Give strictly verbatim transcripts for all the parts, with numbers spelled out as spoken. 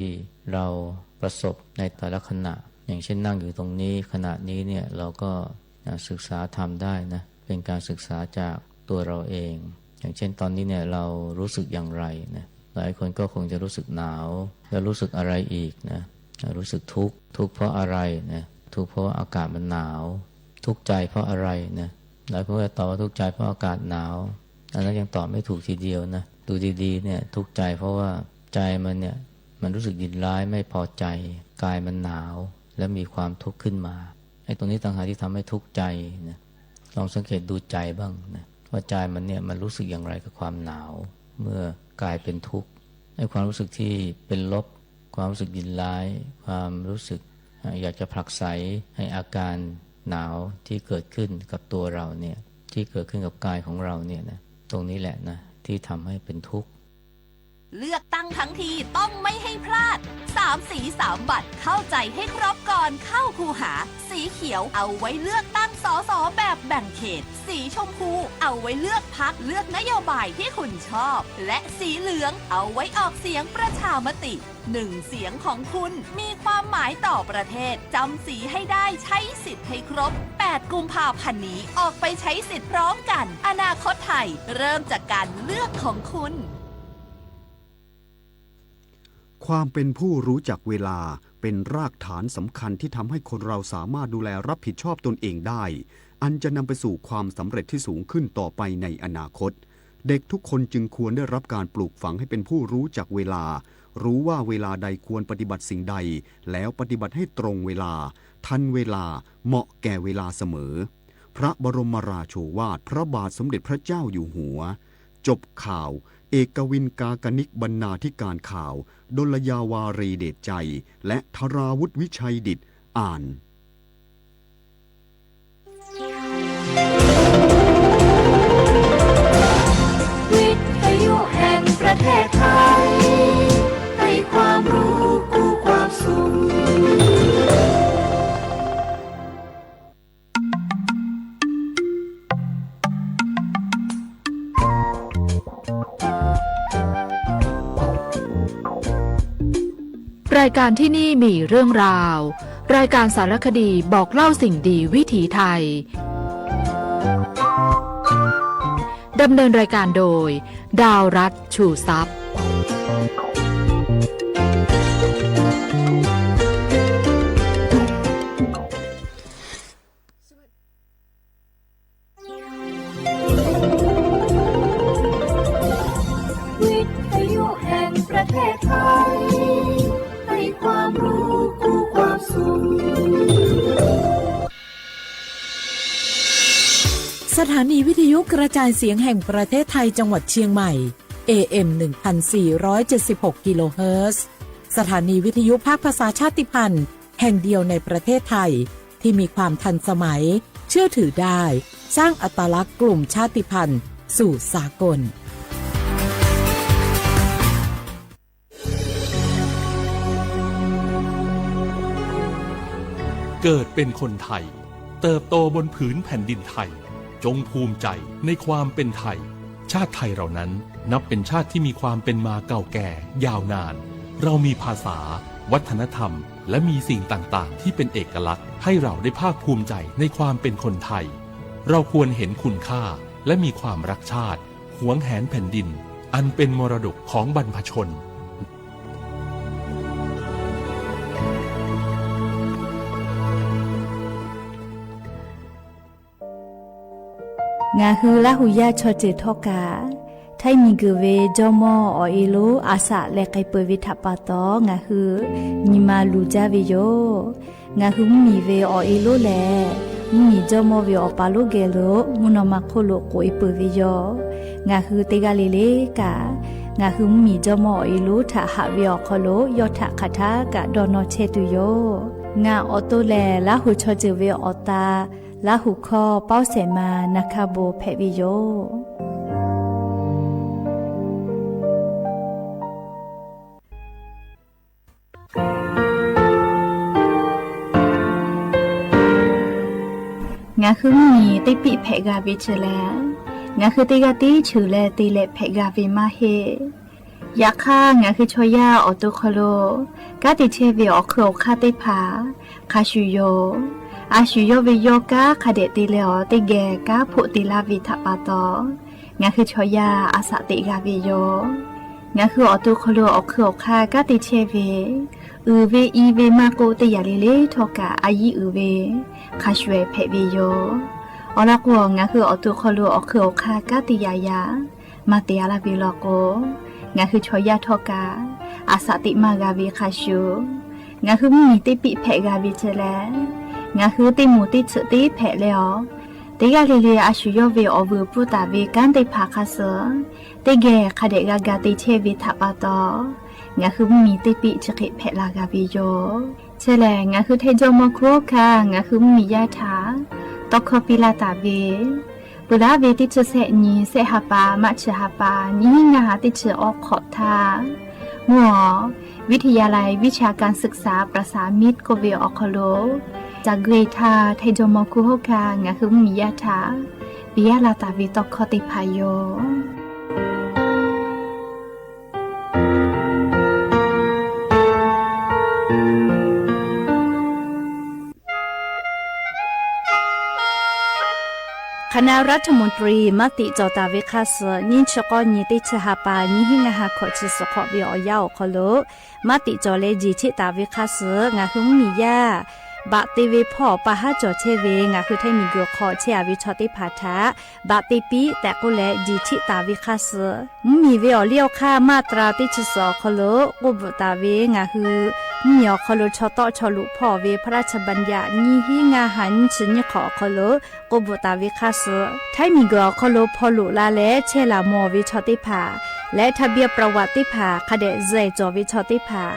ที่เราประสบในแต่ละขณะ อย่างเช่นนั่งอยู่ตรงนี้ ขณะนี้เนี่ยเราก็ อ่า ศึกษาธรรมได้นะ เป็นการศึกษาจากตัวเราเอง อย่างเช่นตอนนี้เนี่ยเรารู้สึกอย่างไรนะ หลายคนก็คงจะรู้สึกหนาว แล้วรู้สึกอะไรอีกนะ อ่า รู้สึกทุกข์ ทุกข์เพราะอะไรนะ ทุกข์เพราะว่าอากาศมันหนาว ทุกข์ใจเพราะอะไรนะ หลายคนก็จะตอบว่าทุกข์ใจเพราะอากาศหนาว อันนั้นยังตอบไม่ถูกทีเดียวนะ ดูดีๆ เนี่ยทุกข์ใจเพราะว่าใจมันเนี่ย มันรู้สึกยินร้ายไม่พอใจ กายมันหนาว แล้วมีความทุกข์ขึ้นมา ไอ้ตรงนี้ต่างหากที่ทำให้ทุกข์ใจนะ ลองสังเกตดูใจบ้างนะ ว่าใจมันเนี่ยมันรู้สึกอย่างไรกับความหนาว เมื่อกลายเป็นทุกข์ ไอ้ความรู้สึกที่เป็นลบ ความรู้สึกยินร้าย ความรู้สึก อ่า อยากจะผลักไสให้อาการหนาวที่เกิดขึ้นกับตัวเราเนี่ย ที่เกิดขึ้นกับกายของเราเนี่ยนะ ตรงนี้แหละนะ ที่ทำให้เป็นทุกข์ เลือกตั้งทั้งทีต้องไม่ให้พลาด สามสีสามบัตร เข้าใจให้ครบก่อนเข้าคูหา สีเขียวเอาไว้เลือกตั้ง สส แบบแบ่งเขต สีชมพูเอาไว้เลือกพรรค เลือกนโยบายที่คุณชอบ และสีเหลืองเอาไว้ออกเสียงประชามติ หนึ่งเสียงของคุณมีความหมายต่อประเทศ จำสีให้ได้ ใช้สิทธิ์ให้ครบ แปดกุมภาพันธ์นี้ ออกไปใช้สิทธิ์พร้อมกัน อนาคตไทยเริ่มจากการเลือกของคุณ ความเป็นผู้รู้จักเวลาเป็นรากฐานสำคัญที่ทำให้คนเราสามารถดูแลรับผิดชอบตนเองได้ อันจะนำไปสู่ความสำเร็จที่สูงขึ้นต่อไปในอนาคต เด็กทุกคนจึงควรได้รับการปลูกฝังให้เป็นผู้รู้จักเวลา รู้ว่าเวลาใดควรปฏิบัติสิ่งใด แล้วปฏิบัติให้ตรงเวลา ทันเวลา เหมาะแก่เวลาเสมอ พระบรมราโชวาทพระบาทสมเด็จพระเจ้าอยู่หัว จบข่าว เอกวิน กากนิก บรรณาธิการข่าว ดลยาวารีเดชใจ และธราวุฒิ วิชัยดิษฐ อ่าน วิทยุแห่งประเทศไทย ให้ความรู้คู่ความสุข รายการที่นี่มีเรื่องราว รายการสารคดีบอกเล่าสิ่งดีวิถีไทย ดำเนินรายการโดย ดาวรัตน์ ชูทรัพย์ วิทยุแห่งประเทศไทย ให้ความรู้คู่ความสุข สถานีวิทยุกระจายเสียงแห่งประเทศไทยจังหวัดเชียงใหม่ เอ เอ็ม หนึ่งพันสี่ร้อยเจ็ดสิบหก กิโลเฮิรตซ์ สถานีวิทยุภาคภาษาชาติพันธุ์ แห่งเดียวในประเทศไทย ที่มีความทันสมัย เชื่อถือได้ สร้างอัตลักษณ์กลุ่มชาติพันธุ์สู่สากล เกิดเป็นคนไทย เติบโตบนผืนแผ่นดินไทย จงภูมิใจในความเป็นไทย ชาติไทยเรานั้นนับเป็นชาติที่มีความเป็นมาเก่าแก่ยาวนาน เรามีภาษา วัฒนธรรม และมีสิ่งต่างๆ ที่เป็นเอกลักษณ์ ให้เราได้ภาคภูมิใจในความเป็นคนไทย เราควรเห็นคุณค่า และมีความรักชาติ หวงแหนแผ่นดิน อันเป็นมรดกของบรรพชน งาฮือละหูย่าชอเจอท่อกา ไท้มีเกิดเวจ้อม่ออ่อเอโล อาสะแลไกเปิดเวถะปาตอ งาฮือ มีมาลูจ้าเวโย งาฮือมะหมี่เวอ่อเอโลแล มะหมี่จ้อม่อเวอ่อปาโลแกโล มุนออกมาโคโลโกเอเปิดเวโย งาฮือเตกาเลเลกา งาฮือมะหมี่จ้อม่ออ่อเอโล ถะหะเวอ่อคอโล ยอดถะคาถากะดอนอแชตุโย งาอ่อโตแล ละหูชอเจอเวอ่อตา ละหูข้อเป้าแสมานาคาโบแผะวิโย งาฮือมีตี้ปิ๊แผะกาเวเจอแล งาฮือตี้กาตี้ฉือแลตี้แหละแผะกาเวมาเฮ ယခါ ငါဟိုချော်ယၢ် အီၣ်တူၣ်ခီၣ်လိာ် ကါတ့ၢ်ဆဲဝေ အီၣ်ခုၣ်အီၣ်ခါသ့ၣ်တဖၣ် ခါဆူၣ်ယိာ် အါဆူၣ်ယိာ်ဝေယိာ် ကါခါဒဲးတ့ၢ်လဲအီၤ တ့ၢ်ဂဲၤ ကါဖိးတ့ၢ်လၢ်ဝေထးပာ်တီၢ် ငါဟိုချော်ယၢ် အစးတ့ၢ်ဂၤဝေယိာ် ငါဟိုအီၣ်တူၣ်ခီၣ်လိာ် အီၣ်ခုၣ်အီၣ်ခါ ကါတ့ၢ်ဆဲဝေ အုၣ်ဝေအံၤဝေမးကိး တ့ၢ်ယၤလ့လ့ထီၣ်ကး အယံၤအုၣ်ဝေ ခါဆူၣ်ဝဲဖဲးဝေယိာ် အီၤလီၤကိး ငါဟိုအီၣ်တူၣ်ခီၣ်လိာ် အီၣ်ခုၣ်အီၣ်ခါ ကါတ့ၢ်ယၤယၤ မၤတ့ၢ်အါလၢ်ဝေလီၤကိး ငါဟိုချော်ယၢ်ထီၣ်ကး အစးတ့ၢ်မးဂၤဝေခါဆူၣ် ငါဟိုမုၢ်မံၤတ့ၢ်ပံၣ်ဖဲးဂၤဝေထဲလဲၣ် ငါဟိုတ့ၢ်မူးတ့ၢ်ထုးတ့ၢ်ဖဲးလဲအီၤ တ့ၢ်ဂၤလ့လ့ အါဆူၣ်ယိာ်ဝေ အီၣ်ဝုၢ်ပူၣ်တၢ်ဝေ ကါသ့ၣ်တဖၣ်ခါဆူၣ် တ့ၢ်ဂဲၤ ခါဒဲးဂၤဂၤတ့ၢ်ဆဲဝေထးပာ်တီၢ် ငါဟိုမုၢ်မံၤတ့ၢ်ပံၣ်ဆံဃ့ဖဲးလၢ်ဂၤဝေယိာ် ထဲလဲၣ် ငါဟိုထဲယိၤမီၤခူဟီၣ်ခါ ငါဟိုမုၢ်မံၤယၢ်ထး တီခီပံလၢ်တၢ်ဝေ ပှၤလၢ်ဝေတ့ၢ်ဆံဆဲနံၣ် ဆဲဟးပၢ် မးဆံဟးပၢ် နံၣ်ဟံးငါဟါ တ့ၢ်ဆံအီခီၣ်ထၢ မီၢ် ဝိทยาลัยวิชาการศึกษาประสามิตร ကိးဝေအီၣ်ခီၣ်လိာ် တၢ်ဂ့ၤထၢ ထဲယိၤမီၤခူဟီၣ်ခါ ငါဟိုမုၢ်မံၤယၢ်ထး ပံယၢ်လၢ်တၢ်ဝေတီခီသ့ၣ်တဖၣ်ယိာ် คณะรัฐมนตรี မၤတ့ၢ်ကီၤတၢ်ဝေခါဆူၣ် နံၣ်ဆံဃိးနံၣ် တ့ၢ်ဆံဟးပၢ် နံၣ်ဟံးငါဟါ ခီၣ်ဆံဆံဃိးဝေ အီယၢ်အီၣ်ခီၣ်လိာ် မၤတ့ၢ်ကီၤလၢ ကၠံၣ်ထံၣ်တၢ်ဝေခါဆူၣ် ငါဟိုမုၢ်မံၤယၢ် ဘၣ်တ့ၢ်ဝေဖီၣ် ပာ်ဟးကီၤထဲဝေ ငါဟိုထဲမံၤဂီၤခီၣ် ဆဲအဝဲထီၣ်သ့ၣ်တဖၣ်ထၢ ဘၣ်တ့ၢ်ပံ တဲာ်ကိးလဲၣ် ကၠံၣ်ထံၣ်တၢ်ဝေခါဆူၣ် မုၢ်မံၤဝေအီၤလံအီခါ မၤတြၢ်တ့ၢ်ဆံဆံအီၣ်ခီၣ်လိာ် ကိးဘုၣ်တၢ်ဝေ ငါဟို မုၢ်မံၤအီၣ်ခီၣ်လိာ် ဆီတီဆီလူးဖီၣ်ဝေ พระราชบัญญัติ နံၣ်ဟံးငါဟါ နံၣ်ဆံနံၣ်ခီၣ်အီၣ်ခီၣ်လိာ် ကိးဘုၣ်တၢ်ဝေခါဆူၣ် ထဲမံၤဂီၤအီၣ်ခီၣ်လိာ် ဖီၣ်လိာ်လၢ်လၢ ဆဲလၢ်မီၢ်ဝဲထီၣ်သ့ၣ်တဖၣ် လၢ ทะเบียนประวัติ သ့ၣ်တဖၣ် ခါဒဲးစဲၤကီၤဝဲထီၣ်သ့ၣ်တဖၣ်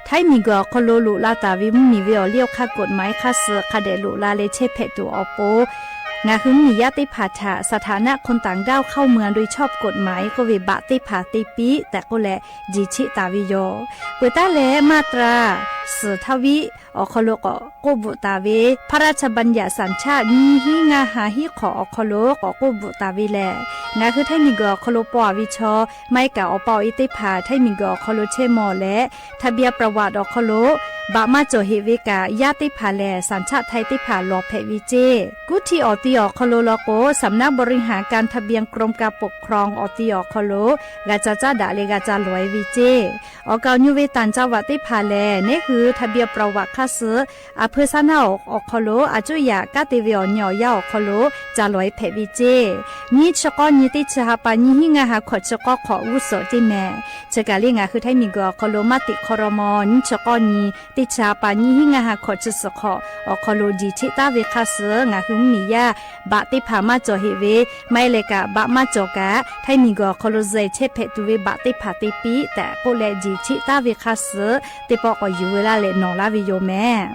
ထဲမံၤဂီၤအီၣ်ခီၣ်လိာ် လိာ်လၢ်တၢ်ဝေ မုၢ်မံၤဝေအီၤလံအီခါ ကိၣ်မးခါဆူၣ် ခါဒဲးလိာ်လၢ်လၢ ဆဲဖဲးတူာ်အီၤပူၤ ငါဟိုမုၢ်မံၤယၢ်သ့ၣ်တဖၣ်ထၢ สถานะคนต่างด้าวเข้าเมืองโดยชอบกฎหมาย ကိးဝေဘၣ်သ့ၣ်တဖၣ်တ့ၢ်ပံ တဲာ်ကိးလဲၣ် ကၠံၣ်ထံၣ်တၢ်ဝေယိာ် ပှဲၤတၢ်လၢ မၤတြၢ် ဆံထၢဝံ အီၣ်ခီၣ်လိာ် ကိးဘုၣ်တၢ်ဝေ พระราชบัญญัติสัญชาติ နံၣ်ဟံးငါဟါ ဟံးခီၣ်အီၣ်ခီၣ်လိာ် ကိးဘုၣ်တၢ်ဝေလဲၣ် ငါဟိုထဲမံၤဂီၤအီၣ်ခီၣ်လိာ် ပီၢ်ဝဲထီၣ် မၤကၤအီၣ်ပီၣ်အံၤ သ့ၣ်တဖၣ် ထဲမံၤဂီၤအီၣ်ခီၣ်လိာ် ဆဲမီၢ်လဲၣ် ทะเบียนประวัติ အီၣ်ခီၣ်လိာ် ဘၣ်မၤကီၤဟ့ၣ်ဝဲကး ယၢ်သ့ၣ်တဖၣ်လဲၣ် สัญชาติไทย သ့ၣ်တဖၣ် လီၤဖဲးဝဲက့ၢ် ကူၣ်ထံအီၣ်တံအီၣ်ခီၣ်လိာ်လီၤကိး สำนักบริหารการทะเบียนกรมการปกครอง အီၣ်တံအီၣ်ခီၣ်လိာ် ဂၤကၢ်ကၢ်ဒၣ်လၢ ဂၤကၢ်လွဲဝဲက့ၢ် အီၣ်ကၣ်ညိဝဲ ต่างจังหวัด သ့ၣ်တဖၣ်လဲၣ် န့ၣ်ဃု ทะเบียนประวัติ ခါဆူၣ် အဖၢဆၣ်နၢ်အီၣ်ခီၣ်လိာ် အစိယၤ ကးတ့ၢ်ဝဲအီၤ နံၣ်အီၣ်ယၢ်အီၣ်ခီၣ်လိာ် ကၢ်လွဲဖဲးဝဲက့ၢ် နံၣ်ဆံဃိးနံၣ် တ့ၢ်ဆံဟးပၢ် နံၣ်ဟံးငါဟါ ခီၣ်ဆံဃိးခီၣ် ဝူစိာ်က့ၢ်မဲၣ် ဆၢကၤလံ ငါဟိုထဲမံၤဂီၤအီၣ်ခီၣ်လိာ် မၤတ့ၢ်ခီရီမီၤ နံၣ်ဆံဃိးနံၣ် တ့ၢ်ဆံဟးပၢ် နံၣ်ဟံးငါဟါ ခီၣ်ဆံဆံဃိး အီၣ်ခီၣ်လိာ် ကၠံၣ်ထံၣ်တၢ်ဝေခါဆူၣ် ငါဟိုမုၢ်မံၤယၢ် ဘၣ်သ့ၣ်တဖၣ်မၤကၠီၤဟ့ၣ်ဝဲ မၤလဲၤကး ဘၣ်မၤကၠီၤကး ထဲမံၤဂီၤအီၣ်ခီၣ်လိာ် စဲးဆဲးဖဲးတုၤဝဲ ဘၣ်သ့ၣ်တဖၣ်တ့ၢ်ပံ တဲာ်ကိးလဲၣ် ကၠံၣ်ထံၣ်တၢ်ဝေခါဆူၣ် သ့ၣ်ပီၣ်ကီၢ်ယူၤဝဲလၢ်လဲၣ် နီၢ်လၢ်ဝဲယိၤမဲၣ်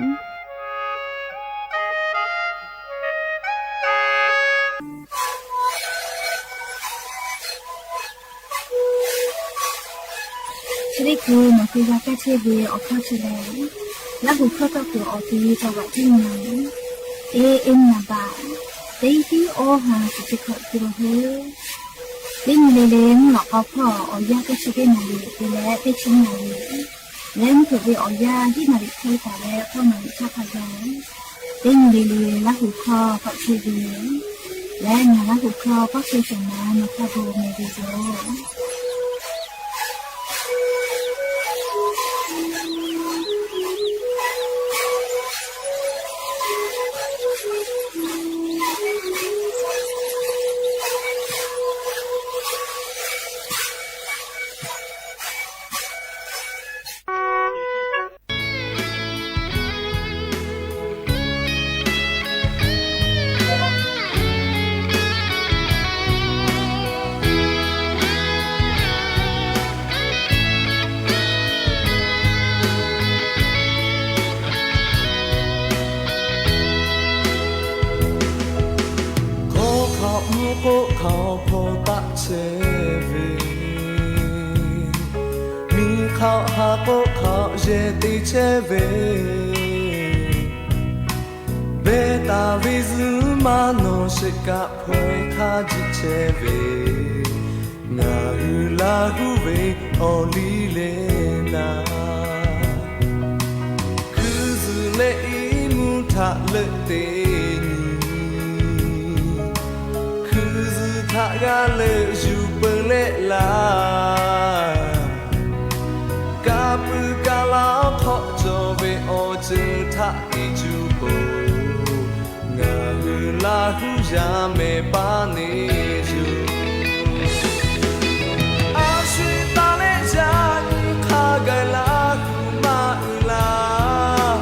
ချ့ၣ်ကူ မၤသ့ယါကၢ်ဆ့ၣ်ဝ့ အီၣ်ခီၣ်ဆူၣ်လဲၣ်, လၢဟူၣ်ခီၣ်ထီၣ်ပူၤအီၣ်သံ จังหวัดที่หนึ่ง เอเอ็ม นะบ่าว တဟံးဟံးအီဟါ ကစံၣ်ခီၣ်ကၠိဟိ တနံၤလ့လ့ မုၢ်လီၤကီဖီၣ် အီၣ်ယၢ်တဆံဃိးနၣ်ရံၣ် တုၤလၢတဆံနၣ်ရံၣ် လၢမုၢ်ထူၣ်ဝ့အီၣ်ယၢ် ဟံးနၣ်ရံၣ်ခွံသၢလၢ ဃိးနၣ်ရံၣ်ဆၣ်ခီယီၤ တနံၤလ့လ့ လၢဟူၣ်ခီၣ်ဖီၣ်ဆ့ၣ်ဝ့ လၢနၤလၢဟူၣ်ခီၣ်ဖီၣ်ဆ့ၣ် စၢၤမၤ နီၢ်ခီၣ်ဘိ မ့ၢ်ဝံၤယိၤ ခိၣ်ခီၣ်မူခိၣ်ခီၣ်ဖိတၢ်ဆဲးဝ့ မံၤခီၣ်ဟးကိးခီၣ်ယဲၢ်တ့ၢ်ဆဲးဝ့ ဘဲတၢ်ဝ့ၤစုမၤနီၢ်စ့ၢ်ကီး ဖိခါယံၣ်ဆဲးဝ့ ငါဟုလႃးဟုဝ့ၢ်အီၣ်လံလဲၣ်နၤ, ခုသူၣ်လၢအံၤမူထၣ်လၢတ့ၢ် ခုသူၣ်ထၣ်ဂၤလၢယူႇပၢၢ်လဲၣ်လၢ်, ကးပုၢ်ကးလၢ်ခီၣ်ကၠီၣ်ဝ့ၢ်အီၣ်စၢၤထးကံၢ်ကူပိူၣ်, ငါဟုလၢ်ဟုယၤမဲာ်ပၢ်န့ၣ်ယိၤ အဆွေပါလဲၣ်ယၤ ခါဂၤလၢ်ဟုမၤအုၣ်လၢ်,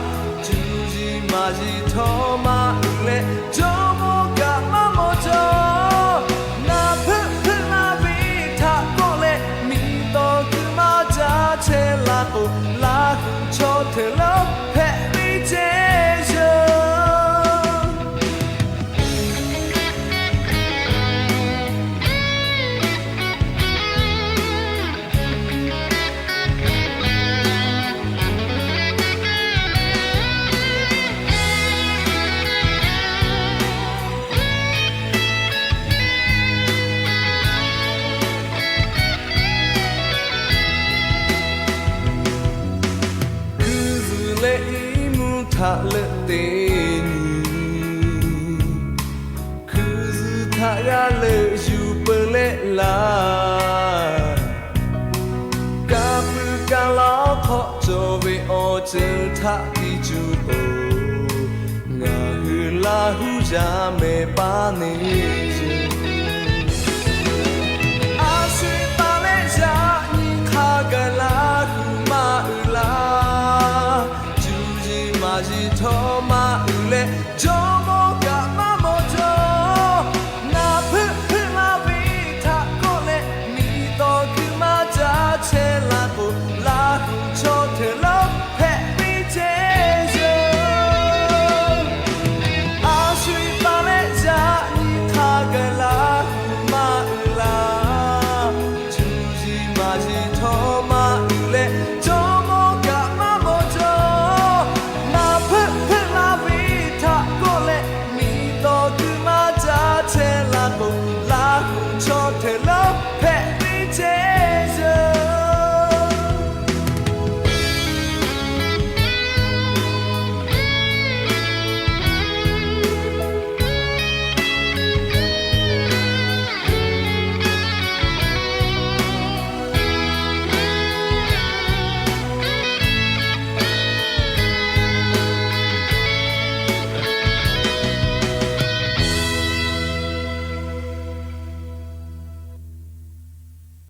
စူၤယံၤမၤယံၤထီၣ်မၤအုၣ်လဲၣ်, ကၠီမိၢ်ကးမၤမိၢ်ကၠီ, နၢ်ဖုးဖုးလၢ်ဝံၤထးကိးလဲၣ်, မံတီၢ်ကုမၤကၢ်ဆဲးလၢ်ကိၣ်, လၢ်ဟုဆီၣ်ထွဲလၢဖဲရံၤကဲယိၤ ခုသူၣ်လၢအံၤမူထၣ်လၢတ့ၢ် ခုသူၣ်ထၣ်ဂၤလၢယူၢ်ပၢၢ်လဲၣ်လၢ်, ကးပုၢ်ကးလၢ်ခီၣ်ကၠီၣ်ဝ့ၢ်အီၣ်စၢၤထးကံၢ်ကူပိူၣ်, ငါဟုလၢ်ဟုယၤမဲာ်ပၢ်န့ၣ်ယိၤ အဆွေပါလဲၣ်ယၤ ခါဂၤလၢ်ဟုမၤအုၣ်လၢ်, စူၤယံၤမၤယံၤထီၣ်မၤအုၣ်လဲၣ်, ကၠီမိၢ်ကးမၤမိၢ်ကၠီ, နၢ်ဖုးဖုးလၢ်ဝံၤထးကိးလဲၣ်, မံတီၢ်ကုမၤကၢ်ဆဲးလၢ်ကိၣ်, လၢ်ဟုဆီၣ်ထွဲလၢဖဲရံၤကဲယိၤ အဆွေပါလဲၣ်ယၤ ခါဂၤလၢ်ဟုမၤအုၣ်လၢ်, စူၤယံၤမၤယံၤထီၣ်မၤအုၣ်လဲၣ်, ကၠီမိၢ်ကးမၤမိၢ်ကၠီ, နၢ်ဖုးဖုးလၢ်ဝံၤထးကိးလဲၣ်, မံတီၢ်ကုမၤကၢ်ဆဲးလၢ်ကိၣ်, လၢ်ဟုဆီၣ်ထွဲလၢဖဲရံၤကဲယိၤ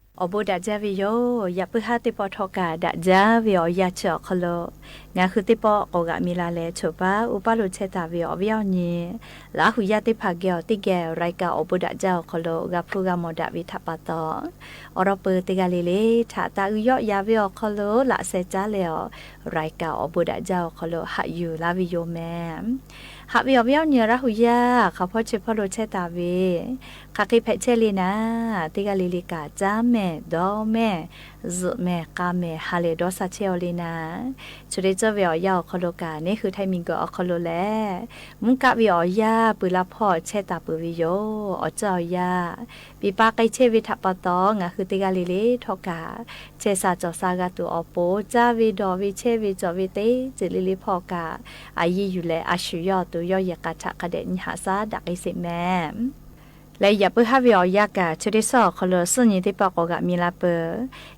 အိၣ်ဘူးဒၣ်ကၢ်ဝဲယိၤ, ယပုၢ်ဟၣ်သ့ၣ်ပီၣ်ထီၣ်ကၢ်ဒၣ်ကၢ်ဝဲအီၤယၤဆၢၣ်အီၤခီလိာ်, ငါးဟုသ့ၣ်ပီၣ်ကိးဂၤမံၤလၢ်လၢ် ဆိၣ်ပၢ်အူပၢ်လိာ်ဆဲးတၢ်ဝဲအီၤဝံၤအီၤန့ၣ်, လၢဟုယၤသ့ၣ်တဖၣ်ကဲအီၤသ့ၣ်ကဲ ရၢၢ်ကၢ်အိၣ်ဘူးဒၣ်ကၢ်အီၤခီလိာ် ဂၤဖုဂၤမီၢ်ဒၣ်ဝဲထးပာ်တီၢ်, အိၣ်ဒီးပၢ်သ့ၣ်ဂၤလံၤလံၤ ထးတၢ်အုယီၣ်ယၤဝဲအီၤခီလိာ် လၢအစဲးကၢ်လဲအီၤ, ရၢၢ်ကၢ်အိၣ်ဘူးဒၣ်ကၢ်အီၤခီလိာ် ဟးယူၢ်လၢဝဲယိၤမဲာ် ဟးဝဲအီၤဝံၤအီၤန့ၣ် ရၢ်ဟုယၤ ဃးဖီၣ်ဆဲးဖီၣ်လိာ်ဆဲးတၢ်ဝဲ, ဃးဃ့ဖဲးဆဲးလံနၤ, သ့ၣ်ဂၤလံၤလံၤကၢ် ကၢ်မဲာ် ဒီမဲာ် စူးမဲာ် ဃါမဲာ် ဟးလဲၤဒီးစးဆဲးအီၤလံနၤ, ဆိၣ်ဒ့ကၠီၣ်ဝဲအီၤယၤအီၤခီလိာ်ကၢ် န့ၣ်ဟုထၢၣ်မံၤကီၢ်အီၤခီလိာ်လဲၣ်, မူကးဝဲအီၤယၤ ပုၢ်လၢဖီၣ်ဆဲးတၢ်ပၢၢ်ဝဲယိၤ, အီၣ်ကၠၢ်အီၤယၤ ပံပၢ်ကဲဆဲးဝဲထးပာ်တီၢ် ငါးဟုသ့ၣ်ဂၤလံၤလံၤထီၣ်ကၢ်, ဆဲးစၢ်ကၠီၣ်စၢ်ဂၤတုၤအီၣ်ပိာ် ကၢ်ဝဲဒီးဝဲဆဲးဝဲကၠီၣ်ဝဲသ့ စံးလံလံဖီၣ်ကၢ်, အယံၤယူၢ်လၢအဆူၣ်ယီၣ်တုၤယီၣ်ယဲၢ်ကၢ်ထးကဒဲး နံၣ်ဟးစၢ်ဒၣ်က့ၤစ့ၢ်မဲာ် လၢယပုၢ်ဟၣ်ဝဲအီၤယၤကၢ် ဆိၣ်ဒ့ကၠီၣ်အီၤခီလိာ် စူၣ်နံၤသ့ၣ်ပီၣ်ကိးဂၤမံၤလၢ်ပၢၢ်,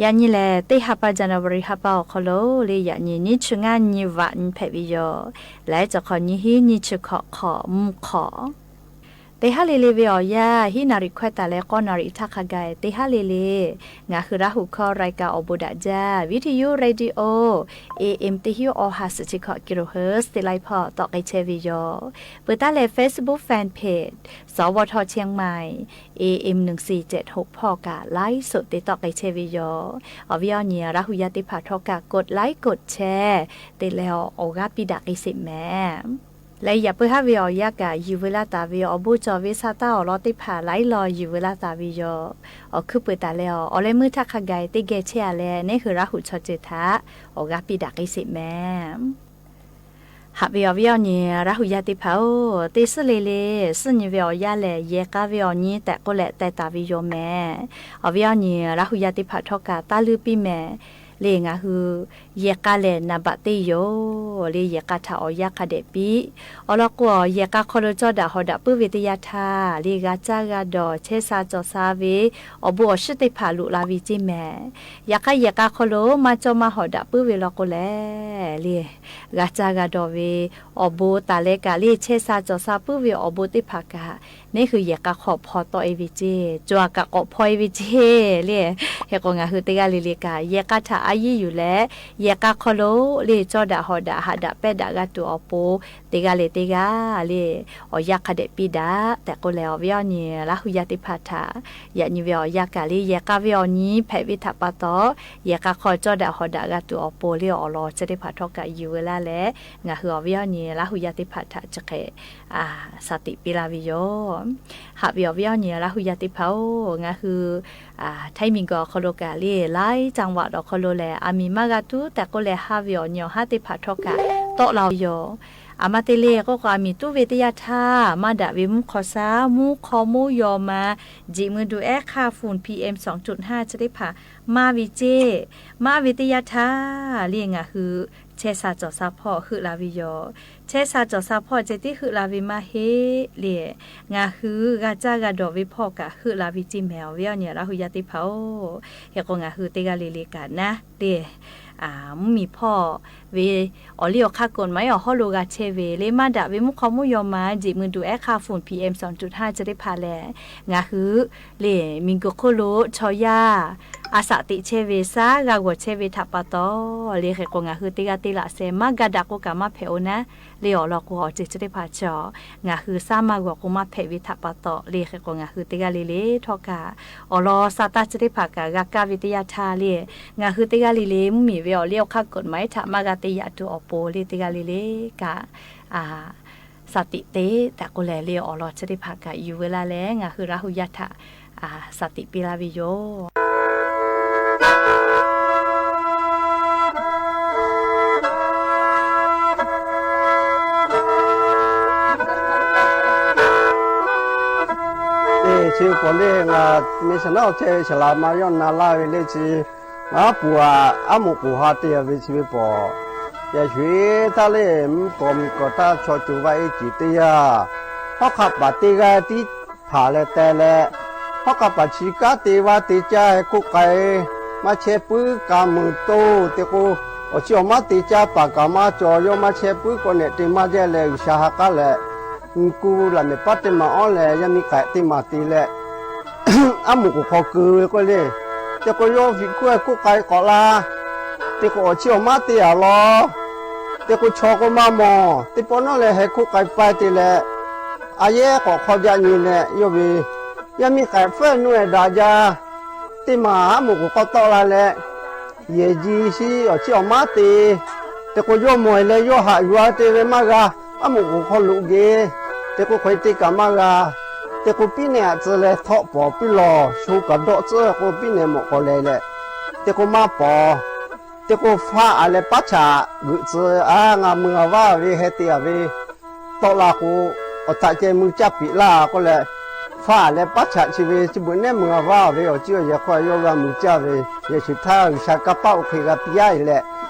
ယၤနံၤလဲၣ် သ့ၣ်ဟးပၢၢ် January ဟးပၢၢ်အီၤခီလိာ် လၢယၤနံၤ နံၣ်ဆူၣ်ငါနံၣ်ဝးနံၣ်ဖဲးဝဲယိၤ, လၢကၠီၣ်ခီနံၣ်ဟံး နံၣ်ဆူၣ်ခီၣ်ခီၣ် မူၣ်ခီၣ် သ့ၣ်ဟးလံၤလံၤဝဲအီၤယၤ ဟံးနၣ်ရံၣ်ခွဲးတၢ်လၢ ဃိးနၣ်ရံၣ်ထးခါဂၤ သ့ၣ်ဟးလံၤလံၤ, ငါးဟုရၢ်ဟုၣ်ခီ ရၢၢ်ကၢ်အိၣ်ဘူးဒၣ်ကၢ် ဝံထယု ရေဒီယို AM တစ်ဟိုးအဟးစံးဆံခီၣ် kilohertz သ့ၣ်လၢဖီၣ် တီၣ်က့ၤဆဲးဝဲယိၤ, ပၢၢ်တၢ်လၢ Facebook Fan Page စဝထ เชียงใหม่ AM หนึ่งสี่เจ็ดหก ဖီၣ်ကၢ် ไลฟ์สด သ့ၣ်တီၣ်က့ၤဆဲးဝဲယိၤ, အီၤဝံၤအီၤနံၤ ရၢ်ဟုယၤသ့ၣ်တဖၣ်ထီၣ်ကၢ် กดไลค์ กดแชร์ သ့ၣ်လဲၤအီၤ အိၣ်ဂၤပံးဒၣ်က့ၤစ့ၢ်မဲာ် လၢယပုၢ်ဟၣ်ဝဲအီၤယၤကၢ် ယူၢ်ဝဲလၢ်သးဝဲ အိၣ်ဘူးကၠီၣ်ဝဲ ဆါတၢ်အီၣ်လီၤသ့ၣ်တဖၣ် လၢလီၤယူၢ်ဝဲလၢ်သးဝဲယိၤ, အီၤခုပၢၢ်တၢ်လၢအီၤ အီၤလၢမုၢ်ထးခါဂၤ သ့ၣ်ဂဲၤဆဲးအါလဲၣ် န့ၣ်ဟုရၢ်ဟုၣ်ဆီၣ်တ့ၢ်ထး အိၣ်ဂၤပံးဒၣ်က့ၤစ့ၢ်မဲာ် ဟးဝဲအီၤဝဲအီၤနံၤ လၢဟူယၢ်သ့ၣ်တဖၣ်ဧၢ, တ့သ့လံလံ, သ့ၣ်ညါဝဲအီၤယၢ်လဲၣ်, ယဲၢ်ကါဝဲအီၤနံၤ တၢ်ကိးလဲၣ် တၢ်တၢ်ဝံယိၤမဲာ်. အီၤဝဲအီၤနံၤ လၢဟူယၢ်သ့ၣ်တဖၣ်ထီၣ်ကၢ် တၢ်လုၢ်ပံၢ်မဲာ် လံ ငါဟု ယဲၢ်ကါလဲၣ် နဘၣ်တ့ယိၤ လံ ယဲၢ်ကါထၣ်အီၤယၢ်ခါဒဲးပံး. အီၤလီၤကိး ယဲၢ်ကါခီလိာ်ကၠီဒၣ်ဟီၣ်ဒၣ်ပုၢ်ဝဲၢ်တယၢ်ထါ လံ ဂၤစၢ်ဂၤဒီး ဆဲးစၢ်စီၤစၢ်ဝဲ အီၣ်ဘိအီၣ်စံၣ်သ့ၣ်တဖၣ် လူၤလၢ်ဝံၤက့ၤမဲာ်. ယဲၢ်ကါယဲၢ်ကါခီလိာ် မၤကၠီမၤဟီၣ်ဒၣ်ပုၢ်ဝဲၢ်လီၤကိးလဲၣ် လံ ဂၤစၢ်ဂၤဒီးဝဲ အီၣ်ဘိတၢ်လဲၤကၢ် လံ ဆဲးစၢ်စီၤစၢ်ပုၢ်ဝဲၢ်အီၣ်ဘိသ့ၣ်တဖၣ်ကၢ် န့ၣ်ဃုာ်ယဲၢ်ကါခီဖီတီၢ်အီၤဝံၤက့ၤ, ကၠီကၢ်ကိးဖီအီၤဝံၤက့ၤ လံ. ဟဲကိး ငါဟုတဂၤလံလံကၢ် ယဲၢ်ကါထၣ်အါယံၤယုၢ်လဲၣ်, ယဲၢ်ကါခီလိာ် လံ ကၠီဒၣ်ဟီၣ်ဒၣ် ဟးဒၣ်ပဲဒၣ် ဂၤတုၤအီၤပိာ် တဂၤလံတဂၤ လံ အီၣ်ယၢ်ခါဒဲးပံးဒၣ် တၢ်ကိးလဲၣ်. အီၤဝဲအီၤနံၤ လၢဟူယၢ်သ့ၣ်တဖၣ်ထၣ် ယၢ်ညါဝဲအီၤယၢ်ကၢ် လံ ယဲၢ်ကါဝဲအီၤနံၤ ဖဲးဝဲထၣ်ပာ်တီၢ် ယဲၢ်ကါခီ ကၠီဒၣ်ဟီၣ်ဒၣ် ဂၤတုၤအီၤပိာ် လံ အီၣ်လီၤဆဲးသ့ၣ်တဖၣ်ထီၣ်ကၢ် ယုၢ်ဝဲလၢ်လဲၣ်. ငါဟု အီၤဝဲအီၤနံၤ လၢဟူယၢ်သ့ၣ်တဖၣ်ထၣ် ကဲ စၢ်သံးပ့လၢ်ဝံၤယိၤ. ဟးဝဲအီၤဝဲအီၤနံၤ လၢဟူယၢ်သ့ၣ်တဖၣ်ဧၢ, ငါဟု ထံမံၤကီၢ်ခီလိာ်ကၢ် လံ လၢကၠၣ်ဝးဒီးခီလိာ်လဲၣ် အမံၤမါဂၤတူၢ် တၢ်ကိးလဲၣ် ဟးဝဲအီၤ ညီဟးသ့ၣ်တဖၣ်ထီၣ်ကၢ် တီလီၤယိၤ. အမါတ့လံ ကိးကိး အမံၤတူၢ်ဝဲတယၢ်ထါ မၤဒၣ်ဝဲမူခီၣ်စၢ် မူခီၣ်မူယီၤမၤ ဒံးမုၢ်ဒုး အဲၣ်ခါ ฝุ่น PM สองจุดห้า ဆဲးသ့ၣ်တဖၣ် မၤဝံၤက့ၤ မၤဝဲတယၢ်ထါ လံ ငါဟု ဆဲးစၢ်စီၤစၢ်ဖီၣ် ဟုးလၢ်ဝံၤယိၤ. ဆဲးစၢ်စီၤစၢ်ဖီၣ် ကဲတံ ဟုးလၢ်ဝံၤမးဟ့ လံ ငါဟု ဂၤစၢ်ဂၤဒီးဝဲဖီၣ်ကၢ် ဟုးလၢ်ဝံၤက့ၤမဲာ်. အီၤဝဲအီၤနံၤ လၢဟူယၢ်သ့ၣ်တဖၣ်ဧၢ, ဟဲကိး ငါဟုတဂၤလံလံကၢ်နၤ လံ မုၢ်မံၤဖီၣ်ဝဲ အီၣ်လံအီၣ်ခါကိးမး အီၣ်ဟီၣ်လိာ်ဂၤဆဲးဝဲ လံ မၤဒၣ်ဝဲမူခီၣ်မူယီၤမၤ ဒံးမုၢ်ဒုး အဲၣ်ခါ ฝุ่น PM สองจุดห้า ဆဲးသ့ၣ်တဖၣ်လဲၣ် ငါဟု လံ မံၤကီၢ်ခီလိာ် ဆီၣ်ယၢ် အစးသံးဆဲးဝဲ စၢ်ဂၤဂီၤဆဲးဝဲထၣ်ပာ်တီၢ် လံ ဟဲကိး ငါဟုတဂၤတ့လၢ်စဲး မၤဂၤဒၣ်ကိးကၢ် မၤဖဲးအီၤနၤ လံ အီၣ်လီၤကိး အီၣ်စဲးသ့ၣ်တဖၣ်ဆီၣ် ငါဟု စၢ်မၤဂီၤကိး မၤဖဲးဝဲထၣ်ပာ်တီၢ် လံ ဟဲကိး ငါဟုတဂၤလံလံထီၣ်ကၢ် အီၣ်လီၤစၢ်တၢ်ဆဲးသ့ၣ်တဖၣ်ကၢ် ဂၤကၢ်ဝဲတယၢ်ထါ လံ ငါဟုတဂၤလံလံ မုၢ်မံၤဝဲအီၣ်လံအီၣ်ခါကိးမး အံၤထၣ်မၤဂၤတယၢ်တုၤအီၤပိာ် လံ တဂၤလံလံကၢ် စၢ်သံးသ့ တၢ်ကိးလဲၣ် လံ အီၣ်လီၤဆဲးသ့ၣ်တဖၣ်ကၢ် ယုၢ်ဝဲလၢ်လဲၣ် ငါဟု လၢဟူယၢ်ထၣ် စၢ်သံးပ့လၢ်ဝံၤယိၤ. ဆ့ကိးလံ မ့ၢ်ဆနၢၣ်ဆဲး ဆလးမၤယီၢ်နၤလၢ်ဝဲလၢဆ့ အပူၤ အမိၢ်ကိၢ်ဟးတ့ၢ်အဝဲဆ့ဝဲပီၢ် ယဲၢ်ဆံတၢ်လၢ မုၣ်ကီၢ်မုၣ်ကီၢ်တၢ်ဆီၣ်ကၠိဝါအ့ၣ်ကံတ့ၢ်ယၤ ဟီၣ်ခါပာ်တ့ၢ်ဂၤတံၢ်ဖးလဲၣ်တဲလဲၣ် ဟီၣ်ခါပာ်ဆံးကါတ့ၢ်ဝါတ့ၢ်ကၠၢ်ဟဲခိၣ်ကဲ မၤဆဲးပုၢ်ကၤမုၢ်တိၢ် တဲကိး အီၣ်ဆံးအီၣ်မါတ့ၢ်ကၠၢ်ပာ်ကၤမါကၠီ ယီၢ်မၤဆဲးပုၢ်ကိးနဲၣ်တ့ၢ်မါဒဲးလဲၣ် ဂုၢ်စၢ်ဟးကါလဲၣ် မုၢ်ကူလၢ်မဲာ်ပၢ်တ့ၢ်မၤအီၤလဲၣ် ယမံၤကဲတ့ၢ်မၤတ့ၢ်လဲၣ် အမိၢ်ကိၢ်ခီကုာ်ဝဲကိးလံ တဲကိးယီၢ်ဖံးခိၣ်ဟဲခိၣ်ကဲကိးလါ တဲကိးအီၣ်ဆံးအီၣ်မါတ့ၢ်အလီၤ တဲကိးဆီၣ်ကိးမါမီၢ် တ့ၢ်ပီၣ်နီၣ်လဲၣ်ဟဲခိၣ်ကဲပၢ်တ့ၢ်လဲၣ် အယဲၢ်ကိးခီဒၣ်ညါလဲၣ် ယီၢ်ဝဲ ယမံၤကဲဖဲနွံဒၣ်ယါ တ့ၢ်မၤအမိၢ်ကိၢ်ခီတီလၢ်လဲၣ် ယဲၢ်ယံၤဆံးအီၣ်ဆံးအီၣ်မါတ့ၢ် တဲကိးယီၢ်မီၢ်လဲၣ် ယီၢ်ဟးယွၤတ့ၢ်ဝဲမါဂၤ အမိၢ်ကိၢ်ခီလိာ်က့ၤ တဲကိးခွဲးတ့ၢ်ကၤမါဂၤ တဲကိးပံနဲၣ်အတြဲၤလဲၤထီၣ်ပီၢ်ပံလီၢ် ဆိကဒီးတြဲၤကိးပံနဲၣ်မီၢ်ကီၢ်လဲၣ်လဲၣ် တဲကိးမါပီၢ် တဲကိးဖးအါလဲၣ်ပၢ်ဆး ဂုာ်တြဲၤအါ ငါမုၢ်အဝါဝဲဟဲတ့ၢ်အဝဲ တီလၢ်ကိး အတၢ်ကဲမုၢ်ကၢ်ပံးလၢ်ကိးလဲၣ် ဖးအါလဲၣ်ပၢ်ဆးဆံးဝဲ ဆံးဘျုးနဲမုၢ်အဝါဝဲ အီၣ်ကၠံအီၣ်ယဲၢ်ခီယီၢ်ဂၤမုၢ်ကၢ်ဝဲ ယဲၢ်ဆံးထါဂုၢ်စၢ်ကါပၢ်အိၣ်ခ့ဂၤပျါအံၤလဲၣ်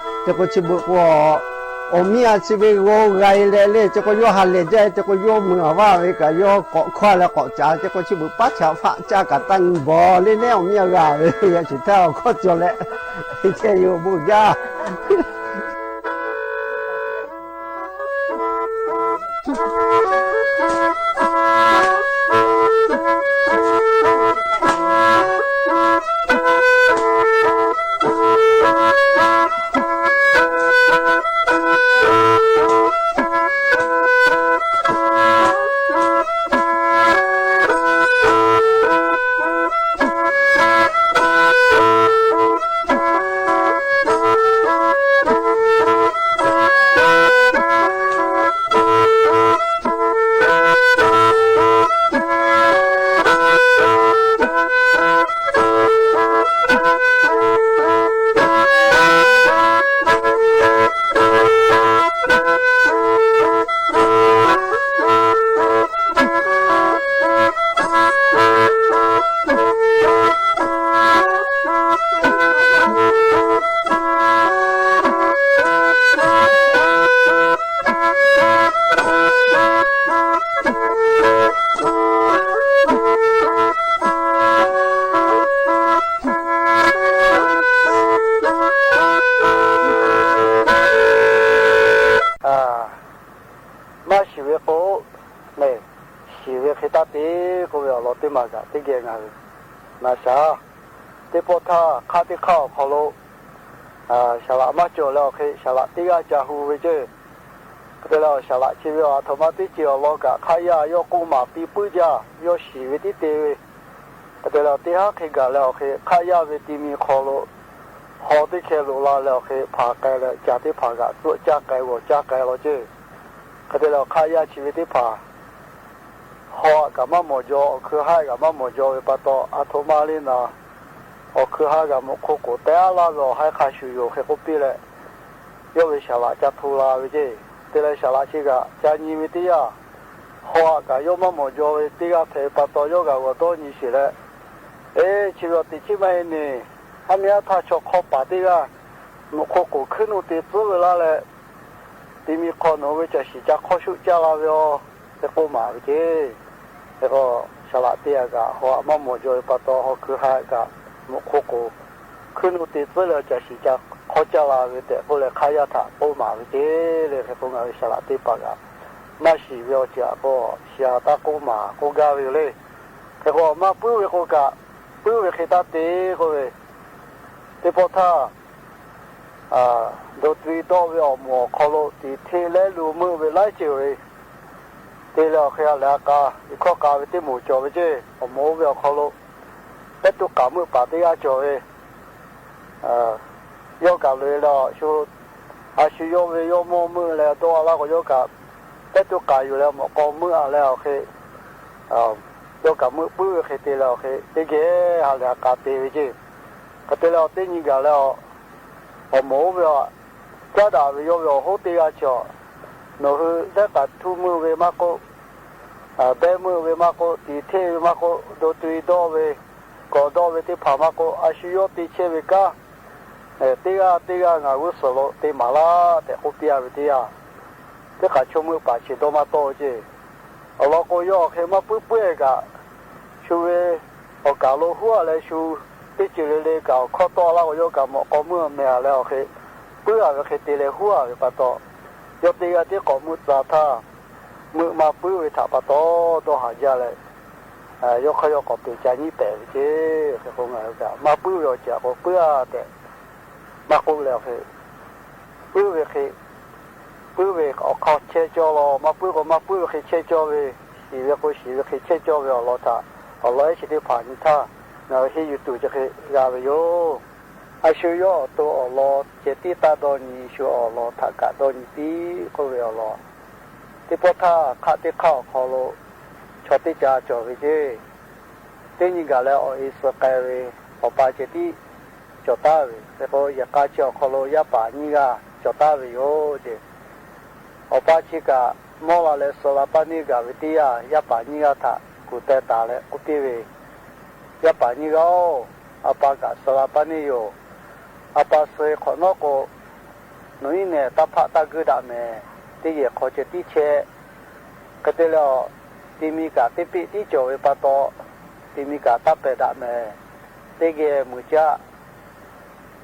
တဲကိးဆံးဘျုးကိး အီၣ်မံၤအါဆံးဝဲဂီၤဂၤအံၤလဲၣ်လၢ တဲကိးယီၢ်ဟးလဲၤဒ်အံၤ တဲကိးယီၢ်မုၢ်အဝါဝဲကးယီၢ်ကိးခွါလၢကိးကၠၢ် တဲကိးဆံးဘျုးပၢ်ဆးဖးကၠၢ်ကးတၢ်နံၤဘီလၢနဲအီၣ်မံၤအဂၤဝဲ ယဲၢ်ဆံးထါအီၣ်ခီကၠီလဲၣ် ခဲယိာ်ဘိၣ်ယါ မၢ်ကၣ်တၢၵ်ႈငၢၼ်း ၼၢ်သၢ တၢၵ်ႈပေႃးထၢၼ်ႈ ၶၢဝ်းတၢၵ်ႈၶၢဝ်းၶီၼ်းလူး ဢႃႇ သြႃႇမႃးၸွမ်းလႄႈဢေႃႈၶႃႈ သြႃႇတၢၵ်ႈၵျၢၵ်ႈႁူဝ်ဝႆႉၸိုင် ၵေႃႈတေလႆႈဢဝ်သြႃႇၸိုဝ်ႈဝႆႉ ဢႃႇ ထမ်ႇမတၢၵ်ႈၵျၢၵ်ႈဢေႃႈ လႄႈၵေႃႈ ၶၢဝ်းယၢဝ်း ယေႃးၵူဝ်းမၢၵ်ႇ ပီႈပိုၼ်းၸႃႉ ယေႃးသီႇဝႆႉတီႈတႄႉဝႆႉ ၵေႃႈတေလႆႈဢဝ်တၢၵ်ႈၵျၢၵ်ႈၵႃႈလႄႈဢေႃႈၶႃႈ ၶၢဝ်းယၢဝ်းဝႆႉတီႈမီးၶေႃးလူး ႁေႃႈတၢၵ်ႈၶႄႇလူႇလႃႈလႄႈဢေႃႈၶႃႈ ၽႃႇၵႆႇလႄႈ ၵျႃႉတၢၵ်ႈၽႃႇၵႃႈ ၸူၵ်းၸၢၵ်ႈၵႆႇ ဝေႃႇၸၢၵ်ႈၵႆႇလူးၸိုင် ၵေႃႈတေလႆႈဢဝ်ၶၢဝ်းယၢဝ်းသီႇဝႆႉတီႈၽႃႇ ႁေႃႈၵႃႈမႃးမေႃၸေႃႇ ဢေႃႈ ၶိူဝ်းႁၢႆးၵႃႈမႃးမေႃၸေႃႇဝႆႉ ပႃႈတေႃႈ ဢႃႇ ထမ်ႇမလီၼႃႇ ဢေႃႈ ၶိူဝ်းႁၢႆးၵႃႈ မူၵ်ႉၶူဝ်းၵူဝ်ႇ တႄႉလႃႈ ဢေႃႈ ႁၢႆးၶႃႈသူယူႇ ၶႃႈၵူႈပီႈလႄႈ ယေႃးဝႆႉသြႃႇၵျၢၵ်ႈထူႇလႃႈဝႆႉၸိုင် တေလႆႈသြႃႇၸိုဝ်ႈၵႃႈ ၸၢင်ႈယိၼ်းဝႆႉတႄႉယဝ်ႉ ႁေႃႈၵႃႈယေႃးမႃးမေႃၸေႃႇဝႆႉတႄႉယဝ်ႉ ၽႄႈပႃႈတေႃႈယေႃးၵႃႈ ၵေႃႈတေႃႇယိၼ်းသေလႄႈ ဢေႈ ၶျိဝ်းတေၶျိဝ်းမႆႈၼႆႉ ဢမ်ႇမီးထႃႈၶျေႃႇၶေႃႈပႃႇတႄႉယဝ်ႉ မူၵ်ႉၶူဝ်းၵူဝ်ႇ ၶိုၼ်းၼူၵ်ႉတီႈၸိူဝ်းဝႆႉလႃႈလႄႈ တီႈမီးၶေႃးၼူဝ်ဝႆႉ ၸႃႉသီႇၸႃႉၶေႃး သုၸႃႉလႃႈဝႆႉဢေႃႈ တႄႉၵေႃႈမႃးဝႆႉၸိုင် တႄႉၵေႃႈ သြႃႇတႄႉၵႃႈ ႁေႃႈမႃးမေႃၸေႃႇပႃႈတေႃႈ ႁေႃႈၶိူဝ်းႁၢႆးၵႃႈ မူၵ်ႉၶူဝ်းၵူဝ်ႇ ၶိုၼ်းၼူၵ်ႉတီႈၸိူဝ်းလႄႈ ၸႃႉသီႇၸႃႉၶေႃး ၸႃႉလႃႈဝႆႉ တႄႉၵေႃႈလႄႈ ၶၢဝ်းယၢဝ်းထႃႈ ၵေႃႈမႃးဝႆႉၸိုင်လႄႈ တႄႉၵေႃႈ ငဝ်းသြႃႇတႄႉပႃးၵႃႈ မႃးသီႇဝႆႉဢေႃႈ ၸႃႉၵေႃႈ သြႃႇတႃႇၵေႃႈမႃး ၵေႃႈၵႃႈဝႆႉလႄႈ တႄႉၵေႃႈ မႃးပိုဝ်ႉဝႆႉၵေႃႈၵႃႈ ပိုဝ်ႉဝႆႉၶႃႈတႄႉၵေႃႈဝႆႉ တႄႉပေႃးထႃႈ ဢႃႇ တူၺ်းတူၺ်းတေႃႇဝႆႉ ဢေႃႈ မူၵ်ႉၶူဝ်းလူး တီႈထႄႉလႄႈ လူမိုဝ်းဝႆႉလၢႆၸိူဝ်းဝႆႉ တႄႉလႄႈ ဢေႃႈ ၶႃႈလႄႈၵႃႈ ဢိၵ်ႇၶေႃႈၵႃႈဝႆႉ တႄႉမူႇၸေႃႇဝႆႉၸိုင် ဢေႃႈ မူဝ်းဝႆႉ ဢေႃႈ ၶူဝ်းလူး ပႅတ်ႈတူၺ်းၵႃႈ မိုဝ်းပႃႇတႄႉၵႃႈၸေႃႇဝႆႉ ဢိူဝ်ႇ ယေႃးၵႃႈလူၺ်ႈလႄႈ သူ ဢႃႇ သူယေႃးဝႆႉ ယေႃးမူဝ်းမိုဝ်းလႄႈ တေႃႇလႃႈၵေႃႈ ယေႃးၵႃႈ ပႅတ်ႈတူၺ်းၵႃႈယူႇလႄႈ မူၵ်ႉၶူဝ်းမိုဝ်းဢႃႇလႄႈ ဢေႃႈ ၶႃႈ ဢိူဝ်ႇ ယေႃးၵႃႈမိုဝ်းပိုဝ်ႉဝႆႉၶႃႈတႄႉလႄႈ ဢေႃႈ ၶႃႈ တႄႉၵေႃႈ ႁႃလႄႈၵႃႈတႄႉဝႆႉၸိုင် ၵေႃႈတႄႉလႄႈ တႄႉၼႆႉၵႃႈလႄႈ ဢေႃႈ မူဝ်းဝႆႉ ၸႃႉတႃႇဝႆႉ ယေႃးဝႆႉ ဢေႃႈ ႁူဝ်တႄႉၵႃႈၸေႃႇ ၼေႃႈ ႁိုဝ် လႄႈၵႃႈ ထူမိုဝ်းဝႆႉမႃးၵေႃႈ ဢႃႇ ပႄႉမိုဝ်းဝႆႉမႃးၵေႃႈ တီႈထႄႉဝႆႉမႃးၵေႃႈ တူၺ်းတူၺ်းတေႃႇဝႆႉ ၵေႃႈတေႃႇဝႆႉ တႄႉၽႃႇမႃးၵေႃႈ ဢႃႇ သူယေႃးတီႈထႄႉဝႆႉၵႃႈ ဢိူဝ်ႇ တႄႉၵႃႈ တႄႉၵႃႈ ငႃးဝူၺ်းသေလူး တႄႉမႃးလႃႈ တႄႉၵေႃႈပီႈဢႃႇဝႆႉတႄႉယဝ်ႉ တႄႉၵႃႈ ၶျူဝ်းမိုဝ်းပႃႇသီႇတေႃႇမႃးတေႃႇၸိုင် ဢေႃႈ လႄႈၵေႃႈ ယေႃးၶႃႈ မႃးပိုဝ်ႉပိုဝ်ႉၵႃႈ သူဝႆႉ ဢေႃႈ ၵႃႈလူဝ်ႇႁူႉလႄႈ သူ တႄႉၸိုဝ်ႈလႄႈလႄႈ ၵႃႈၶေႃးတေႃႇလႃႈၵေႃႈ ယေႃးၵႃႈ မူၵ်ႉၶူဝ်းမိုဝ်းမႄႈလႄႈ ဢေႃႈ ၶႃႈ ပိုဝ်ႉဢႃႇဝႆႉၶႃႈ တႄႉလႄႈ ႁူႉဢႃႇဝႆႉပႃႈတေႃႈ ယေႃးတႄႉၵႃႈ တႄႉၵေႃႈ မိုဝ်းၸႃႉထႃႈ မိုဝ်းမႃးပိုဝ်ႉဝႆႉထႃႈပႃႈတေႃႈ တေႃႇႁႃယႃႈလႄႈ ဢႃႇ ယေႃးၶႃႈယေႃးၵေႃႈ ပဵၼ်ၸႃႉၼီႈပႄႇဝႆႉၸိုင် ၶႃႈ ၵေႃႈငၢႆႈၵႃႈ မႃးပိုဝ်ႉဝႆႉၸႃႉၵေႃႈ ပိုဝ်ႉဢႃႇတႄႉ မႃးၵုမ်းလႄႈ ၶႃႈ ပိုဝ်ႉဝႆႉၶႃႈ ပိုဝ်ႉဝႆႉ ဢေႃႈ ၶဝ်ၶျႄႉၸေႃႇလူး မႃးပိုဝ်ႉၵေႃႈ မႃးပိုဝ်ႉဝႆႉၶႃႈ ၶျႄႉၸေႃႇဝႆႉ သီႇဝႆႉၵေႃႈ သီႇဝႆႉၶႃႈ ၶျႄႉၸေႃႇဝႆႉ ဢေႃႈ လေႃးထႃႈ ဢေႃႈ လေႃးဢႆႉသီႇတီႈၽၢၼ်ႇၼႆႉထႃႈ ၼႃႇ ႁဵတ်းယူႇတူဝ်ႇၸႃႉၶႃႈ ၵႃႈဝႆႉယူႇ ဢႃႇ သူယေႃးတူဝ်ႇ ဢေႃႈ လေႃး ၸႄႈတီႈတႃႈတေႃႇၼီႈ သူ ဢေႃႈ လေႃး ထႃႈၵႃႈတေႃႇၼီႈ တီႈၵေႃႈဝႆႉ ဢေႃႈ လေႃး တီႈပေႃးထႃႈ ၶႃႈတီႈၶႃႈ ဢေႃႈ လေႃး ၶျေႃႇတီႈၸႃႉၸေႃႇဝႆႉၸိုင် တႄႉၼႆႉၵႃႈလႄႈ ဢေႃႈ ဢီႈသၢၵ်ႈၵႆႇဝႆႉ ဢေႃႈ ပႃႈၸႄႈတီႈ ၸေႃႇတႃႇဝႆႉ လႄႈၵေႃႈ ယႃႇၵႃႈၸေႃႇၶေႃးလူး ယႃႇပႃႇၼီႇၵႃႈ ၸေႃႇတႃႇဝႆႉယူႇ ၸႄႈ ဢေႃႈ ပႃႈၸီႇၵႃႈ မေႃးလႃႈလႄႈ သရႃႇပႃႇၼီႇၵႃႈ ဝေႇတီႇယႃႇ ယႃႇပႃႇၼီႇၵႃႈထႃႈ ၵူႈတႄႉတႃႇလႄႈ ၵူႈတီႈဝႆႉ ယႃႇပႃႇၼီႇၵႃႈ ဢေႃႈ ဢပႃႈၵႃႈ သရႃႇပႃႇၼီႇယူႇ ဢပႃႈသႂ်ႇၶေႃႈၼေႃႈၵေႃႈ ၼူၺ်ႇၼႄႇ တႃႇၽႃႇတႃႇၵိူဝ်ႇတႃႇမႄႈ တီႈယႄႇၶေႃႈၸႄႈတီႈၶျႄႉ ၵေႃႈတေလႆႈ တီႈမီးၵႃႈ တီႈပီႈတီႈၸေႃႇဝႆႉပႃႈတေႃႈ တီႈမီးၵႃႈ တႃႇပႄႇတႃႇမႄႈ တီႈၵႄႈမိူဝ်ႈၸႃႉ ၶႂ်ႈၵူၺ်းလႄႈ ဢေႃႈ ပႃႈၸီႇယႃႇၼီႇၵႃႈထႃႈ တေႃႇမႃးပီႈတႃႇဝႆႉ တႄႉၼႆႉၵႃႈလႄႈ ဢေႃႈ ပႃႈၸီႇၵႃႈ သၢၵ်ႈၵႆႇဝႆႉၸႄႈ ဢေႃႈ ပႃႈသၢၵ်ႈၵႆႇၶေႃႈၼေႃႈ ဢေႃႈ ဝိဢေႃႈ ၼီႇၶျီႇ တီႈမီးထႃႈ တီႈၵႄႈတီႈၸႃႉလႄႈ တီႈယႄႇၶေႃႈတီႈၶျႄႉဝႆႉ ယႃႇၶႃႈ ဢေႃႈ ယႃႇၵႃႈလႃႈထႃႈ ဢေႃႈ ဝိပႃႇၸီႇတီႇၵႃႈ ယႄႇၵႃႈၸႃႉၸေႃႇဝႆႉပႃႈတေႃႈလႄႈ ဢေႃႈ မီးမႃးႁိုဝ်လႄႈ ဢေႃႈ ၶႂ်ႈ ယေႃးယႄႇယေႃးတႃႇၵႆႇ သီႇဝႆႉယူႇ ဢေႃႈ ယၢဝ်းဝႆႉဢေႃႈ ၶေႃႈလူး ဢေႃႈ ပႃႈၵေႃႈပီႈဢႃႈ ၶႃႈသူ တီႈမီး တီႈၵႄႈတီႈၸႃႉဝႆႉ လႃႈဝႆႉၸႃႉသီႇ တီႈၽႃႇၵႃႈ ၶႃႈမႄႈပႄႇတႃႇဝႆႉၸႄႈ ဢေႃႈ ဝိဢေႃႈၼီႇ ၵေႃႈတေလႆႈ ဢေႃႈ ဢေႃႈ ၼီႇပႃႇၵေႃႈ ဢေႃႈ ပႃႈဝႆႉယႄႇၵႃႈၶျႄႉဝႆႉ ဢေႃႈ ဝိပႃႇၵေႃႈ ယႄႇတႃႇတူၺ်းလႄႈ ယေႃးယႄႇယေႃးတီႈၶျႄႉၵႆႇဝႆႉ ၶႃႈတီႈၸီႇလူး ၵေႃႈတေလႆႈ ဢေႃႈ ဝိပႃႇၸီႇယေႃးတေႃႇၼီႇဝႆႉ ဢႃႈ ငၢႆးၼီႇပႃႇ ဢေႃႈ မီးမႃးၵႃႈ မႃးၸေႃႇသီႇ ၸႃႉသီႇ ၶႃႈမႄႈပႄႇတႃႇဝႆႉၸေႃႇ မႃးၸေႃႇလူး ငၢႆးၼီႇပႃႇၸေႃႇ ၶႂ်ႈဝႃႈၶႃႈတႄႉႁူႉလႄႈ ငၢႆးၶႂ်ႈလႆႈဢေႃႈ မီးမႃးၵေႃႈ ႁိုဝ်ၸေႃႇသီႇဝႆႉ ၶျႃႉပႃႈတေႃႈ ယေႃးငၢႆးၸီႉမႃးပီႈၸေႃႇလူး ဢူဝ်ႇၶေႇ တေႃႇဝႆႉၸီႉ ဢေႃႈ ဝိပႃႇၸီႇ ၵေႃႈ ၼီႇပႃႇၵႃႈၸႃႉလႄႈ ၵေႃႈတေႃႇၼီႇဝႆႉ ဢႃႈ ငၢႆးဝိပႃႇၸီႇငၢႆး ၸႃႉသီႇ ၶႃႈမႄႈပီႈလႃႈဝႆႉၸေႃႇ မႃးၸေႃႇ ယေႃးဢူဝ်ႇၶေႇ ၼီႇငၢႆးၵဝ်ႇဝႆႉ ဢေႃႈ ၼီႇမွၵ်ႇၵဝ်ႇဝႆႉ ဢေႃႈ ငၢႆးၵႄႈမႃး ယေႃးၸႃႉၸေႃႇဝႆႉ ယေႃးႁိုဝ်ၸေႃႇဝႆႉ ဢူဝ်ႇၶေႇ တေႃႇၵႃႈဝႆႉၸီႉ ဢေႃႈ ၼီႇပႃႇၸီႇ ၵေႃႈတေလႆႈ ဢေႃႈ ၸႃႉၸီႉယႂ်ႇလူၵ်ႈၵႃႈလႄႈ ၸႃႉသီႇ တေႉထူး ၼီႇဝႆႉလႄႈ ဢူဝ်ႇၶေႇ ဢေႃႈ ဝိပႃႇဝႆႉ ၸႃႉၸီႉယႂ်ႇၶေႃႈ ဢေႃႈ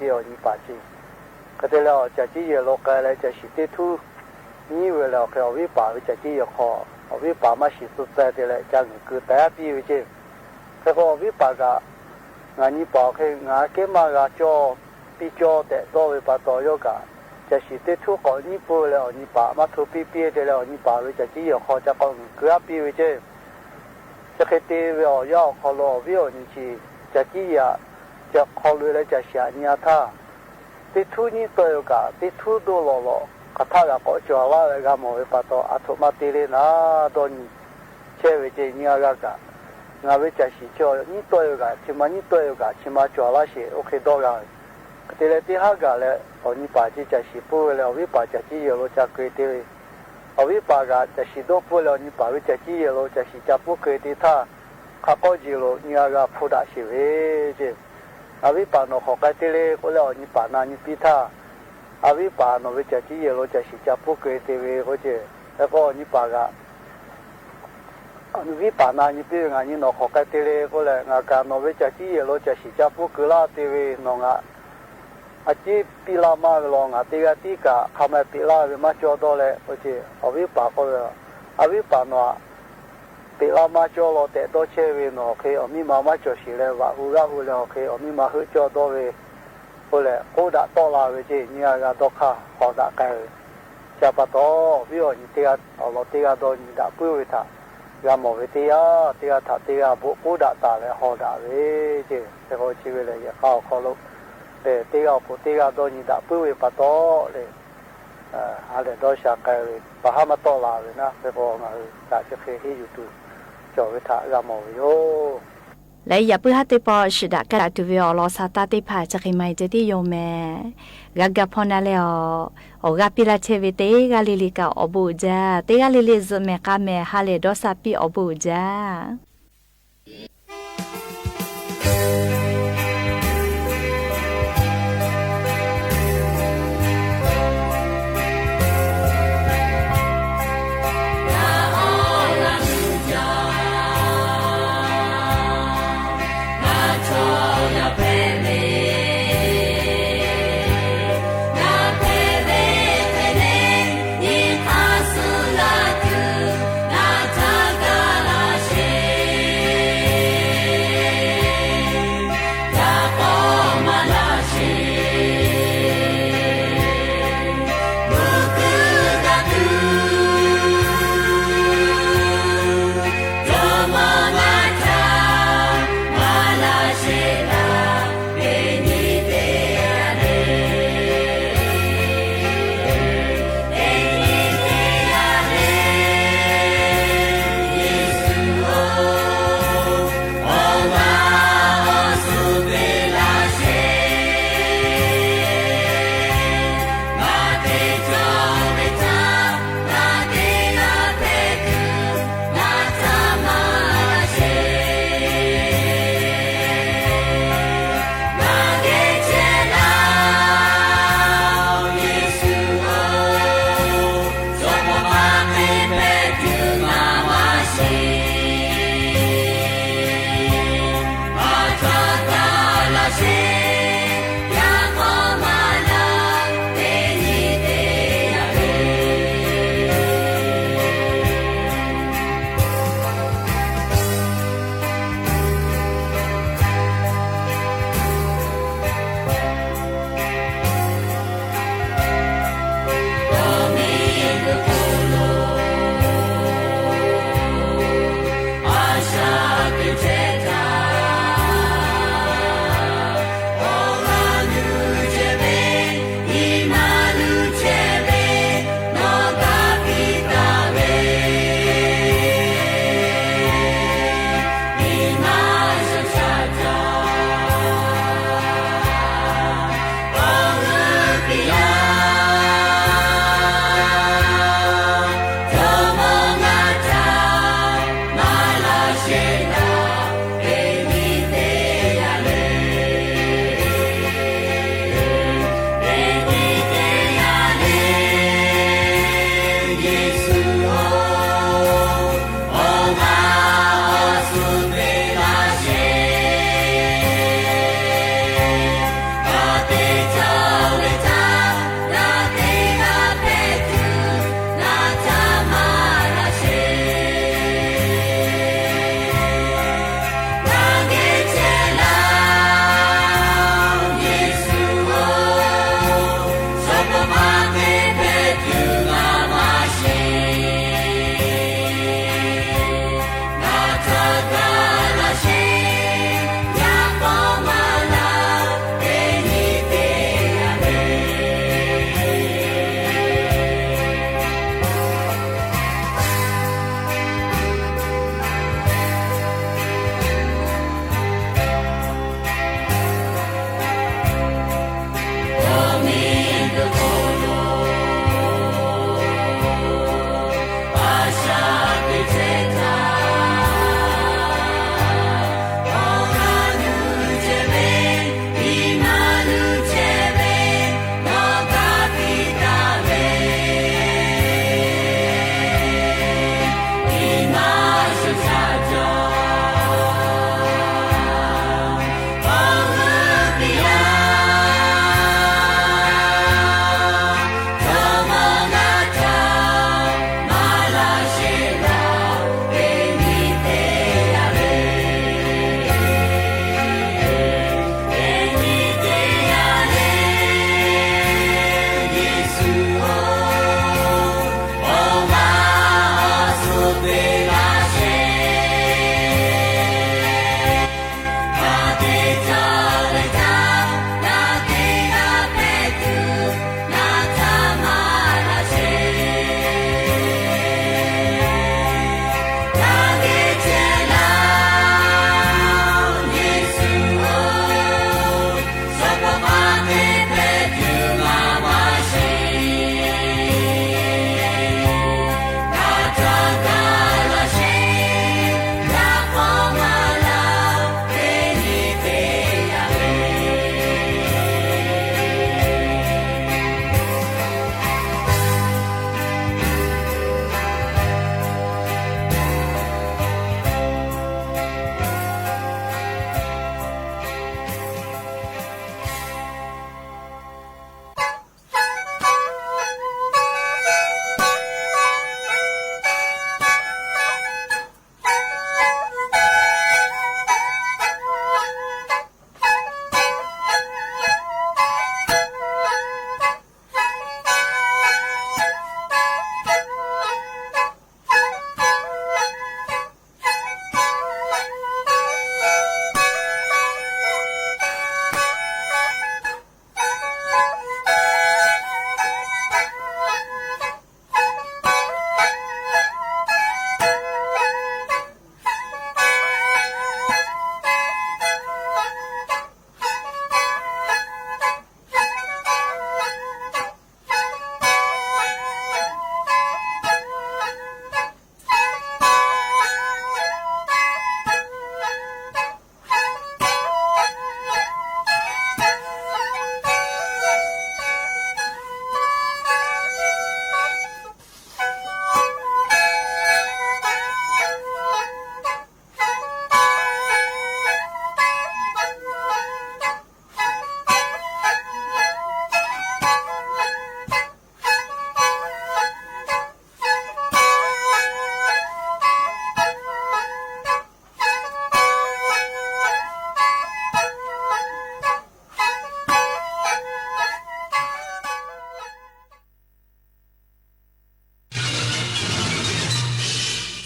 ဝိပႃႇမႃး သီႇသုတ်းၸႂ်ႉတေလႄႈ ၸၢင်ႈၵိူတ်ႇတႄႉပီႈဝႆႉၸီႉ ၵေႃႈ ဢေႃႈ ဝိပႃႇၵႃႈ ငါနုပာ်ခ့ ငါက့မါဂၤကၠီ ပံကၠီ တအဲၣ်ဒိးဝဲပာ်တီၢ်ယိကး, ကၠးသံၣ်တ့ထူ ကိးနံပူၤလၢအီၤနုပာ် မၤထိၣ်ပံပံတဲလၢအီၤနုပာ်ဝဲ ကၠးကံယဲၢ်ဃီ ကၠးကိးငုာ်ကၢပံဝဲက့ၢ်. ကၠးဃ့တ့ဝဲအီၤယါအီၤခီလိာ် အီၣ်ဝံအီၣ်နုၢ်ဆံး, ကၠးကံယဲၢ် ကၠးခီလိာ်လၢကၠးသံၣ်အနံၤအထါ တ့ထူနံၣ်တဲယိကး တ့ထူဒိၣ်လီၢ်လီၢ် ခးထါဂၤကိးကွၢ်လၢ်ဝဲ ဂၤမီၢ်ဝဲပာ်တီၢ် အထိၣ်မါတ့လ့နၤ ဒီနံၤ ဆဲးဝဲက့ၢ် နံၤအဂၤကး, ငါဝဲကၠးသံၣ်ဆၢ နံၣ်တဲယိကး ဆံးမါနံၣ်တဲယိကး ဆံးမါကွၢ်လၢ်သ့ အိၣ်ဃ့ဒီဂၤဝဲ, ကတဲလၢတ့ဟါဂၤလၢ အီၤနုပာ်က့ၢ်ကၠးသံၣ်ပူၤဝဲလၢ အီၣ်ဝံပာ်ကၠးကံယဲၢ်လိာ်ကၠးက့ၤတ့ဝဲ, အီၣ်ဝံပာ်ဂၤ ကၠးသံၣ်ဒိၣ်ပူၤလၢ အီၤနုပာ်ဝဲကၠးကံယဲၢ်လိာ် ကၠးသံၣ်ကၠးပူၤက့ၤတ့ထါ ခးကိးယံာ်လိာ် နံၤအဂၤဖှူဒၣ်သ့ဝဲက့ၢ်. အီၣ်ဝံပာ်နီၢ်ဃီၤကဲတ့လ့ ဃိလၢအီၤနုပာ်နၤနုပံထါ အီၣ်ဝံပာ်နီၢ်ဝဲကၠးကံယဲၢ်လိာ် ကၠးသံၣ်ကၠးပူၤက့ၤတ့ဝဲဃိက့ၢ်, လၢကီးအီၤနုပာ်ဂၤ အီၣ်ဝံပာ်နၤနုပံ နံၤနီၢ်ဃီၤကဲတ့လ့ ဃိလၢ ငါကးနီၢ်ဝဲကၠးကံယဲၢ်လိာ် ကၠးသံၣ်ကၠးပူၤက့ၤလၢ်တ့ဝဲ နီၢ်ငါ အက့ပံလၢ်မါဝဲလီၤ ငါတ့ဂၤတံကး ခးမ့ၢ်ပံလၢ်ဝဲမၤကၠီဒီးလဲၣ် အိၣ်က့ၢ် အီၣ်ဝံပာ်ကီးဝဲ, အီၣ်ဝံပာ်နီၢ် ပံလၢ်မၤကၠီလီၤ တအဲၣ်ဒိးဆဲးဝဲနီၢ်ဃ့ အီၤမံမၤမၤကၠီသ့လၢ ဝဲဟူဂၤဟူလၢအီၣ်ဃ့ အီၣ်မံမၤဟုကၠီဒီးဝဲ ဃိလၢ ကိးဒၣ်တီၢ်လၢ်ဝဲက့ၢ် နံၤအဂၤဒီးခးဟီၣ်ဒၣ်ကဲဝဲ, ကၠးပာ်တီၢ် ဝံအီၣ်နုၢ်တ့ဂၤ အီၣ်လီၤတ့ဂၤဒီးနံၤဒၣ်ပှ့ၤဝဲထး, ဂၤမီၢ်ဝဲတ့ဂၤ တ့ဂၤထးတ့ဂၤဘိး ကိးဒၣ်တၢ်လၢဟီၣ်ဒၣ်ဝဲ က့ၢ် သ့ၣ်ဃီဆံးဝဲလၢ ယဲၢ်ဃါအီၣ်ခီလိာ် တ့ဂၤအီၣ်ဖိးတ့ဂၤဒီးနံၤဒၣ်ပှ့ၤဝဲပာ်တီၢ်လၢ ဟါလၢာ်ဒီးစှၤကဲဝဲ ပဟါမၢတီၢ်လၢ်ဝဲနၤ သ့ၣ်ဃီ ငါအုၣ်သး ကၠးဃ့ဟ့ၣ်ယူၤတုၤ ကၠီၣ်ဝဲထး ဂၤမီၢ်ဝဲယိၣ် လၢယၤပၢၢ်ဟါတ့ပီၢ် စံးဒၣ်ကဲဒၣ်တုၤဝဲအီၤလီၤ ဆၢတၢ်သ့ၣ်တဖၣ် ကၠးဃ့မၤအံၤတ့ၢ်ယိၣ်မဲာ်, ဂၤကၢ်ဖီနၤလဲၣ်အီၤ, အီၣ်ဂၤပံလၢ်ထဲဝဲ တ့ဂၤလံၤလံၤကးအီၣ်ဘူးဒၣ်, တ့ဂၤလံၤလံၤ စၢးမဲာ်ဃါမဲာ် ဟါလၢာ်ဒီးစၢ်ပံအီၣ်ဘူးဒၣ်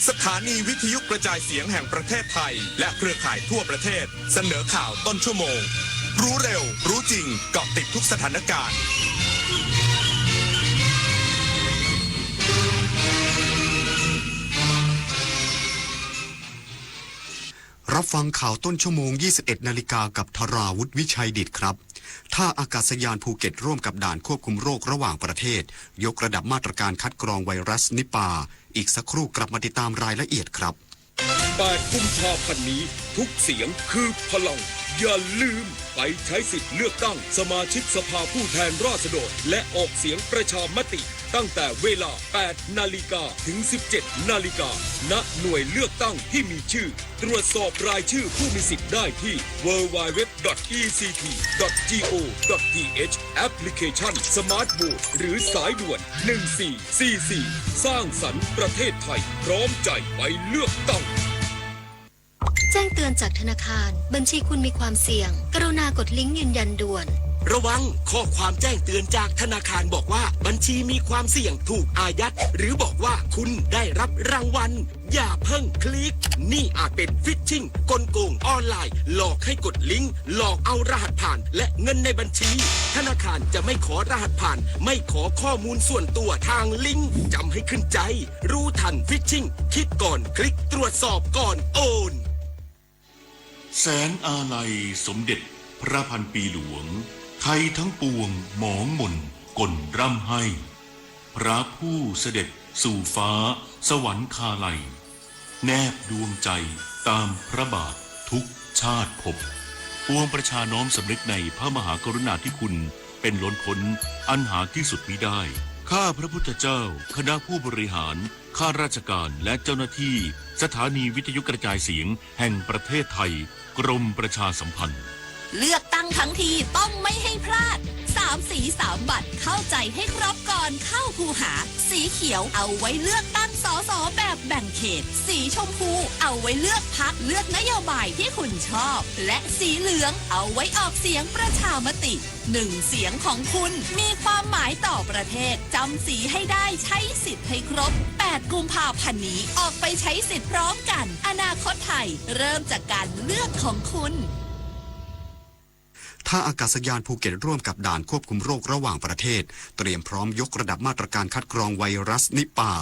สถานีวิทยุกระจายเสียงแห่งประเทศไทย และเครือข่ายทั่วประเทศ เสนอข่าวต้นชั่วโมง รู้เร็ว รู้จริง เกาะติดทุกสถานการณ์ รับฟังข่าวต้นชั่วโมง ยี่สิบเอ็ดนาฬิกา กับธราวุฒิ วิชัยดิษฐครับ ท่าอากาศยานภูเก็ตร่วมกับด่านควบคุมโรคระหว่างประเทศ ยกระดับมาตรการคัดกรองไวรัสนิปา อีกสักครู่กลับมาติดตามรายละเอียดครับ แปดกุมภาพันธ์นี้ ทุกเสียงคือพลัง อย่าลืมไปใช้สิทธิ์เลือกตั้งสมาชิกสภาผู้แทนราษฎร และออกเสียงประชามติ ตั้งแต่เวลา แปดนาฬิกา ถึง สิบเจ็ดนาฬิกา ณ หน่วยเลือกตั้งที่มีชื่อ ตรวจสอบรายชื่อผู้มีสิทธิ์ได้ที่ ดับเบิลยู ดับเบิลยู ดับเบิลยู ดอท อี ซี ที ดอท จี โอ ดอท ที เอช แอปพลิเคชัน สมาร์ทโหวต หรือสายด่วน หนึ่งสี่สี่สี่ สร้างสรรค์ประเทศไทย พร้อมใจไปเลือกตั้ง แจ้งเตือนจากธนาคาร บัญชีคุณมีความเสี่ยง กรุณากดลิงก์ยืนยันด่วน ระวัง ข้อความแจ้งเตือนจากธนาคารบอกว่าบัญชีมีความเสี่ยงถูกอายัด หรือบอกว่าคุณได้รับรางวัล อย่าเพิ่งคลิก นี่อาจเป็น phishing กลโกงออนไลน์ หลอกให้กดลิงก์ หลอกเอารหัสผ่าน และเงินในบัญชี ธนาคารจะไม่ขอรหัสผ่าน ไม่ขอข้อมูลส่วนตัวทางลิงก์ จำให้ขึ้นใจ รู้ทัน phishing คิดก่อนคลิก ตรวจสอบก่อนโอน แสงอาลัยสมเด็จพระพันปีหลวง ไทยทั้งปวงหมองหม่นก่นร่ำไห้ พระผู้เสด็จสู่ฟ้าสวรรคาลัย แนบดวงใจตามพระบาททุกชาติภพ ปวงประชาน้อมสำนึกในพระมหากรุณาธิคุณเป็นล้นพ้นอันหาที่สุดมิได้ ข้าพระพุทธเจ้า คณะผู้บริหาร ข้าราชการ และเจ้าหน้าที่สถานีวิทยุกระจายเสียงแห่งประเทศไทย กรมประชาสัมพันธ์ เลือกตั้งทั้งทีต้องไม่ให้พลาด สามสีสามบัตร เข้าใจให้ครบก่อนเข้าคูหา สีเขียวเอาไว้เลือกตั้ง สส แบบแบ่งเขต สีชมพูเอาไว้เลือกพรรค เลือกนโยบายที่คุณชอบ และสีเหลืองเอาไว้ออกเสียงประชามติ หนึ่งเสียงของคุณมีความหมายต่อประเทศ จำสีให้ได้ ใช้สิทธิ์ให้ครบ แปดกุมภาพันธ์นี้ ออกไปใช้สิทธิ์พร้อมกัน อนาคตไทย เริ่มจากการเลือกของคุณ ท่าอากาศยานภูเก็ตร่วมกับด่านควบคุมโรคระหว่างประเทศ เตรียมพร้อมยกระดับมาตรการคัดกรองไวรัสนิปา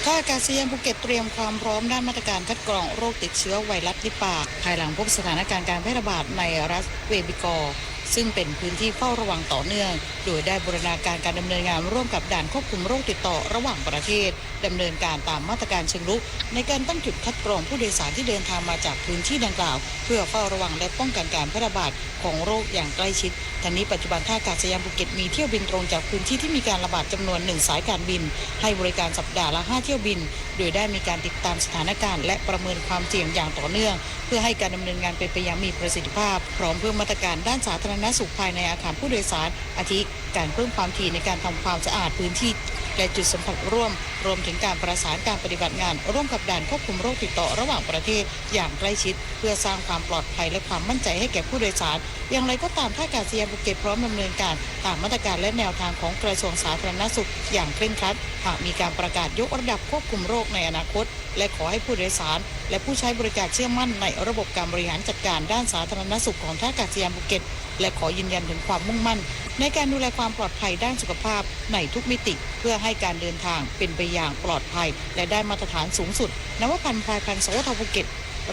ท่าอากาศยานภูเก็ตเตรียมความพร้อมด้านมาตรการคัดกรองโรคติดเชื้อไวรัสนิปา ภายหลังพบสถานการณ์การแพร่ระบาดในรัฐเวบิกอร์ ซึ่งเป็นพื้นที่เฝ้าระวังต่อเนื่อง โดยได้บูรณาการการดำเนินงานร่วมกับด่านควบคุมโรคติดต่อระหว่างประเทศ ดำเนินการตามมาตรการเชิงรุก ในการตั้งจุดคัดกรองผู้โดยสารที่เดินทางมาจากพื้นที่ดังกล่าว เพื่อเฝ้าระวังและป้องกันการแพร่ระบาดของโรคอย่างใกล้ชิด ทั้งนี้ปัจจุบันท่าอากาศยานภูเก็ตมีเที่ยวบินตรงจากพื้นที่ที่มีการระบาดจำนวนหนึ่งสายการบิน ให้บริการสัปดาห์ละห้าเที่ยวบิน โดยได้มีการติดตามสถานการณ์และประเมินความเสี่ยงอย่างต่อเนื่อง เพื่อให้การดำเนินงานเป็นไปอย่างมีประสิทธิภาพ พร้อมเพิ่มมาตรการด้านสาธารณสุขภายในอาคารผู้โดยสาร อาทิ การเพิ่มความถี่ในการทำความสะอาดพื้นที่ และจุดสัมผัสร่วม รวมถึงการประสานการปฏิบัติงานร่วมกับด่านควบคุมโรคติดต่อระหว่างประเทศอย่างใกล้ชิด เพื่อสร้างความปลอดภัยและความมั่นใจให้แก่ผู้โดยสาร อย่างไรก็ตามท่าอากาศยานภูเก็ตพร้อมดำเนินการตามมาตรการและแนวทางของกระทรวงสาธารณสุขอย่างเคร่งครัด หากมีการประกาศยกระดับควบคุมโรคในอนาคต และขอให้ผู้โดยสาร และผู้ใช้บริการเชื่อมั่นในระบบการบริหารจัดการด้านสาธารณสุขของท่าอากาศยานภูเก็ต และขอยืนยันถึงความมุ่งมั่น ในการดูแลความปลอดภัยด้านสุขภาพในทุกมิติ เพื่อให้การเดินทางเป็นไปอย่างปลอดภัย และได้มาตรฐานสูงสุด นวพันธ์ พลายพันธ์ สวท ภูเก็ต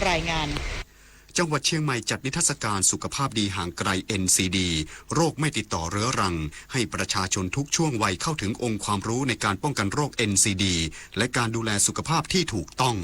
รายงาน จังหวัดเชียงใหม่จัดนิทรรศการสุขภาพดีห่างไกล เอ็นซีดี โรคไม่ติดต่อเรื้อรัง ให้ประชาชนทุกช่วงวัยเข้าถึงองค์ความรู้ในการป้องกันโรค เอ็นซีดี และการดูแลสุขภาพที่ถูกต้อง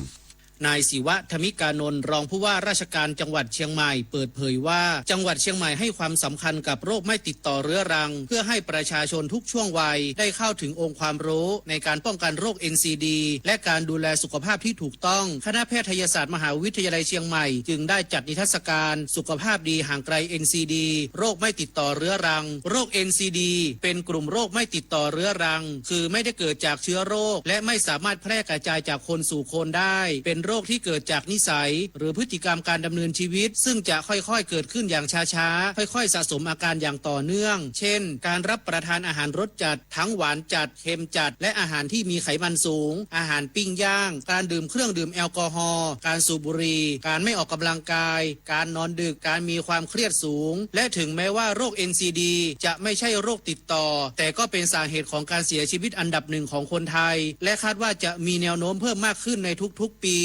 นายศิวะ ธมิกานนท์ รองผู้ว่าราชการจังหวัดเชียงใหม่ เปิดเผยว่า จังหวัดเชียงใหม่ให้ความสำคัญกับโรคไม่ติดต่อเรื้อรัง เพื่อให้ประชาชนทุกช่วงวัยได้เข้าถึงองค์ความรู้ในการป้องกันโรค เอ็นซีดี และการดูแลสุขภาพที่ถูกต้อง คณะแพทยศาสตร์มหาวิทยาลัยเชียงใหม่ จึงได้จัดนิทรรศการสุขภาพดีห่างไกล เอ็นซีดี โรคไม่ติดต่อเรื้อรัง โรค เอ็นซีดี เป็นกลุ่มโรคไม่ติดต่อเรื้อรัง คือไม่ได้เกิดจากเชื้อโรค และไม่สามารถแพร่กระจายจากคนสู่คนได้ เป็นโร โรคที่เกิดจากนิสัย หรือพฤติกรรมการดำเนินชีวิต ซึ่งจะค่อยๆ เกิดขึ้นอย่างช้าๆ ค่อยๆ สะสมอาการอย่างต่อเนื่อง เช่น การรับประทานอาหารรสจัด ทั้งหวานจัด เค็มจัด และอาหารที่มีไขมันสูง อาหารปิ้งย่าง การดื่มเครื่องดื่มแอลกอฮอล์ การสูบบุหรี่ การไม่ออกกำลังกาย การนอนดึก การมีความเครียดสูง และถึงแม้ว่าโรค เอ็นซีดี จะไม่ใช่โรคติดต่อ แต่ก็เป็นสาเหตุของการเสียชีวิตอันดับหนึ่งของคนไทย และคาดว่าจะมีแนวโน้มเพิ่มมากขึ้นในทุกๆ ปี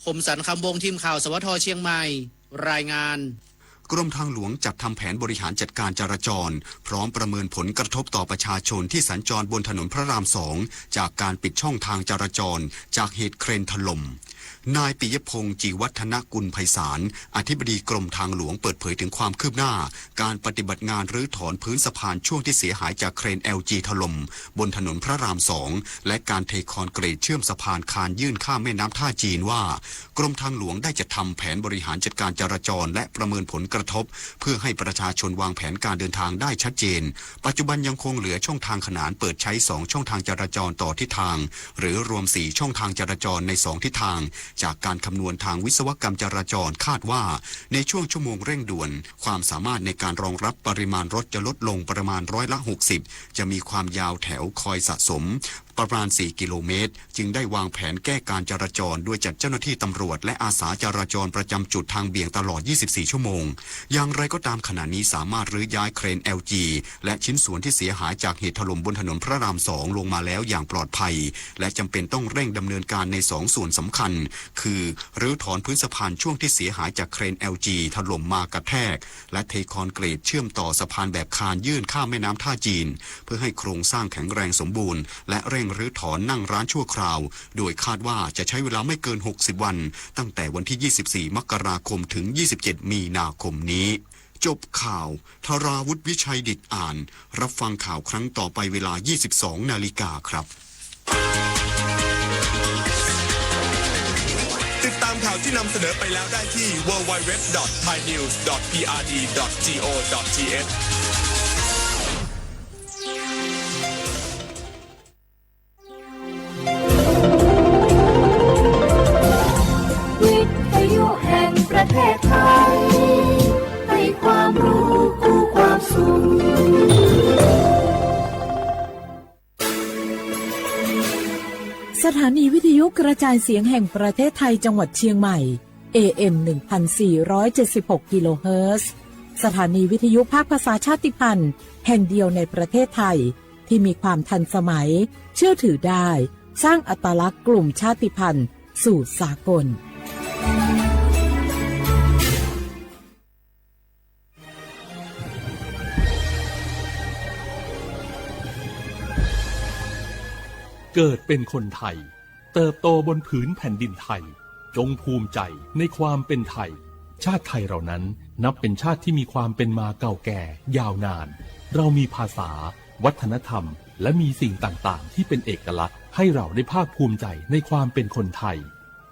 คมสันต์ คำวงศ์ ทีมข่าว สวท เชียงใหม่ รายงาน กรมทางหลวงจัดทำแผนบริหารจัดการจราจร พร้อมประเมินผลกระทบต่อประชาชนที่สัญจรบนถนนพระรามสอง จากการปิดช่องทางจราจร จากเหตุเครนถล่ม นายปิยพงษ์ จีวัฒนกุลไพศาล อธิบดีกรมทางหลวง เปิดเผยถึงความคืบหน้า การปฏิบัติงานรื้อถอนพื้นสะพานช่วงที่เสียหายจากเครน แอลจี ถล่ม บนถนนพระรามสอง และการเทคอนกรีตเชื่อมสะพานคานยื่นข้ามแม่น้ำท่าจีนว่า กรมทางหลวงได้จัดทำแผนบริหารจัดการจราจร และประเมินผลกระทบ เพื่อให้ประชาชนวางแผนการเดินทางได้ชัดเจน ปัจจุบันยังคงเหลือช่องทางขนานเปิดใช้สองช่องทางจราจรต่อทิศทาง หรือรวมสี่ช่องทางจราจรในสองทิศทาง จากการคำนวณทางวิศวกรรมจราจรคาดว่า ในช่วงชั่วโมงเร่งด่วน ความสามารถในการรองรับปริมาณรถจะลดลงประมาณร้อยละหกสิบ จะมีความยาวแถวคอยสะสมประมาณสี่กิโลเมตร จึงได้วางแผนแก้การจราจร โดยจัดเจ้าหน้าที่ตำรวจและอาสาจราจรประจำจุดทางเบี่ยงตลอดยี่สิบสี่ชั่วโมง อย่างไรก็ตาม ขณะนี้สามารถรื้อย้ายเครน แอลจี และชิ้นส่วนที่เสียหายจากเหตุถล่มบนถนนพระรามสองลงมาแล้วอย่างปลอดภัย และจำเป็นต้องเร่งดำเนินการในสองส่วนสำคัญ คือ รื้อถอนพื้นสะพานช่วงที่เสียหายจากเครน แอลจี ถล่มมากระแทก และเทคอนกรีตเชื่อมต่อสะพานแบบคานยื่นข้ามแม่น้ำท่าจีน เพื่อให้โครงสร้างแข็งแรงสมบูรณ์ และเร่งรื้อถอนนั่งร้านชั่วคราว โดยคาดว่าจะใช้เวลาไม่เกินหกสิบวัน ตั้งแต่วันที่ยี่สิบสี่มกราคมถึงยี่สิบเจ็ดมีนาคมนี้ จบข่าว ธราวุฒิ วิชัยดิษฐอ่าน รับฟังข่าวครั้งต่อไปเวลายี่สิบสองนาฬิกาครับ ติดตามข่าวที่นำเสนอไปแล้วได้ที่ ดับเบิลยู ดับเบิลยู ดับเบิลยู ดอท ไทยนิวส์ ดอท พีอาร์ดี ดอท จีโอ ดอท ทีเอช วิทยุแห่งประเทศไทย ให้ความรู้คู่ความสุข สถานีวิทยุกระจายเสียงแห่งประเทศไทยจังหวัดเชียงใหม่ เอเอ็ม หนึ่งพันสี่ร้อยเจ็ดสิบหก กิโลเฮิรตซ์ สถานีวิทยุภาคภาษาชาติพันธุ์แห่งเดียวในประเทศไทย ที่มีความทันสมัย เชื่อถือได้ สร้างอัตลักษณ์กลุ่มชาติพันธุ์สู่สากล เกิดเป็นคนไทย เติบโตบนผืนแผ่นดินไทย จงภูมิใจในความเป็นไทย ชาติไทยเรานั้นนับเป็นชาติที่มีความเป็นมาเก่าแก่ยาวนาน เรามีภาษา วัฒนธรรม และมีสิ่งต่างๆ ที่เป็นเอกลักษณ์ ให้เราได้ภาคภูมิใจในความเป็นคนไทย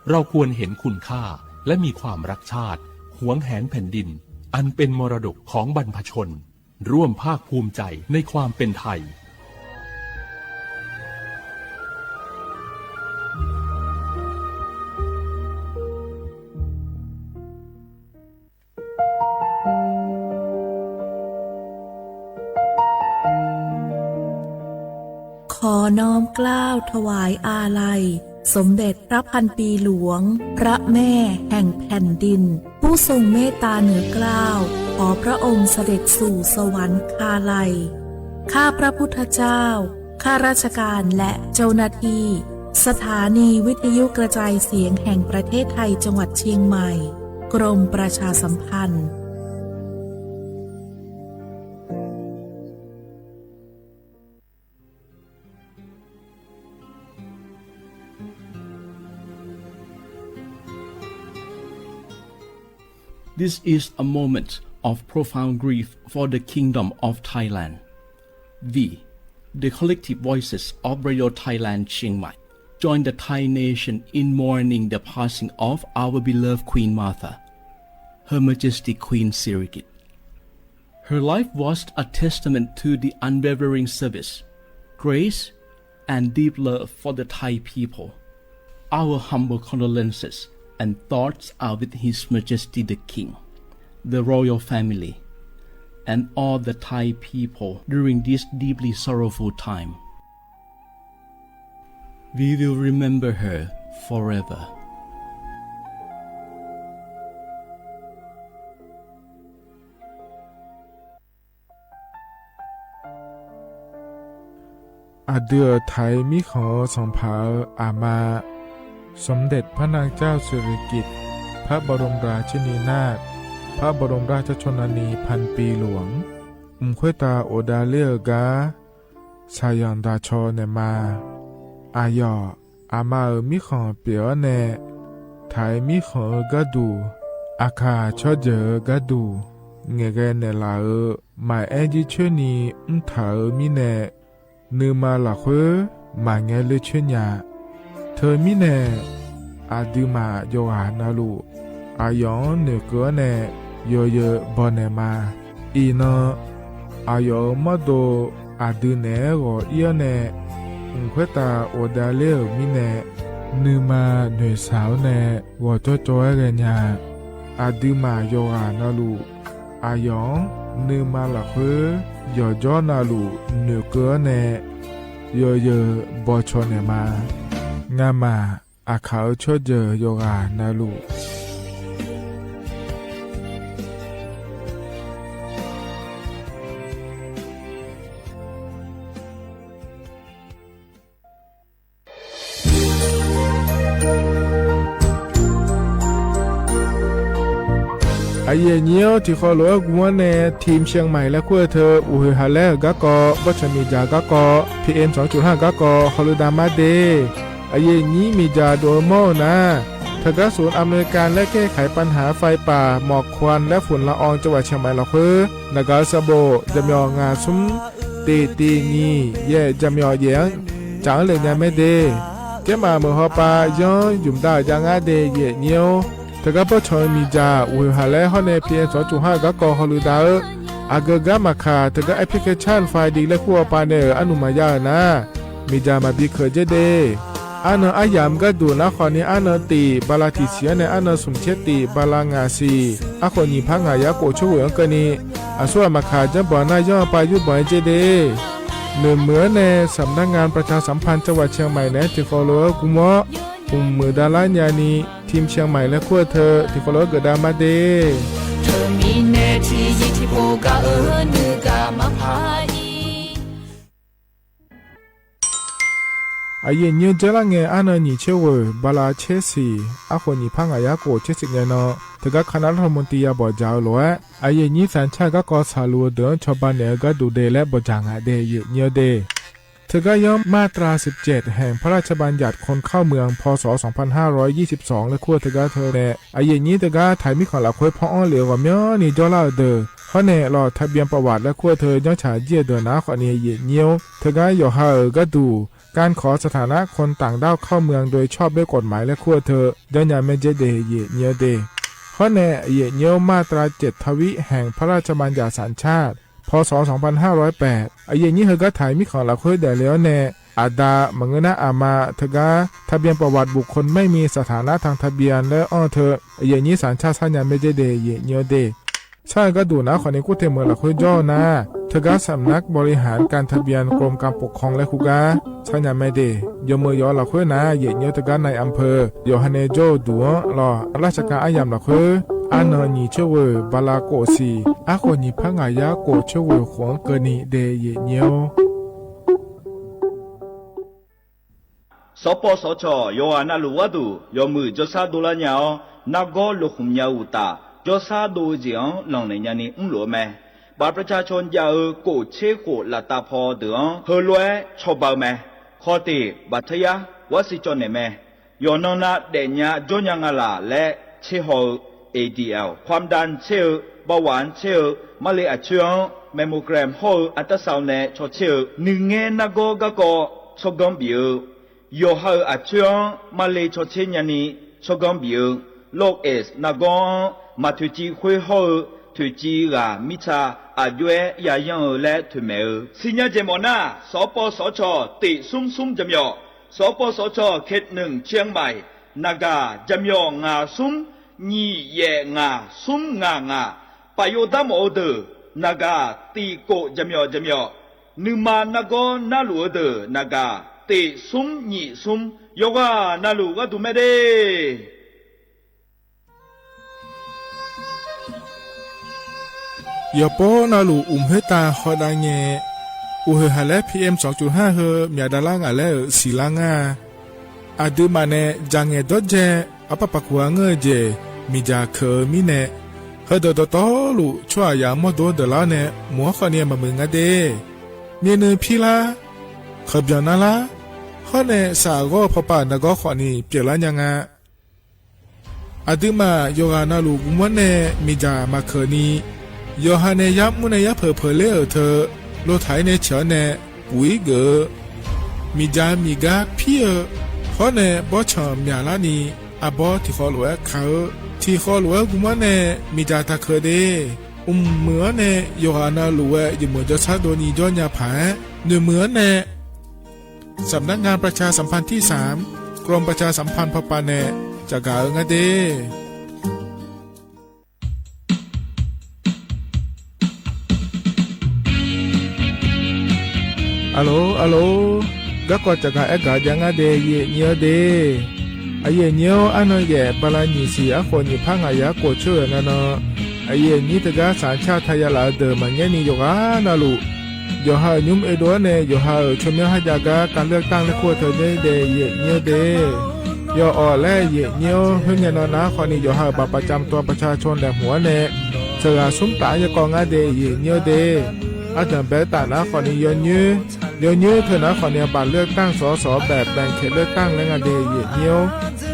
เราควรเห็นคุณค่า และมีความรักชาติ หวงแหนแผ่นดิน อันเป็นมรดกของบรรพชน ร่วมภาคภูมิใจในความเป็นไทย ขอน้อมเกล้าถวายอาลัย สมเด็จพระพันปีหลวง พระแม่แห่งแผ่นดิน ผู้ทรงเมตตาเหนือเกล้า ขอพระองค์เสด็จสู่สวรรคาลัย ข้าพระพุทธเจ้า ข้าราชการและเจ้าหน้าที่ สถานีวิทยุกระจายเสียงแห่งประเทศไทยจังหวัดเชียงใหม่ กรมประชาสัมพันธ์ This is a moment of profound grief for the Kingdom of Thailand. We, the collective voices of Radio Thailand Chiang Mai, join the Thai nation in mourning the passing of our beloved Queen Mother, Her Majesty Queen Sirikit. Her life was a testament to the unwavering service, grace, and deep love for the Thai people. Our humble condolences and thoughts are with His Majesty the King, the royal family, and all the Thai people during this deeply sorrowful time. We will remember her forever. อะดื้อไถมีของสองผา อะมา สมเด็จพระนางเจ้าสิริกิติ์ พระบรมราชินีนาถ พระบรมราชชนนีพันปีหลวง อุ้มควยตาโอดาเล่อก้า สาหย่อนดาชอแหน่มา อะหย่อ อะมาเอ๋อ มีของเป๋อแหน่ ไถมีของเอ๋อก้าดู อะข่า ชอดเจ๋อเอ๋อก้าดู แง่แกแหน่หละเอ๋อ หมายแอ้นยี่เชิญนี้ อุ้มถาเอ๋อ มีแหน่ นือมาหละเฮ้อ หมายแงเลือเชิญยา เธอมีแหน่ อะดื้อหมาโยอานาลู อะหย่อนเหน่อเกอแหน่ เยอเยอบ่แหน่มา อี่เนาะ อะหย่อเอ๋อ มอดโด อะดื้อแหน่ ก่ออี้แหน่ อุ้มควยตาโอดาเล่อ มีแหน่ นือมาเหน่อสาวแหน่ ก่อจ้อจ้อแหน่ยา อะดื้อหมาโยอานาลู อะหย่อน นือมาหละเฮ้อ หย่อจ้อนาลู เหน่อเกอแหน่ เยอเยอบ่ชอแหน่มา งาหมา อะข่าเอ๋อ ชอดเจ๋อโยอานาลู อะเย่เงี้ยว ตี้เคารพกั๋วแหน่ ทีมเชียงใหม่และขั้วเธอ อู่หือหาแลก้าก่อ บ้อเฉิงหมี่จ๋าก้าก่อ พีเอ็มสองจุดห้าก้าก่อ ฮอลลีดามาเดย์ อะเย่นี้หมี่จ๋าโดยมอลนะ เถิงก้าศูนย์อำนวยการและแก้ไขปัญหาไฟป่า หมอกควันและฝุ่นละอองจังหวัดเชียงใหม่หละเฮ้อ หน้ากากสะโบก จ๋ำเหยาะหงาซุม เต๊ะตี้นี่ แย่จ๋ำเหยาะแหยง จ๋าเหล่นยาแม่เดย์ เก๊หมาเหมือฮอปา ย้อนหยุ่มดาวจางาเดย์ เย่เงี้ยว เถิงก้าบ้อเฉิงหมี่จ๋า อู่หือหาแล ฮอดแหน่ พีเอ็มสองจุดห้าก้าก่อ ฮอลลีดาเอ๋อ อะเกอก้าหมาข่า เถิงก้าแอปพลิเคชัน ไฟดีและขั้วปาแหน่เอ๋อ อะหนุมายาเอ๋อนะ หมี่จ๋าหมาบีเขินเจ๊เดย์ อะเนินอะหยามก้าดูนะ ขอนี้ อะเนินตี้ บาราตี้เสียแหน่ อะเนินสุมเช็ดตี้ บาราหงาสี่ อะโขดหยีบพักหงายาโกะเฉวยอังเกอร์นี้ อะซั่วหมาข่า จ๊ำบ่อหน้าย่อปายุบ่อยเจ๊เดย์ เน่อเหมือนแหน่ สำนักงานประชาสัมพันธ์จังหวัดเชียงใหม่แหน่ ตี้เคารพกั๋วมอล อุ้มมือดาราญานี ทีมเชียงใหม่และขั้วเธอ ตี้เคารพเกิดดามาเดย์ เธอมีแหน่ตี้ยี่ตี้โปกาเอ๋อ เน่อก้ามาพาอี อะเย่เงี้ยว เจ๊ละแง อะเนินหยีบเฉวย บาราเช็ดสี่ อะโขดหยีบพักหงายาโกะเช็ดสี่แหน่เนาะ เถิงก้าคณะรัฐมนตรียาบ่อจ๋าเอ๋อหลวย อะเย่นี้สัญชาติก้าก่อ สาลูเดินชาวบ้านแหน่เอ๋อก้าดูเดย์และบ่จ๋างาเดย์ เย่เงี้ยวเดย์ เถิงก้าย้อนมาตราสิบเจ็ด แห่งพระราชบัญญัติคนเข้าเมือง พ.ศ. สองพันห้าร้อยยี่สิบสอง และขั้วเถิงก้าเธอแหน่ อะเย่นี้เถิงก้าไถมีของหละเฮ้อ พ่องอ้อเหลียวก่อเมียวนี้จ้อเล่าเดอ ฮอดแหน่หลอดทะเบียนประวัติและขั้วเธอ ย้อนฉายเยี่ยเดอนะ ขอนี้ เย่เงี้ยว เถิงก้าหย่อหาเอ๋อก้าดู ก๋านขอสถานะคนต่างด้าวเข้าเมืองโดยชอบด้วยกฎหมายและขั้วเธอ ย้อนยาแม่เจ๊เดย์ เย่เงี้ยวเดย์ ฮอดแหน่ เย่เงี้ยว มาตราเจ็ด ทวิ แห่งพระราชบัญญัติสัญชาติ พ.ศ. สองพันห้าร้อยแปด อะเย่นี้เถิงก้าไถมีของหละเฮ้อแด่แล้วแหน่ อะดา หมายเงื้อนะ อะมา เถิงก้าทะเบียนประวัติบุคคลไม่มีสถานะทางทะเบียนและอ้อเธอ อะเย่นี้สัญชาติ ซ่านยาแม่เจ๊เดย์ เย่เงี้ยวเดย์ ซ่านก้าดูนะ ขอนี้กู้เต็มเหมือนหละเฮ้อจ้อนะ เถิงก้าสำนักบริหารการทะเบียนกรมการปกครองและคู่ก้า ซ่านยาแม่เดย์ หย่อมือหย่อหละเฮ้อนะ เย่เงี้ยว เถิงก้านายอำเภอ หย่อฮาเนโจ้ดูลอ ราชการอะหยามหละเฮ้อ อะเนินหยีบเฉวย บาราโกะสี่ อะโขดหยีบพักหงายาโกะเฉวย ขวงเกินนี้เดย์ เย่เงี้ยว สปสช ယွၤနလူဝဲသူ ယွၤမုၢ် ကၠီသးဒိၣ်လၢညါအီၤ နဂီၢ်လိာ်ဃုာ်ညါအူတၢ် ကၠီသးဒိၣ်ဝဲစ့ၢ်အီၤ လီၤနဲၣ်ညါန့ၣ် အူလိာ်မဲ ဘၣ်ပြၢ်ဆၣ်ကၠီၣ်ယၣ်ဧၢ ကိၣ်ဆ့ဃိၣ်လၢ်တၢ်ဖီဒၢးအီၤ ဟၢလွဲဆီၣ်ဘၢမဲ ခီၣ်တ့ၢ်ဘၣ်ထယါ ဝဲစ့ၢ်ကၠီၣ်နဲၣ်မဲ ယွၤနီၢ်နၤဒဲးညါ ကၠီၣ်ညါငါလၢ်လၢဆ့ဟီၣ်ဧၢ เอดีแอล ความดันဆ့ဧၢ เบาหวานဆ့ဧၢ မါလ့အဆၢအီၤ แมมโมแกรมဟီၣ်ဧၢ อัลตราซาวน์နဲၣ်ဆီၣ်ဆ့ဧၢ နုၣ်ငဲနဂီၢ်ဂၤကီၢ် ဆီၣ်ကီၢ်ဘံၣ်ဧၢ ယွၤဟၢအဆၢအီၤ မါလ့ဆီၣ်ဆ့ညါန့ၣ် ဆီၣ်ကီၢ်ဘံၣ်ဧၢ โรคเอดส์ နဂီၢ်အီၤ မၤထွဲကၠံဃွ့ဟီၣ်ဧၢ ထွဲကၠံဂၤ မံဆါ အဒွဲယၤယၢ်ဧၢ လၢထွဲမဲာ်ဧၢ စံညါကဲမီၣ်နၢ် สปสช เตะซุ่มๆ ကၠီၣ်ယၣ် สปสช เขตหนึ่ง เชียงใหม่ နဂါ ယမျီုငါ သုမ်း ညိ ယဲၢ် ငါ သုမ်း ငါ ငါ ပယိုဒၣ်မီဢိုဒဵု နဂါ တိကိၣ် ယမျီု ယမျီု နွံမါ နၢ်ဂီၢ် နၢ်လူၢ်အိုဒဵု နဂါ တိ သုမ်း ညိ သုမ်း ယွၤဂာ နၢ်လူၢ် ဝၣ်ဒူမ့ၢ်ဒ့ၣ် ယိၤပီနၢ်လူၢ် ဢုမ်ႇႁဵတ်းတၢ် ဟီၣ်ဒၣ်ငဲၣ် အိၣ်ဟ့ႁၢၼ်လၢ PM သွင်จุดห้า ဟို မျးဒါလါ ငါးလဲၣ် သီလါ ငါး အဒုးမးနဲ ယၣ်ငဲၣ်ဒီးယဲၢ် အပပာ်ကွၢ်ငိုၼ်းယဲၢ် မ့ၢ်ယၣ်ခဲအံၤမံးနဲၣ် ဟဲဒီးတီတီလူၢ် ဆှၢယၣ်မီၢ်ဒိၣ်ဒၢလါနဲၣ် မူဟီၣ်ခီၣ်န့ၣ် မၤမုာ်ငါဒ့ၣ် မ့ၢ်နုၤ ဖံလါ ခၢၣ်ပၠီၣ်နါလါ ဟီၣ်နဲၣ် သးအဂီၢ် ဖီၣ်ပာ်နဂီၢ်ခီၣ်န့ၣ် ပျဲၢ်လါညါငါ အဒုးမး ယိၤဂာ်နၢ်လူၢ် မူဝဲနဲၣ် မ့ၢ်ယၣ် မၤခဲန့ၣ် ယိၤဟၣ်နဲၣ် ယါမူနဲၣ် ယါဖၢၣ်ဖၢၣ်လ့အၢၣ်ထၢၣ် လိၣ်ထးအံၤနဲၣ် ဆၢၣ်နဲၣ် ပူၤအံၤဂ့ၤ မ့ၢ်ယၣ် မ့ၢ်ဂၤ ဖံအၢၣ် ဟီၣ်နဲၣ် ဘီဆၣ်မျးလါနံၤ အဘီထံၣ်ဃီလိာ်ဝဲခါအၢ ထံၣ်ဃီလိာ်ဝဲ မူဝဲနဲၣ် မ့ၢ်ယၣ်တၢ်ခဲဒ့ၣ် အိၣ်မုာ်အီၤနဲၣ် ယိၤဂာ်နၢ်လူၢ်ဝဲ ယမုာ်ယဆါဒိၣ်နံၤဒီးညါဖး နုာ်မုာ်အီၤနဲၣ် สำนักงานประชาสัมพันธ์ที่สาม กรมประชาสัมพันธ์ ဖီၣ်ပာ်နဲၣ် ကၠီၣ်ကၣ်အၢ ငါဒ့ၣ် အလိၤ အလိၤ ဂၤကီၢ်ကၠီၣ်ကၣ်အဲၣ်ကၣ်ယၤ ငါဒ့ၣ် ယိၤညိအၢဒ့ၣ် အယိၤညိ အါနီၢ်ယဲၢ် ဘၤလးနံၣ်ဆံ အဃိၣ်နံၣ်ဖး ငါယၤကိးဆိၣ်ဂ့ၤနၤနီၤ အယိၤညိတဂၤ သၣ်ဆၣ်ထးယလၣ်အဒၢး မၤငဲနံၤ ယိၤဂာ်နၢ်လူၢ် ယိၤဟၣ်ညိမ်အ့ဒိးနဲၣ် ယိၤဟၣ်အၢၣ် ဆိမိၣ်ဟါယၤဂၤ การเลือกตั้ง လၢခိၣ်ထၢၣ်န့ၣ်ဒ့ၣ် ယိၤညိဒ့ၣ် ယိၤအီၣ်လၢယိၤညိ ဟိုးညါနီၢ်နၤ ခီၣ်နံၤ ယိၤဟၣ်အၢၣ် บัตรประจำตัวประชาชน ဒဲးမူဝဲနဲၣ် သၢဂၤသုမ်းတၢ် ယကိး ငါဒ့ၣ် ယိၤညိဒ့ၣ် အတၢ်ဘဲတၢ်နၤ ခီၣ်နံၤ ယိၤညိ ယိၤညိထၢၣ်နၤ ခီၣ်နံၤ အဘၣ်เลือกตั้ง สส แบบแบ่งเขตเลือกตั้ง လၢ ငါဒ့ၣ် ယိၤညိ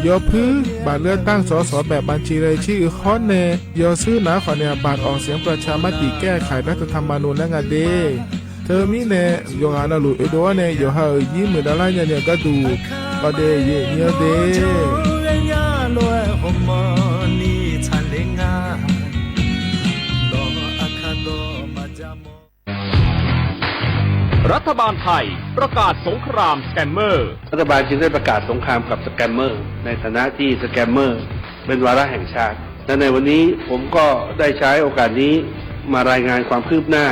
ယိၤဖု บัตรเลือกตั้ง สส แบบบัญชีรายชื่อ ဟီၣ်နဲၣ် ယိၤဆူနၤ ခီၣ်နံၤ အဘၣ်ออกเสียงประชามติแก้ไขรัฐธรรมนูญ လၢ ငါဒ့ၣ် ထၢၣ်မံးနဲၣ် ယိၤဂာ်နၢ်လူၢ်အ့ဒိးန့ၣ် ယိၤဟၣ်အၢၣ် ယံမုၢ်ဒၣ်လၢညါန့ၣ် ကဒူၣ် ကီးဒ့ၣ် ယိၤညိဒ့ၣ် รัฐบาลไทยประกาศสงครามสแกมเมอร์ รัฐบาลจึงได้ประกาศสงครามกับสแกมเมอร์ ในฐานะที่สแกมเมอร์เป็นวาระแห่งชาติ และในวันนี้ผมก็ได้ใช้โอกาสนี้มารายงานความคืบหน้า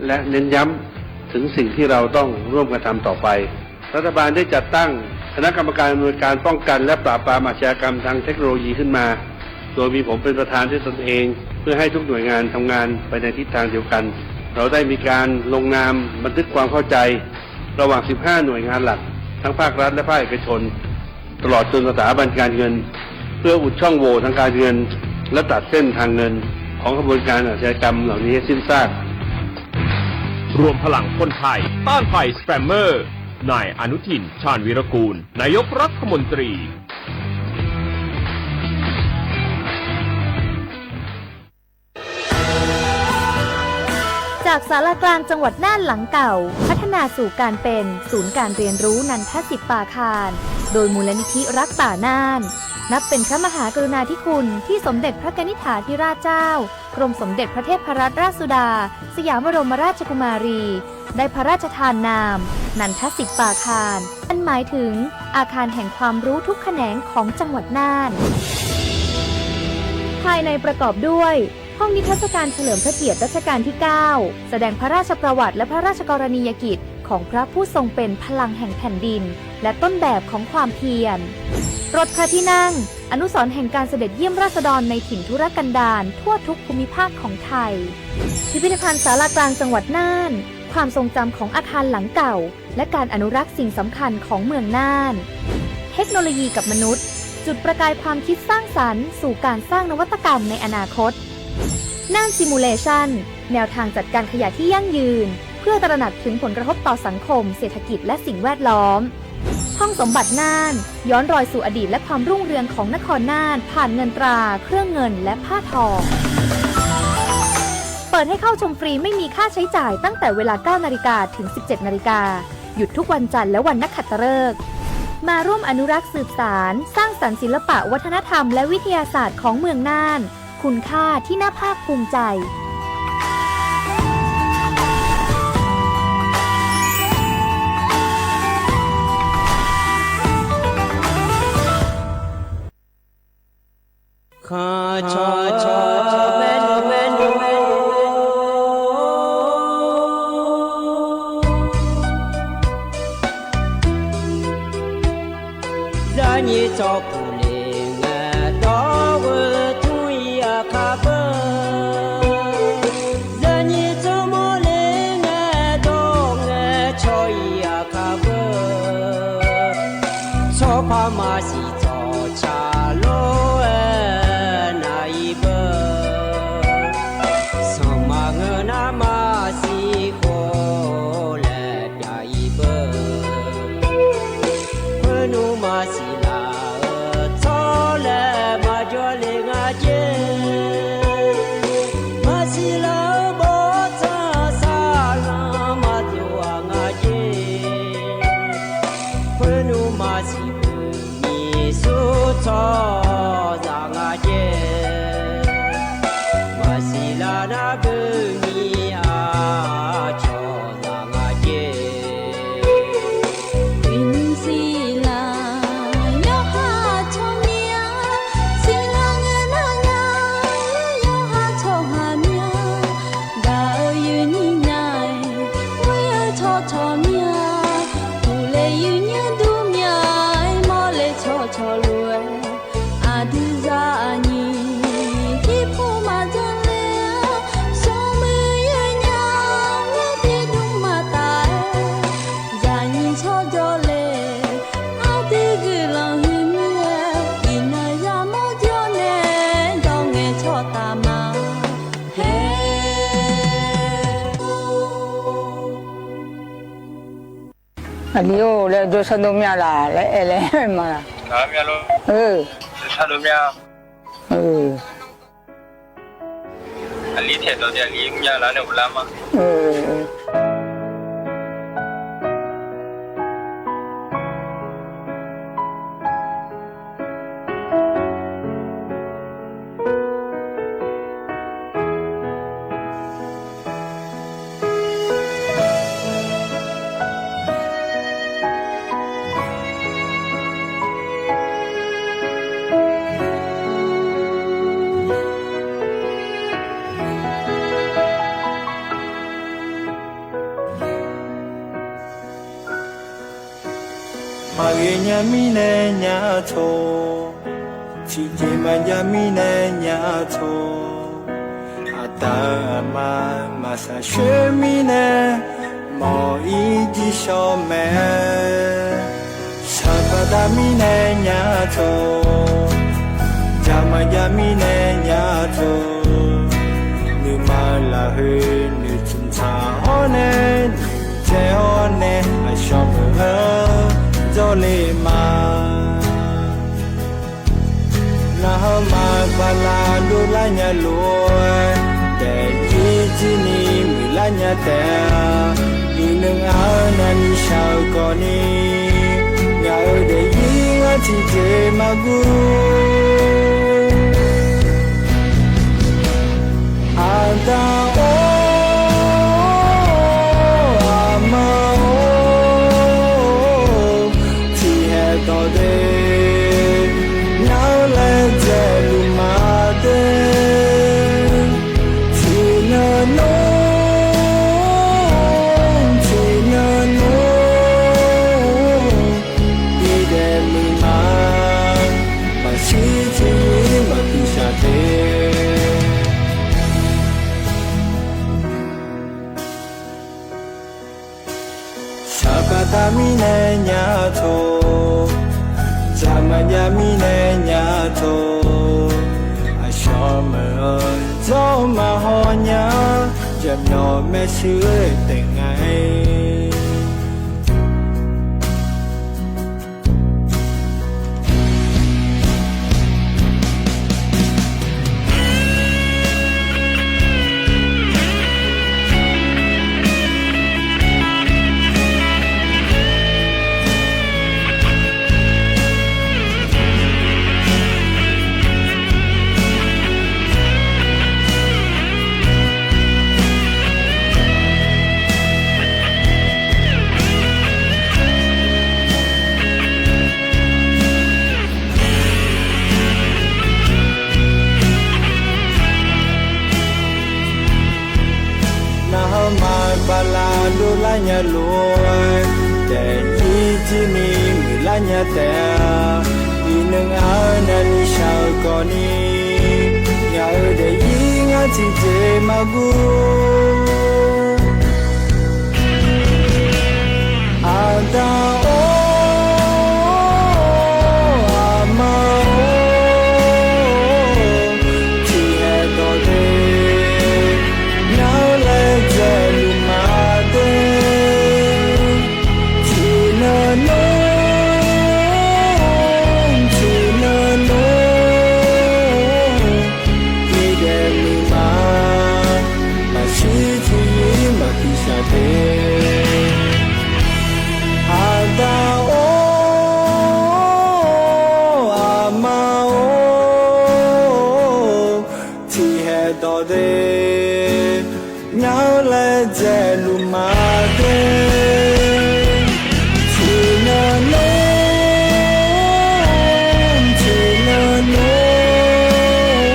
และเน้นย้ำถึงสิ่งที่เราต้องร่วมกันทำต่อไป รัฐบาลได้จัดตั้งคณะกรรมการอำนวยการป้องกันและปราบปรามอาชญากรรมทางเทคโนโลยีขึ้นมา โดยมีผมเป็นประธานด้วยตนเอง เพื่อให้ทุกหน่วยงานทำงานไปในทิศทางเดียวกัน เราได้มีการลงนามบันทึกความเข้าใจ ระหว่าง สิบห้า หน่วยงานหลัก ทั้งภาครัฐและภาคเอกชน ตลอดจนสถาบันการเงิน เพื่ออุดช่องโหว่ทางการเงิน และตัดเส้นทางเงินของขบวนการอาชญากรรมเหล่านี้ให้สิ้นซาก รวมพลังคนไทยต้านภัยสแกมเมอร์ นายอนุทิน ชาญวีรกูล นายกรัฐมนตรี จากศาลากลางจังหวัดน่านหลังเก่า พัฒนาสู่การเป็นศูนย์การเรียนรู้นันทสิปปาคาร โดยมูลนิธิรักป่าน่าน นับเป็นพระมหากรุณาธิคุณที่สมเด็จพระกนิษฐาธิราชเจ้า กรมสมเด็จพระเทพรัตนราชสุดา สยามบรมราชกุมารี ได้พระราชทานนาม นันทสิปปาคาร อันหมายถึงอาคารแห่งความรู้ทุกแขนงของจังหวัดน่าน ภายในประกอบด้วย ห้องนิทรรศการเฉลิมพระเกียรติรัชกาลที่ เก้า แสดงพระราชประวัติและพระราชกรณียกิจของพระผู้ทรงเป็นพลังแห่งแผ่นดิน และต้นแบบของความเพียร รถพระที่นั่ง อนุสรณ์แห่งการเสด็จเยี่ยมราษฎรในถิ่นทุรกันดารทั่วทุกภูมิภาคของไทย พิพิธภัณฑ์ศาลากลางจังหวัดน่าน ความทรงจำของอาคารหลังเก่า และการอนุรักษ์สิ่งสำคัญของเมืองน่าน เทคโนโลยีกับมนุษย์ จุดประกายความคิดสร้างสรรค์สู่การสร้างนวัตกรรมในอนาคต น่าน Simulation แนวทางจัดการขยะที่ยั่งยืน เพื่อตระหนักถึงผลกระทบต่อสังคม เศรษฐกิจ และสิ่งแวดล้อม ห้องสมบัติน่าน ย้อนรอยสู่อดีตและความรุ่งเรืองของนครน่าน ผ่านเงินตรา เครื่องเงิน และผ้าทอ เปิดให้เข้าชมฟรีไม่มีค่าใช้จ่ายตั้งแต่เวลา เก้านาฬิกา ถึง สิบเจ็ดนาฬิกา หยุดทุกวันจันทร์และวันนักขัตฤกษ์ มาร่วมอนุรักษ์สืบสาน สร้างสรรค์ศิลปะวัฒนธรรมและวิทยาศาสตร์ของเมืองน่าน คุณค่าที่น่าภาคภูมิใจ အလံၤအိၣ် လၢဒိဆၣ်ဒိၣ်မၠၣ်လၢ် လၢအဲၣ်လၢမၤလၢ် မၠၣ်လီၤ အၢ ဒိဆၣ်ဒိၣ်မၠၣ် အၢ အလံၤထဲးဒီး အလံၤမၠၣ်လၢ်န့ၣ် ပလၢ်မး အၢ မၤဂ့ၤညါမံန့ၣ်ညါထိၣ်, ထံၣ်က့ၤမၤယါမံန့ၣ်ညါထိၣ်, အတၢ်မၤ မၤစၢ်ဆှၢမံန့ၣ်, မ်အံၤဒ်ဆၢမဲာ်, ဆၢပၢ်တၢ်မံန့ၣ်ညါထိၣ်, တၢ်မၤယါမံန့ၣ်ညါထိၣ်, နမၤလၢ်ဟု နဆၢထၢၣ်အီၤန့ၣ် နတဲအီၤန့ၣ် အဆၢမုၢ်ဧၢ, ဒီးလ့မး နဟၢမၤပှၤလၢဒိလၢညါလိၤ, တယံာ်တနံၤမုၢ်လၢညါတဲ, ဒ်နုၣ်အၢနၤနံၣ်ဆၢကီးနံၤ, ညါအၢဒ်အံၤ အထံၣ်က့ၤမၤဂ့ၤ အတၢ်အိၣ် အမၤအိၣ် ထံၣ်ဟဲဒီးဒ့ ညါလၢကဲလူၤမၤဒ့ ထံၣ်နနိ ထံၣ်နနိ ဒ်ဒဲးမုၢ်မၤ ပှၤဆံးဆံးမၤသူၣ်စၢ်သ့ ဆၢပၢ်တၢ်မံန့ၣ်ညါထိၣ်, တၢ်မၤယါမံန့ၣ်ညါထိၣ်, အဆၢမုၢ်ဧၢ ဒီးမၤဟီညါ ယမျီၢ်မဲာ်ဆှးတဲာ်ငါ ဒိုးလၢညါလိၤ, တယံၤတမံၤမုၢ်လၢညါတဲ, အံၤနုၣ်အၢနၤလံဆၢကီးနံၤ, ညၣ်အၢတယံၤ ငါထံၣ်တ့ၢ်မၤဘူၣ် အတၢ်အိၣ် အမါအိၣ် ထံၣ်ဟဲဒီးဒ့ နၤလဲၤဒဲလူၤမၤဒ့ ထံၣ်နၤနိ ထံၣ်နၤနိ အံၤဒဲးမုၢ်မၤ မၤဆံးထံၣ်ယံၤ မၤပံၢ်ဆၣ်ဒ့ အတၢ်အိၣ် အမါအိၣ် ထံၣ်ဟဲဒီးဒ့ နၤလဲၤဒဲလူၤမၤဒ့ ထံၣ်နၤနိ ထံၣ်နၤနိ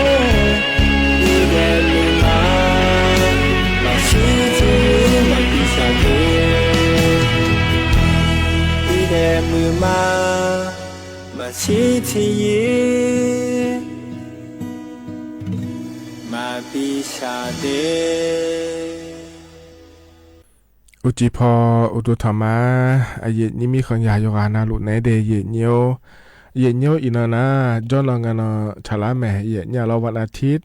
အံၤဒဲးမုၢ်မၤ မၤဆံးထံၣ်ယံၤ မၤပံၢ်ဆၣ်ဒ့ အံၤဒဲးမုၢ်မၤ မၤဆံးထံၣ်ယံၤ မၤပံၢ်ဆၣ်ဒ့ အိၣ်ကံၢ်ဖီ အိၣ်ဒိၣ်ထီၣ်မး, အယဲၢ်နံၣ်မံၣ်ဃုညါ ယိၤဂၤနၤလိာ်နဲဒဲး ယဲၢ်နံၣ်ဧိၤ, ယဲၢ်နံၣ်ဧိၤအံၤနၤနၤ, ကၠီနီၢ် ငါနီၢ် ဆၣ်လါမဲာ် ယဲၢ်နံၣ်လီၤ ဝနၤထံး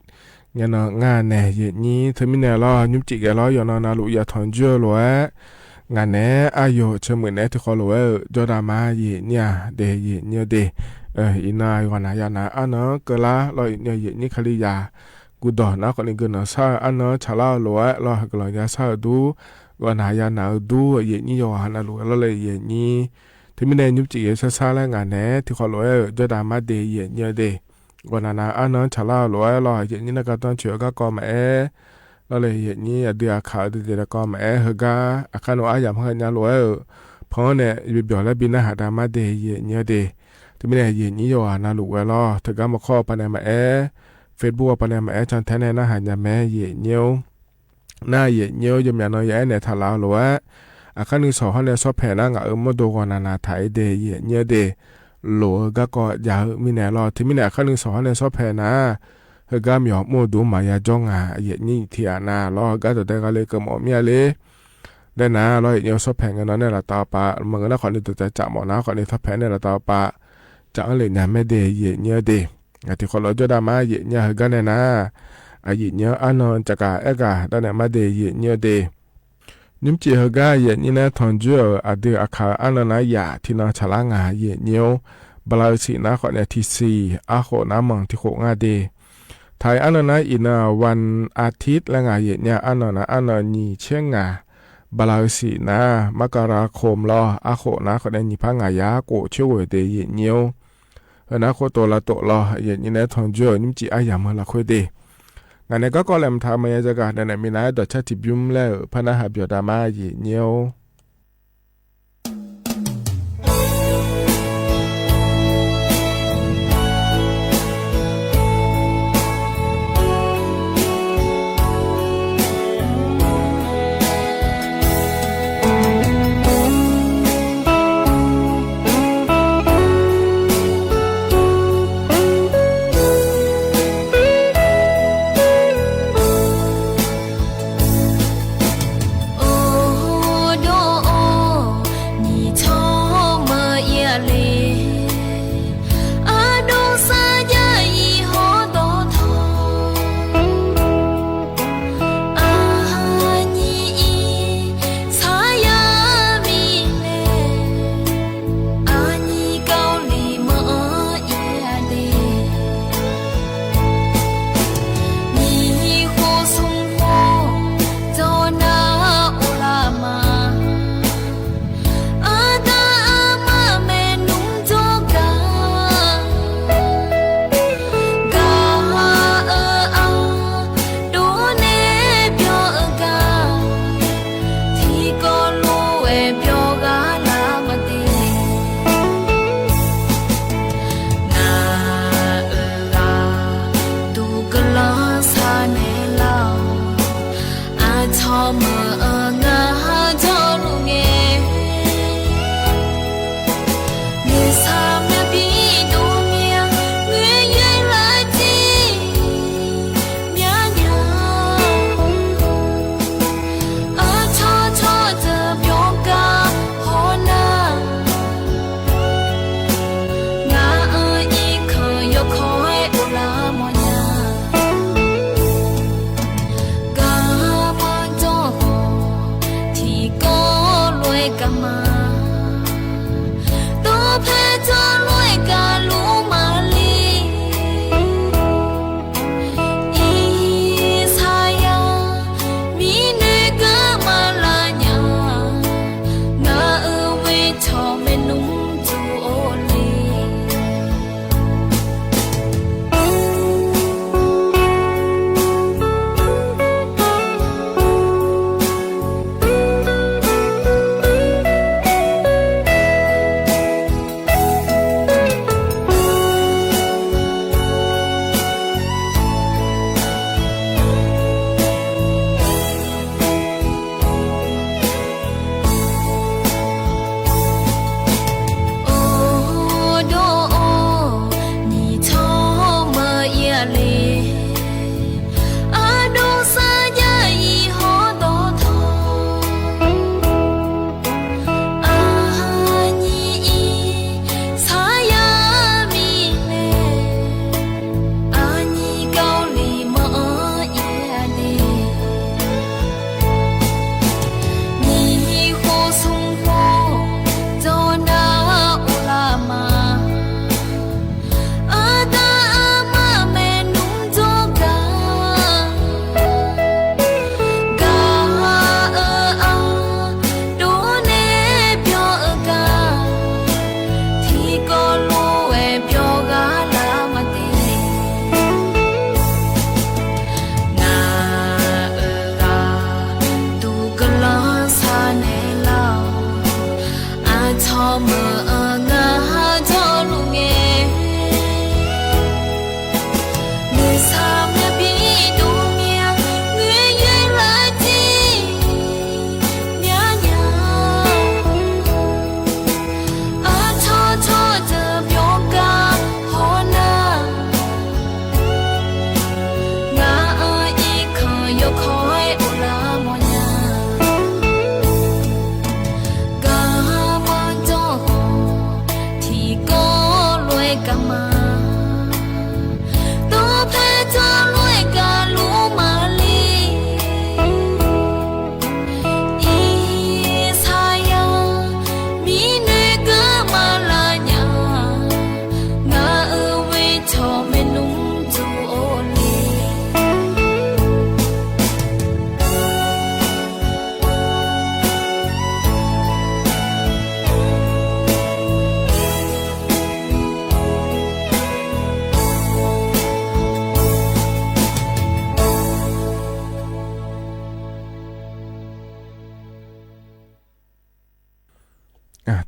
ငါနီၢ် ငါနဲ ယဲၢ်နံၣ် ထမံၤန့ၣ်လီၤ ညူးကံၣ်ကဲလီၤ ယိၤနီၢ် နၤလိာ်ယၤ ထွန်ကၠိ လိာ်ဝဲ, ငါနဲ အါယိၤ ဆၢမုၢ်နဲ ထံၣ်ဃီလိာ်ဝဲဧိၤ ကၠီဒၣ်မါ ယဲၢ်နံၣ်ဧါ ဒဲး ယဲၢ်နံၣ်ဒဲး, အံၤနၤ ယိၤဂၤနၤယၤနၤ အါနီၢ် ကလါ လီၤ ယဲၢ်နံၣ် ခလံယၤ ကူၣ်ဒီးနၤ ခီန့ၣ် ဂုာ်နီၢ်ဆၣ် အါနီၢ် ဆၣ်လါလိာ်ဝဲ လီၤ ဟဲကလီၤယၤဆၣ်ဒူ ဂီၤနၤယၤနၤဒူ ယဲၢ်နံၣ် ယိၤဂၤနၤလိာ်ဝဲလီၤလၢယဲၢ်နံၣ်, ထမံၤန့ၣ် ညူးကံၣ်ကဲဆၣ်ဆၣ်လၢ ငါနဲ ထံၣ်ဃီလိာ်ဝဲဧိၤ ကၠီဒၣ်မါဒဲး ယဲၢ်နံၣ်ဒဲး, ဂီၤနၤနၤ အါနီၢ် ဆၣ်လါလိာ်ဝဲ လီၤ ယဲၢ်နံၣ် နကတီၢ်ဆၢ ဂၤကီမးအဲ လီၤလၢယဲၢ်နံၣ် အဒုးအခး ဒ်လဲၣ်ဒီးကီမးအဲ ဟဲဂၤ အခါနုၢ် အါယၤမး ဟဲညါလိာ်ဝဲဧိၤ, ဖီန့ၣ် ယဘၣ်ဘျီၣ်လၢဘံနၢ်ဟးတၢ်မါဒဲး ယဲၢ်နံၣ်ဒဲး, ထမံၤန့ၣ် ယဲၢ်နံၣ် ယိၤဂၤနၤလိာ်ဝဲလီၤ, တဂၤမုၢ်ခီ ပှၤနဲၣ်မးအဲ Facebook ပှၤနဲၣ်မးအဲ ဆၣ်ထဲန့ၣ် နၢ်ဟးညါမး ယဲၢ်နံၣ်ဧိၤ နၤ ယဲၢ်နံၣ်ဧိၤ ယမၠးနီၢ် ယအဲၣ်နဲၣ် ထၣ်လါလိာ်ဝဲ, အခါနုၢ် ဆီၣ်ဟီၣ်နဲၣ်ဆီၣ်ဖဲးနၤ ငါအၢမိၢ်ဒိၣ် ဂီၤနၤနၤ ထၣ်အံၤဒဲး ယဲၢ်နံၣ်ဒဲး, လိာ်ဧိၤ ဂၤကီယၤဧိၤ မံၤနဲၣ်လီၤ, ထမံၤန့ၣ် အခါနုၢ် ဆီၣ်ဟီၣ်နဲၣ်ဆီၣ်ဖဲးနၤ ဟဲဂၤမၠီၣ်မိၢ်ဒိၣ် မၤယၤကၠီငါ ယဲၢ်နံၣ်ထံၣ်ဧါနၤလီၤ, ဟဲဂၤဒီးတဲဂၤလၢ ကမီၤမ့ၢ်ဧါလဲၣ် ဒဲးနၤလီၤ, ယဲၢ်နံၣ်ဆီၣ်ဖဲး ငါနီၢ်နဲၣ်လီၤတၢ်အီၣ်ပာ်, မ့ၢ်ဂ့ၤနၤ ခီန့ၣ် တၢ်တၢ်ကၠးမီၣ်နၤ ခီန့ၣ် ဆီၣ်ဖဲးနဲၣ်လီၤတၢ်အီၣ်ပာ်, ကၠးအီၤလၢညါမးဒဲး ယဲၢ်နံၣ်ဒဲး, အထံၣ်ဃီလိာ် ကၠီဒၣ်မါ ယဲၢ်နံၣ် ဟဲဂၤနဲၣ်နၤ, အယဲၢ်နံၣ် အါနီၢ် ကၠးကၣ်အဲၣ်ကၣ် တၢ်နဲၣ်မးဒဲး ယဲၢ်နံၣ်ဒဲး နံၣ်ကၠံၣ်ဟဲဂၤ ယဲၢ်နံၣ်နဲ ထွန်ကၠိ အဒုးအခး အါနီၢ်နၤယၤ ထံနီၢ်ဆၣ်လါ ငါ ယဲၢ်နံၣ်ဧိၤ, ဘလၢစံးနၤ ခီန့ၣ် ထံၣ်ဆံး, အဃိးနၤ မီၣ် ထံၣ်ဃိး ငါဒဲး, ထါအံၤ အါနီၢ်နၤ အံၤနၤ ဝၣ်အထံးလၢ ငါ ယဲၢ်နံၣ် အါနီၢ်နၤ အါနီၢ် နံၣ်ဆံငါ, ဘလၢစံးနၤ မကရၤခိၣ်လီၤ, အဃိးနၤ ခီန့ၣ် နံၣ်ဖး ငါယၤ ကိးဆံဝဲၢ် ဒဲး ယဲၢ်နံၣ်ဧိၤ ဟဲနၤ ခိၣ်တိၤလါတိၤလီၤ, ယဲၢ်နံၣ်နဲ ထွန်ကၠိ နံၣ်ကၠံၣ် အါယၤမးလီၤခွဲးဒဲး, ငါနဲ ကီၢ်ကီၢ်လဲၣ် မထါမယဲၢ်ကၤ ဒဲးနဲၣ် မံၤနၤအဲၣ်ဒိးဆၢထံၣ်ဘျုးမးလဲၣ်ဧိၤ ဖဲနဟးပၠီၣ်တၢ်မါ ယဲၢ်နံၣ်ဧိၤ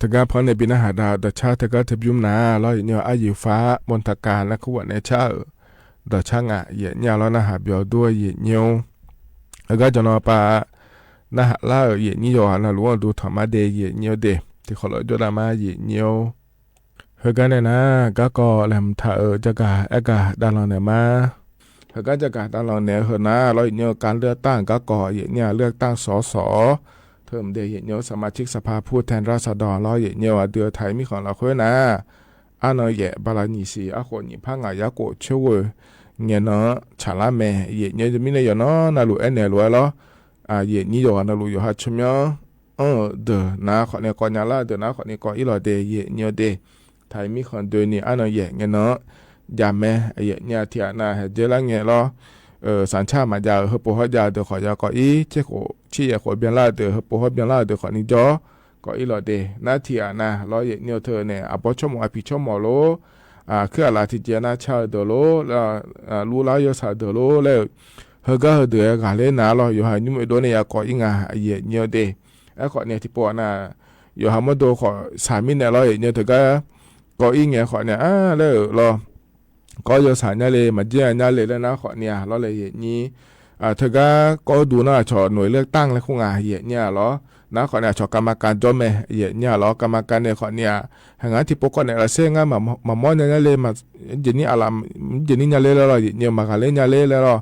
တဂၤဖီန့ၣ် ပှၤနၢ်ဟးဒၣ် ဒီးဆၢ တဂၤတဘျုးနၤလီၤ ယံာ်ညိ အါယုၢ်ဖး မုၢ်တကၢ် နၢ်ခူဝဲၢ် နဲဆၢ ဒီးဆၢ ငါ ယံာ်ညိ လီၤ နၢ်ဟးပျီဒိၣ် ယံာ်ညိ အဂၤ ကၠီနီၤပၢ် နၢ်ဟးလၢ ယံာ်ညိ ယွၤနၢ်လူၢ် ဒိၣ်ထီၣ်မးဒဲး ယံာ်ညိဒဲး တံၤခီလီၤ ဒိၣ်ဒၣ်မး ယံာ်ညိ ဟဲဂၤ နဲနၤ ကါကီၤ လဲၤမုၢ်ထး အၢ ကၠီကၤ အဲၣ်ကၤ ဒၣ်လီၤနဲမး ဟဲဂၤ ကၠီကၤ ဒၣ်လီၤနဲ ဟဲနၤ လီၤ ယံာ်ညိ การเลือกตั้ง ကါကီၤ ယံာ်ညိ เลือกตั้ง สส ထၢမ်ဒဲး ယံာ်ညိ สมาชิกสภาผู้แทนราษฎร လီၤ ယံာ်ညိ အဒုးထံမံၣ်ဃီလီၤဃိန့ၣ် အါနီၣ်ယဲၢ် ဘၣ်လါနံၣ်ဆံ အဃိ နံၣ်ဖးငါး ယၤကိာ် ဆိဝဲ ငဲၤနီၣ် ဆၣ်လါမဲ ယံာ်ညိ တမံၤန့ၣ် ယနီၢ် နၢ်လူၢ် အဲၣ်နဲလီၤလီၤ ယံာ်ညိ ယွၤနၢ်လူၢ် ယွၤဟးဆိမိၣ် အၢ ဒၢး နၤဃီန့ၣ် ကိးညါလၢဒၢး နၤဃီန့ၣ် ကိးအံၤလီၤဒဲး ယံာ်ညိဒဲး ထံမံၣ်ဃီဒၢးန့ၣ် အါနီၣ်ယဲၢ် ငဲၤနီၣ် ယၤမဲ ယံာ်ညိ ထံၣ်အနၢ် ဟဲကဲလၢငဲၤလီၤ စၣ်ဆၣ်မၤယၤ ဟၢပှဲၤဟီယၤဒၢး ဃီယၤကိးအံၤ ဆ့ၣ်ဃိး ဆ့ၣ်ယဲၢ်ဃိး ဘျၣ်လၢဒၢး ဟၢပှဲၤဟီဘျၣ်လၢဒၢး ဃီန့ၣ်ကၠီ ကိးအံၤလီၤဒဲး နၤထံၣ်အနၢ် လီၤ ယံာ်ညိ ထၢန့ၣ် အဘီဆိကမိၣ် အဖံးဆိကမိၣ်လီၤ ခုၣ်အလၤ ထံၣ်ကဲ နၢ်ဆၢဒၢးလီၤ လူလါယိၤဆၣ်ဒၢးလီၤ လၢ ဟဲဂၤ ဟဲဒၢးဂၤလၢနၤလီၤ ယွၤဟးနုာ်ဒိးန့ၢ်ယၤ ကိးအံၤ ငါ ယံာ်ညိဒဲး အဲၣ်ဃီန့ၣ် ထံၣ်ပိာ်နၤ ယွၤဟးမိၣ်ဒိးဃီ ဆၣ်မံၣ်နဲလီၤ ယံာ်ညိ တဂၤ ကိးအံၤ ငဲၤဃီန့ၣ် အါ လၢလီၤ ကိးယိၤဆၣ်ညါလံ မၤကဲညါလံ လၢနၤဃီန့ၣ် လီၤလၢ ယံာ်ညိ တဂၤ ကိးဒူၣ်နီၣ် အဆီၣ် หน่วยเลือกตั้ง လၢဃိုငါ ယံာ်ညိလီၤ နၤဃီန့ၣ် အဆီၣ် กรรมการ ကၠီမဲ ယံာ်ညိလီၤ กรรมการ န့ၣ်ဃီန့ၣ် ဟဲငါထံၣ်ပိာ်ကိးနဲၣ်လီၤစ့ၢ် ငါ မၤမီၢ်ညါလံ မၤကဲနံၣ်အလး မၤကဲနံၣ်ညါလံလီၤ ယံာ်ညိ မၤဂၤလၢညါလံလီၤ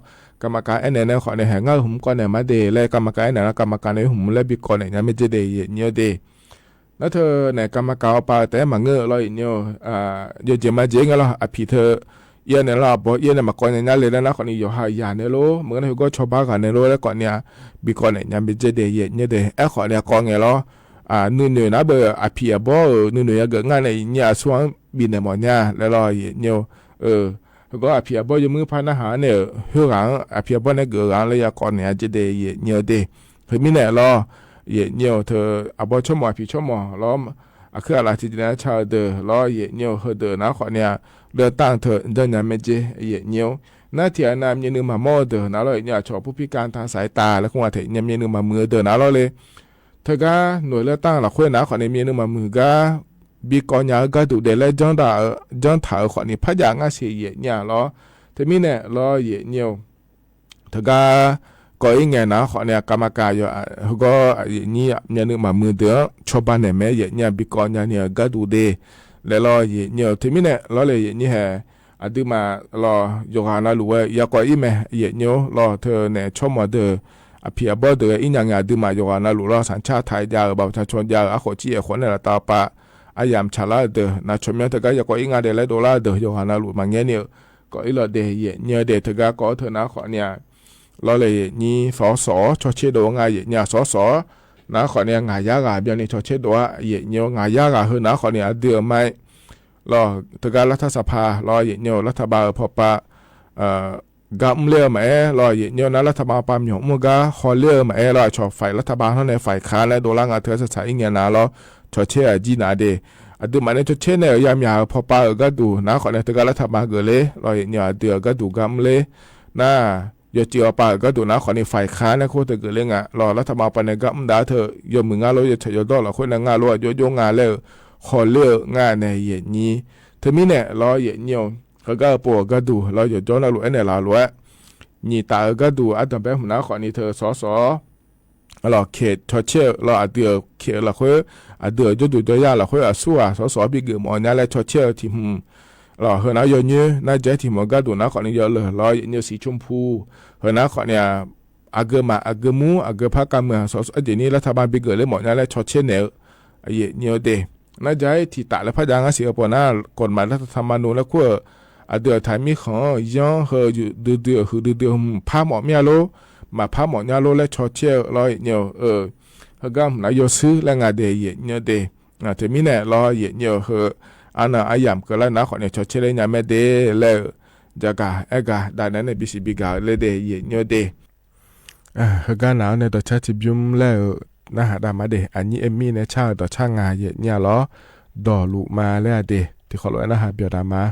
กรรมการ အဲၣ်နဲန့ၣ်ဃီန့ၣ် ဟဲငါဟုမ်ကိးနဲၣ်မးဒဲး လၢ กรรมการ အဲၣ်နဲန့ၣ် กรรมการ န့ၣ် ဟုမ်လၢဘံၣ်ကိးနဲၣ်ညါမ့ၢ်ကဲဒဲး ယံာ်ညိဒဲး နၤထၢန့ၣ် กรรมการ အပၢ်တအဲၣ်မၤငၢၢ်လီၤ ယံာ်ညိ ယိၤက့ၤမၤကဲဂ့ၤလီၤ အဖံးထၢ အံၤန့ၣ်လီၤ အဘီ အံၤန့ၣ် မၤကိးညါလံ လၢနၤဃီန့ၣ် ယွၤဟးယၤန့ၣ်လီၤ မ့ၢ်ဂ့ၤန့ၣ် ဟဲဂီၤဆီဘါဂၤန့ၣ်လီၤ လၢကိးန့ၣ် ဘံၣ်ကိးနဲၣ်ညါမ့ၢ်ကဲဒဲး ယံာ်ညိဒဲး အဲၣ်ဃီန့ၣ် ကိးငဲၤလီၤ နုာ်နုာ်နၤ ဘၣ်အဖံးအဘီဧၢ နုာ်နုာ်ယၤဂ့ၤ ငါန့ၣ် ယံာ်ညိ အဆိဘံၣ်နဲၣ်မီၢ်ညါ လၢလီၤ ယံာ်ညိ ဟဲဂီၤအဖံးအဘီ ယမုၢ်ဖးနၢ်ဟးန့ၣ် ဟ့ၣ်ဂၤ အဖံးအဘီန့ၣ် ဂ့ၤဂၤ လၢယကိးနဲၣ်ညါ ကဲဒဲး ယံာ်ညိဒဲး တမံၤန့ၣ်လီၤ ယံာ်ညိ ထၢ အဘီဆိကမိၣ် အဖံးဆိကမိၣ်လီၤ အခုအလၢ်ထံၣ်ကဲ နၤဆၢဒၢးလီၤ ယံာ်ညိ ဟဲဒၢး နၤဃီန့ၣ် เลือกตั้ง ထၢ ဒၢးညါမ့ၢ်ကဲ ယံာ်ညိ နၤထံၣ်အနၢ် မ့ၢ်နုာ်မၤမီၢ်ဒၢး နၤလီၤ ယံာ်ညိ အဆီၣ် ผู้พิการทางสายตา လၢဃိုငါ ထဲညါ မ့ၢ်နုာ်မၤမုာ်ဒၢး နၤလီၤလၢ တဂၤ หน่วยเลือกตั้ง လီၤဃိန့ၣ် နၤဃီန့ၣ် မ့ၢ်နုာ်မၤမုာ်ဂၤ ဘံၣ်ကိးညါဂၤဒူၣ်ဒဲး လၢ ကၠီထၣ် ဧၢ ဃီန့ၣ် ဖးယၣ်ငါဆံး ယံာ်ညိလီၤ တမံၤန့ၣ်လီၤ ယံာ်ညိ တဂၤ ကိးအံၤ ငဲၤ နၤဃီန့ၣ် กรรมการ ယိၤ ဟဲဂီၤ ယံာ်ညိ မ့ၢ်နုာ်မၤမုာ်ဒၢး ဆီဘါနဲၣ်မ့ၢ် ယံာ်ညိ ဘံၣ်ကိးညါန့ၣ် ဂၤဒူၣ်ဒဲး လၢလီၤ ယံာ်ညိ တမံၤန့ၣ်လီၤလၢ ယံာ်ညိ ဟဲ အဒုးမၤလီၤ ယွၤနၢ်လူၢ်ဝဲ ယကိးအံၤမ့ၢ် ယံာ်ညိလီၤ ထၢန့ၣ် ဆိကမိၣ်ဒၢး အဖံးအဘီဒၢး အံၤညါ အဒုးမၤ ယွၤနၢ်လူၢ်လီၤ စၣ်ဆၣ်ထးယၤ ဘၣ်ပထၢဆိယၤ အဃိ ဆံးယဲၢ်ဃိးန့ၣ်လီၤ တၢ်ပာ် အယၣ်မဆၣ်လၢဒၢး နၤဆိမိၣ် တဂၤ ယကိးအံၤ ငါဒဲး လၢဒိးလၢဒၢး ယွၤနၢ်လူၢ် မၤငဲၤန့ၣ် ကိးအံၤလီၤဒဲး ယံာ်ညိဒဲး တဂၤ ကိးထၢ နၤဃီန့ၣ် လီၤလၢ ယံာ်ညိ စီၤစီၤ ဆီဆ့ဒိၣ် ငါ ယံာ်ညိ စီၤစီၤ နၤဃီန့ၣ် ငါးရာဂၤ ဘၣ်န့ၣ် ဆီဆ့ဒိၣ် ယံာ်ညိ ငါးရာဂၤ ဟဲ နၤဃီန့ၣ် အဒုးအမၤ လီၤ တဂၤ รัฐสภา လီၤ ယံာ်ညိ รัฐบาล ဖီၣ်ပၤ ဂၤမုၢ်လၢမၤအဲၣ်လီၤ ယံာ်ညိ နၤ รัฐบาล ပၤ မၠိၣ်မုၣ်ဂၤ ဃီလၢမၤအဲၣ်လီၤ အဆီၣ် ฝ่ายรัฐบาล ဟီန့ၣ် ฝ่ายค้าน လၢဒိးလၢ ငါထၢ ဆၣ်ဆၣ်အံၤ ငဲၤ နၤလီၤ ဆီဆ့ အကံနၤဒဲး အဒုးမၤန့ၣ် ဆီဆ့န့ၣ် ယၤမၠၣ်ဧၢ ဖီၣ်ပၤဧၢ ဂၤဒူၣ် နၤဃီန့ၣ် တဂၤ รัฐบาล ဂ့ၤလံ လီၤ ယံာ်ညိ အဒုး ဂၤဒူၣ် ဂၤမုၢ်လၢ နၤ ယိၤက့ၤအီၤပၤ ဂၤဒူၣ် နၤဃီန့ၣ် ฝ่ายค้าน န့ၣ် ခိၣ်တဂ့ၤလၢ ငါ လီၤ รัฐบาล ပၤန့ၣ် ဂၤမုၢ်ဒၣ်ထၢ ယိၤမုၢ် ငါ လီၤ ယိၤဆၣ်ယိၤဒီလီၤ ဃိန့ၣ် ငါ လီၤ အယိယိ ငါ လၢ ဃီလၢ ငါ နဲၣ် ယံာ်ညိ တမံၤန့ၣ်လီၤ ယံာ်ညိ ဟဲဂၤအပူၤ ဂၤဒူၣ် လီၤ ယိၤကၠီ နၢ်လူၢ် အဲၣ်နဲၣ်လီၤလီၤ နံၣ်တၢ်ဧၢ ဂၤဒူၣ် အဒိၣ်ဘဲမုၢ် နၤဃီန့ၣ် ထၢ စီၤစီၤ လီၤ ခဲး ဆီဆ့ လီၤ အဒုးခဲးလီၤဃိ အဒုးယိၤဒိၣ်ယိၤယၤလီၤဃိ အဆူၣ်ဧါ စီၤစီၤ ဘံၣ်ဂ့ၤမီၢ်ညါလၢ ဆီဆ့ ထံၣ်မုၢ် လီၤ ဟဲ နၤ ယိၤညိ နၤ ကဲထံၣ်မုၢ် ဂၤဒူၣ် နၤဃီန့ၣ် ယိၤလၢာ် လီၤ ယံာ်ညိ စံး ชมพู ဟဲ နၤဃီန့ၣ် အဂ့ၤမး အဂ့ၤမူ အဂ့ၤဖးကမုၢ် စီၤစီၤ အဒ်န့ၣ် รัฐบาล ဘံၣ်ဂ့ၤလၢမီၢ်ညါလၢ ဆီဆ့ နဲၣ် ယံာ်ညိဒဲး နၤ ယဲၢ်ထံၣ်တၢ်လၢဖးယၤ ငါဆံးအပူၤ နၤ กฎหมายรัฐธรรมนูญ လၢခိၣ် အဒုးအထံမံၣ်ဃီ ယီၤ ဟဲ ယိၤဒုးဒုး ဟုးဒုးဒုး ဖးမီၢ်မ့ၢ်လီၤ မၤဖးမီၢ်ညါလီၤလၢ ဆီဆ့ လီၤ ယံာ်ညိ ဟဲဂၤမုၢ် နၤ ယိၤဆူ လၢ ငါ ဒဲး ယံာ်ညိဒဲး တမံၤန့ၣ်လီၤ ယံာ်ညိ ဟဲ အါနၢ်အါယၣ်မုၢ်ကလၢ နၤဃီန့ၣ် ဆီဆ့ လၢညါမ့ၢ်ဒဲး လၢ ယၤဂၤ အဲၣ်ဂၤ ဒၣ်နဲန့ၣ် ဘံၣ်စံးဘံၣ်ဂၤ လၢဒဲး ယံာ်ညိဒဲး ဟဲဂၤ နၤ န့ၣ် ဒီးဆၣ်ထံဘျုးလၢ နၢ်ဟးဒၣ်မးဒဲး အနံၣ်အမံၤန့ၣ် ဆၣ်ဒီးဆၣ် ငါ ယံာ်ညိလီၤ ဒီးလူၤမးလၢအဒဲး တံၤဃီလီၤ နၢ်ဟးပျီၤတၢ်မး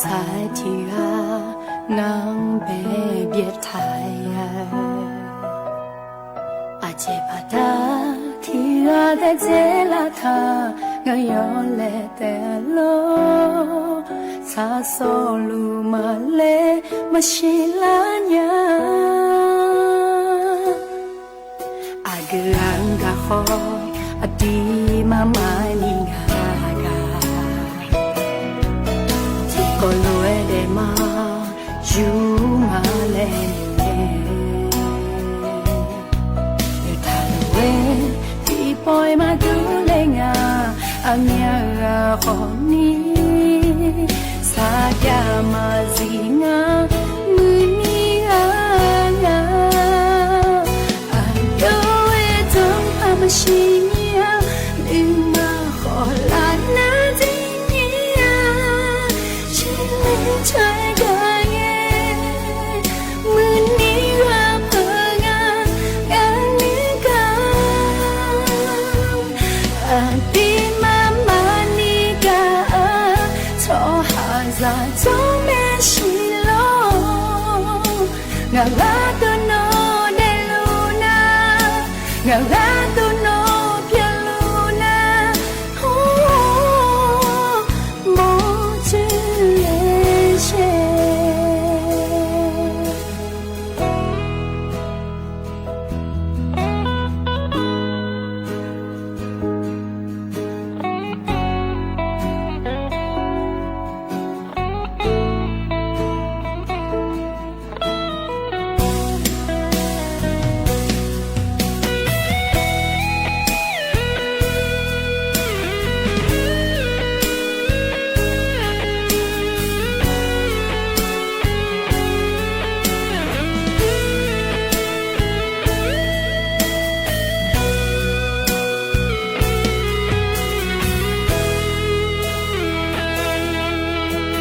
ဆၣ်ထံဂၤ နၢ်ပဲဘျဲၣ်ထၢၣ်ယၤ အစဲးဘၣ်တၢ်ထံဂၤ တစဲးလၢထၢၣ် ငါယီၤလဲၤတဲလိာ် ဆၣ်စီလူမၤလဲၤ မၤရှံလၢညါ အကရၢၢ်ကဟီၣ် အတံၤမၤမၤနံၤဂၤဂၤ ထံကီၢ်လီၤဝဲဒဲးမး ယူၢ်မၤလဲၤနုာ်လဲၤ လၢတၢ်လီၢ်ဝဲ ဒ်ပှၤမၤဒူလဲၣ်ငါ အမါဂၤဃီနံၤ ဆၣ်ကမၤစံးငါ မုၢ်နံၤဂၤဂၤ အဒိဝဲတၢ်ဖးမၤရှံမံၤဧါ မုၢ်မၤဃီလၢနၤတနံၤဧါ ရှံလ့ထွဲကါယဲ မုၢ်နံၤဂၤပှၤဂၤ ဂၤနုၢ်ကါ အတံၤမၤမၤနံၤဂၤအၢ ထီၣ်ဟးစၢ် ထီၣ်မဲာ်ဆှံလီၤ ငါဂၤတိၢ်နီၣ်ဒဲးလိာ်နၤ ငါဂၤတိၢ်နီၣ်ပျဲလိာ်နၤ ဟူ မိၢ်ထူလဲရှဲ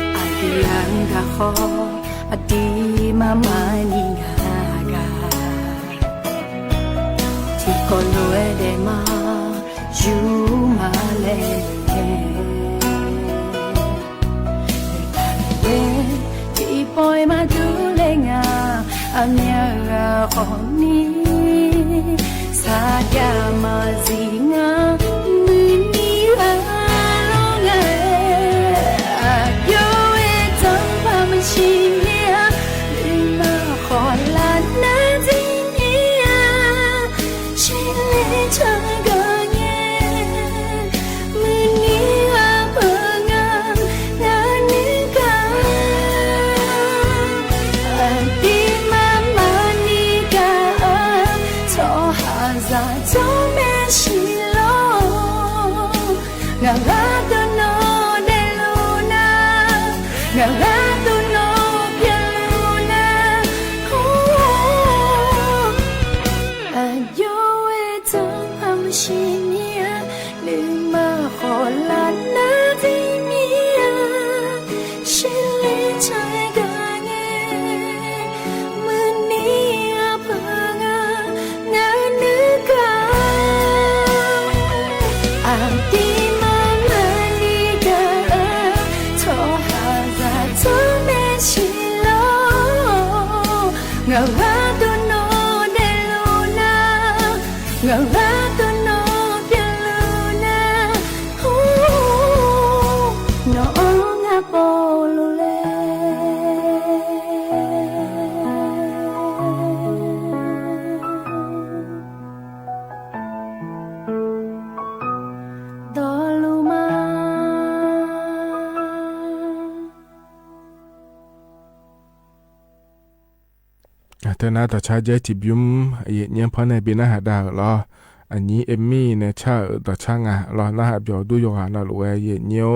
အကရၢၢ်ကဟီၣ် အတံၤမၤမၤနံၤဂၤဂၤ ထံကီၢ်လီၤဝဲဒဲးမး ယူၢ်မၤလဲၤလဲၤ လၢတၢ်လီၢ်ဝဲ ဒ်ပှၤမၤဒူလဲၣ်ငါ အမါဂၤဃီနံၤ ဆၣ်ကမၤစံးငါ မုၢ်နံၤဂၤလီၤ ငါအဒိဝဲတၢ်ဖးမၤရှံမံၤဧါ မုၢ်မၤဃီလၢနၤတနံၤဧါ ရှံလ့ထွဲကါယဲ မုၢ်နံၤဂၤပှၤဂၤ ဂၤနုၢ်ကါ အတံၤမၤမၤနံၤဂၤအၢ ထီၣ်ဟးစၢ် ထီၣ်မဲာ်ဆှံလီၤ ငါဂၤတိၢ်နီၣ်ဒဲးလိာ်နၤ ငါဂၤတိၢ်နီၣ်ပျဲလိာ်နၤ ဟူ အဒိဝဲတၢ်ဖးမၤရှံမံၤဧါ မုၢ်မၤဃီလၢနၤတနံၤဧါ ရှံလ့ထွဲကါယဲ မုၢ်နံၤဂၤပှၤဂၤ ဂၤနုၢ်ကါ အတံၤမၤမၤနံၤဂၤအၢ ထီၣ်ဟးစၢ် ထီၣ်မဲာ်ဆှံလီၤ ငါဂၤတိၢ်နီၣ်ဒဲးလိာ်နၤ ငါဂၤတိၢ်နီၣ်ပျဲလိာ်နၤ ဟူ နီၢ်အီၣ်ငါပိာ်လိၤလဲၣ် ဒီးလိၤမး တနၤ ဒီးဆၣ်ယဲၢ်ထံၣ်ဘျုး ယဲၢ်ညိဖီန့ၣ် ဘၣ်နၢ်ဟးဒၣ်လီၤ. အနံၤအမံၤန့ၣ် ဆၣ်ဒီးဆၣ်ငါလီၤ နၢ်ဟးပျီၤဒူယိၤဂၤနီၢ်လိၤဝဲ ယဲၢ်ညိ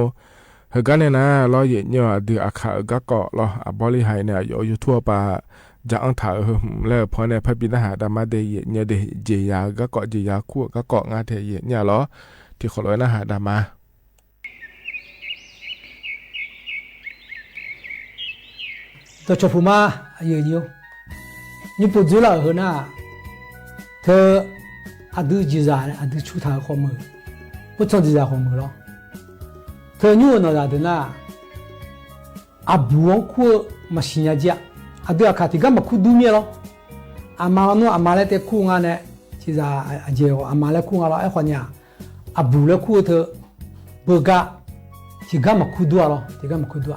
ဟဲကါန့ၣ်နၤလီၤ ယဲၢ်ညိ အဒုးအခးအဂၤကီးလီၤ အဘီလံဟဲန့ၣ် အယီၤ YouTube ပာ် ကၠၢ်အီၣ်ထၣ်အဟၢၣ်လၢဖီန့ၣ် ဖဲဘၣ်နၢ်ဟးဒၣ်မးဒဲး ယဲၢ်ညိဒဲး ယဲၢ်ယၤအဂၤကီး ယဲၢ်ယၤခူၣ်အဂၤကီး ငါထဲယဲၢ်ညိလီၤ ထံၣ်ဃီလီၤဝဲနၢ်ဟးဒၣ်မး ဒီးဆီၣ်ဖူမး အယဲၢ်ညိ ညိပူၤဒုလီၤအဟၢၣ်နၤ ထၢ အဒုးယံၤစၢ် အဒုးဆူၣ်ထၢၣ်ဃီမုၢ် အိၣ်ဆီၣ်ယံၤစၢ်ဃီမုၢ်လီၤ ထၢ ညိနီၢ်ဒၣ်တနၤ အဘူးအကူမၤသ့ၣ်ညါကဲ, အဒုးအခါတံၢ်ကမၤခူၣ်ဒူမ့ၢ်လီၤ. အမါလီၤနီၢ် အမါလၢတဲခူၣ်ငါန့ၣ် က့စး အကဲ အမါလၢခူၣ်ငါလီၤ. အဲၣ်ဃီန့ၣ် အဘူးလၢခူၣ်အီၤ ဘၣ်ကါ တံၢ်ကမၤခူၣ်ဒူလီၤ, တံၢ်ကမၤခူၣ်ဒူ.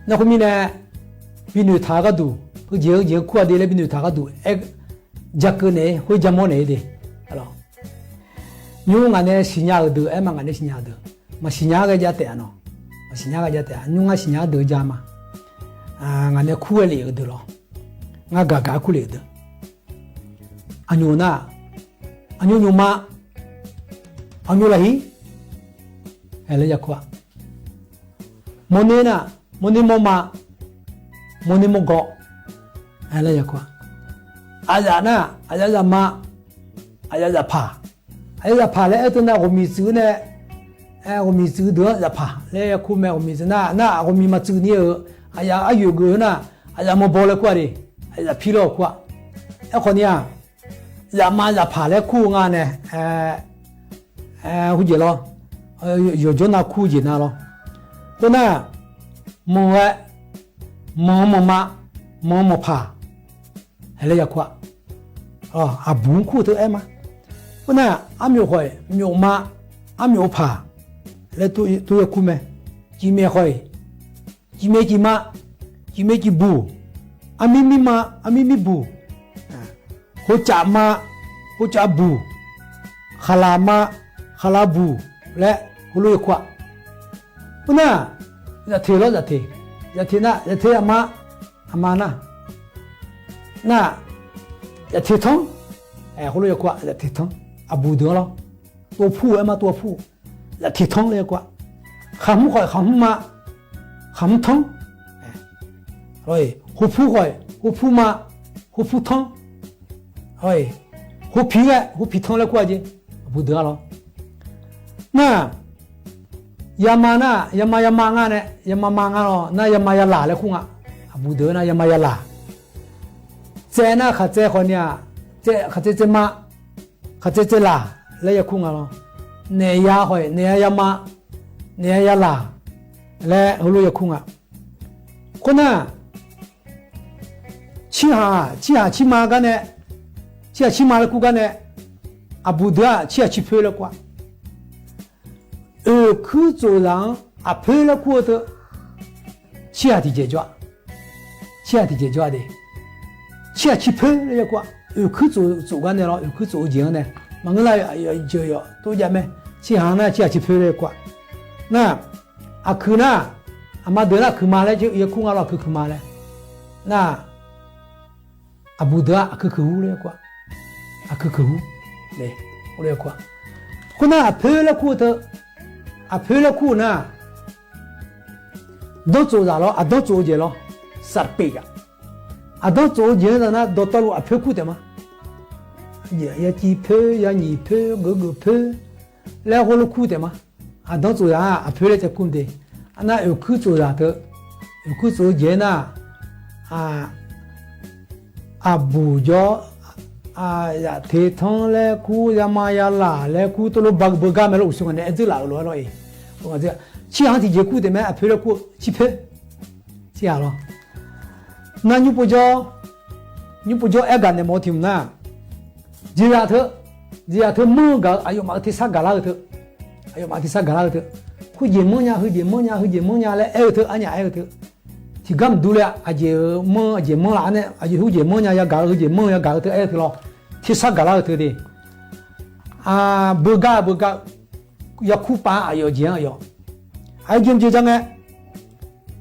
နၢ်ဃိမ့ၢ်န့ၣ် ပံနွော်ထးကဒူၣ် ပကဲ ကဲခူၣ်အဒ့လၢပံနွော်ထးကဒူၣ် အဲၣ် ကၠၢ်ကၢန့ၣ် ဟူကၠၢ်မီန့ၣ်ဒၣ် အလီၤ. ညိငါန့ၣ်သ့ၣ်ညါအဒုး အဲၣ်မး ငါန့ၣ်သ့ၣ်ညါအဒုး, မၤသ့ၣ်ညါကဲကၠၢ်တဲာ်နီၤ, မၤသ့ၣ်ညါကဲကၠၢ်တဲာ်, ညိငါသ့ၣ်ညါအဒုးကၠၢ်မး, အ ငါန့ၣ်ခူၣ်ဝဲလံအဒုးလီၤ, ငါဂၤဂၤခူၣ်လံအဒုး အညိနၢ်, အညိညိမး, အညိလၢဟံၣ်, အဲၣ်လၢယခူၣ်ဧါ. မိၢ်န့ၢ်နၢ်, မိၢ်န့ၢ်မိၢ်မး, မိၢ်န့ၢ်မိၢ်ဂီၤ, အဲၣ်လၢယခူၣ်ဧါ. အယၤနၢ်, အယၤယၤမး, အယၤယၤဖး, အယၤယၤဖးလၢအဲၣ်တနၢ် ဂီၤမံၤစုၤန့ၣ်, အဲ ဂီၤမံၤစုၤဒုးယၤဖး, လၢယခူၣ်မ့ၢ်ဂီၤမံၤစုၤနၢ်, နၢ် ဂီၤမံၤမၤစုၤန့ၣ်ဧၢ, အယၤအယိာ်ဂ့ၤနၢ်, အယၤမိၢ်ဘီလၢခူၣ်ဧါဒၣ်, အယၤဖံလၢခူၣ်ဧါ. အဲၣ်ဃီန့ၣ်ဧါ ယၤမါယၤဖးလၢခူၣ်ငါန့ၣ် အဲ အဲ ဟူကဲလီၤ, အဲ ယိာ်ကၠိနၢ်ခူၣ်ကဲနၢ်လီၤ. အဃိနၢ် မိၢ်ဝဲ မိၢ်မိၢ်မး မိၢ်မိၢ်ဖး ဟဲလၢယခူၣ်ဧါ. အဘူးခူၣ်တအဲၣ်မး. အဃိနၢ် အမျိာ်ဃီ မျိာ်မး အမျိာ်ဖး လၢတၢ်ယခူၣ်မ့ၢ် ကၠံၤမဲာ်ဃီ ကၠံၤမဲာ်ကၠံၤမး ကၠံၤမဲာ်ကၠံၤဘူး အမံမံမး အမံမံဘူး ဃိကၠးမး ဃိကၠးဘူး ဃလၤမး ဃလၤဘူး လၢဟူလိယခူၣ်ဧါ. အဃိနၢ် ယၤထံးလီၤ ယၤထံး ယၤထံးနၢ် ယၤထံးအမါ အမါနၢ် နၢ် ယၤထံးထီ အဲ ဟူလိယခူၣ်ဧါ ယၤထံးထီ အဘူးဒုးလီၤ. တိၢ်ဖူအဲၣ်မး တိၢ်ဖူ ယၤထံးထီလၢယခူၣ်ဧါ. ဃမူၣ်ဃီ ဃမူၣ်မး ဃမူၣ်ထီ အဲ ဟူဖူဃီ ဟူဖူမး ဟူဖူထီ ဟူဖံဝဲ ဟူဖံထီလၢခူၣ်ဧါက့ အဘူးဒုးလီၤ. နၢ် ယၤမါနၢ် ယၤမါယၤမါငါန့ၣ် ယၤမါမါငါလီၤ နၢ် ယၤမါယၤလၤလၢခူၣ်ငါ အဘူးဒုးနၢ် ယၤမါယၤလၤ စဲနၢ် ဃစဲဃီန့ၣ် စဲ ဃစဲစဲမး ဃစဲစဲလၤ လၢယခူၣ်ငါလီၤ. နဲၣ်ယၤဃီ နဲၣ်ယၤယၤမါ နဲၣ်ယၤယၤလၤ လၢဟူလိယခူၣ်ငါ. အဃိနၢ် ဆံဟး ဆံဟးဆံမါကါန့ၣ် ဆံဟးဆံမါလၢခူၣ်ကါန့ၣ် အဘူးဒုးဆံဟးဆံဖၢလၢခူၣ်ဧါ. အုၣ်ခုၣ်စီၤယၤ အဖၢလၢခူၣ်အတၢၢ် ဆံဟးတံၢ်ကဲကၠီ ဆံဟးတံၢ်ကဲကၠီဒၣ် ဆံဟးဆံဖၢ လၢယခူၣ်ဧါ. အုၣ်ခုၣ်စီၤ စီၤကါန့ၣ်လီၤ အုၣ်ခုၣ်စီၤအူကၠံန့ၣ် မၤငါလၢယယိာ်တိၢ်ယၤမ့ၢ် ဆံဟးနၢ် ဆံဟးဆံဖၢလၢယခူၣ်ဧါ. နၢ် အခုၣ်နၢ် အမါဒုးနၢ် အခုၣ်မါလၢယခူၣ်ငါလီၤ အခုၣ်ခုၣ်မါလၢ နၢ် အဘူးဒုးအခုၣ်ခုၣ်ဟူလၢယခူၣ်ဧါ. အခုၣ်ခုၣ်ဟူ လၢဟူလၢယခူၣ်ဧါ. အဃိနၢ် အဖၢလၢခူၣ်အတၢၢ် အဖၢလၢခူၣ်နၢ် ဒီစီၤယၤလီၤ အဒီစီၤအူကၠံလီၤ စးပ့းကး အဒီစီၤအူကၠံနၢ် ဒီတီလူအဖၢခူၣ်တဲမး ယၤကၠံဖၢ ယၤညံၣ်ဖၢ ဂုၤဂုၤဖၢ လၢဟူလၢခူၣ်တဲမး အဒီစီၤယၤ အဖၢလၢကၠံခူၣ်တဲ အနၢ် အုၣ်ခုၣ်စီၤယၤတၢၢ် အုၣ်ခုၣ်စီၤအူကၠံနၢ် အ အဘူးကၠီ အ ယၤထံးထီလၢခူၣ် ယၤမါယၤလၤလၢခူၣ် တလိၣ်ဘၣ်ဘၣ်ဂၤမ့ၢ်လၢအိၣ်ဆိးဂၤန့ၣ် အဲၣ်ဒိးလၢအလိၤလီၤအံၤ ဆံဟးတံၢ်ကဲခူၣ်တဲမ့ၢ် အဖၢလၢခူၣ် ဆံဖၢ ဆံဟးလီၤ. နၢ် ညူပကၠီ ညူပကၠီအဲၣ်ဂၤန့ၣ်မ့ၢ်ထံမနၢ် ယၤယၤထၢ ယၤယၤထၢမၢဂၤ အယိာ်မးကထံဆါဂၤလၢအဂၤထၢ အယိာ်မးကထံဆါဂၤလၢအဂၤထၢ ဟုကၠံမၢညါ ဟုကၠံမၢညါ ဟုကၠံမၢညါလၢအဲၣ်ဂၤထၢ အညါအဲၣ်ဂၤထၢ ထံဂၤမနုၤလၢ အကၠံမၢ အကၠံမၢလၢအန့ၣ် အဟုကၠံမၢညါ ယၤဂၤ ဟုကၠံမၢ ယၤဂၤထၢ အဲၣ်ဂၤထၢလီၤ ထံဆါဂၤလၢအဂၤထၢဒၣ် အ ဘၣ်ဂၤ ဘၣ်ဂၤ ယၤခူၣ်ပာ်အယိာ်ကၠံအယိာ် အကၠံကၠံကၠံ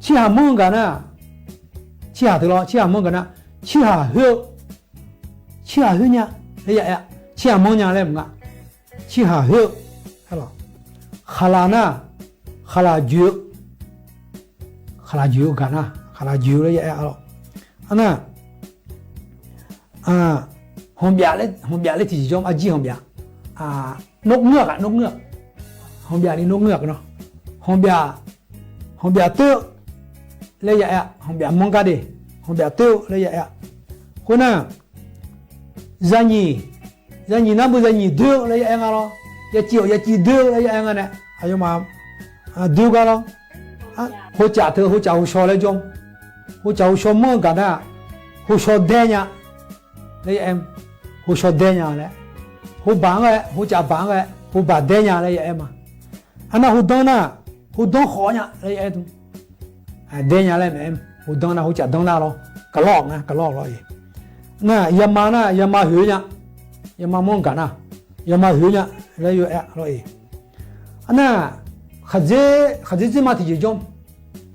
ဆံဟးမၢဂၤနၢ် ဆံဟးထၢလီၤ ဆံဟးမၢဂၤနၢ် ဆံဟးဟၢ ဆံဟးဟၢညါ လၢယအဲၣ် ဆံဟးမၢညါလၢမနုၤ ဆံဟးဟၢ ဟဲလီၤ ဃလၤနၢ် ဃလၤကၠံ ဃလၤကၠံဂၤနၢ် ဃလၤကၠံလၢယအဲၣ်အလီၤ အနၢ် အ ဟီၣ်ဘျးလၢ ဟီၣ်ဘျးလၢထံၣ်ကၠီ အကၠံဟီၣ်ဘျး အ နူကငိူၣ်က နူကငိူၣ် ဟီၣ်ဘျးန့ၣ် နူကငိူၣ်ကနီၤ ဟီၣ်ဘျး ဟီၣ်ဘျးတၢၢ် လၢယအဲၣ် ဟီၣ်ဘျးမီကါဒ့ၣ် ဟီၣ်ဘျးတၢၢ် လၢယအဲၣ် အဃိနၢ် ယၤညံၣ် ယၤညံၣ်နၢ် ဘၣ်ယၤညံၣ်ဒၢၣ် လၢယအဲၣ်ဂၤလီၤ ယၤကၠံ ယၤကၠံဒၢၣ် လၢယအဲၣ်ဂၤန့ၣ် အယိာ်မး အ ဒၢၣ်ဂၤလီၤ ဟိုကၠးတ့ၢ် ဟိုကၠးဟိုရှော်လၢယိမ် ဟိုကၠးဟိုရှော်မၢကၣ်နၢ် ဟိုရှော်ဒဲညါ လၢယအဲၣ် ဟိုရှော်ဒဲညါလဲၣ် ဟိုဘၣ်ဝဲ ဟိုကၠးဘၣ်ဝဲ ဟိုဘၣ်ဒဲညါလၢယအဲၣ်မး အနၢ် ဟိုဒၢနၢ် ဟိုဒၢဃိးညါလၢယအဲၣ် ဒဲညါလၢမ့ၢ် ဟိုဒၢနၢ် ဟိုကၠးဒၢနၢ်လီၤ ကလီနၢ် ကလီလီၤအံၤ နၢ် ယမၤနၢ် ယမၤဟုညါ ယမၤမၢကၣ်နၢ် ယမၤဟုညါ လၢယအဲၣ်လီၤအံၤ အနၢ် ခး ခးစ့ၣ်မး ထံၣ်ယိမ်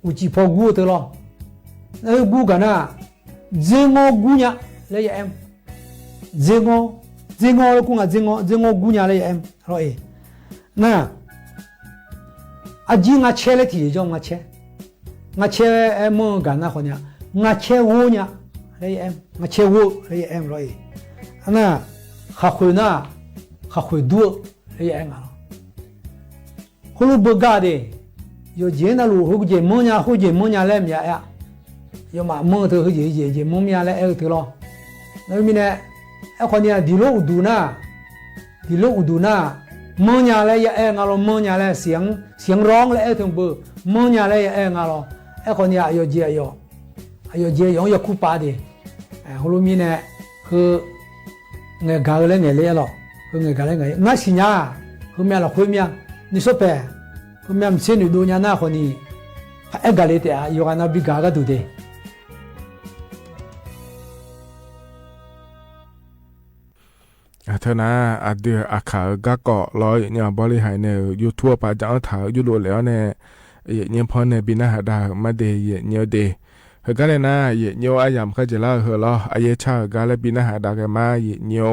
အိၣ်စံၣ်ဖီဂူာ်တ့ၢ်လီၤ လၢဂူာ်ကၣ်နၢ် စ့ၣ်ငီဂူာ်ညါလၢယအဲၣ် စ့ၣ်ငီ စ့ၣ်ငီလၢကူငါ စ့ၣ်ငီ စ့ၣ်ငီဂူာ်ညါလၢယအဲၣ်လီၤအံၤ နၢ် အကံ ငါးဆယ် လၢထံၣ်ယိမ် ငါးဆယ် ငါးဆယ် အဲၣ်မၢကၣ်နၢ်ဃိးညါ ငါးဆယ် ဂူာ်ညါ လၢယအဲၣ် ငါးဆယ် ဂူာ် လၢယအဲၣ်လီၤအံၤ အနၢ် ဃုဆယ်နၢ် ဃုဆယ်ဒူာ် လၢယအဲၣ်လီၤ ဟိုလိာ်ဘၢဂၤဒဲး ယိၤက့ၤနၢ်လူၤ ဟိုကယဲၢ်မၢညါ ဟိုကယဲၢ်မၢညါလၢမ့ၢ်ယအဲၣ် ယမၤမၢတ့ၢ် ဟိုကယဲၢ် ယဲၢ်မၢမ့ၢ်ယလဲၣ် အဲၣ်တ့ၢ်လီၤ လၢမံၤန့ၣ် အဲၣ်ဃိးညါ ဒ်လိာ်အိၣ်ဒူၣ်နၢ် ဒ်လိာ်အိၣ်ဒူၣ်နၢ် မၢညါလၢယအဲၣ်ငါလီၤ မၢညါလၢ เสียง เสียงร้อง လၢအဲၣ်တ့ၢ်ဘၢ မၢညါလၢယအဲၣ်ငါလီၤ အဲၣ်ဃိးညါ အယိၤက့ၤ အယိၤ အယိၤက့ၤ ယိၤ ယခူပၢ်ဒဲး ဟိုလိာ်မံၤန့ၣ် ဟို ငဲၤဂၤလၢငဲၤလၢလီၤ ဟိုငဲၤဂၤလၢငဲၤ ငါစံၣ်ညါ ဟိုမ့ၢ်လီၤ ခွ့မ့ၢ် နံၣ်စိပယ် ဟိုမ့ၢ် မုၢ်ဆ့ၣ်နုာ်ဒိၣ်ညါနၢ်ဃိးနံၤ ဖဲအဲၣ်ဂၤလၢတဲ ယိၤဂၤနၢ်ဘံဂၤကဒူၣ်ဒဲး အထၢနၤ အဒုးအခးဧိၤ ကါကီးလီၤ ယညိအဘီလံဟဲန့ၣ် YouTube ပာ်ကၠီထးဧိၤ ယိၤဒိၣ်လဲၣ်အီၤန့ၣ် ယညိဖီန့ၣ် ဘံနၢ်ဟးဒါမးဒဲး ယညိဒဲး ဟဲကါန့ၣ်နၤ ယညိအယၣ်မး ခါကဲလၢဟဲလီၤ အယဲၢ်ဆၣ်ဧိၤ ကါလၢဘံနၢ်ဟးဒါကဲမး ယညိ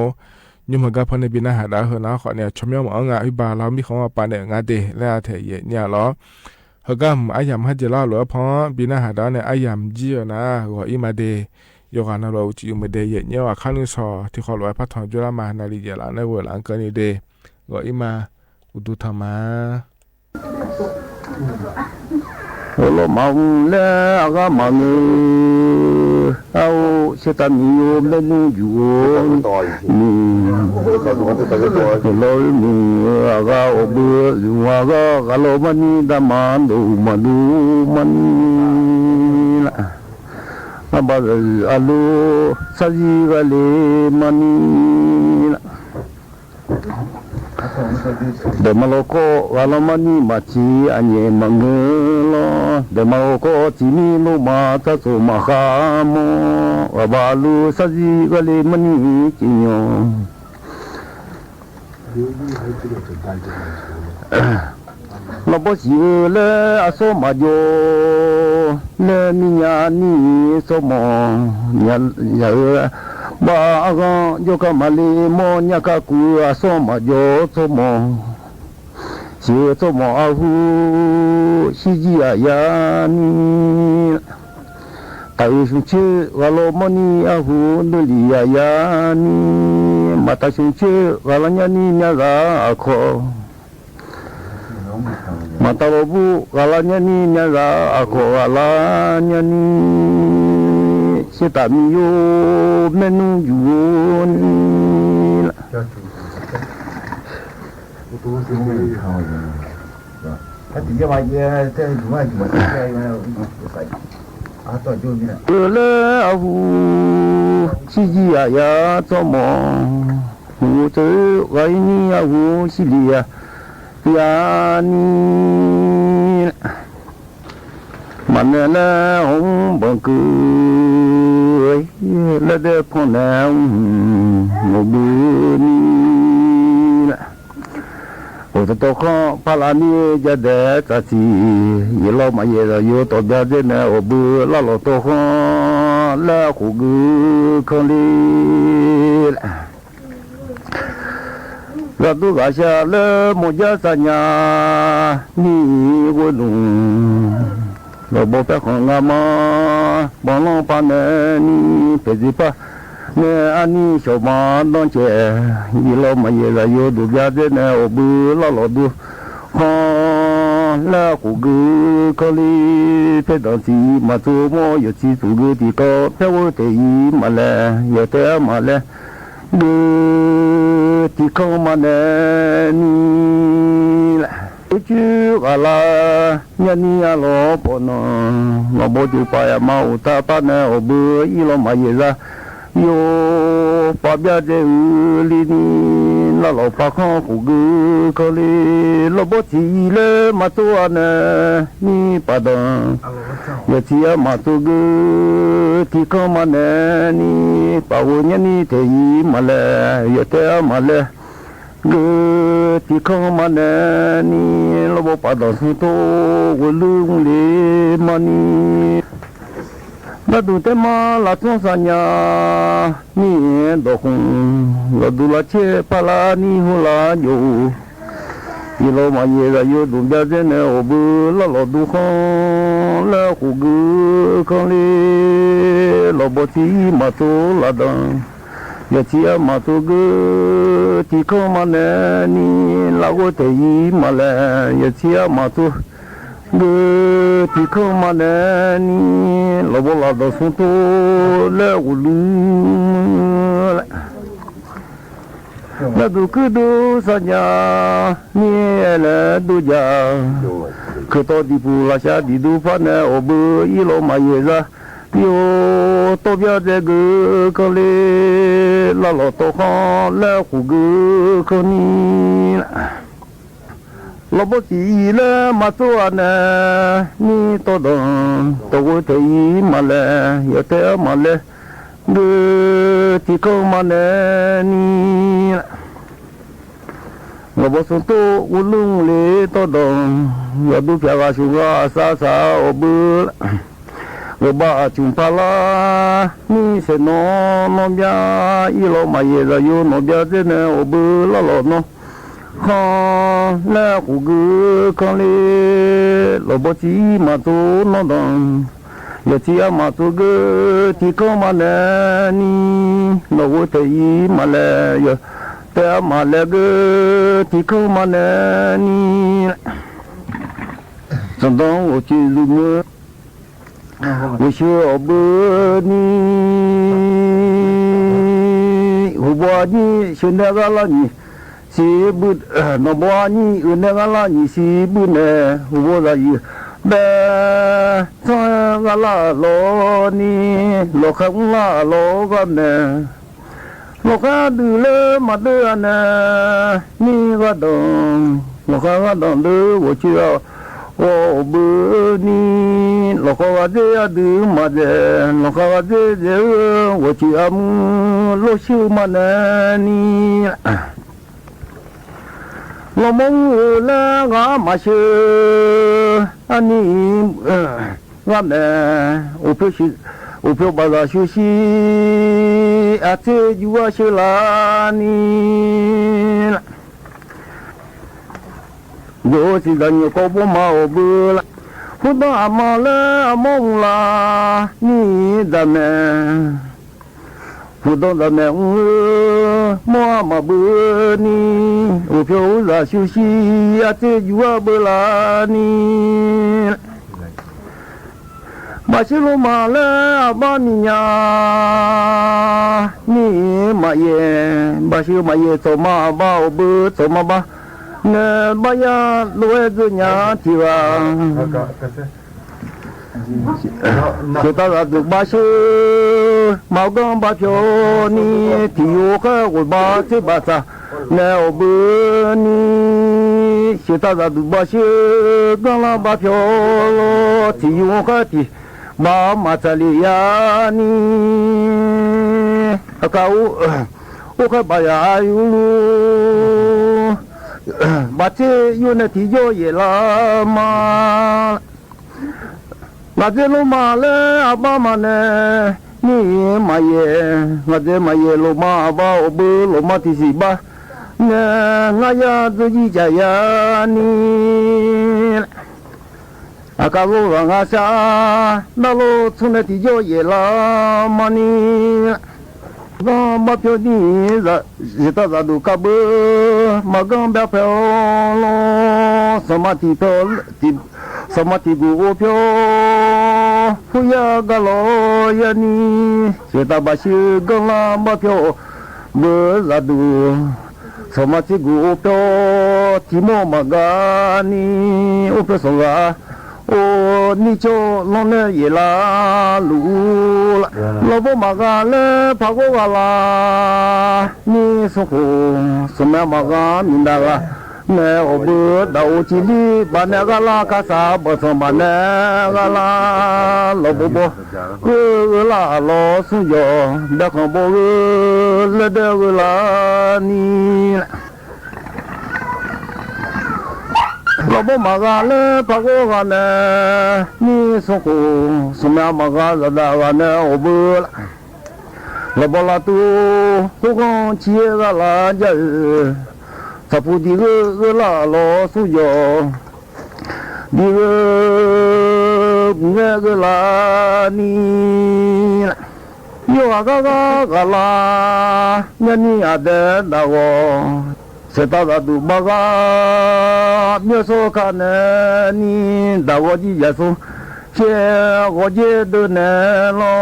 ညိမးကါဖီန့ၣ် ဘံနၢ်ဟးဒါဟဲနၤ ဃိးန့ၣ် ဆိမိၣ်မၤအီၤ ငါအုၣ်ဘၣ်လီၤ မံဃီပာ်န့ၣ် ငါဒဲး လၢအထဲယညိလီၤ ဟဲကါ အယၣ်မး ခါကဲလၢဟဲလီၤဖီ ဘံနၢ်ဟးဒါန့ၣ် အယၣ်မးကံဧိၤနၤ ဂီၤအံၤမးဒဲး ယိၤဂၤနၢ်လီၤ အိၣ်စံၣ်ယိၤမးဒဲး ယညိအခါနုၢ်စီၤ ထံၣ်ဃီလီၤဝဲဖးထီၣ်ကၠိလၢမၤ နၤလံယဲၢ်လါ နၢ်ဝဲလါ ကၢန့ၣ်ဒဲး ဂီၤအံၤမး အိၣ်ဒိၣ်ထီၣ်မး အိၣ်လီၤမးအူလၢအဂၤမးငို အအိၣ် ဆၢတၢ်မံယိၤ မ့ၢ်နုၢ်ယူၤအိၣ် မံ လီၤမံအဂၤအိၣ်ဘှံး ယူၤအဂၤ ဂၤလီၤမးနံၤ တၢ်မၤဒိၣ်မၤဒိၣ်မးနံၤလၢ အဘၣ်အလိၤ ဆါယံၤဂၤလံမးနံၤလၢ ဒီးမၤလီၤကီ ဂၤလီၤမးနံၤ မၤထံအညဲၣ်မးငိုလီၤ ဒီးမၤလီၤကီ ထံမံၤလိၣ်မး တၢ်စိာ်မၤဃါမီၢ် ဂၤဘၣ်အလိၤ ဆါယံၤဂၤလံမးနံၤ ကညီ လီၤဘီစံးဧၢ လၢအစီမၤကၠီ လၢမံညါနံၤစီမီၢ် ညါဧၢ ဘၣ်အဂီၢ် ယိၤကမၤလ့မီၢ် ညါကကူ အစီမၤကၠီစီမီၢ် စံးဧၢ စီမီၢ်အဟူ ဆံးယံၤအယၤနံၤ တၢ်အုၣ်ဆူၣ်ဆၢ ဂၤလီၤမးနံၤအဟူ ဒိၣ်လံယၤယၤနံၤ မၤတၢ်ဆူၣ်ဆၢ ဂၤလီၤညါနံၤ မၠါရၤအခီၣ် မၤတၢ်လီၤဘှံး ဂၤလီၤညါနံၤ မၠါရၤအခီၣ် ဂၤလီၤညါနံၤ ဆၢတၢ်မံယိၤ မ့ၢ်နုၢ်ယူၤနံၤလၢ လၢအဟူ ဆံးယံၤယၤယၤ စီမီၢ် ဟူတၢ် ဂၤအံၤနံၤအဟူ ဆံးလံယၤယၤနံၤ မၤနၢၤလၢဟီၣ်ဘီကု လၢဒဲဖီန့ၣ် မိၢ်ဘုနံၤ အိၣ်တတီၤခီ ဖးလၢမံယၤဒဲးတၢ်ထံၣ် ယလီၤမးယဲၢ်ဒီးယိၤတီၢ်ဘျါဒဲးန့ၣ် အိၣ်ဘှံးလၢလီၤတီၤခီ လၢအခိၣ်ဂုၤခီလံ လၢဒိၣ်ဂၤဆှၢလၢမိၢ်ယါစၢ်ညါ နံၤဝဲနုၤ လီၤဘီဖဲဃီၤငါမါ ဘီလီၤဖးန့ၣ်နံၤ ဖဲစံးဖးန့ၣ်အနံၤ ဆှီမါဒီကဲး ယလီၤမးယဲၢ်လၢယိၤဒိၣ်ဘျါဒဲးန့ၣ် အိၣ်ဘှံးလၢလီၤဒိၣ်ခီ လၢအခိၣ်ဂုၤခီလံ ဖဲဒီးထံၣ်မၤတိၢ်မီၢ် ယထံၣ်သူၣ်ဂ့ၤတံၢ်ကီ ဖဲဝဲတ့ၢ်အံၤမးလဲၣ် ယတဲမးလဲၣ် ဂ့ၤတံၢ်ခီမးန့ၣ်နံၤလၢ အိၣ်ဆူၣ်ဂၤလၢ် ညါနံၣ်အလီၢ်ပီၢ်နီၤ လီၤဘီစူၤပာ်ယၤမၤအိၣ်တၢ်ပၢ်နဲ အိၣ်ဘၢအံၣ်လီၤမၤယဲၢ်စၢ် ယိၤ ပာ်ဘျၢၣ်ဒဲးအုလံနံၤ လၢလီၤပာ်ခီၣ်ဃုာ်ဂုာ်ခီၣ်လ့ လီၤဘီထံၣ်အံၤလၢမၤတိၢ်အါနဲ နံၣ်ပာ်ဒီး ယဲၢ်ထံၣ်အမၤတိၢ်ဂုာ် ထံခီၣ်မၤနဲနံၤ ပာ်ဝဲညါနံၣ်ထဲအံၤမးလဲၣ် ယဲၢ်တဲအမၤလဲၣ် ဂ့ၤထံခီၣ်မၤနဲနံၤ လီၤဘီပာ်ဒီးဆူတိၢ်ဝဲလုၢ်လ့မးနံၤ ဘၣ်ဒုးတဲမၤလၢ်ထွီၣ်စၢ်ညါ နံၣ်ဒီးဃုာ် လီၤဒုးလၢ်ဆဲးဖးလၢနံၣ်ဟူလၢယိၤ ယဲၢ်လီၤမၤယဲၢ်စၢ်ယိၤဒိၣ်ဘျၢၣ်ဒဲးနဲ အိၣ်ဘၢလၢလီၤဒိခီၣ် လၢဃုာ်ဂုာ်ခီၣ်လ့ လီၤဘီထံအံၤမၤတိၢ်လၢ်ဒီး ယဲၢ်ထံၣ်အမၤတိၢ်ဂ့ၤ ထံခီၣ်မၤနဲနံၤ လၢဝဲထဲအံၤမးလဲၣ် ယဲၢ်ထံၣ်အမၤတိၢ်ဂ့ၤ ထံခီၣ်မၤနဲနံၤ လီၤဘီလၢ်ဒီးဆူတိၢ်လၢဝဲလုၢ် လၢဒုးခုၣ်ဒုးစၢ်ညါ နံၣ်အဲၣ်လဲၣ်ဒိၣ်ယၤ ခုၣ်တီဒံပူၤလၢ်ဆါဒံဒူဖးနဲ အိၣ်ဘၢအံၣ်လီၤမၤယဲၢ်စၢ် ယိၤ တီၢ်ဘျၢၣ်ဒဲးဂုာ်ခီၣ်လ့ လၢလီၤတီၢ်ခီၣ်လၢဃုာ်ဂုာ်ခီၣ်နံၤ လီၤဘီထံအံၤလၢမၤတိၢ်အါနဲ နံၣ်တီၢ်ဒီး တဝဲထဲအံၤမးလဲၣ် ယဲၢ်တဲအမၤလဲၣ် ဂ့ၤထံခီၣ်မၤနဲနံၤ လီၤဘီဆူတိၢ်ဝဲလုၢ်လ့တီၢ်ဒီး ယွၤဒိၣ်ဖျါဂၤဆူဂၤအစၢ်စၢ်အိၣ်ဘၢ ဂ့ၤဘၣ်အစုဖးလၢ နံၣ်ဆဲးနီၢ်နီၢ်ဘျၢၣ် အံၣ်လီၤမၤယဲၢ်စၢ်ယိၤနီၢ်ဘျၢၣ်ဒဲးနဲ အိၣ်ဘၢလၢလီၤနီၢ် ခီၣ်လၢဃုာ်ဂုာ်ခီၣ်လ့ လီၤဘီထံအံၤမၤတိၢ်နီၢ်ဒီး ယဲၢ်ထံၣ်အမၤတိၢ်ဂ့ၤ ထံခီၣ်မၤနဲနံၤ လီၤဝဲထဲအံၤမးလဲၣ် ယဲၢ်တဲအမၤလဲၣ်ဂ့ၤ ထံခီၣ်မၤနဲနံၤ စီၤဒီအိၣ်က့ၤလူၤမုၢ် ဝဲဆှၢအီၤဘၢနံၤ ဟူးဘီအနံၣ်ဆှၢနဲဂၤလၢ်နံၣ် စံးဘု နီၢ်ဘီအနံၣ်အုးနဲဂၤလၢ် နံၣ်စံးဘုနဲ ဟူးဘီသးယုာ် ဘဲ ဆီၣ်ဂၤလၢ်အလီၢ်နံၤ လီၤဃဲလၢ်အလီၢ်ဂၤမဲာ် လီၤဃဲဒုးလၢမၤဒၢအနဲ နံၣ်ဂၤဒီး လီၤဃဲဂၤဒီးလၢဝဲဆှၢအီၤ အိၣ်ဘၢနံၤ လီၤဃဲဂၤဒဲးအဒုးမၤဒဲး လီၤဃဲဂၤဒဲးဒဲးဧၢ ဝဲဆှၢအမုၢ် လီၤဆှၢမၤနဲနံၤ လီၤမီၢ်ဧၢလၢဂၤမၤဆှၢ အနံၣ် ဂၤမဲာ် အိၣ်ဖျိ အိၣ်ဖျိဘၣ်သးဆှၢဆံ အစ့ယုအဆှၢလၢနံၤ ဒိးစံးတၢ်ညိၣ်ကိးဘိမၤအိၣ်ဘၢလၢ် ဟူဒီးအမၤလၢအမီၢ်မူလၢ် နံၣ်ဒၣ်မဲာ် ဟူဒီးဒၣ်မဲာ်ဧၢ မီၢ်အမၤဘၢနံၤ အိၣ်ဖျိအိၣ်သးဆှၢဆံ အစ့ယုအဘၢလၢ်နံၤ ဘၣ်ဆှၢလိာ်မးလၢအဘၣ်မံၤညါ နံၣ်မၤယဲၢ် ဘၣ်ဆှၢမၤယဲၢ် စီၤမၤအဘၣ်အိၣ်ဘၢ စီၤမၤဘၣ် နဲဘၣ်ယၤလိာ်ဝဲဒၣ်ညါထံဂၤ ဆှၢတၢ်သးဒုးဘၣ်ဆှၢ မၤကီၢ်ဘၣ်ဖျိနံၤ ထံယိၤအိၣ်ဃဲအိၣ်ဘၣ်သ့ၣ်ဘၣ်သး နဲအိၣ်ဘၢနံၤ ဆှၢတၢ်သးဒုးဘၣ်ဆှၢ ကီၢ်လၢ်ဘၣ်ဖျိ ထံယိၤအိၣ်ဃဲထံ ဘၣ်မၤတၢ်လၢယၤနံၤ အကအိၣ် အိၣ်ဃဲဘၣ်ယၤအယူလူ ဘၣ်သ့ၣ်ယိၤနဲထံယိၤယဲၢ်လၢမါ ဂၤသ့ၣ်လိာ်မးလၢအဘၣ်မးနဲ နံၣ်မၤယဲၢ် ဂၤသ့ၣ်မၤယဲၢ်လိာ်မးအဘၣ်အိၣ်ဘၢလိာ်မးထံစံးဘၣ် နဲ ငါယၤဒုးယံာ်ကယၤနံၤ အကလိာ်ဂၤငါစၢ် ဒၣ်လိာ်ဆိနဲထံယိၤယဲၢ်လၢမါနံၤ ဒီးဘၣ်ဖျိနံၤ ယတၢ်သးဒုးကဘၢ မၤကီၢ်ဘၣ်ဖျိလီၤ စီၤမၤထံဖျိ စီၤမၤထံဂုာ်အိၣ်ဖျိ ဖုယၤဂၤလီၤယၤနံၤ ယတၢ်ဘၣ်ဆှၢကီၢ်လၢ်ဘၣ်ဖျိ ဘၢသးဒုး สมาชิกกู้โอเปียวตี้หม้อหมากกานี้ โอเปียวสองกา โอ นี่โจ้น้องเน่เยลาลูละ ลำโบ้หมากกาและผาโกกาลา นี่สงโข สมัยหมากกามีดากา แม่โอเบิดดาโอจีรีบาแนกาลาคาสาเบิดสองบาแนกาลา ลำโบ้โบ้ เออ เออ ละ ลอ สุยอ แดกของโบ้ เออ และแดก เออ ละ นี่แหละ ลำโบ้หมากกาและผาโกกาแน นี่สงโข สมัยหมากกาสะดากาแน โอเบิดละ ลำโบ้ละตู ฮูกองเชียกาลาจะเออ สะปูดี เออ เออ ละ ลอ สุยอ ดี เออ แง เออ ละ นี่แหละ โย อากากากาลา ยะนี่อาแดดดากอ เสตาดาดูบากา เมียโซคาแน นี่ดากอยี่ยาโซ เชกอเยเดินแนลอ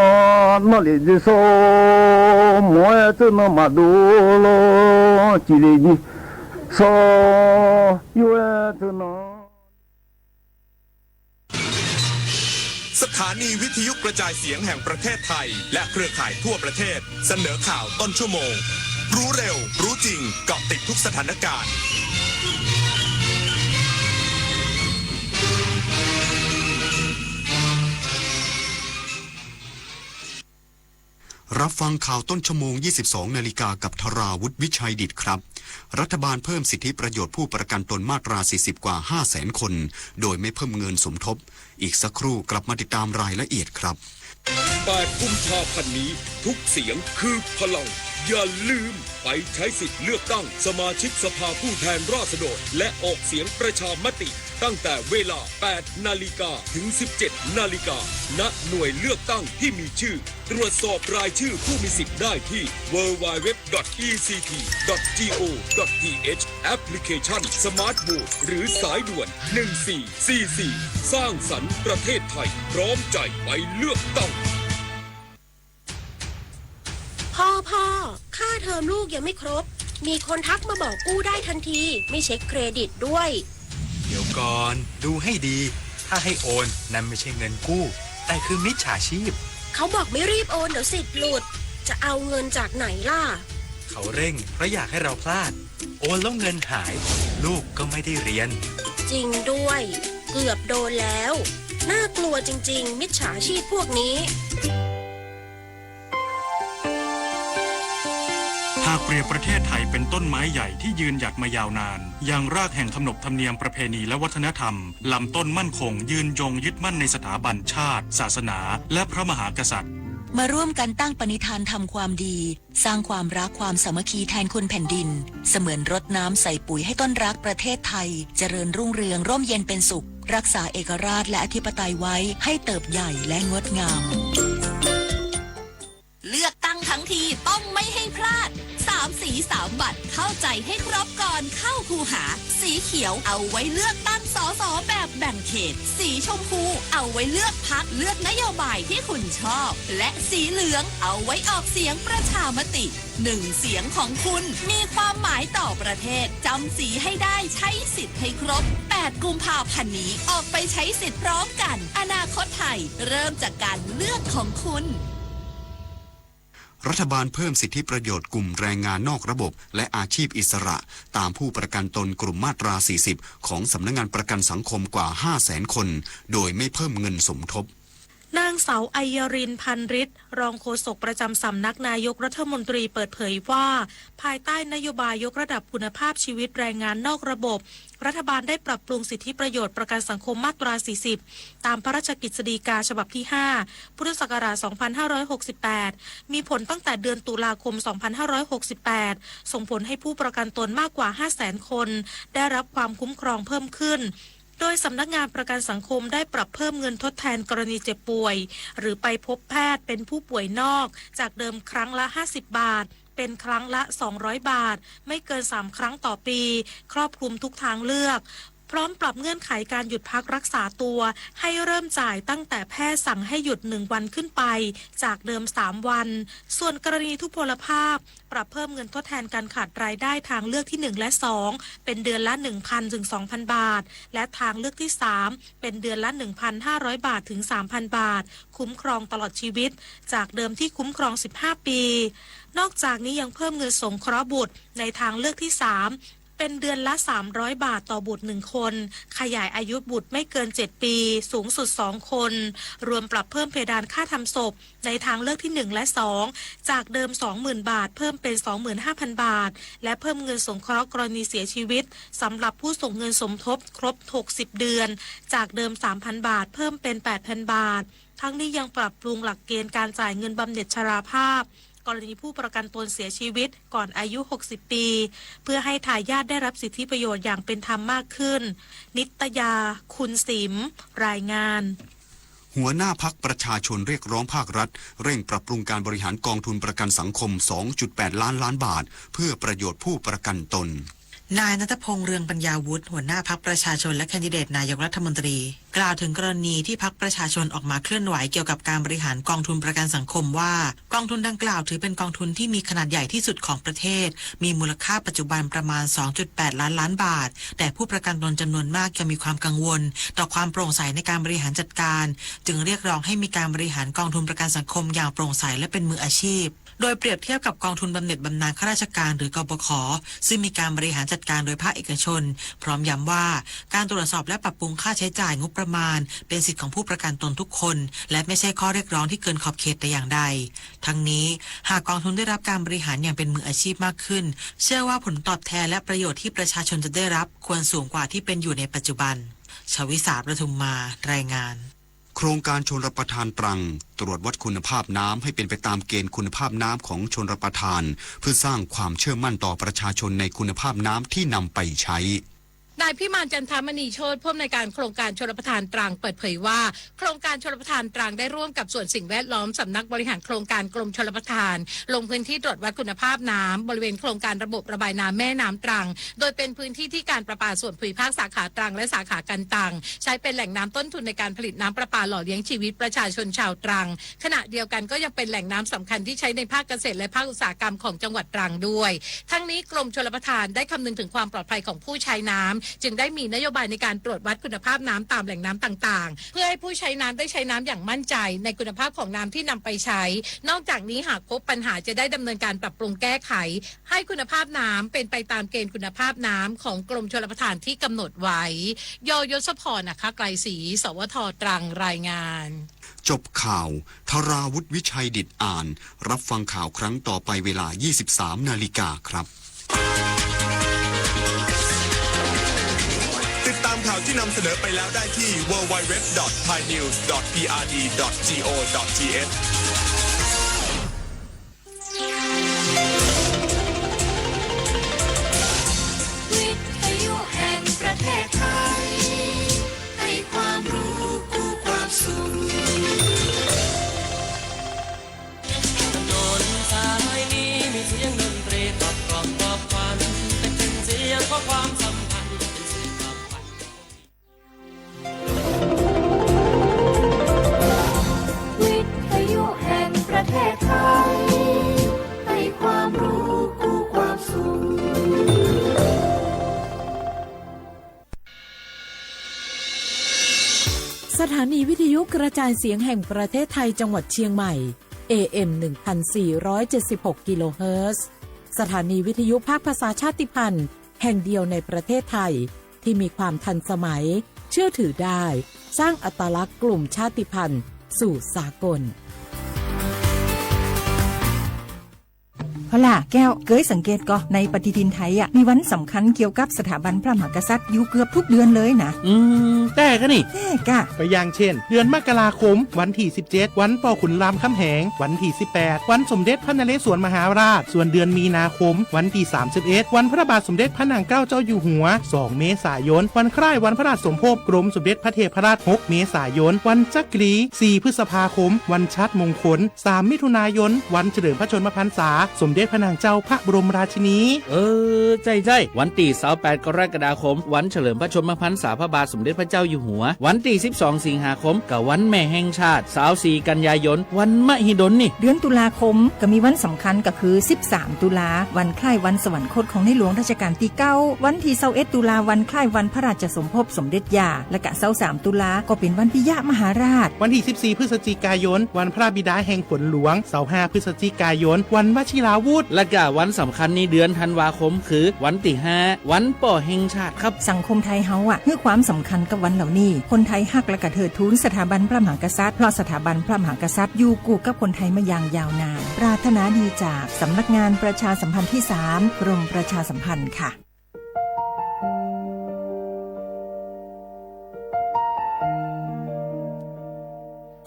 นอลิจิโซ หมวยเตอร์นอมาดูโล จิเลยีโซ ยูเอเตอร์นอ สถานีวิทยุกระจายเสียงแห่งประเทศไทย และเครือข่ายทั่วประเทศ เสนอข่าวต้นชั่วโมง รู้เร็ว รู้จริง เกาะติดทุกสถานการณ์ รับฟังข่าวต้นชั่วโมง ยี่สิบสองนาฬิกา กับธราวุฒิ วิชัยดิษฐครับ รัฐบาลเพิ่มสิทธิประโยชน์ผู้ประกันตนมาตรา สี่สิบ กว่า ห้าแสนคน โดยไม่เพิ่มเงินสมทบ อีกสักครู่กลับมาติดตามรายละเอียดครับ แปด กุมภาพันธ์นี้ ทุกเสียงคือพลัง อย่าลืมไปใช้สิทธิ์เลือกตั้งสมาชิกสภาผู้แทนราษฎร และออกเสียงประชามติ ตั้งแต่เวลา แปดนาฬิกา ถึง สิบเจ็ดนาฬิกา ณ หน่วยเลือกตั้งที่มีชื่อ ตรวจสอบรายชื่อผู้มีสิทธิ์ได้ที่ ดับเบิลยู ดับเบิลยู ดับเบิลยู ดอท อี ซี ที ดอท จี โอ ดอท ที เอช แอปพลิเคชัน สมาร์ทโหวต หรือสายด่วน หนึ่งสี่สี่สี่ สร้างสรรค์ประเทศไทย พร้อมใจไปเลือกตั้ง พ่อ พ่อ ค่าเทอมลูกยังไม่ครบ มีคนทักมาบอกกู้ได้ทันที ไม่เช็คเครดิตด้วย เดี๋ยวก่อน ดูให้ดี ถ้าให้โอน นั่นไม่ใช่เงินกู้ แต่คือมิจฉาชีพ เขาบอกไม่รีบโอน เดี๋ยวสิทธิ์หลุด จะเอาเงินจากไหนล่ะ เขาเร่ง เพราะอยากให้เราพลาด โอนแล้วเงินหาย ลูกก็ไม่ได้เรียน จริงด้วย เกือบโดนแล้ว น่ากลัวจริงๆ มิจฉาชีพพวกนี้ หากเปรียบประเทศไทยเป็นต้นไม้ใหญ่ที่ยืนหยัดมายาวนาน ยังรากแห่งขนบธรรมเนียมประเพณีและวัฒนธรรม ลำต้นมั่นคง ยืนยงยึดมั่นในสถาบันชาติ ศาสนา และพระมหากษัตริย์ มาร่วมกันตั้งปณิธานทำความดี สร้างความรักความสามัคคีแทนคุณแผ่นดิน เสมือนรดน้ำใส่ปุ๋ยให้ต้นรักประเทศไทย เจริญรุ่งเรือง ร่มเย็นเป็นสุข รักษาเอกราชและอธิปไตยไว้ให้เติบใหญ่และงดงาม เลือกตั้งทั้งทีต้องไม่ให้พลาด สามสีสามบัตร เข้าใจให้ครบก่อนเข้าคูหา สีเขียวเอาไว้เลือกตั้ง สส แบบแบ่งเขต สีชมพูเอาไว้เลือกพรรค เลือกนโยบายที่คุณชอบ และสีเหลืองเอาไว้ออกเสียงประชามติ หนึ่งเสียงของคุณมีความหมายต่อประเทศ จำสีให้ได้ ใช้สิทธิ์ให้ครบ แปด กุมภาพันธ์นี้ ออกไปใช้สิทธิ์พร้อมกัน อนาคตไทยเริ่มจากการเลือกของคุณ รัฐบาลเพิ่มสิทธิประโยชน์กลุ่มแรงงานนอกระบบ และอาชีพอิสระ ตามผู้ประกันตนกลุ่มมาตรา สี่สิบ ของสำนักงานประกันสังคมกว่า ห้าแสนคน โดยไม่เพิ่มเงินสมทบ นางสาวไอยริน พันฤทธิ์ รองโฆษกประจำสำนักนายกรัฐมนตรีเปิดเผยว่า ภายใต้นโยบายยกระดับคุณภาพชีวิตแรงงานนอกระบบ รัฐบาลได้ปรับปรุงสิทธิประโยชน์ประกันสังคมมาตรา สี่สิบ ตามพระราชกฤษฎีกาฉบับที่ ห้า พุทธศักราช สองพันห้าร้อยหกสิบแปด มีผลตั้งแต่เดือนตุลาคม สองพันห้าร้อยหกสิบแปด ส่งผลให้ผู้ประกันตนมากกว่า ห้าแสนคน ได้รับความคุ้มครองเพิ่มขึ้น โดยสำนักงานประกันสังคมได้ปรับเพิ่มเงินทดแทนกรณีเจ็บป่วย หรือไปพบแพทย์เป็นผู้ป่วยนอก จากเดิมครั้งละ ห้าสิบ บาท เป็นครั้งละ สองร้อย บาท ไม่เกิน สาม ครั้งต่อปี ครอบคลุมทุกทางเลือก พร้อมปรับเงื่อนไขการหยุดพักรักษาตัว ให้เริ่มจ่ายตั้งแต่แพทย์สั่งให้หยุดหนึ่งวันขึ้นไป จากเดิมสามวัน ส่วนกรณีทุพพลภาพ ปรับเพิ่มเงินทดแทนการขาดรายได้ทางเลือกที่หนึ่งและสอง เป็นเดือนละ หนึ่งพัน ถึง สองพัน บาท และทางเลือกที่สาม เป็นเดือนละ หนึ่งพันห้าร้อย บาท ถึง สามพัน บาท คุ้มครองตลอดชีวิต จากเดิมที่คุ้มครอง สิบห้า ปี นอกจากนี้ยังเพิ่มเงินสงเคราะห์บุตรในทางเลือกที่สาม เป็นเดือนละ สามร้อย บาทต่อบุตรหนึ่งคน ขยายอายุบุตรไม่เกิน เจ็ด ปี สูงสุด สอง คน รวมปรับเพิ่มเพดานค่าทำศพในทางเลือกที่หนึ่งและสอง จากเดิม สองหมื่น บาท เพิ่มเป็น สองหมื่นห้าพัน บาท และเพิ่มเงินสงเคราะห์กรณีเสียชีวิต สำหรับผู้ส่งเงินสมทบครบ หกสิบ เดือน จากเดิม สามพัน บาท เพิ่มเป็น แปดพัน บาท ทั้งนี้ยังปรับปรุงหลักเกณฑ์การจ่ายเงินบำเหน็จชราภาพ กรณีผู้ประกันตนเสียชีวิตก่อนอายุ หกสิบ ปี เพื่อให้ทายาทได้รับสิทธิประโยชน์อย่างเป็นธรรมมากขึ้น นิตยา คุณสิมห์ รายงาน หัวหน้าพรรคประชาชนเรียกร้องภาครัฐเร่งปรับปรุงการบริหารกองทุนประกันสังคม สองจุดแปด ล้านล้านบาท เพื่อประโยชน์ผู้ประกันตน นายณัฐพงษ์ เรืองปัญญาวุฒิ หัวหน้าพรรคประชาชนและแคนดิเดตนายกรัฐมนตรี กล่าวถึงกรณีที่พรรคประชาชนออกมาเคลื่อนไหวเกี่ยวกับการบริหารกองทุนประกันสังคมว่า กองทุนดังกล่าวถือเป็นกองทุนที่มีขนาดใหญ่ที่สุดของประเทศ มีมูลค่าปัจจุบันประมาณ สองจุดแปด ล้านล้านบาท แต่ผู้ประกันตนจำนวนมากยังมีความกังวลต่อความโปร่งใสในการบริหารจัดการ จึงเรียกร้องให้มีการบริหารกองทุนประกันสังคมอย่างโปร่งใสและเป็นมืออาชีพ โดยเปรียบเทียบกับกองทุนบำเหน็จบำนาญข้าราชการหรือ กบข ซึ่งมีการบริหารจัดการโดยภาคเอกชน พร้อมย้ำว่า การตรวจสอบและปรับปรุงค่าใช้จ่ายงบประมาณ เป็นสิทธิ์ของผู้ประกันตนทุกคน และไม่ใช่ข้อเรียกร้องที่เกินขอบเขตแต่อย่างใด ทั้งนี้ หากกองทุนได้รับการบริหารอย่างเป็นมืออาชีพมากขึ้น เชื่อว่าผลตอบแทนและประโยชน์ที่ประชาชนจะได้รับ ควรสูงกว่าที่เป็นอยู่ในปัจจุบัน ชวิสา ประทุมมา รายงาน โครงการชลประทานตรัง ตรวจวัดคุณภาพน้ำให้เป็นไปตามเกณฑ์คุณภาพน้ำของชลประทาน เพื่อสร้างความเชื่อมั่นต่อประชาชนในคุณภาพน้ำที่นำไปใช้ นายพิมาน จันทมณีโชติ ผู้อำนวยการโครงการชลประทานตรัง เปิดเผยว่า โครงการชลประทานตรังได้ร่วมกับส่วนสิ่งแวดล้อม สำนักบริหารโครงการกรมชลประทาน ลงพื้นที่ตรวจวัดคุณภาพน้ำ บริเวณโครงการระบบระบายน้ำแม่น้ำตรัง โดยเป็นพื้นที่ที่การประปาส่วนภูมิภาคสาขาตรัง และสาขากันตัง ใช้เป็นแหล่งน้ำต้นทุนในการผลิตน้ำประปาหล่อเลี้ยงชีวิตประชาชนชาวตรัง ขณะเดียวกันก็ยังเป็นแหล่งน้ำสำคัญที่ใช้ในภาคเกษตรและภาคอุตสาหกรรมของจังหวัดตรังด้วย ทั้งนี้กรมชลประทานได้คำนึงถึงความปลอดภัยของผู้ใช้น้ำ จึงได้มีนโยบายในการตรวจวัดคุณภาพน้ำตามแหล่งน้ำต่างๆ เพื่อให้ผู้ใช้น้ำได้ใช้น้ำอย่างมั่นใจในคุณภาพของน้ำที่นำไปใช้ นอกจากนี้หากพบปัญหาจะได้ดำเนินการปรับปรุงแก้ไข ให้คุณภาพน้ำเป็นไปตามเกณฑ์คุณภาพน้ำของกรมชลประทานที่กำหนดไว้ ย ยศพร อัครไกรศรี สวท ตรัง รายงาน จบข่าว ธราวุฒิ วิชัยดิษฐอ่าน รับฟังข่าวครั้งต่อไปเวลา ยี่สิบสาม นาฬิกาครับ ติดตามข่าวที่นำเสนอไปแล้วได้ที่ ดับเบิลยู ดับเบิลยู ดับเบิลยู ดอท ไทยนิวส์ ดอท พีอาร์ดี ดอท จีโอ ดอท ทีเอช วิทยุแห่งประเทศไทย ให้ความรู้คู่ความสุข ถนนสายนี้มีเสียงดนตรีขับกล่อมปลอบขวัญ เป็นเสียงข้อความสัมพันธ์ เป็นเสียงขับขวัญ วิทยุแห่งประเทศไทย ให้ความรู้คู่ความสุข สถานีวิทยุกระจายเสียงแห่งประเทศไทยจังหวัดเชียงใหม่ เอเอ็ม หนึ่งพันสี่ร้อยเจ็ดสิบหก กิโลเฮิรตซ์ สถานีวิทยุภาคภาษาชาติพันธุ์แห่งเดียวในประเทศไทย ที่มีความทันสมัย เชื่อถือได้ สร้างอัตลักษณ์กลุ่มชาติพันธุ์สู่สากล เอาล่ะ แก้ว เกยสังเกตก่อ ในปฏิทินไทยอะ มีวันสำคัญเกี่ยวกับสถาบันพระมหากษัตริย์อยู่เกือบทุกเดือนเลยนะ อืม แต๊กะนี่ แต๊กะ ก็อย่างเช่น เดือนมกราคม วันตี้สิบเจ็ด วันป้อขุนรามคำแหง วันตี้สิบแปด วันสมเด็จพระนเรศวรมหาราช ส่วนเดือนมีนาคม วันตี้สามสิบเอ็ด วันพระบาทสมเด็จพระนางเกล้าเจ้าอยู่หัว สองเมษายน วันคล้ายวันพระราชสมภพกรมสมเด็จพระเทพรัตน์ หกเมษายน วันจักรี สี่พฤษภาคม วันชาติมงคล สามมิถุนายน วันเฉลิมพระชนมพรรษาสมเด็จ เด็จพระนางเจ้าพระบรมราชินี เออ ใจ้ๆ วันตี้ซาวแปดกรกฎาคม วันเฉลิมพระชนมพรรษาพระบาทสมเด็จพระเจ้าอยู่หัว วันตี้สิบสองสิงหาคม ก็วันแม่แห่งชาติ ซาวสี่กันยายน วันมหิดลนี่ เดือนตุลาคมก็มีวันสำคัญก็คือ สิบสามตุลา วันคล้ายวันสวรรคตของในหลวงรัชกาลตี้เก้า วันตี้ซาวเอ็ดตุลา วันคล้ายวันพระราชสมภพสมเด็จย่า และก็ซาวสามตุลาก็เป๋นวันปิยมหาราช วันตี้สิบสี่พฤศจิกายน วันพระบิดาแห่งฝนหลวง ซาวห้าพฤศจิกายน วันวชิราวุธ และก็วันสำคัญในเดือนธันวาคมคือวันตี้ห้า วันป้อแห่งชาติครับ สังคมไทยเฮาอะ หื้อความสำคัญกับวันเหล่านี้ คนไทยฮักและก็เทิดทูนสถาบันพระมหากษัตริย์ เพราะสถาบันพระมหากษัตริย์อยู่กู้กับคนไทยมาอย่างยาวนาน ปรารถนาดีจากสำนักงานประชาสัมพันธ์ที่สาม กรมประชาสัมพันธ์ค่ะ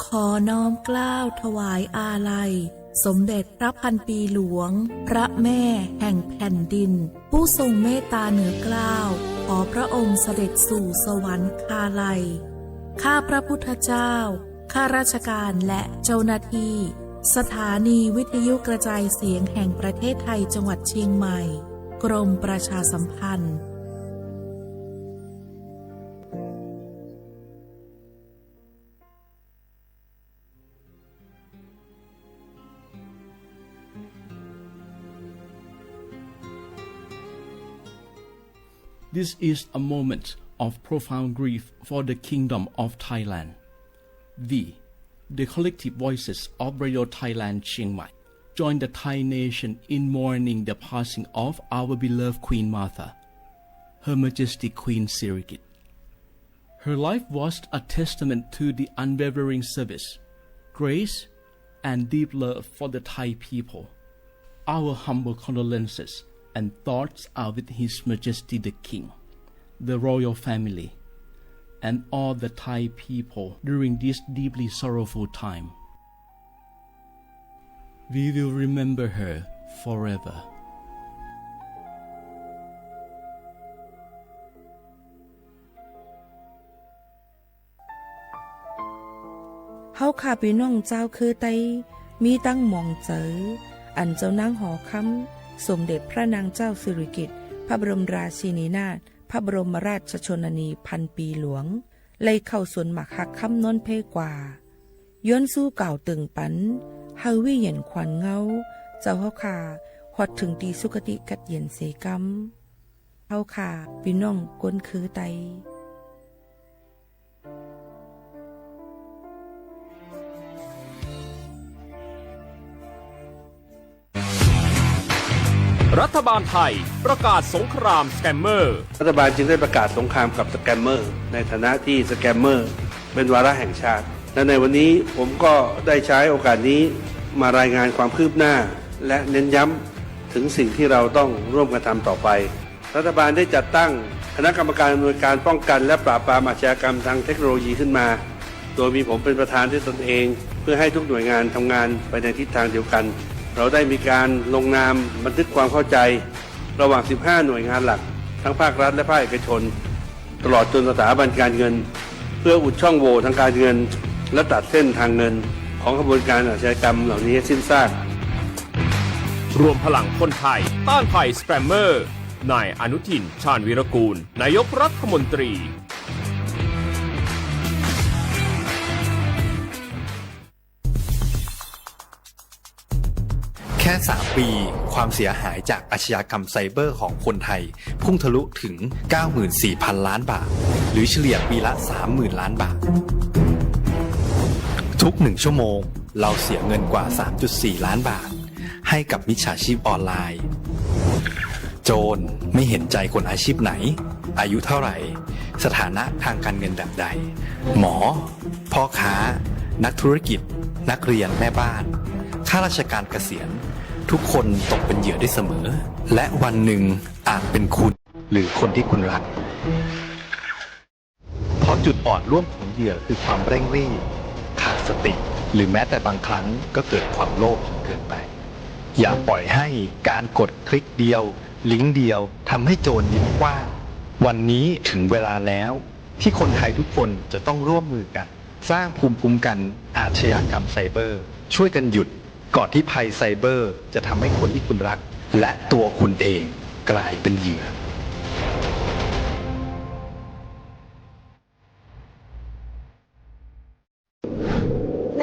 ขอน้อมเกล้าถวายอาลัย สมเด็จพระพันปีหลวง พระแม่แห่งแผ่นดิน ผู้ทรงเมตตาเหนือเกล้า ขอพระองค์เสด็จสู่สวรรคาลัย ข้าพระพุทธเจ้า ข้าราชการและเจ้าหน้าที่ สถานีวิทยุกระจายเสียงแห่งประเทศไทยจังหวัดเชียงใหม่ กรมประชาสัมพันธ์ This is a moment of profound grief for the Kingdom of Thailand. We, the collective voices of Radio Thailand Chiang Mai, join the Thai nation in mourning the passing of our beloved Queen Mother, Her Majesty Queen Sirikit. Her life was a testament to the unwavering service, grace, and deep love for the Thai people. Our humble condolences and thoughts are with His Majesty the King, the royal family, and all the Thai people during this deeply sorrowful time. We will remember her forever. เฮาข้าปี้น้องจาวเคือไต มีตังหมองเจอ อันเจ้านางหอคำ สมเด็จพระนางเจ้าสิริกิติ์ พระบรมราชินีนาถ พระบรมราชชนนีพันปีหลวง ไล่เข้าสวนหมากฮักคำนนเพกว่า ย้อนสู้กล่าวเติ่งปัน เฮาวิญญาณขวัญเงา เจ้าเฮาข้า ฮอดเถิงตี้สุคติกัดเย็นเสกำ เฮาข้าปี้น้องคนเคือไต รัฐบาลไทยประกาศสงครามสแกมเมอร์ รัฐบาลจึงได้ประกาศสงครามกับสแกมเมอร์ ในฐานะที่สแกมเมอร์เป็นวาระแห่งชาติ และในวันนี้ผมก็ได้ใช้โอกาสนี้มารายงานความคืบหน้า และเน้นย้ำถึงสิ่งที่เราต้องร่วมกันทำต่อไป รัฐบาลได้จัดตั้งคณะกรรมการอำนวยการป้องกันและปราบปรามอาชญากรรมทางเทคโนโลยีขึ้นมา โดยมีผมเป็นประธานด้วยตนเอง เพื่อให้ทุกหน่วยงานทำงานไปในทิศทางเดียวกัน เราได้มีการลงนามบันทึกความเข้าใจระหว่าง สิบห้า หน่วยงานหลัก ทั้งภาครัฐและภาคเอกชน ตลอดจนสถาบันการเงิน เพื่ออุดช่องโหว่ทางการเงิน และตัดเส้นทางเงินของขบวนการอาชญากรรมเหล่านี้ให้สิ้นซาก รวมพลังคนไทยต้านภัยสแกมเมอร์ นายอนุทิน ชาญวีรกูล นายกรัฐมนตรี แค่สามปี ความเสียหายจากอาชญากรรมไซเบอร์ของคนไทย พุ่งทะลุถึง เก้าหมื่นสี่พันล้านบาท หรือเฉลี่ยปีละ สามหมื่นล้านบาท ทุกหนึ่งชั่วโมง เราเสียเงินกว่า สามจุดสี่ล้านบาท ให้กับมิจฉาชีพออนไลน์ โจรไม่เห็นใจคนอาชีพไหน อายุเท่าไหร่ สถานะทางการเงินแบบใด หมอ พ่อค้า นักธุรกิจ นักเรียน แม่บ้าน ข้าราชการเกษียณ ทุกคนตกเป็นเหยื่อได้เสมอ และวันหนึ่งอาจเป็นคุณ หรือคนที่คุณรัก เพราะจุดอ่อนร่วมของเหยื่อคือความเร่งรีบ ขาดสติ หรือแม้แต่บางครั้งก็เกิดความโลภจนเกินไป อย่าปล่อยให้การกดคลิกเดียว ลิงก์เดียว ทำให้โจรยิ้มกว้าง วันนี้ถึงเวลาแล้ว ที่คนไทยทุกคนจะต้องร่วมมือกัน สร้างภูมิคุ้มกันอาชญากรรมไซเบอร์ ช่วยกันหยุด ก่อนที่ภัยไซเบอร์จะทำให้คนที่คุณรักและตัวคุณเองกลายเป็นเหยื่อ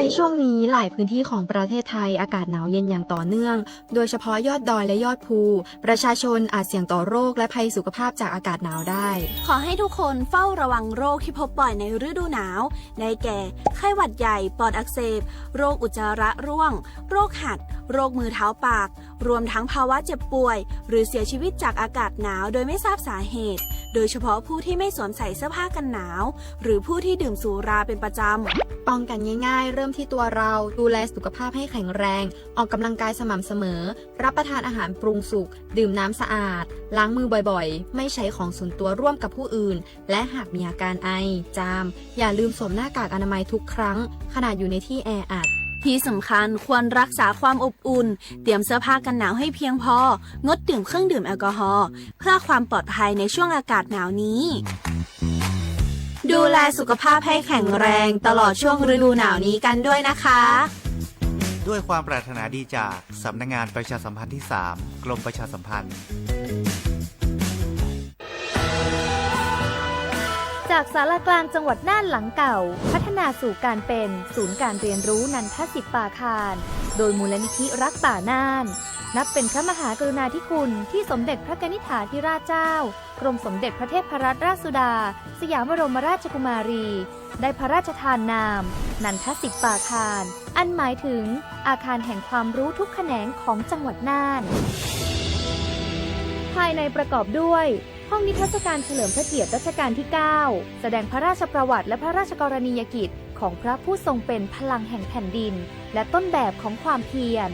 ในช่วงนี้หลายพื้นที่ของประเทศไทยอากาศหนาวเย็นอย่างต่อเนื่อง โดยเฉพาะยอดดอยและยอดภู ประชาชนอาจเสี่ยงต่อโรคและภัยสุขภาพจากอากาศหนาวได้ ขอให้ทุกคนเฝ้าระวังโรคที่พบบ่อยในฤดูหนาว ได้แก่ ไข้หวัดใหญ่ ปอดอักเสบ โรคอุจจาระร่วง โรคหัด โรคมือเท้าปาก รวมทั้งภาวะเจ็บป่วย หรือเสียชีวิตจากอากาศหนาวโดยไม่ทราบสาเหตุ โดยเฉพาะผู้ที่ไม่สวมใส่เสื้อผ้ากันหนาว หรือผู้ที่ดื่มสุราเป็นประจำ ป้องกันง่ายๆ เริ่มที่ตัวเรา ดูแลสุขภาพให้แข็งแรง ออกกำลังกายสม่ำเสมอ รับประทานอาหารปรุงสุก ดื่มน้ำสะอาด ล้างมือบ่อยๆ ไม่ใช้ของส่วนตัวร่วมกับผู้อื่น และหากมีอาการไอ จาม อย่าลืมสวมหน้ากากอนามัยทุกครั้ง ขณะอยู่ในที่แออัด ที่สำคัญควรรักษาความอบอุ่น เตรียมเสื้อผ้ากันหนาวให้เพียงพอ งดดื่มเครื่องดื่มแอลกอฮอล์ เพื่อความปลอดภัยในช่วงอากาศหนาวนี้ ดูแลสุขภาพให้แข็งแรงตลอดช่วงฤดูหนาวนี้กันด้วยนะคะ ด้วยความปรารถนาดีจากสำนักงานประชาสัมพันธ์ที่สาม กรมประชาสัมพันธ์ จากศาลากลางจังหวัดน่านหลังเก่า พัฒนาสู่การเป็นศูนย์การเรียนรู้นันทสิปปาคาร โดยมูลนิธิรักป่าน่าน นับเป็นพระมหากรุณาธิคุณที่สมเด็จพระกนิษฐาธิราชเจ้า กรมสมเด็จพระเทพรัตนราชสุดา สยามบรมราชกุมารี ได้พระราชทานนาม นันทสิปปาคาร อันหมายถึงอาคารแห่งความรู้ทุกแขนงของจังหวัดน่าน ภายในประกอบด้วย ห้องนิทรรศการเฉลิมพระเกียรติรัชกาลที่เก้า แสดงพระราชประวัติและพระราชกรณียกิจของพระผู้ทรงเป็นพลังแห่งแผ่นดิน และต้นแบบของความเพียร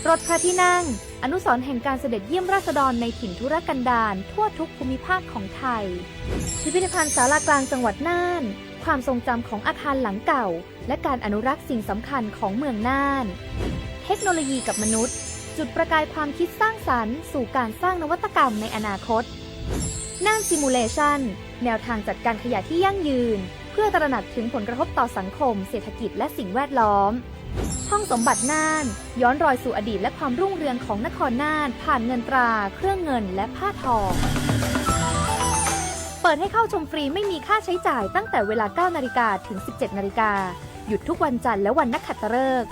รถพระที่นั่ง อนุสรณ์แห่งการเสด็จเยี่ยมราษฎรในถิ่นทุรกันดารทั่วทุกภูมิภาคของไทย พิพิธภัณฑ์ศาลากลางจังหวัดน่าน ความทรงจำของอาคารหลังเก่า และการอนุรักษ์สิ่งสำคัญของเมืองน่าน เทคโนโลยีกับมนุษย์ จุดประกายความคิดสร้างสรรค์สู่การสร้างนวัตกรรมในอนาคต น่าน Simulation แนวทางจัดการขยะที่ยั่งยืน เพื่อตระหนักถึงผลกระทบต่อสังคม เศรษฐกิจ และสิ่งแวดล้อม ห้องสมบัติน่าน ย้อนรอยสู่อดีตและความรุ่งเรืองของนครน่าน ผ่านเงินตรา เครื่องเงิน และผ้าทอ เปิดให้เข้าชมฟรีไม่มีค่าใช้จ่ายตั้งแต่เวลา เก้านาฬิกา ถึง สิบเจ็ดนาฬิกา หยุดทุกวันจันทร์และวันนักขัตฤกษ์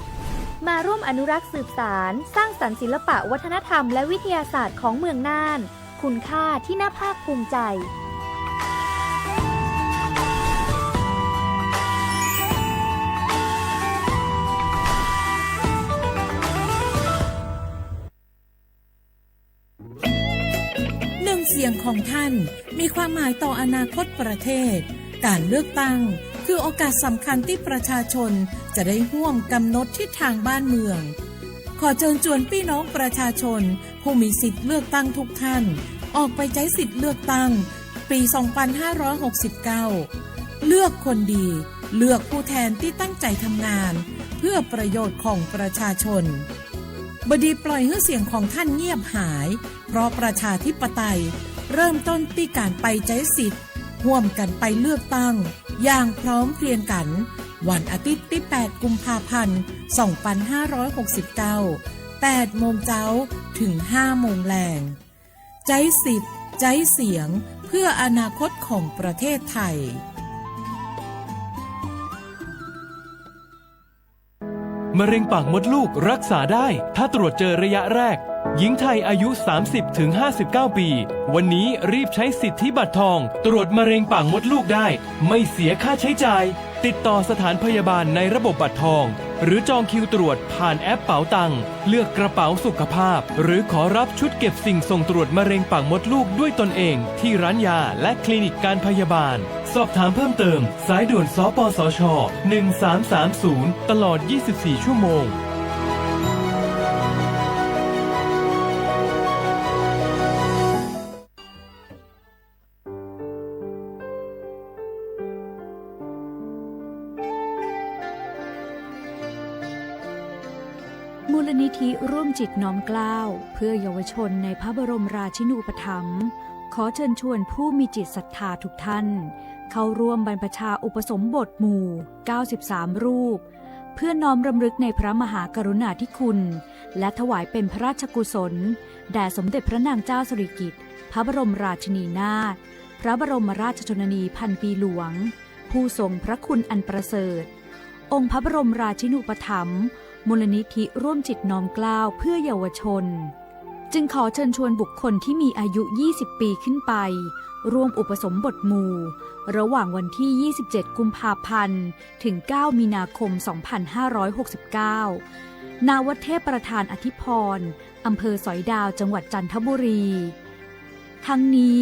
มาร่วมอนุรักษ์สืบสาน สร้างสรรค์ศิลปะวัฒนธรรมและวิทยาศาสตร์ของเมืองน่าน คุณค่าที่น่าภาคภูมิใจ หนึ่งเสียงของท่านมีความหมายต่ออนาคตประเทศ การเลือกตั้งคือโอกาสสำคัญที่ประชาชนจะได้ร่วมกำหนดทิศทางบ้านเมือง ขอเชิญชวนพี่น้องประชาชนผู้มีสิทธิ์เลือกตั้งทุกท่าน ออกไปใจ๊สิทธิ์เลือกตั้งปี สองพันห้าร้อยหกสิบเก้า เลือกคนดี เลือกผู้แทนที่ตั้งใจทำงานเพื่อประโยชน์ของประชาชน บ่ดีปล่อยหื้อเสียงของท่านเงียบหาย เพราะประชาธิปไตยเริ่มต้นที่การไปใจ๊สิทธิ์ ร่วมกันไปเลือกตั้งอย่างพร้อมเพรียงกั๋น วันอาทิตย์ตี้แปดกุมภาพันธ์ สองพันห้าร้อยหกสิบเก้า แปดโมงเจ๊า ถึงห้าโมงแลง ใจ๊สิทธิ์ ใจ๊เสียง เพื่ออนาคตของประเทศไทย มะเร็งปากมดลูกรักษาได้ ถ้าตรวจเจอระยะแรก หญิงไทยอายุ สามสิบถึงห้าสิบเก้าปี วันนี้รีบใช้สิทธิบัตรทอง ตรวจมะเร็งปากมดลูกได้ ไม่เสียค่าใช้จ่าย ติดต่อสถานพยาบาลในระบบบัตรทอง หรือจองคิวตรวจผ่านแอปเป๋าตัง เลือกกระเป๋าสุขภาพ หรือขอรับชุดเก็บสิ่งส่งตรวจมะเร็งปากมดลูกด้วยตนเอง ที่ร้านยาและคลินิกการพยาบาล สอบถามเพิ่มเติม สายด่วน สปสช. หนึ่งสามสามศูนย์ ตลอด ยี่สิบสี่ ชั่วโมง มูลนิธิร่วมจิตน้อมเกล้า เพื่อเยาวชนในพระบรมราชินูปถัมภ์ ขอเชิญชวนผู้มีจิตศรัทธาทุกท่าน เข้าร่วมบรรพชาอุปสมบทหมู่ เก้าสิบสาม รูป เพื่อน้อมรำลึกในพระมหากรุณาธิคุณ และถวายเป็นพระราชกุศล แด่สมเด็จพระนางเจ้าสิริกิติ์ พระบรมราชินีนาถ พระบรมราชชนนีพันปีหลวง ผู้ทรงพระคุณอันประเสริฐ องค์พระบรมราชินูปถัมภ์ มูลนิธิร่วมจิตน้อมเกล้าเพื่อเยาวชน จึงขอเชิญชวนบุคคลที่มีอายุ ยี่สิบ ปีขึ้นไป ร่วมอุปสมบทหมู่ ระหว่างวันที่ ยี่สิบเจ็ด กุมภาพันธ์ ถึง เก้า มีนาคม สองพันห้าร้อยหกสิบเก้า ณ วัดเทพประธานอธิพร อำเภอสอยดาว จังหวัดจันทบุรี ทั้งนี้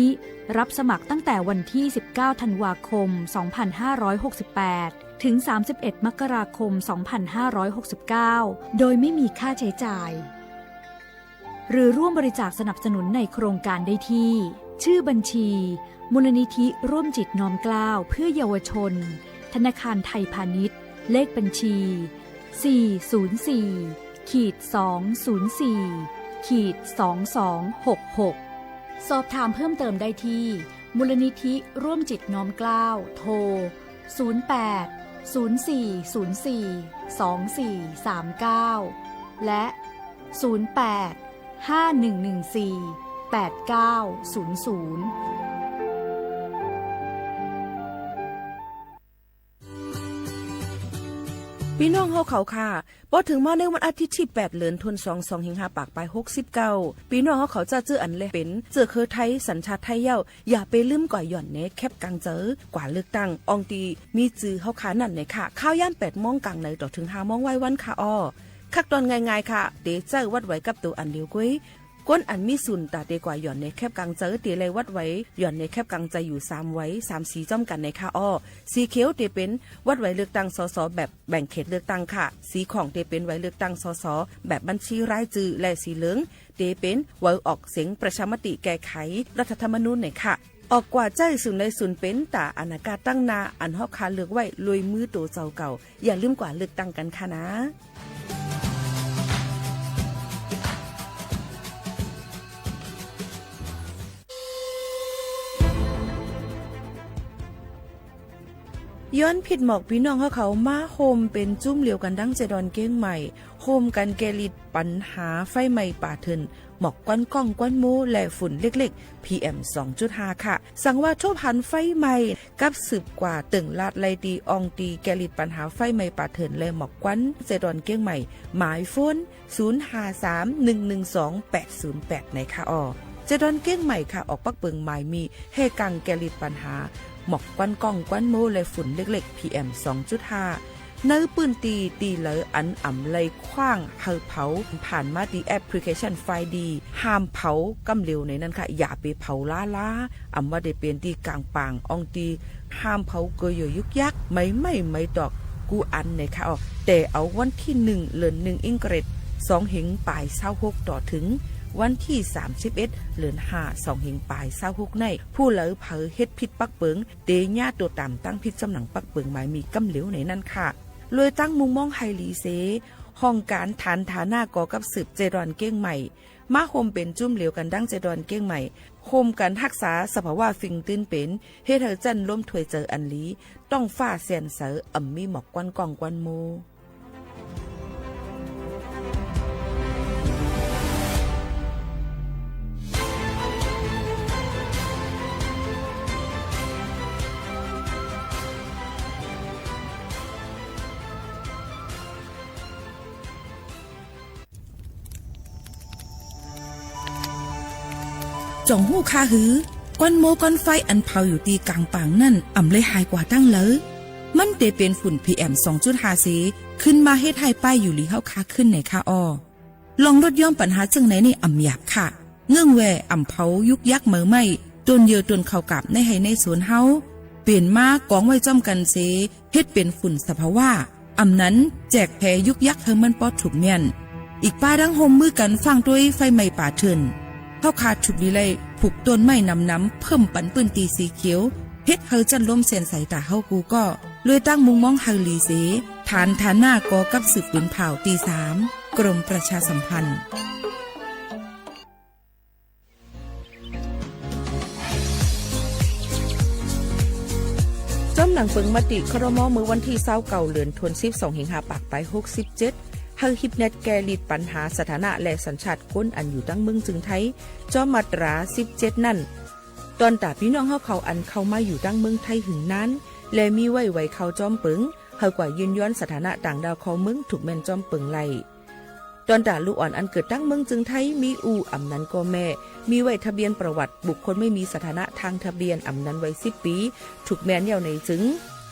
รับสมัครตั้งแต่วันที่ สิบเก้า ธันวาคม สองพันห้าร้อยหกสิบแปด ถึง สามสิบเอ็ด มกราคม สองพันห้าร้อยหกสิบเก้า โดยไม่มีค่าใช้จ่าย หรือร่วมบริจาคสนับสนุนในโครงการได้ที่ ชื่อบัญชี มูลนิธิร่วมจิตน้อมเกล้าเพื่อเยาวชน ธนาคารไทยพาณิชย์ เลขบัญชี สี่ศูนย์สี่ ขีด สองศูนย์สี่ ขีด สองสองหกหก สอบถามเพิ่มเติมได้ที่ มูลนิธิร่วมจิตน้อมเกล้า โทร ศูนย์แปด ศูนย์สี่ศูนย์สี่ สองสี่สามเก้า และ ศูนย์แปด ห้าหนึ่งหนึ่งสี่ แปดเก้าศูนย์ศูนย์ ปี้น้องเฮาเขาค่ะ ปอเถิงมาในวันอาทิตย์ตี้ แปด เหลือนธันวา สองเฮงห้าปากปาย หกสิบเก้า ปี้น้องเฮาเขาเจ้า เจื้ออันแลเป๋นเจื้อเครือไทย สัญชาติไทยแล้ว อย่าไปลืมกว่าหย่อนแหนแคปกางเจอ กว่าเลือกตั้ง อ่องตี้มีจื้อเฮาค่ะนั้นแหละค่ะ ข่าวยาม แปด โมงกลางในต่อเถิง ห้า โมงวายวันค่ะอ้อ คักตอนง่ายๆ ค่ะ เต๋ใจ๊วัดไหวกับตั๋วอันเดียวก้วย คนอันมีสุนต๋าเต๋กว่าหย่อนแหนแคปกางเจอ เต๋ไล่วัดไหวหย่อนแหนแคปกางเจออยู่ สาม ไหว สาม สีจ้อมกั๋นในค่ะอ้อ สีเขียวเต๋เป๋นวัดไหวเลือกตั้ง สส แบบแบ่งเขตเลือกตั้งค่ะ สีข่องเต๋เป๋นไหวเลือกตั้ง สส แบบบัญชีรายจื้อ และสีเหลืองเต๋เป๋นไหวออกเสียงประชามติแก้ไขรัฐธรรมนูญในค่ะ ออกกว่าใจ๊สุนใดสุนเป๋นต๋าอนาคตตังหน้า อันเฮาค่ะเลือกไหว้ลวยมือตั๋วเจ้าเก่า อย่าลืมกว่าเลือกตั้งกั๋นค่ะนะ ย้อนผิดหมอกปี้น้องเฮาเขามาโฮมเป๋นจุ้มเดียวกั๋นดังเจดอนเกียงใหม่ โฮมกั๋นแก้ฤทธิ์ปัญหาไฟไหม้ป่าเถื่อน หมอกควันก้องควันโม และฝุ่นเล็กๆ PM สองจุดห้า ค่ะ สังว่าทบหันไฟไหม้ กับสืบกว่าเติ่งลาดไล่ตี้อ่องตี้แก้ฤทธิ์ปัญหาไฟไหม้ป่าเถื่อนและหมอกควัน เจดอนเกียงใหม่ หมายโฟน ศูนย์ห้าสาม หนึ่งหนึ่งสอง แปดศูนย์แปด ในค่ะอ้อ เจดอนเกียงใหม่ค่ะ ออกปักเปิงหมายมี แห่กังแก้ฤทธิ์ปัญหา หมอกควันก้องควันโม และฝุ่นเล็กๆ PM สองจุดห้า ในปื้นตี้ตี้เหลออันอ่ำไล่ขว้างหื้อเผา ผ่านมาตี้แอปพลิเคชันไฟดี ห้ามเผาก้ำเหลวในนั้นค่ะ อย่าไปเผาล้าๆ อ่ำว่าได้เป๋นตี้ก๋างป่างอ่องตี้ ห้ามเผาเกยอยุกยัก ไม้ไหม้ไม้ตอกกู้อันในค่ะอ้อ แต่เอาวันตี้ หนึ่ง เหลือนหนึ่ง อิงเกรด สองเฮงปายซาวหก ต่อเถิงวันตี้ สามสิบเอ็ด เหลือนห้า สองเฮงปายซาวหก ใน ผู้ใดเผลอเฮ็ดผิดปักเปิง เต๋เยียะตั๋วต๋ามตั้งผิดจำหนังปักเปิงหมายมีก้ำเหลวในนั้นค่ะ ลวยตั้งมุมมองหื้อหลีเส ห้องก๋านฐานฐานะก่อกับสืบเจดอนเกียงใหม่ มาโฮมเป๋นจุ้มเดียวกั๋นดังเจดอนเกียงใหม่ โฮมกั๋นฮักษาสภาวะฟิงตื้นเป๋น เฮ็ดหื้อจั้นลมถ้วยเจออันหลี ต๊องฟ้าแจ่มใส อ่ำมีหมอกควันก้องควันโม จ่องฮู้ค่ะหือ ควันโมควันไฟอันเผาอยู่ตี้ก๋างป่างนั้น อ่ำได้หายกว่าตั้งเหลอ มันเต๋เป๋นฝุ่น PM สองจุดห้า เส ขึ้นมาเฮ็ดหื้อป้ายอยู่หลีเฮาค่ะขึ้นในค่ะอ้อ ลองลดย่อมปัญหาเจิ่งในนี่อ่ำหยาบค่ะ เงื่องแว่อ่ำเผายุกยักไม้ไหม้ ต้นเยื่อต้นข้าวกาบในไฮ่ในสวนเฮา เป๋นมากองไว้จ้อมกั๋นเส เฮ็ดเป๋นฝุ่นสภาวะ อ่ำนั้นแจกแผ่ยุกยักหื้อมันปอถูกเมี้ยน อีกป้าดังโฮมมือกั๋นฟั่งตวยไฟไหม้ป่าเถื่อน เฮาค่ะถูกดีไล่ผูกต้นไม้หนำๆ เพิ่มปันปื้นตี้สีเขียว เฮ็ดหื้อจั้นลมแจ่มใสต๋าเฮากู้ก่อ ลวยตั้งมุมมองหื้อหลีเส ฐานฐานะก่อกับสืบปืนผ่าวตี้สาม กรมประชาสัมพันธ์ จอม หนังเปิงมติ ครม. เมื่อวันตี้ ซาวเก้า เดือนธันวาคม สองพันห้าร้อยหกสิบเจ็ด หื้อฮิปแน็ตแก้ลิดปัญหาสถานะและสัญชาติคนอันอยู่ตังเมืองจึงไทย จ้อมมาตรา สิบเจ็ด นั้น ตอนต๋าปี้น้องเฮาเขาอันเข้ามาอยู่ตังเมืองไทยหึงนาน และมีไว้ไหวเข้าจ้อมเปิง หื้อกว่ายื่นย้อนสถานะต่างด้าวเข้าเมือง ถูกแม่นจ้อมเปิงไล่ ตอนต๋าลูกอ่อนอันเกิดตังเมืองจึงไทย มีอู้อำนั้นก็แม่ มีไว้ทะเบียนประวัติบุคคลไม่มีสถานะทางทะเบียน อำนั้นไว้ สิบ ปี๋ ถูกแม่นแล้วในจึง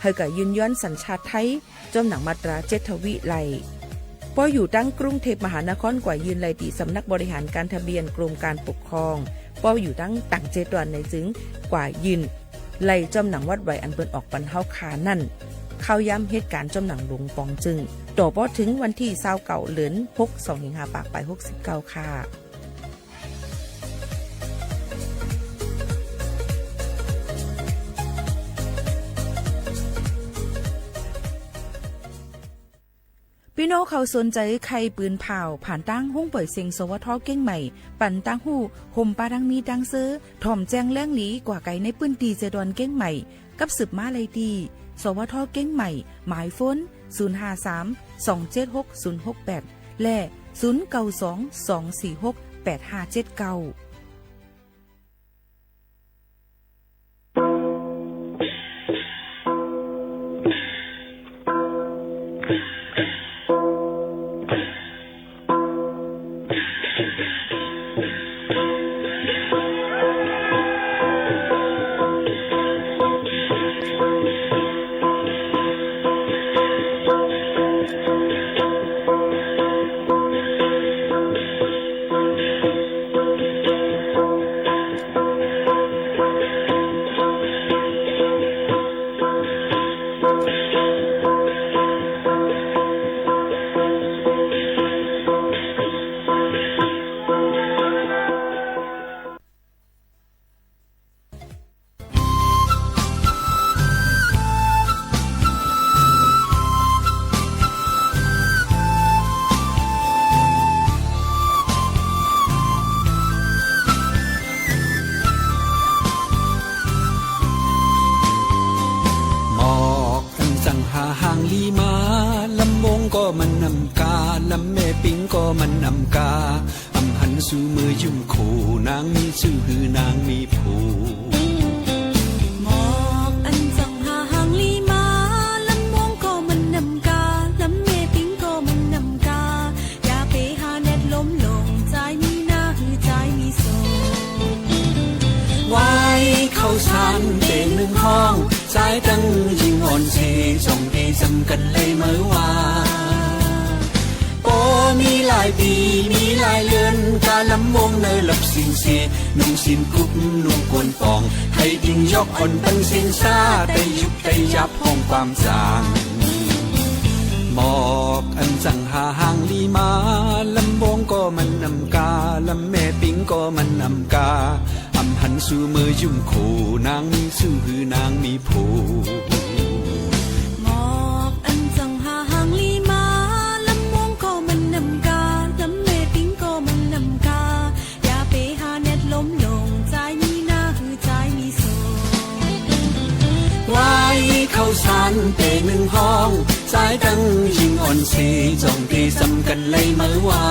หื้อกว่ายื่นย้อนสัญชาติไทย จ้อมหนังมาตรา เจ็ด ทวีไล่ ปออยู่ตังกรุงเทพมหานคร กว่ายื่นไล่ตี้สำนักบริหารการทะเบียนกรมการปกครอง ปออยู่ตังต่างแดนในจึง กว่ายื่นไล่จ้อมหนังวัดไหวอันเปิ้นออกปันเฮาคานั้น เข้าย้ำเหตุก๋ารณ์จ้อมหนังหลวงป๋องจึง ต่อปอเถิงวันตี้ ซาวเก้า เดือนหก สองพันห้าร้อยหกสิบเก้า ค่ะ ปี้น้องเขาสนใจ๋ใค่ปืนผ่าว ผ่านตางห้องป่อยเสียง สวท. เกียงใหม่ ปันตางฮู้ ฮ่มปะตางมีตางเซอ ถ่อมแจ้งแหล่งหลีกว่าไก๋ในปื้นตี้เจดอนเกียงใหม่ กับสืบมาไล่ตี้ สวท. เกียงใหม่ หมายโฟน ศูนย์ห้าสาม สองเจ็ดหก ศูนย์หกแปด และ ศูนย์เก้าสอง สองสี่หก แปดห้าเจ็ดเก้า หมอกอันจั้งหาหางลีมา ลำวงก็มันนำกา ลำแม่ปิงก็มันนำกา อำหันสู่เมยยุ่มโข นางมีจื้อหือนางมีผัว หมอกอันจั้งหาหางลีมา ลำวงก็มันนำกา ลำแม่ปิงก็มันนำกา อย่าไปหาแนดลมลง จายมีหน้าหือจายมีโส ไหว้เข้าสารเป๋นนึ่งห้อง จายตังญิงอ่อนเซ จ้องเตจำกั๋นไล่เมอว่า ปอมีหลายปี๋ มีหลายเดือน กาลำวงเนอหลับสิ้นเซ นุ่งสิ้นกุ๊บ นุ่งกวนป๋อง ใค่ติ่งยอกอ่อนปันเสียงซ่า ไต้ยุบไต้ยับห้องความจ๋าง หมอกอันจั้งหาหางลีมา ลำวงก็มันนำกา ลำแม่ปิงก็มันนำกา อำหันสู่เมยยุ่มโข นางมีจื้อหือนางมีผัว หมอกอันจั้งหาหางลีมา ลำวงก็มันนำกา ลำแม่ปิงก็มันนำกา อย่าไปหาแนดลมลง จายมีหน้าหือจายมีโส ไหว้เข้าสารเป๋นนึ่งห้อง จายตังญิงอ่อนเซ จ้องเตจำกั๋นไล่เมอว่า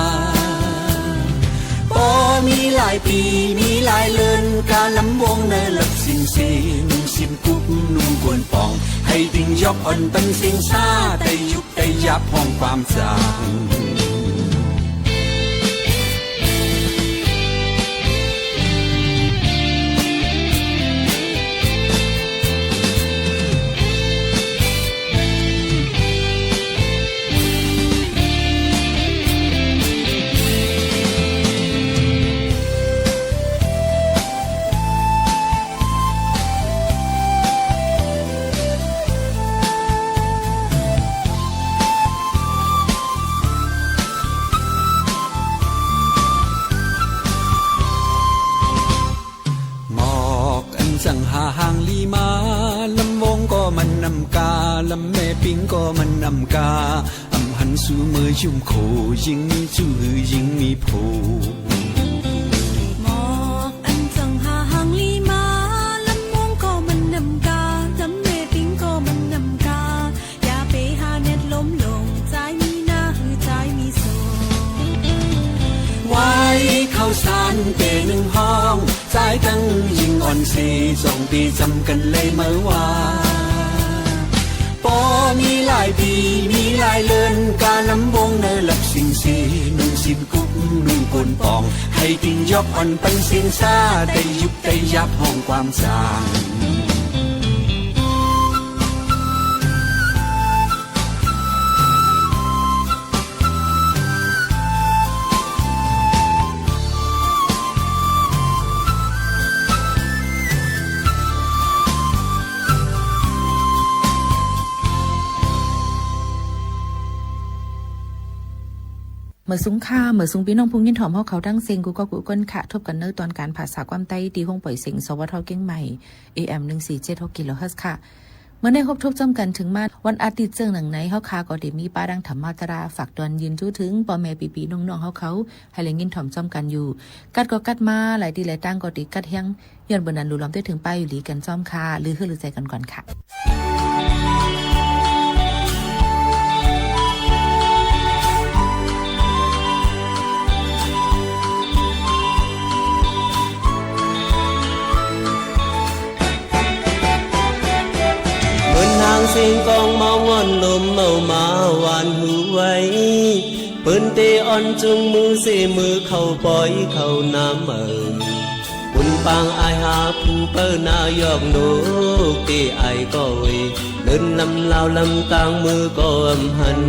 ปอมีหลายปี๋ มีหลายเดือน กาลำวงเนอหลับสิ้นเซ นุ่งสิ้นกุ๊บ นุ่งกวนป๋อง ใค่ติ่งยอกอ่อนปันเสียงซ่า ไต้ยุบไต้ยับห้องความจ๋างหมอกอันจั้งหาหางลีมา ลำวงก็มันนำกา ลำแม่ปิงก็มันนำกา อำหันสู่เมยยุ่มโข ยิ่งมีจื้อหือยิ่งมีผัว หมอกอันจั้งหาหางลีมา ลำวงก็มันนำกา ลำแม่ปิงก็มัน สายตังยิ่งอ่อนเซ สองปี๋จ๋ำกั๋นเลยเมื่อวา ปอมีหลายปี๋ มีหลายเลิน ก๋านำวงเนอหลับสิ่งเซ นุ่งสิ้นกุ๊บ นุ่งโกนป่อง ใค่ติ่งยอกอ่อนปันเสียงซา ไต้ยุบไต้ยับห้องความสาง เมิดสุงค่ะ เมิดสุงปี้น้องผู้ยินถ่อมเฮาเขาตังเซ็งกู้ก๊อกกู้ก้นค่ะ ทบกั๋นเนอตอนก๋านผ่าสาวความใต้ ตี้ห้องป่อยเสียง สวท เจียงใหม่ เอเอ็ม หนึ่งสี่เจ็ดหก กิโลเฮิรตซ์ค่ะ เมื่อได้ฮบทบจ้อมกั๋นเถิงมาวันอาทิตย์เซิ่งหนังใน เฮาข้าก็ได้มีป้าดังธรรมาตรา ฝากตวนยืนจู๊เถิงป้อแม่ปี้ๆ น้องๆ เฮาเขา หื้อได้ยินถ่อมจ้อมกั๋นอยู่ กั๊ดก็กั๊ดมา หลายตี้หลายตางก็ได้กั๊ดแฮง ย้อนเปิดนั้นหลู่ลำเต้ยเถิงป้าอยู่หลีกั๋นจ้อมค่ะ ลือหื้อลือใจ๋กั๋นก่อนค่ะ เหมือนหางเสียงกองเมาง่อนลมเมามาหวานหวนไหว เปิ้นเตอ่อนจุงมือเสมือเข้าปอยเข้านาเมิน บุญปางอ้ายหาผู้เปิ้นหน้ายอกหนก ตี้อ้ายก็เวย เดินลำลาวลำตางเมื่อก่อนหัน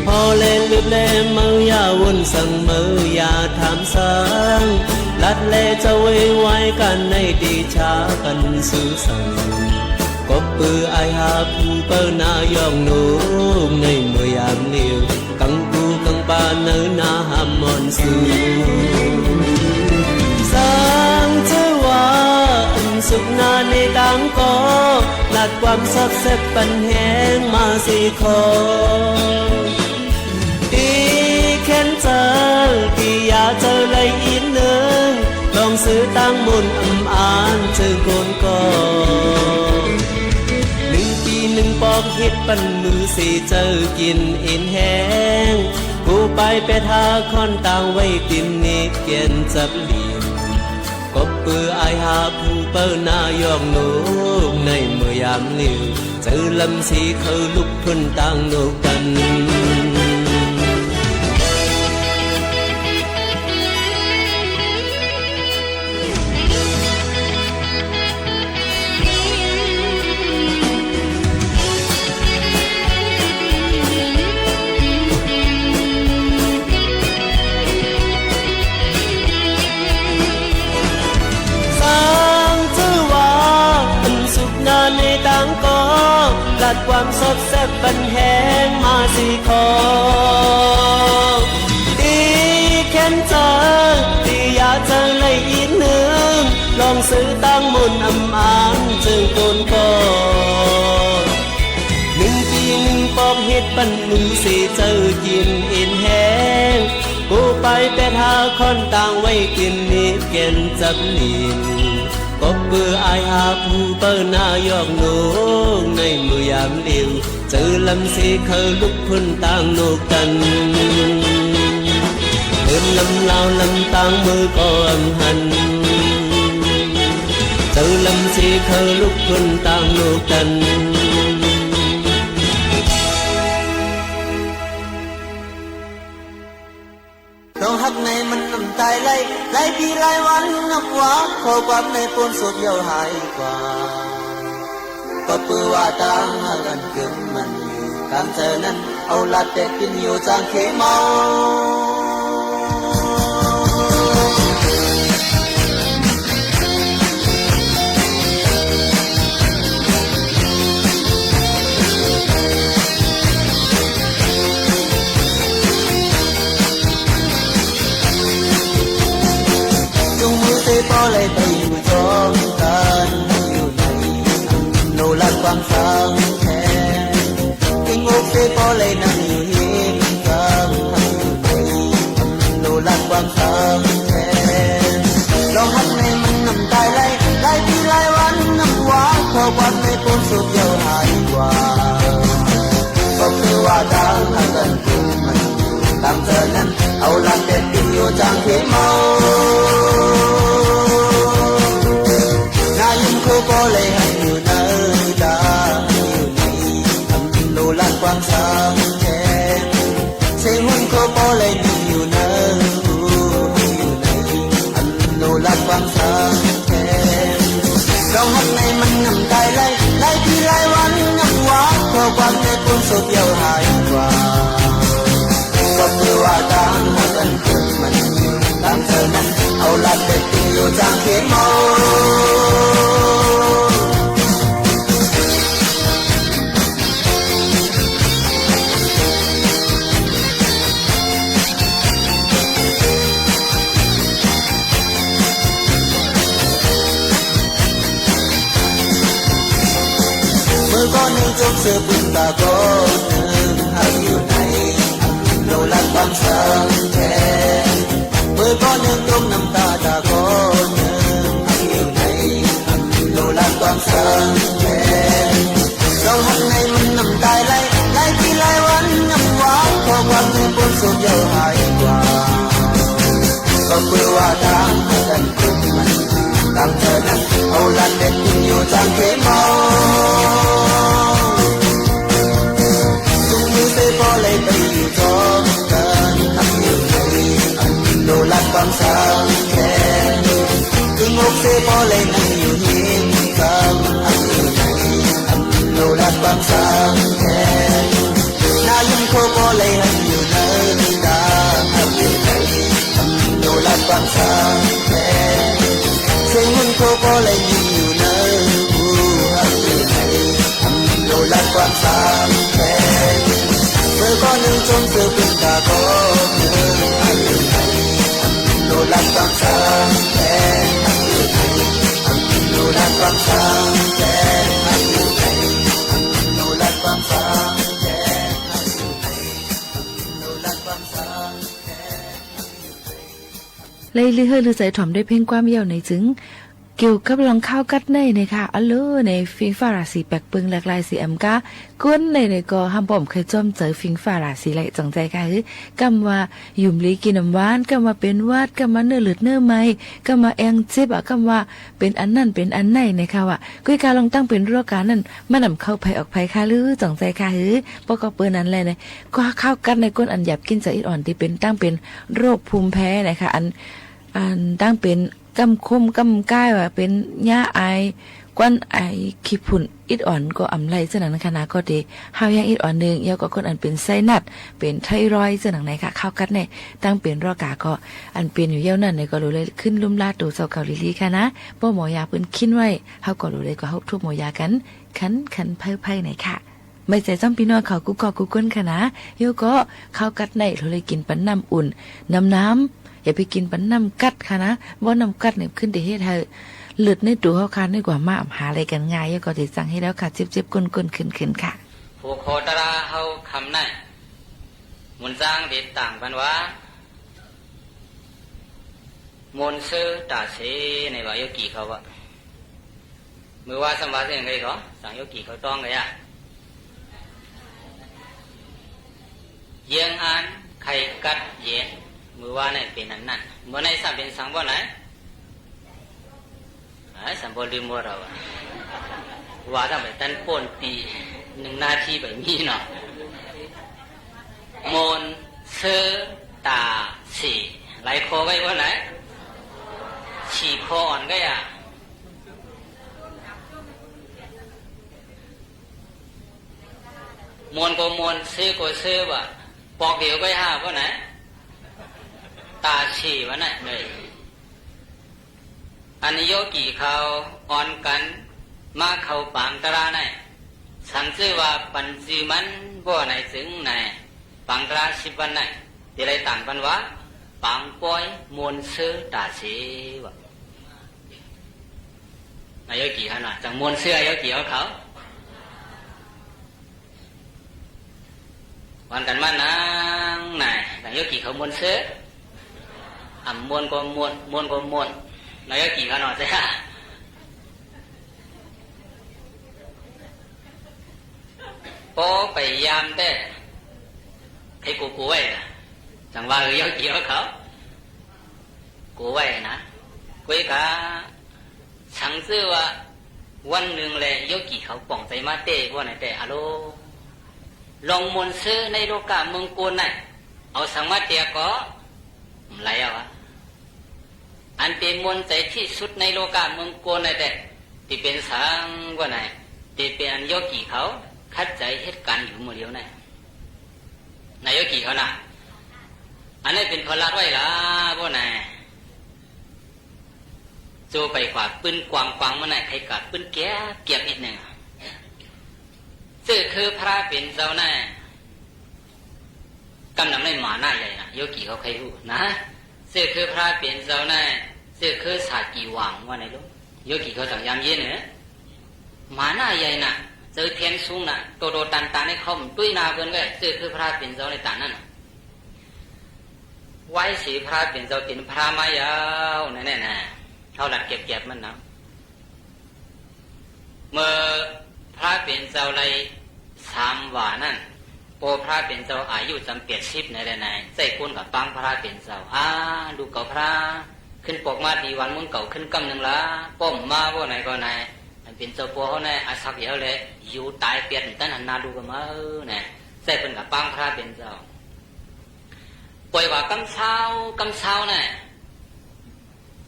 ผ่อแลลึกแลเมออย่าวนสังเมออย่าถามสัง ลัดแลจะเวยไหวกั๋นในตี้จ๋ากั๋นซื่อสัง ก็เปื้ออ้ายหาผู้เปิ้นหน้ายอกหนก ในเมื่อยามเหลียว กั๋งกูกั๋งปาเนินนาห้ามม่อนสู สังเจ้าว่าอันสุขนาในตางก็ ลัดความซอบแซบปันแฮงมาสี่ข้อ ตี้แค้นเจ้า ตี้ยาเจ้าไหลอินนึ่ง ลองซื้อตางหมุนอำอานเจิงโกนก่อ นึ่งปี๋นึ่งปอกเฮ็ดปันมือเสียเจ้ากิ๋นเอ็นแฮง กู้ปายแปดหาข้อนตางไว้ติ่นนี้เกียนจับหลีน ก็เปื้ออ้ายหาผู้เปิ้นหน้ายอกหนก ในเมื่อยามเหลียว เจ้าลำสีเขาลุกเปิ้นตางหนกกั๋น สังเจ้าว่าอันสุขนาในตางก็ ลัดความซอบแซบปันแฮงมาสี่ข้อ ตี้แค้นเจ้า ตี้ยาเจ้าไหลอินนึ่ง ลองซื้อตางหมุนอำอานเจิงโกนก่อ นึ่งปี๋นึ่งปอกเฮ็ดปันมือเสียเจ้ากิ๋นเอ็นแฮง กู้ปายแปดหาข้อนตางไว้ติ่นนี้เกียนจับหลีน ก็เปื้ออ้ายหาผู้เปิ้นหน้ายอกหนก ในเมื่อยามเหลียว เจ้าลำสีเขาลุกเปิ้นตางหนกกั๋น เดินลำลาวลำตางเมื่อก่อนหัน เจ้าลำสีเขาลุกเปิ้นตางหนกกั๋น ลองฮักในมันน้ำตายไหล หลายปี๋หลายวันนับว่า ข้อความในปูนสดเหี่ยวหายกว่า ก็เปื้อว่าตางฮักอันกึ่งมันอยู่ ตางเจ้านั้นเอาลัดแตะกิ๋นอยู่จางเขเมา จุงมือเสปอไหลไปอยู่จอมกั๋น อยู่ในอันโนรักความสังแท้ เก่งอกเสปอไหลนั่งอยู่เฮียงกั๋น ทั้งอยู่ในอันโนรักความสังแท้ ลองฮักในมันน้ำตายไหล หลายปี๋หลายวันนับว่า ข้อความในปูนสดเหี่ยวหายกว่า ก็เปื้อว่าตางฮักอันกึ่งมันอยู่ ตางเจ้านั้นเอาลัดแตะกิ๋นอยู่จางเขเมา ความสำคัญ เสียงหุ่นโคปอเลยนิ่งอยู่เนอ อยู่ในอันโนรักความสำคัญ เราหักในมันน้ำตายไหล หลายปีหลายวันยังหวาด ข้อความในปูนศพเหี่ยวหายกว่า ก็คือว่าตางหักอันเกิดมันอยู่ตางเธอนั้น เอาลัดเด็ดติงอยู่จางเขมอ เมื่อก่อนหนึ่งจงเสือปืนตาก่อนหนึ่ง อันอยู่ในอันโนรักความสำคัญ เมื่อก่อนหนึ่งจงน้ำตาตาก่อนหนึ่ง อันอยู่ในอันโนรักความสำคัญ เราหักในมันน้ำตายไหล หลายปีหลายวันยังหวาด ข้อความในปูนศพเหี่ยวหายกว่า ก็คือว่าตางหักอันเกิดมันอยู่ตางเธอนั้น เอาลัดเด็ดติงอยู่จางเขมอ จุงมือเสปอเลยไปอยู่จอมกัน อันอยู่ในอันโนรักความสำคัญ จุงอกเสปอเลยนั่งอยู่หิ้งกัน อันอยู่ในอันโนรักความสำคัญ หน้ายิ้มโคปอเลยหันอยู่ในตา อันอยู่ในอันโนรักความสำคัญ เสียงหุ่นโคปอเลยนิ่งอยู่เนอ อันอยู่ในอันโนรักความสำคัญ เมื่อก่อนหนึ่งจงเสือปืนตาก่อนหนึ่ง อันอยู่ในอันโนรักความสำคัญ อันอยู่ในอันโนรักความสำคัญ อันอยู่ในอันโนรักความสำคัญ อันอยู่ในอันโนรักความสำคัญ เลยลือเฮอลือใจ๋ถ่อมได้เพ่งความเย้าในจึง เกี่ยวกับเรื่องข่าวกัดในเนี่ยค่ะ อะเลอ ในฟิงฟ้าราศีแปลกเปิงหลากหลายสีแอมก้า ก้นในเนี่ยก็ห้ามป้อมใค่จ้อมเจอฟิงฟ้าราศีไหล จ๋องใจ๋ค่ะ หื้อ กำว่าหยุมลีกิ๋นน้ำหวาน กำว่าเป๋นหวัด กำว่าเนื้อเลือดเนื้อไหม้ กำว่าแอ่งเจ็บอะ กำว่าเป๋นอันนั้นเป๋นอันในเนี่ยค่ะ ว่าก้อยกาลองตั้งเป๋นโรคานั้น มันนำเข้าภัยออกภัยค่ะ หื้อ จ๋องใจ๋ค่ะ หื้อ ปอก็เป๋นอันแลเนี่ย ก็ข่าวกัดในก้นอันหยาบกิ๋นจ๋าอิดอ่อนตี้เป๋นตั้งเป๋นโรคภูมิแพ้นะคะ อัน อันตั้งเป๋น ก้ำคมก้ำก้ายว่าเป๋นยาไอ ควันไอ ขี้ฝุ่น อิดอ่อนก็อำไลเจ้าหนังนะคะนา ก็เต๋ห้าวแห้งอิดอ่อนนึ่ง แล้วก็คนอันเป๋นไซนัส เป๋นไทรอยด์เจ้าหนังในค่ะ ข่าวกัดเนี่ย ตั้งเป๋นโรคาก็ อันเป๋นอยู่เย้านั้นเนี่ยก็หลูเลยขึ้นลุ่มลาตั๋วเจ้าเก่าลีๆ ค่ะนะ ป้อหมอยาปืนคิ้นไว้ เฮาก็หลูเลยก็เฮาทุบหมอยากั๋น คันๆ ไพ่ๆ หน่อยค่ะ ไม่ใจ้จ้อมปี้น้องเขากู้ก้อกู้ก้นค่ะนะ แล้วก็ข่าวกัดในหลูเลยกิ๋นปันน้ำอุ่น น้ำๆ อย่าไปกิ๋นปันน้ำกั๊ดค่ะนะ บ่น้ำกั๊ดเนี่ยขึ้นเต๋เฮ็ดหื้อเลือดในตั๋วเฮาค่ะ นึกว่ามาอำหาอะไรกั๋นง่าย แล้วก็เต๋จั่งเฮ็ดแล้วค่ะ เจ็บๆ ก้นๆ ขึ้นๆ ค่ะ หัวข้อตราเฮาคำใน หมุนจ้างเต๋ต่างปันว่า มวลเซอต๋าเส ในว่าโยกีเขาว่า เมื่อว่าซ้ำว่าเสียงใดก็ สังโยกีเขาต้องเลยอะ เยียงอันไข้กั๊ดเย็น เมื่อว่าในเป๋นอันนั้น เมื่อในซ้ำเป๋นสังบ่ไหน ไอ้สัมบ่ลืมหมดเอาอะ ว่าตั้งแต่ตันป้นปี๋ นึ่งนาทีบ่มีเนาะ มวลเซอต๋าเส หลายข้อไว้บ่ไหน สี่ข้ออ่อนก็อย่า มวลก็มวล เซอก็เซอว่ะ ปอกเดียวก็ห้าบ่ไหน ต๋าเสว่าไหนเน่ย อันโยกีเขาอ่อนกั๋นมาเข้าปางตราใน สันจื้อว่าปันจื้อมันบ่ไหนจึงใน ปางตราสิบวันใน เต๋เลยต่างปันว่า ปางป้อยมวลเซอต๋าเสว่ะ อาโยกีเขาน่ะ จั่งมวลเซออาโยกีเขา วันกั๋นมานั่งไหน หลังโยกีเขามวลเซอ อ่ำมวลก็มวล มวลก็มวล หลังโยกีเขาหน่อยเสีย ปอไปยามแต๊ ใค่กูกูไว้ล่ะ จั่งว่าเออโยกีเขา กูไว้นะ กูกะ สังจื้อว่า วันนึ่งแล โยกีเขาป่องใจ๋มาเต๊ ว่าไหนแต๊ อะโล ลองมนต์เซอะ ในโลกาเมืองโกนนั่น เอาสังมาเตียก็บ่ไหลเอาอะ อันเป๋นมนต์ใจ๋ตี้สุดในโลกาเมืองโกนนั่นแต๊ ตี้เป๋นสังว่าไหน ตี้เป๋นอันโยกีเขาขัดใจ๋เฮ็ดก๋านอยู่เมื่อเดียวนั่น นายโยกีเขานะ อันนั้นเป๋นผลัดไว้ละ ว่าไหน โจไปกว่าปืนกวางๆ มันน่ะ ใค่กว่าปืนแก็บๆ อีกหนึ่งอะ เจ้าคือพระเป๋นเจ้าน่ะ กำนำในหมาหน้าใหญ่นะ โยกีเขาใค่ฮู้นะ เจ้าคือพระเป๋นเจ้าน่ะ เจ้าคือสากีหว่างว่าไหนลูก โยกีเขาสั่งยามเย็นเนี่ย หมาหน้าใหญ่น่ะ เจ้าเทียนสูงน่ะ โตๆ ตันๆ ในเขาบ่ตุ้ยหน้าเปิ้นก็ เจ้าคือพระเป๋นเจ้าในต๋านนั่นน่ะ ไหว้สีพระเป๋นเจ้าเป๋นพระมาแล้ว นั่นแหละนะ เฮาหลัดเก็บๆ มันนะ เมื่อพระเป๋นเจ้าได้สามวานั่น ปอพระเป๋นเจ้าอายุจ๋ำแปดสิบในแลนาย ใจ้คนกับปางพระเป๋นเจ้า อ่า ลูกเก่าพระ ขึ้นปอกมาตี้หวานเมืองเก่าขึ้นกำนึ่งละ ป้อมมาว่าไหนก็ไหน อันเป๋นเจ้าปอเฮาแน่ อาศักดิ์เดียวแหละ อยู่ต๋ายเปียดตันหันหน้าลูกกันมา เออ แน่ ใจ้เปิ้นกับปางพระเป๋นเจ้า ป่อยว่ากำเช้า กำเช้าแน่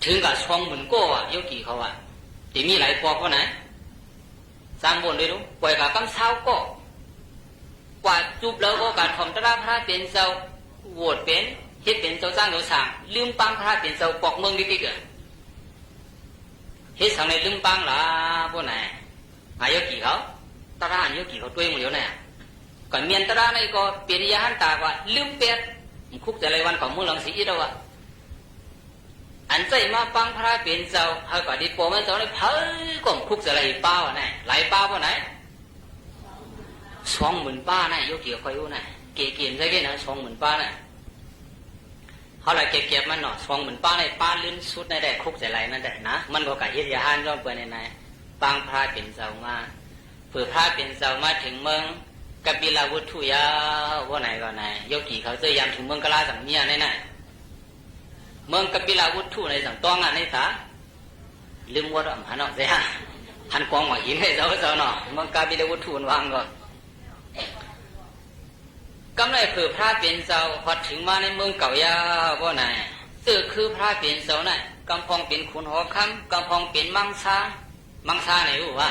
เถิงกับสองหมื่นก่ออะ โยกีเขาอะ ตี้มีหลายปอกว่าไหน สามบ่นด้วยลูก ป่อยกับกำเช้าก่อ กว่าจุบแล้วก็ก๋าถ่อมตะลาพระเป๋นเจ้า โหวดเป๋น เฮ็ดเป๋นเจ้าจ้างเจ้าสร้าง ลืมปางพระเป๋นเจ้าปอกเมืองติ๊กๆ อะ เฮ็ดสังในลืมปางละ ว่าไหน อาโยกีเขา ตะลาอันโยกีเขาตุ้ยหมดแล้วเนี่ย ก็เมียนตะลาในก็เป๋นยะหันต๋ากว่า ลืมเปียด คุกใจ๋หลายวันของเมืองหลวงศรีอิทธิ์เอาอะ อันใจ้มาปางพระเป๋นเจ้า เฮาก็ดีปอมันเจ้าได้เผยก็คุกใจ๋หลายป้าวอะนะ หลายป้าวว่าไหน สองหมื่นป้านะ โยกีก็ค่อยฮู้นะ เก๋ๆ ใจ้เก๋นะ สองหมื่นป้านะ เฮาหลัดเก็บๆ มันเนาะ สองหมื่นป้าในป้าลื่นสุดในได้คุกใจ๋หลายนั่นแหละนะ มันก็กะเฮ็ดยะหันจ้องเปิ้นในใน ปางพระเป๋นเจ้ามา เปื้อพระเป๋นเจ้ามาเถิงเมืองกบิลวัตถุยาว ว่าไหนก็ไหน โยกีเขาเจ้ายามเถิงเมืองกาฬสังเมียในน่ะ เมืองกบิลวัตถุในสังต้องอะในต๋า ลืมว่าหันเนาะ เสีย หันกองหัวหินให้เจ้าเจ้าเนาะ เมืองกบิลวัตถุวางก็ กำไรเปื้อพระเป๋นเจ้า ฮอดเถิงมาในเมืองเก่ายาว ว่าไหน เจ้าคือพระเป๋นเจ้าน่ะ กำพองเป๋นขุนหอคำ กำพองเป๋นมังสา มังสาไหนฮู้ว่า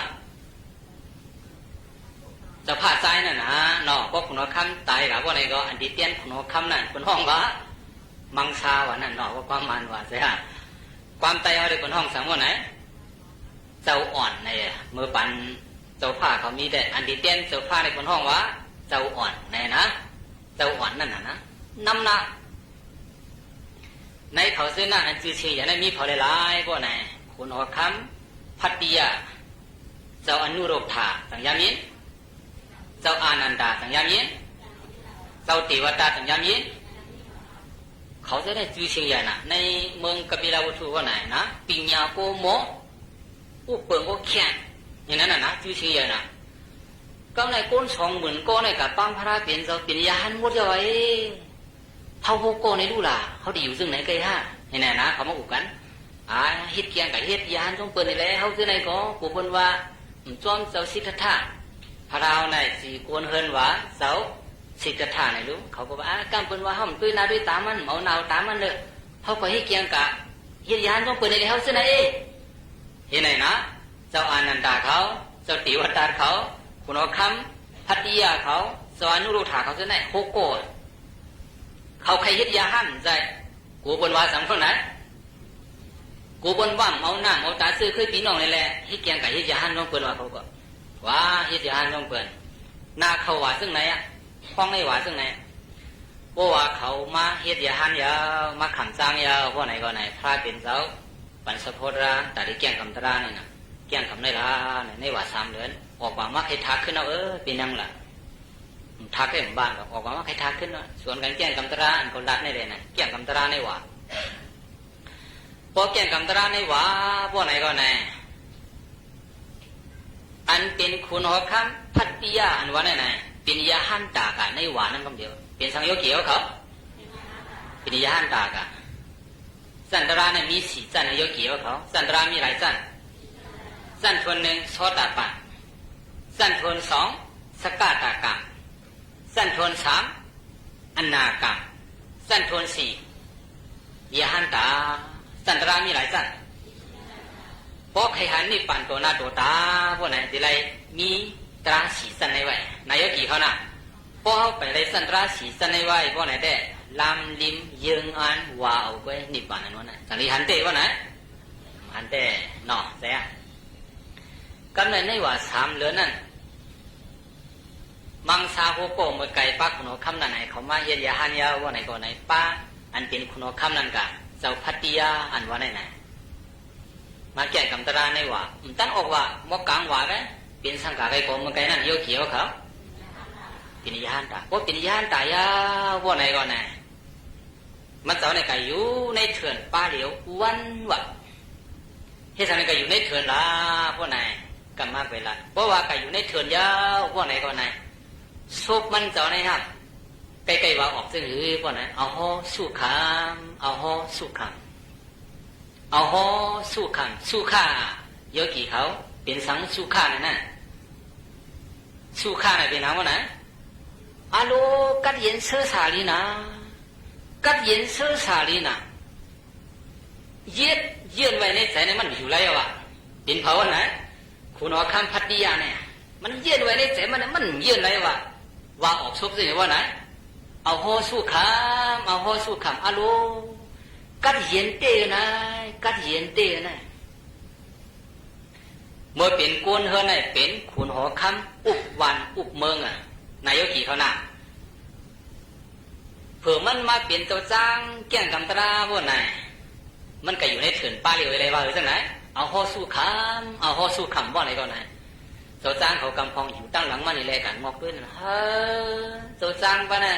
เจ้าผ้าใจ๊นั่นนะเนาะ เพราะขุนหอคำต๋ายกะ ว่าไหนก็อันตี้เตี้ยนขุนหอคำนั่น เปิ้นฮ้องว่า มังสาว่านั่นเนาะ ว่าความหมายว่าเสีย ความใต้เฮาได้เปิ้นฮ้องสังว่าไหน เจ้าอ่อนใน เมื่อปันเจ้าผ้าเขามีแต่ อันตี้เตี้ยนเจ้าผ้าในเปิ้นฮ้องว่า เจ้าอ่อนในนะ เจ้าอ่อนนั่นน่ะนะ นำหน้า ในเขาเสื้อหน้าอันจื้อเสียงใหญ่นั้นมีเผ่าหลายๆ พวกไหน ขุนหอคำ พัตติยา เจ้าอนุโรธา สังยามิน เจ้าอานันดา สังยามิน เจ้าเตวตา สังยามิน เขาจะได้จื้อเสียงใหญ่น่ะ ในเมืองกบิลวัตถุว่าไหนนะ ปิญญาก็เหมาะ อู้เปิงก็แข็ง อย่างนั้นน่ะนะ จื้อเสียงใหญ่น่ะ ก็ในคนสองหมื่นก็ในกับปางพระเป๋นเจ้าเป๋นยะหันหมดเลย เฮาหกก็ในลูกหล่ะ เฮาได้อยู่ซึ่งไหนไกลฮะ นี่แน่นะ เขามาอุกกัน อ่า เฮ็ดเกียงกับเฮ็ดยะหันของเปิ้นนี่แหละ เฮาซึ่งไหนก็ กูเปิ้นว่า อืม จ้อมเจ้าสิทธัตถะ พระเฮาในสี่คนเฮิ่นว่า เจ้าสิทธัตถะในลูก เขาก็ว่า อ่า กำเปิ้นว่า เฮามันตุ้ยหน้าด้วยต๋ามัน เมาหนาวต๋ามันเนอะ เฮาก็เฮ็ดเกียงกะ เฮ็ดยะหันของเปิ้นนี่แหละ เฮาซึ่งไหนเอ้ย เห็นไหนนะ เจ้าอานันดาเขา เจ้าติวตาเขา ขุนหอคำ พัตติยาเขา เจ้าอนุโรธาเขาเจ้าไหน หกก็ เขาใค่เฮ็ดยะหันใจ้ กูเปิ้นว่าสังเท่านั้น กูเปิ้นว่าเอาหน้าเอาต๋าซื่อคือปี้น้องนี่แหละ เฮ็ดเกียงกะเฮ็ดยะหันของเปิ้นว่าเขาก็ ว่าเฮ็ดยะหันของเปิ้น หน้าเขาว่าซึ่งไหนอะ ฮ้องให้ว่าซึ่งไหน เพราะว่าเขามาเฮ็ดยะหันยาว มาขำจ้างยาว พวกไหนก็ไหน พระเป๋นเจ้า ปันสะโพดรา ต๋าดีแก้งกำตรานี่นะ แก้งกำในรา ในว่าสามเดือน ออกว่ามาใค่ทักขึ้นเอา เออ เป๋นหยังล่ะ ทักให้หมู่บ้านก็ออกว่ามาใค่ทักขึ้นเนาะ สวนกันแก้งกำตรา อันก็ลัดในเลยนะ แก้งกำตราในว่า ปอแก้งกำตราในว่า พวกไหนก็ไหน อันเป๋นขุนหอคำ พัตติยา อันว่านั่นน่ะ เป๋นยะหันต๋ากะในว่านั้นกำเดียว เป๋นสังโยกีเขา เป๋นยะหันต๋ากะ จันตรานั้นมีสี่จั้น โยกีเขา จันตรามีหลายจั้น จั้นทวนหนึ่ง โสตาปัตติ จั้นทวนสอง สกทาคามิ สันทนสาม อนาถกะ สันทนสี่ ยหันตา สันตรามีหลายสัน เพราะใค่หันนิพพานต่อหน้าต่อต๋า พวกนั้นจะได้มีตราสี่สันในไว้ นายโยคีเขานะ เพราะเขาไปได้สันตราสี่สันในไว้ พวกนั้นได้ลำลิมเยิงอันว่าเอาไว้นิพพานอันนั้นนะ สังลิหันเต้ พวกนั้น หันเต้เนาะ แต่ กำเนิดในว่าสามเดือนนั้น มังสาหกโก้เมื่อไก่ป้าขุนหอคำนั้นไหน เขามาเยียะยาหันยาว่าไหนก็ไหน ป้าอันเป๋นขุนหอคำนั้นกะ เจ้าพัตติยาอันว่าไหนไหน มาแก้งกำตราในว่า อืม ตันออกว่า หมอกกลางว่าแหม เป๋นสังกาไก่ก็เมื่อไก่นั้น โยคีเขา เป๋นยหันตา โอ้ เป๋นยหันตายาว่าไหนก็ไหน มันเจ้าเนี่ยก็อยู่ในเถื่อนป่าเหลียววันวะ เหตุสันก็อยู่ในเถื่อนละ พวกนาย กำมาไปละ เพราะว่าก็อยู่ในเถื่อนยาว พวกนายก็นาย ศพมันเจ้าเนี่ยครับ ใกล้ๆว่าออกซึ่งหือ พวกนาย อโหสุขัง อโหสุขัง อโหสุขัง สุขา โยคีเขา เป๋นสังสุขานั่นนะ สุขาน่ะเป๋นหยังวะนะ อะโล กั๊ดเย็นเซ้อส่าหลีนา กั๊ดเย็นเซ้อส่าหลีนา เยียด เยื่อนไว้ในใจ๋เนี่ยมันอยู่ไรวะ เป๋นเผาอะนะ ขุนหอคำพัตติยาเนี่ย มันเยื่อนไว้ในใจ๋มันเนี่ย มันเยื่อนไรวะ ว่าออกศพสิวะนะ อโหสุขัง อโหสุขัง อะโล กั๊ดเย็นเต้อนะ กั๊ดเย็นเต้อนะ เมื่อเป๋นคนเฮือนได้เป๋นขุนหอคำอุบบ้านอุบเมืองอะ นายโยคีเขานะ เผื่อมันมาเป๋นเจ้าจ้างแก้งกำตราพวกนาย มันก็อยู่ในเถื่อนป่าเหลียวอะไรว่า เออ จังไหน อโหสุขัง อโหสุขัง ว่าไหนก็ไหน เจ้าจ้างเขากำพองอยู่ตังหลังมันนี่แหละ กั๋นงอกด้วยนั่น เฮ้อ เจ้าจ้างปะนะ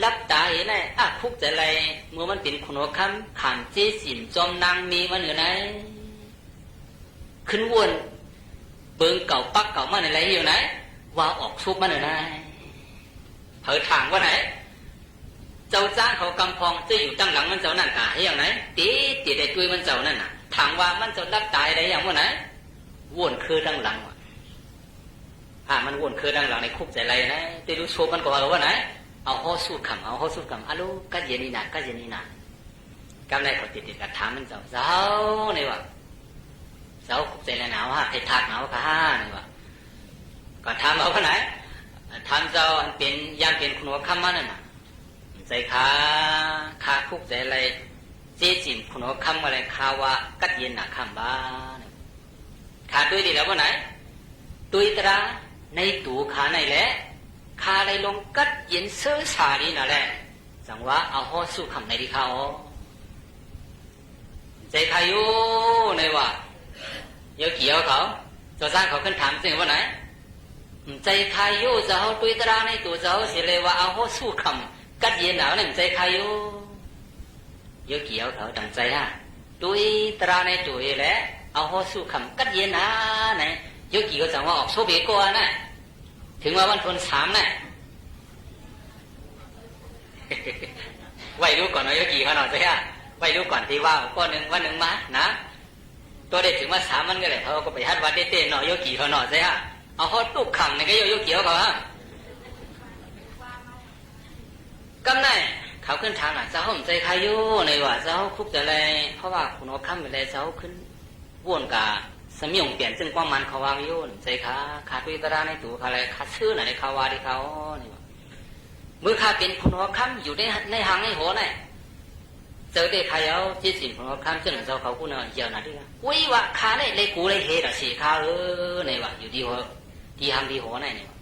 ลับต๋าเห็นไอ้ อะ คุกใจ๋ไร เมื่อมันเป๋นขุนหอคำ ขานเจ๊สิ๋มจอมนางเมย์มันอยู่ไหน ขึ้นวน เปิงเก่าปักเก่ามันอะไรอยู่ไหน ว่าออกศพมันอยู่ไหน เผยถางว่าไหน เจ้าจ้างเขากำพองจะอยู่ตังหลังมันเจ้านั่นกะ เฮ้ย อย่างไหน เต๋ เต๋ได้ตวยมันเจ้านั่นน่ะ ถางว่ามันเจ้าลับต๋าได้อย่างว่าไหน วนคือตังหลังวะ อ่า มันวนคือตังหลังในคุกใจ๋ไรนะ เต๋ดูศพมันก็ว่า ว่าไหน อโหสุขัง อโหสุขัง อะโล กั๊ดเย็นนี่นา กั๊ดเย็นนี่นา กำไรเขาติดๆ ก็ถามมันเจ้า เจ้า นี่วะ เจ้าคุกใจ๋ไรหนาวฮะ ใผถากหนาวกะฮะ นี่วะ ก็ถามเอาว่าไหน ถามเจ้าอันเป๋น ยามเป๋นขุนหอคำมานั่นน่ะ ใจ้ข้า ข้าคุกใจ๋ไร เจ๊สิ๋มขุนหอคำอะไร ข้าว่ากั๊ดเย็นหนาค่ำบ้า ข้าตวยดีแล้วว่าไหน ตวยตราในตั๋วข้าในแหละ ข้าได้ลงกั๊ดเย็นเซ้อส่าหลีนาแหละ จังว่าอโหสุขังในดีข้าอ๋อ ใจ้ข้าอยู่ในว่า โยคีเขา เจ้าจ้างเขาขึ้นถามเจ้าว่าไหน ใจ้ข้าอยู่ เจ้าตวยตราในตั๋วเจ้าเสียเลยว่าอโหสุขัง กั๊ดเย็นหนาวเนี่ย ใจ้ข้าอยู่ โยคีเขาตั้งใจ๋ฮะ ตวยตราในตั๋วแหละ อโหสุขัง กั๊ดเย็นหนา ไหน โยคีเขาจังว่าออกศพเอกก่อนนะ เถิงว่าวันทนสามนะ ไหว้รู้ก่อนเนาะ โยคีเขาเนาะ ใจ้ฮะ ไหว้รู้ก่อน ตี้ว่าก้อนนึ่งวันนึ่งมานะ ตัวได้เถิงว่าสามวันก็แหละ เขาก็ไปหัดวัดเต้นๆ เนาะ โยคีเขาเนาะ ใจ้ฮะ อโหสุขังในก็โย โยคีเขาฮะ กำใน เขาขึ้นถามน่ะ เจ้าใจ้ข้าอยู่ในว่า เจ้าคุกใจ๋ไร เพราะว่าขุนหอคำไปแล้ว เจ้าขึ้นวนกะสมิองเปลี่ยนซึ่งความมันเขาวางอยู่ ใจ้ข้า ข้าตวยตราในตั๋วข้าแหละ ข้าเซ้อหนาในข้าว่าดีข้าอ๋อ นี่ว่า เมื่อข้าเป๋นขุนหอคำอยู่ใน ในห้างในหอใน เจ้าได้ใค่เอาเจ๊สิ๋มขุนหอคำเจ้าหนึ่งเจ้าเขากู้เนาะ เยียะหนาตี้นะ อุ๊ย ว่าข้าในเลยกูเลยเหตุอะสิข้าเออ ในว่า อยู่ตี้หอ ตี้ห้างตี้หอใน ในว่า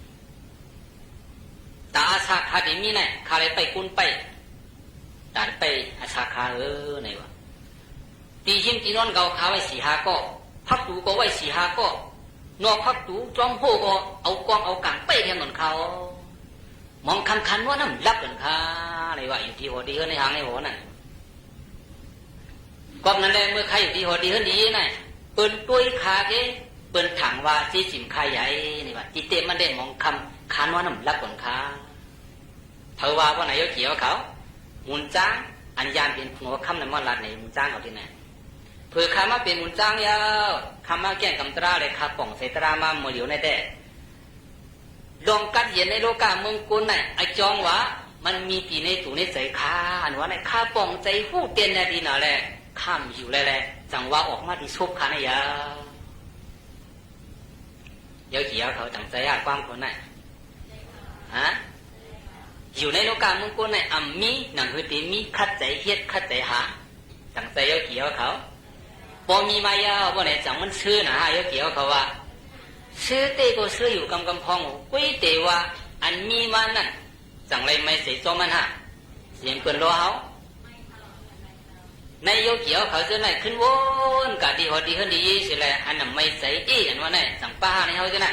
ต๋าอาสาข้าตี้มีใน ข้าเลยไปกู้ไป ต๋าไปอาสาข้าเออ ในว่า ตี้หิ้มตี้นอนเก่าข้าไว้สี่ห้าก้อ พักตู๋ก็ไว้สี่ห้าก้อ นอกพักตู๋จอมโฮ่ก็เอากองเอาก๋างไปแทนหนุนข้า หมองค่ำคานว่าน้ำลับเปิ้นข้า ในว่า อยู่ตี้หอตี้เฮือนในห้างในหอนั่น ก๊อบนั้นแหละ เมื่อข้าอยู่ตี้หอตี้เฮือนตี้นั่น เปิ้นตวยข้าเก้ เปิ้นถางว่าเจ๊สิ๋มข้าใหญ่ ในว่า ตี้เต๊ะมันได้หมองค่ำคานว่าน้ำลับเปิ้นข้า เผยว่าว่าไหนโยคีเขา หมุนจ๊าง อันยามเป๋นขุนหอคำในมอลัดในหมุนจ๊างเขาตี้ไหน เผื่อข้ามาเป๋นหมุนจ๊างยาว ข้ามาแก้งกำตราเลย ข้าป่องใส่ตรามาเมื่อเหลียวในแต๊ ลองกัดเย็นในโลกาเมืองกลเนี่ย ไอ้จองว่ามันมีตี้ในตั๋วในใจ๋ข้า อันว่าเนี่ย ข้าป่องใจ๋ฮู้เตียนแน่ดีนาแล ข้าบ่อยู่แล้วแหละ จังว่าออกมาตี้ศพข้าเนี่ย เย้า เย้าเกี่ยวเขา จังใจ๋หาความคนเนี่ย ฮะ อยู่ในโลกาเมืองกลเนี่ย อ่ำมี หนังหือตี้มี ขัดใจ๋เฮ็ด ขัดใจ๋หา จังใจ๋เย้าเกี่ยวเขา ปอมีมาเย้า บ่ไหนจังมันซื่อนะ เย้าเกี่ยวเขาว่า ซื่อเต๊ก็ซื่ออยู่กำกำพอง กุ้ยเต๋ว่า อันมีมานั้น จังไรไม่ใส่ซ้อมมันฮะ เสียงเปิ้นล้อเฮา ในเย้าเกี่ยวเขาเจ้าไหนขึ้นวน กาตี้หอตี้เฮือนตี้ยี่สิแล อันนั้นไม่ใส่อี้ อันว่าไหน จังป้าในเฮาเจ้าไหน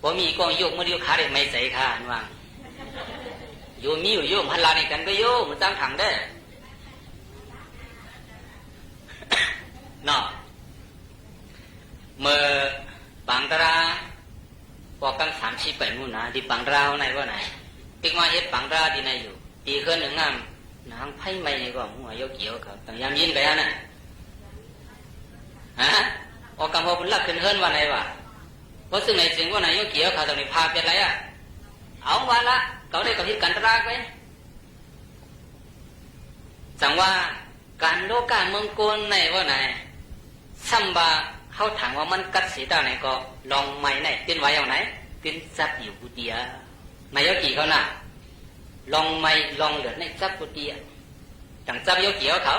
ปอมีก้องโยกมือเดียวขาเดียวไม่ใส่ข้า อันว่า โยมมีอยู่โยมหันหลังให้กั๋นก็โยม มันจังขังเด้อ เนาะ เมื่อปางตรา ปอกกั๋นสามสิบไปนู่นนะ ตี้ปางตราในว่าไหน ติ๊กมาเฮ็ดปางตราตี้ไหนอยู่ ตี้เฮือนหนึ่งงาม หนังไฟไหม้นี่ก็หัวเย้าเกี่ยวเขา ตั้งยามยินไปฮะน่ะ ฮะ ออกกำพอบุญลักขึ้นเฮือนว่าไหนวะ เพราะซึ่งไหนซึ่งว่าไหนเย้าเกี่ยวเขา ต้องได้พาเปียดไรอะ เอาว่าละ เขาได้กับพิษกันตราไป จังว่าก๋านโลกาเมืองกลในว่าไหน ซ้ำว่าเฮาถามว่ามันกัดสีต้าไหนก็ ลองไหม้ใน ตึ้นไว้เอาไหน ตึ้นจับอยู่ผู้เดียว ในเย้ากี่เขาน่ะ ลองไหม้ลองเลือดในจับผู้เดียว จังจับเย้ากี่เขา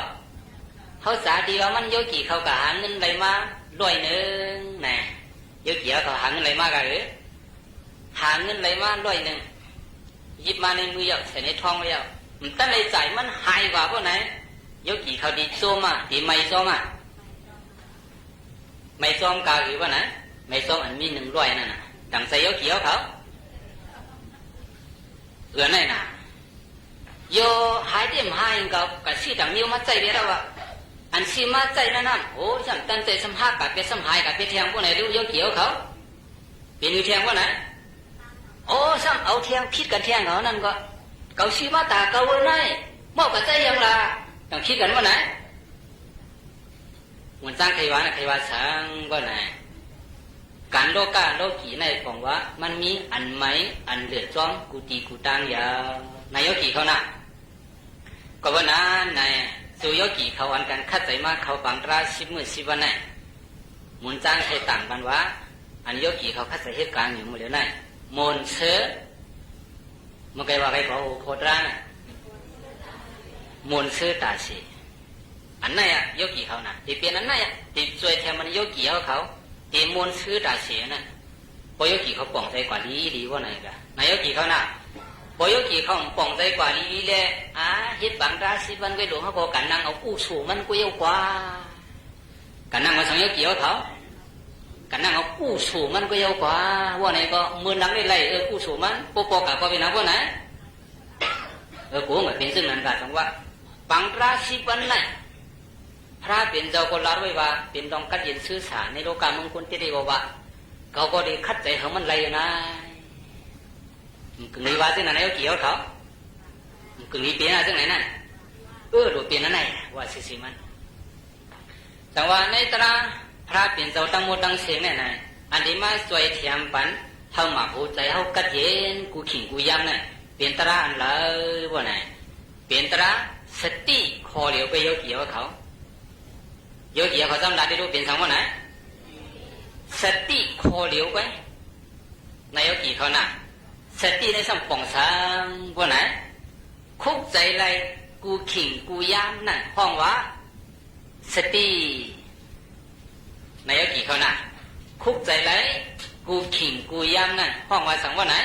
เฮาสาดีว่ามันเย้ากี่เขาก็หาเงินได้มาร้อยหนึ่งนะ เย้ากี่เขาหาเงินได้มาก็เออ หาเงินได้มาร้อยหนึ่ง หยิบมาในมือเย้า ใส่ในท้องไว้เย้า มันตั้งในใจ๋มันหายกว่าพวกไหน เย้ากี่เขาดีโจมมา ดีไม่โจมมา ไม่โจมกาอือว่าไหน ไม่โจมอันมีหนึ่งร้อยนั่นน่ะ ดังใจ๋เย้ากี่เขา เอือไหนน่ะ โยหายเต็มหายก็ กะซี้ตังค์นี้มาใจ๊เวียดแล้ววะ อันซี้มาใจ๊นั่นน่ะ โอ้ ซ้ำตันใจ๋ซ้ำหักกะเปียดซ้ำหายกะเปียดแทงพวกไหนดู เย้าเกี่ยวเขา เปียดอยู่แทงพวกไหน โอ้ ซ้ำเอาแทงผิดกั๋นแทงเขานั่นก็ เขาซี้มาต๋าเก่าเว้ยไหน มอบกั๋นใจ๊ยังล่ะ ต้องผิดกั๋นพวกไหน หมุนจั้งใค่ว่านะ ใค่ว่าสังว่าไหน ก๋านโลกาโลกี๋ในป๋องว่า มันมีอันใหม่อันเลิศจ๋อม กู้ตี้กู้ตางเย้า ในเย้ากี่เขาน่ะ ก็ว่านั้นใน สู่เย้ากี่เขาอันกั๋นขัดใจ๋มาเข้าปางตราสิบมื้อสิบวันใน หมุนจั้งใค่ต่างกั๋นว่า อันเย้ากี่เขาขัดใจ๋เหตุก๋ารณ์อยู่เมื่อเดียวใน มนต์ซื่อ เมื่อไกลว่าไกลก็โอ้โหตราน่ะ มนต์ซื่อต๋าเส อันไหนอะ เย้ากี่เขาน่ะ ตี้เป๋นอันไหนอะ ตี้จ้วยแถมมันเย้ากี่เขา ตี้มนต์ซื่อต๋าเสน่ะ ปอเย้ากี่เขาป่องใจ๋กว่าดีดีว่าไหนกะ ในเย้ากี่เขาน่ะ ปอเย้ากี่เขาป่องใจ๋กว่าดีดีแล อ่า เฮ็ดปางตราสิบวันไว้หลวงเขาก็กั๋นนั่งเอาอู้สู่มันก็เย้ากว่า กั๋นนั่งมาสังเย้ากี่เขา กั๋นนั่งเอาอู้สู่มันก็เย้ากว่า ว่าไหนก็เมื่อนักได้ไล่ เออ อู้สู่มัน ปอปอกะก็เป๋นหนังว่าไหน เออ กูก็เป๋นซึ่งนั้นกะ จังว่า ปางตราสิบวันใน พระเป๋นเจ้าก็ลาดไว้ว่า เป๋นลองกัดเย็นซื่อสาในโลกาเมืองกลตี้ได้ว่าว่า เขาก็ได้ขัดใจ๋เขามันไล่อยู่นะ มันกึ่งมีว่าซึ่งนั้นในเย้ากี่เขา มันกึ่งมีเป๋นอะซึ่งไหนน่ะ เออ หลวงเป๋นอันไหน ว่าซื่อๆมัน จังว่าในตราพระเป๋นเจ้าตังหมดตังเสี้ยงเนี่ยนะ อันตี้มาจ้วยแถมปัน เฮามาหัวใจ๋เฮากัดเย็น กู้ขิงกู้ยามเนี่ย เป๋นตราอันใดว่าไหน เป๋นตราสติข้อเดียวไปเย้ากี่เขา เย้ากี่เขาจ้ำลาดได้รู้เป๋นสังว่าไหน สติข้อเดียวไป ในเย้ากี่เขาน่ะ สติในซ้ำป่องสังว่าไหน คุกใจ๋ไล่ กู้ขิงกู้ยามนั่นฮ้องว่า สติ ในเย้ากี่เขาน่ะ คุกใจ๋ไล่ กู้ขิงกู้ยามนั่นฮ้องว่าสังว่าไหน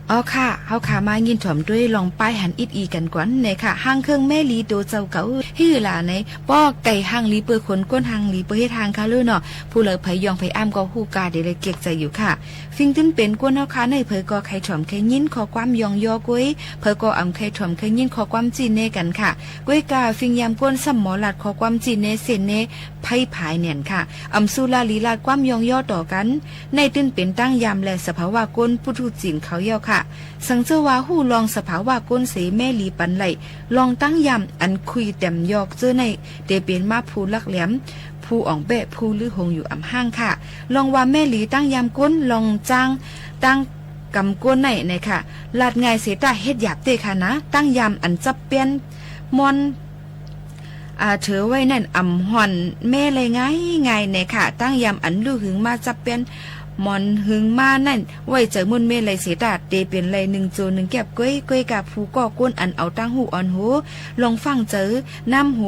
เอาค่ะ เฮาค่ะ มายินถ่อมตวยลองป้ายหันอิดอีกั๋นก่อนเน่ค่ะ ห่างเคิงแม่หลีโตเจ้าเก่า หื้อหล่าใน ป้อไก่ห่างหลีเปื้อคน ก้นห่างหลีเปื้อเฮ็ดห่างค่ะเล่อเนาะ ผู้ใดใผยองใผอ้ำก็ฮู้กาเดียวเลยเก๊กใจ๋อยู่ค่ะ ฟิงตึ้นเป๋นก้นเฮาค่ะใน เผยก็ใค่ถ่อมใค่ยินข้อความยองย่อก้วย เผยก็อ่ำใค่ถ่อมใค่ยินข้อความจี้แนะกั๋นค่ะ ก้วยกา ฟิงยามก้นซ้ำหมอลาดข้อความจี้แนะเส้นแนะ ไพ่ผายแหน่นค่ะ อ่ำสู่ลาหลีลาดความยองย่อต่อกั๋น ในตึ้นเป๋นตางยามและสภาวะก้นปุถุชนเขาเย้าค่ะ สังเจ้าว่าฮู้ลองสภาวะก้นเส แม่หลีปันไล่ ลองตางยามอันคุยแต้มยอกเจ้อใน เต๋เป๋นมาผู้หลักแหลม ผู้อ่องแบ้ ผู้ลือหงอยู่อ่ำห้างค่ะ ลองว่าแม่หลีตั้งยามก้น ลองจ้างตั้งกำก้นไหนไหนค่ะ ลาดง่ายเสยต้าเฮ็ดหยาบเต้ค่ะนะ ตั้งยามอันจับเปี้ยนม่อน อ่า เถือไว้นั่นอ่ำห่อนแม่เลยง่ายง่ายแน่ค่ะ ตั้งยามอันลู่หึงมาจับเปี้ยนหมอนหึงมานั่น ไว้เจอมุ่นแม่เลยเสยต้า เตเป๋นเลยนึ่งโจนึ่งแก๊บก้วย ก้วยกาผู้ก่อก้นอันเอาตั้งหูอ่อนโห ลองฟั่งเจอน้ำโห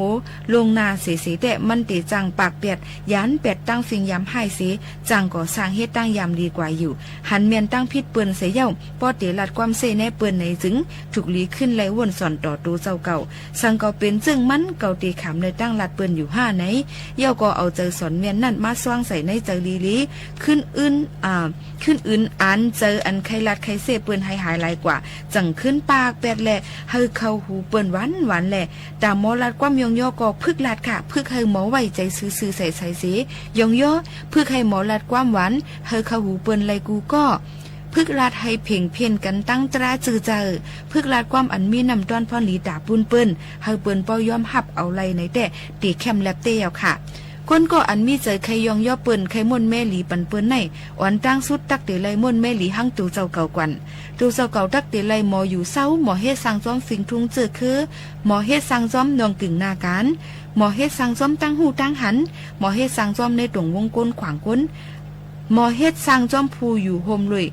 ลงนาเสยเสยแต๊ มันเตจ่างปากแปด หยานแปดตั้งฟิงยามฮ้ายเสย จ่างก่อสร้างเฮ็ดตั้งยามดีกว่าอยู่ หันแม่นตั้งผิดเปิ้นเสยเย้า ป้อเตลาดความเส้แน่เปิ้นไหนจึง ถูกหลีขึ้นไล่ว่นสอนต่อตั๋วเจ้าเก่า สังเก่าเป๋นเจิ่งมัน เก่าเตขามไล่ตั้งลาดเปิ้นอยู่ห้าไหน เย้าก็เอาเจอสอนแม่นนั่นมาซ่องใส่ในเจอหลีๆ ขึ้นอื่น อ่า ขึ้นอื่นอ่านเจออันใค่ลาดใค่เส้เปิ้นหื้อหายหลายกว่า จั่งขึ้นปากแปดแล หื้อเข้าหูเปิ้นหวานๆ แล ต๋ามหมอลาดความย่องย่อก็ฝึกลาดค่ะ ฝึกหื้อหมอไว้ใจ๋ซื่อๆ ใสๆ เสย ย่องย่อ ฝึกหื้อหมอลาดความหวาน หื้อเข้าหูเปิ้นไล่กู้ก้อ ฝึกลาดหื้อเพ่งเพ่นกั๋นตั้งตราจื้อเจ้อ ฝึกลาดความอันมีน้ำต้อนพ่อนหลีต๋าปูนเปิ้น หื้อเปิ้นป้อยอมฮับเอาไล่ไหนแต๊ เตแค่มแล็บเต้เย้าค่ะ ก้นก่ออันมีใจ๋ใค่ย่องย่อเปิ้น ใค่ม่วนแม่หลีปันเปิ้นไหน อ่อนตั้งสุดตั๊กเตไล่ม่วนแม่หลีหั้งตั๋วเจ้าเก่าก่อน ตั๋วเจ้าเก่าตั๊กเตไล่หมออยู่เซ้า หมอเฮ็ดสั่งจ้อมฟิงทุงเจื้อคือ หมอเฮ็ดสั่งจ้อมนองกึ่งหน้าก๋าน หมอเฮ็ดสั่งจ้อมตั้งฮู้ตั้งหัน หมอเฮ็ดสั่งจ้อมในต๋วงวงก้นขวางก้น หมอเฮ็ดสั่งจ้อมผู้อยู่โฮมลุย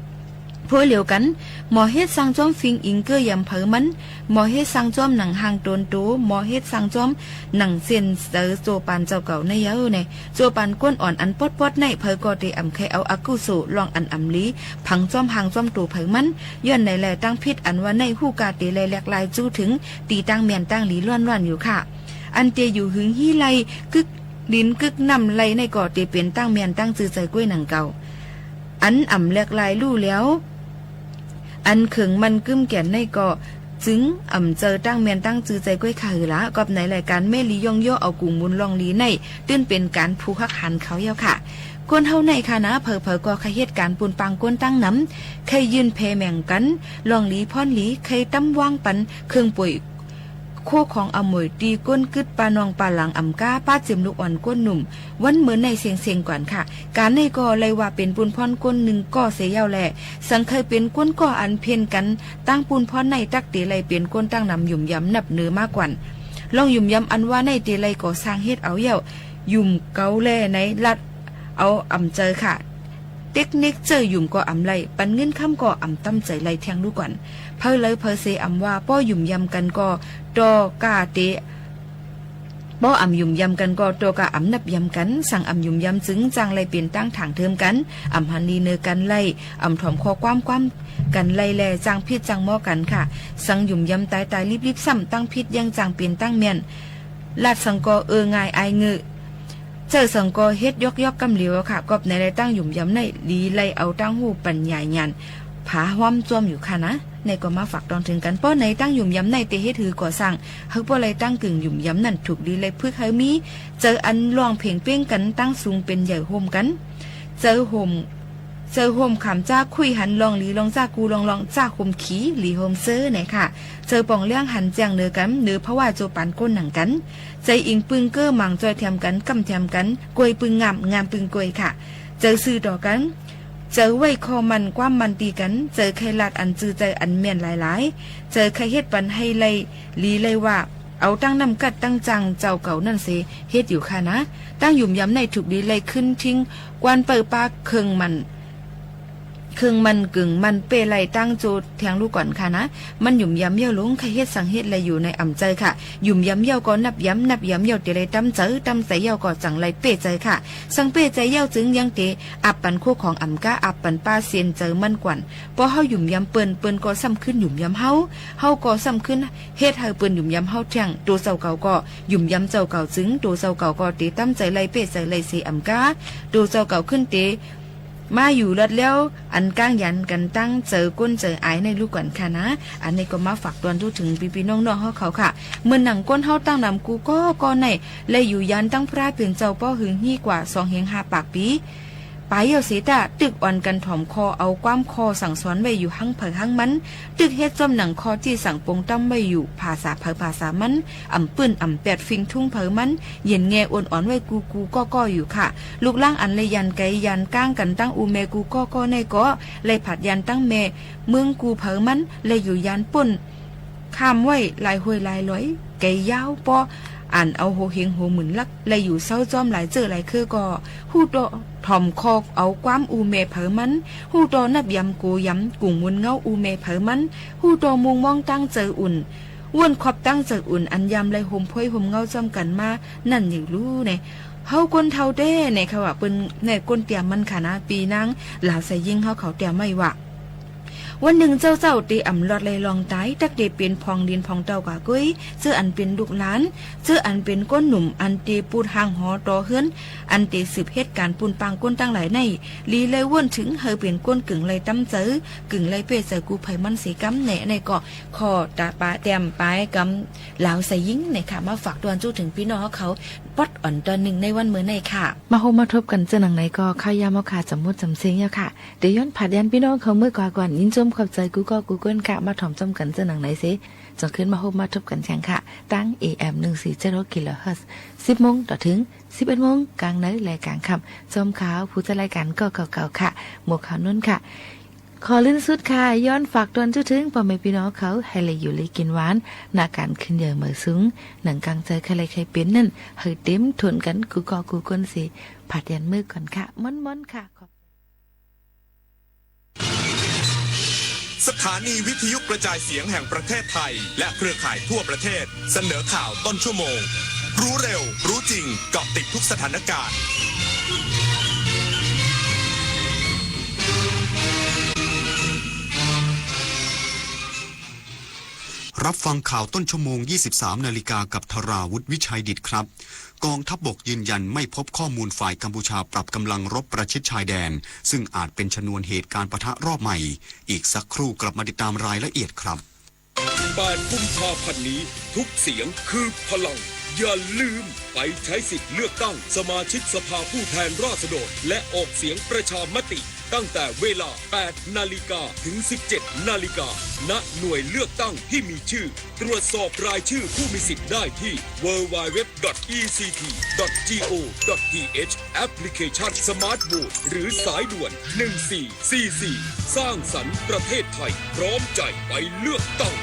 โพยเหลียวกั๋น หมอเฮ็ดสั่งจ้อมฟิงอิงเกื้อยำเผอมัน หมอเฮ็ดสั่งจ้อมหนังห่างตนโต หมอเฮ็ดสั่งจ้อมหนังเส้นเสอ โจปานเจ้าเก่าในเย้าแน่ โจปานก้นอ่อนอันป๊อดๆ ไหน เผอก็เตอ่ำใค่เอาอกุโสล่องอันอ่ำหลี ผังจ้อมห่างจ้อมโตเผอมัน ย้อนไหนแลตั้งผิดอันว่าไหนฮู้ก้าเตไล่แหลกลายจู้เถิง ตี้ตั้งแม่นตั้งหลีล้วนๆ อยู่ค่ะ อันเตอยู่หึงฮี้ไล่กึกดินกึกน้ำไล่ไหนก็เตเป๋นตั้งแม่นตั้งจื้อเจ้อก้วยหนังเก่า อันอ่ำแหลกลายลู่แล้ว อันเขิงมันกึ้มแก่นไหนก็ จึงอ่ำเจอตั้งแม่นตั้งจื้อเจ้อก้วยค่ะหือละ กอบไหนรายก๋านแม่หลีย่องย่อเอากุ๋งมูลลองหลีไหน ตึ้นเป๋นก๋านผูกฮักหันเขาเย้าค่ะ คนเฮาไหนค่ะนะ เผอๆ ก็ใค่เฮ็ดก๋านปูนปางก้นตั้งนำ ใค่ยื่นแผ่แหม่งกั๋น ลองหลีพ่อนหลี ใค่ตำวางปัน เคิงป่วย โคของอมวยตี้ก้นกึ๊ดปาน้องปาหลังอ่ำก้า ป้าเจียมลูกอ่อนก้นหนุ่ม วันเมินไหนเซ็งๆ ก่อนค่ะ ก๋านไหนก็ไล่ว่าเป๋นปูนพ่อนก้นนึ่งก่อเสยเย้าแล สังใค่เป๋นก้นก่ออันเพ่นกั๋น ตั้งปูนพ่อนไหนตั๊กเตไล่เป๋นก้นตั้งนำหยุ่มยำนับเนอมาก่อน ลองหยุ่มยำอันว่าไหนเตไล่ก่อสร้างเฮ็ดเอาเย้า หยุ่มเกาแลไหนลัดเอาอ่ำเจอค่ะ เต็กเน็กเจ้อหยุ่มก็อ่ำไล่ ปันเงินค่ำก็อ่ำตำใจ๋ไล่แทงลู่ก่อน เผอเลยเผอเสอ่ำว่า ป้อหยุ่มยำกั๋นก็ ต่อก้าเต ป้ออ่ำหยุ่มยำกั๋นก็ ต่อก้าอ่ำนับยำกั๋น สังอ่ำหยุ่มยำจึง จ้างไล่เป๋นตั้งถางเทิมกั๋น อ่ำหันดีเนอกั๋นไล่ อ่ำถอมข้อความความกั๋นไล่แล จ้างผิดจ้างหม้อกั๋นค่ะ สังหยุ่มยำต๋ายต๋ายลิบๆ ซ้ำ ตั้งผิดยังจ้างเป๋นตั้งแม่น ลาดสังก็เออง่ายอายเงอะ เจ้อสังก็เฮ็ดยอกๆ กำเหลียวค่ะ กอบไหนไล่ตั้งหยุ่มยำไหน หลีไล่เอาตั้งฮู้ปั๋ญญาญาณ ผาห้อมจ้อมอยู่ค่ะนะ ไหนก็มาฝากตองเถิงกั๋น ป้อไหนตั้งหยุ่มยำไหนเตเฮ็ดหือก่อสร้าง หื้อป้อไล่ตั้งกึ่งหยุ่มยำนั่น ถูกหลีไล่ฝึกหื้อมี เจออันล่องเพ่งเป้งกั๋น ตั้งสูงเป๋นใหญ่โฮมกั๋น เจอโฮม เจอโฮมขามจ้าคุยหัน ล่องหลีล่องจ้ากูล่องล่องจ้าโฮมขี หลีโฮมเซอไหนค่ะ เจอป่องเลี้ยงหันแจ้งเนอกั๋น เนอเพราะว่าโจปานก้นหนังกั๋น เจออิงปึงเก้อหมางจ้อยแถมกั๋น ก้ำแถมกั๋น กวยปึงงาม งามปึงกวยค่ะ เจอซื่อต่อกั๋น เจอไว้ข้อมั่นความมั่นตี้กั๋น เจอใค่ลาดอันจื้อเจ้ออันแม่นหลายๆ เจอใค่เฮ็ดปันหื้อไล่หลีไล่ว่า เอาตั้งน้ำกัดตั้งจ้างเจ้าเก่านั่นเส เฮ็ดอยู่ค่ะนะ ตั้งหยุ่มยำไหนถูกหลีไล่ขึ้นทิ้ง กว้านเปิ้อปาเคิงมัน เคิงมันกึ่งมันเป้ไล่ตั้งโจแทงลู่ก่อนค่ะนะ มันหยุ่มยำเย้าลง ใค่เฮ็ดสังเฮ็ดไล่อยู่ในอ่ำเจอค่ะ หยุ่มยำเย้าก็นับยำ นับยำเย้าเตไล่ตำเจอ ตำใจ๋เย้าก็จั่งไล่เป้เจอค่ะ สังเป้เจอเย้าจึงยังเตอับปันโคของอ่ำก้า อับปันป้าเสียนเจอมันก่อน ป้อเฮาหยุ่มยำเปิ้น เปิ้นก็ซ้ำขึ้นหยุ่มยำเฮา เฮาก็ซ้ำขึ้นเฮ็ดหื้อเปิ้นหยุ่มยำเฮาแทง ตั๋วเจ้าเก่าก็หยุ่มยำเจ้าเก่าจึง ตั๋วเจ้าเก่าก็เตตำใจ๋ไล่เป้ใจ๋ไล่เสอ่ำก้า ตั๋วเจ้าเก่าขึ้นเต มาอยู่ลอดแล้ว อันก้างหยันกั๋นตั้งเจอก้นเจออายในลู่ก่อนค่ะนะ อันนี้ก็มาฝากตอนทู่เถิงปี้ๆ น้องๆ เฮาเขาค่ะ เหมือนหนังก้นเฮาตั้งนำกูก็ก็ใน และอยู่ยานตั้งพระเป๋นเจ้าป้อหึงฮี้กว่าสองเฮงห้าปากปี๋ ป๋ายเยียะเสียต๊ะ ตึกอ่อนกั๋นถ่อมคอเอาความข้อสั่งสอนไว้อยู่หั้งใผหั้งมัน ตึกเฮ็ดจ้อมหนังข้อตี้สั่งปงตำไว้อยู่ ภาษาใผภาษามัน อ่ำปื้นอ่ำแปด ฟิงทุงใผมัน เย็นแงอ่อนๆ ไว้กู้ๆ ก้อๆ อยู่ค่ะ ลูกหลานอันไล่ยานไก๋ยานก้างกั๋นตั้งอู่แม่กู้ก้อๆ แน่ก็ ไล่ผลัดยานตั้งแม่เมืองกู้ใผมัน ไล่อยู่ยานป้น ข้ามไว้หลายห้วยหลายลอย ไก๋ยาว ป้ออ่านเอาหัวเห็งหัวหมื่นลัก ไล่อยู่เซ้าจ้อมหลายเจื้อหลายคือก็ ฮู้ต่อถ่อมคอเอาความอู่แม่ใผมัน ฮู้ต่อนับยำโกยำ กุ่งมูลเงาอู่แม่ใผมัน ฮู้ต่อมุงมองตั้งเจิ่อุ่น ว้วนคอบตั้งเจิ่อุ่น อันยามไล่ห่มผ้วยห่มเงาจ้อมกั๋นมา นั่นอยู่ลู่แน่ เฮาคนเฒ่าแต๊แน่ค่ะว่า เปิ้นแน่ก้นเตียมมันค่ะนะ ปี้นางลาวสายญิงเฮาเขาเตียมไว้ว่า วันนึ่งเจ้าๆ เตอ่ำลอดไล่ลองต๋าย ตั๊กเตเป๋นผ่องดินผ่องเต้ากว่ากุ้ย เจื้ออันเป๋นลูกหลาน เจื้ออันเป๋นก้นหนุ่ม อันเตปูดฮ้างหอต่อเฮือน อันเตสืบเหตุก๋ารณ์ปูนปางก้นตังหลายใน ลีไล่ว้วนเถิงหื้อเป๋นก้นกึ่งไล่ตำเจิ่ กึ่งไล่เป้เจิ่กู้ใผมันเสียกำแน่ อันนี้ก็ข้อตะปาแต้มป๋ายกำลาวสายญิงแน่ค่ะ มาฝากตวนจู้เถิงปี้น้องเฮาเขา ป๊อดอ่อนตอนนึ่งในวันเมื่อในค่ะ มาฮบมาทบกั๋นเจื้อหนังไหนก็ ข้าวยามเฮาค่ะจ๋ำหมดจ๋ำเส้งแล้วค่ะ เดี๋ยวย้อนผลัดยานปี้น้องเขาเมื่อกว่าก่อน ยินจมขอบใจ๋กู้ก้อกู้ก้นค่ะ มาถ่อมจ้อมกั๋นเจื้อหนังไหนเสร็จ จ่องขึ้นมาฮบมาทบกั๋นแหมค่ะ ตาง เอ เอ็ม หนึ่งสี่เจ็ดหก กิโลเฮิรตซ์ สิบโมงต่อเถิง สิบเอ็ดโมง ก๋างในและก๋างค่ำ จอมขาวผู้จัดรายก๋านก็เก่าๆ ค่ะ หมวกขาวนวลค่ะ ขอลื่นสุดค่ะ ย้อนฝากตวนจู้เถิงป้อแม่ปี้น้องเขา หื้อไล่อยู่ลีกิ๋นหวาน ณ ก๋านขึ้นใหญ่เหมิงสูง หนังก๋างใจ๋ใค่ไล่ใค่เป๋นนั้น หื้อเต๋มถ้วนกั๋นกู้ก้อกู้ก้นเสร็จ ผลัดยานเมื่อก่อนค่ะ ม่อนๆ ค่ะ ขอบ สถานีวิทยุกระจายเสียงแห่งประเทศไทย และเครือข่ายทั่วประเทศ เสนอข่าวต้นชั่วโมง รู้เร็ว รู้จริง เกาะติดทุกสถานการณ์ รับฟังข่าวต้นชั่วโมง ยี่สิบสามนาฬิกา กับธราวุธ วิชัยดิษฐครับ กองทัพบกยืนยันไม่พบข้อมูลฝ่ายกัมพูชาปรับกำลังรบประชิดชายแดน ซึ่งอาจเป็นชนวนเหตุการณ์ปะทะรอบใหม่ อีกสักครู่กลับมาติดตามรายละเอียดครับ แปดกุมภาพันธ์นี้ ทุกเสียงคือพลัง อย่าลืมไปใช้สิทธิ์เลือกตั้งสมาชิกสภาผู้แทนราษฎร และออกเสียงประชามติ ตั้งแต่เวลา แปดนาฬิกา ถึง สิบเจ็ดนาฬิกา ณ หน่วยเลือกตั้งที่มีชื่อ ตรวจสอบรายชื่อผู้มีสิทธิ์ได้ที่ ดับเบิลยู ดับเบิลยู ดับเบิลยู ดอท อี ซี ที ดอท จี โอ ดอท ที เอช แอปพลิเคชัน สมาร์ทโหวต หรือสายด่วน หนึ่งสี่สี่สี่ สร้างสรรค์ประเทศไทย พร้อมใจไปเลือกตั้ง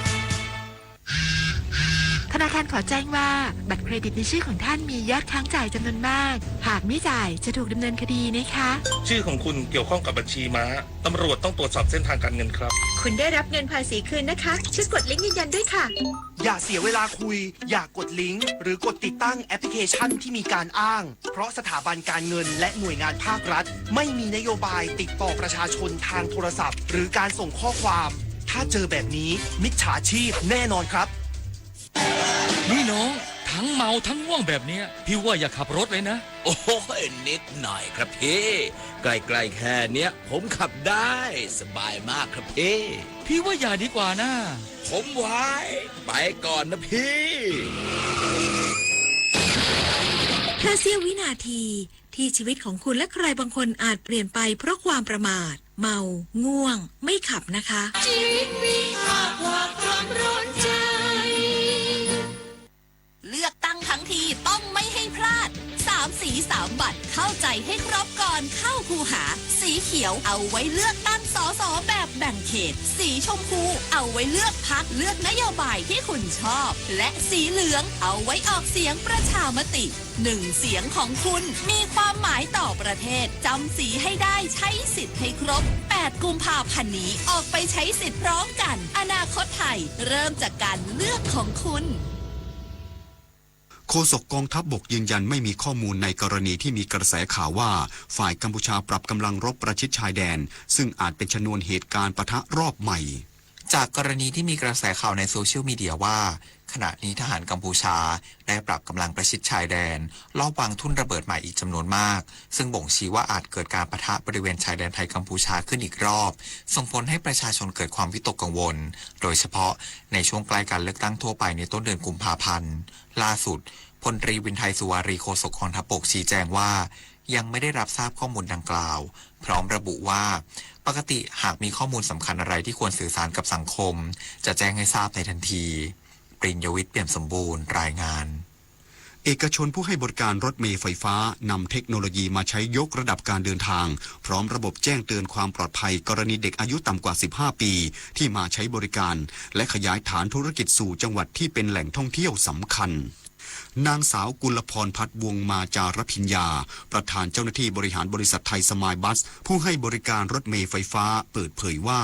ธนาคารขอแจ้งว่า บัตรเครดิตในชื่อของท่านมียอดค้างจ่ายจำนวนมาก หากไม่จ่ายจะถูกดำเนินคดีนะคะ ชื่อของคุณเกี่ยวข้องกับบัญชีม้า ตำรวจต้องตรวจสอบเส้นทางการเงินครับ คุณได้รับเงินภาษีคืนนะคะ ช่วยกดลิงก์ยืนยันด้วยค่ะ อย่าเสียเวลาคุย อย่ากดลิงก์ หรือกดติดตั้งแอปพลิเคชันที่มีการอ้าง เพราะสถาบันการเงินและหน่วยงานภาครัฐ ไม่มีนโยบายติดต่อประชาชนทางโทรศัพท์ หรือการส่งข้อความ ถ้าเจอแบบนี้ มิจฉาชีพแน่นอนครับ นี่น้อง ทั้งเมาทั้งง่วงแบบเนี้ย พี่ว่าอย่าขับรถเลยนะ โอ้ย นิดหน่อยครับพี่ ใกล้ๆ แค่เนี้ย ผมขับได้ สบายมากครับพี่ พี่ว่าอย่าดีกว่านะ ผมไหว ไปก่อนนะพี่ แค่เสี้ยววินาที ที่ชีวิตของคุณและใครบางคนอาจเปลี่ยนไปเพราะความประมาท เมา ง่วง ไม่ขับนะคะ ชีวิตมีค่ากว่าความร้อนใจ เลือกตั้งทั้งทีต้องไม่ให้พลาด สามสีสามบัตร เข้าใจให้ครบก่อนเข้าคูหา สีเขียวเอาไว้เลือกตั้ง ส.ส. แบบแบ่งเขต สีชมพูเอาไว้เลือกพรรค เลือกนโยบายที่คุณชอบ และสีเหลืองเอาไว้ออกเสียงประชามติ หนึ่งเสียงของคุณมีความหมายต่อประเทศ จำสีให้ได้ ใช้สิทธิ์ให้ครบ แปดกุมภาพันธ์นี้ ออกไปใช้สิทธิ์พร้อมกัน อนาคตไทยเริ่มจากการเลือกของคุณ โฆษกกองทัพบกยืนยันไม่มีข้อมูลในกรณีที่มีกระแสข่าวว่า ฝ่ายกัมพูชาปรับกำลังรบประชิดชายแดน ซึ่งอาจเป็นชนวนเหตุการณ์ปะทะรอบใหม่ จากกรณีที่มีกระแสข่าวในโซเชียลมีเดียว่า ขณะนี้ทหารกัมพูชาได้ปรับกำลังประชิดชายแดน ลอบวางทุ่นระเบิดใหม่อีกจำนวนมาก ซึ่งบ่งชี้ว่าอาจเกิดการปะทะบริเวณชายแดนไทยกัมพูชาขึ้นอีกรอบ ส่งผลให้ประชาชนเกิดความวิตกกังวล โดยเฉพาะในช่วงใกล้การเลือกตั้งทั่วไปในต้นเดือนกุมภาพันธ์ ล่าสุด พลตรีวินไทย สุวารี โฆษกกองทัพบก ชี้แจงว่า ยังไม่ได้รับทราบข้อมูลดังกล่าว พร้อมระบุว่า ปกติหากมีข้อมูลสำคัญอะไรที่ควรสื่อสารกับสังคม จะแจ้งให้ทราบในทันที ปริญญวิทย์ เปี่ยมสมบูรณ์ รายงาน เอกชนผู้ให้บริการรถเมล์ไฟฟ้านำเทคโนโลยีมาใช้ยกระดับการเดินทาง พร้อมระบบแจ้งเตือนความปลอดภัยกรณีเด็กอายุต่ำกว่า สิบห้า ปี ที่มาใช้บริการ และขยายฐานธุรกิจสู่จังหวัดที่เป็นแหล่งท่องเที่ยวสำคัญ นางสาวกุลพรพัฒน์ วงศ์มาจารพิญญา ประธานเจ้าหน้าที่บริหารบริษัทไทยสมายบัส ผู้ให้บริการรถเมล์ไฟฟ้า เปิดเผยว่า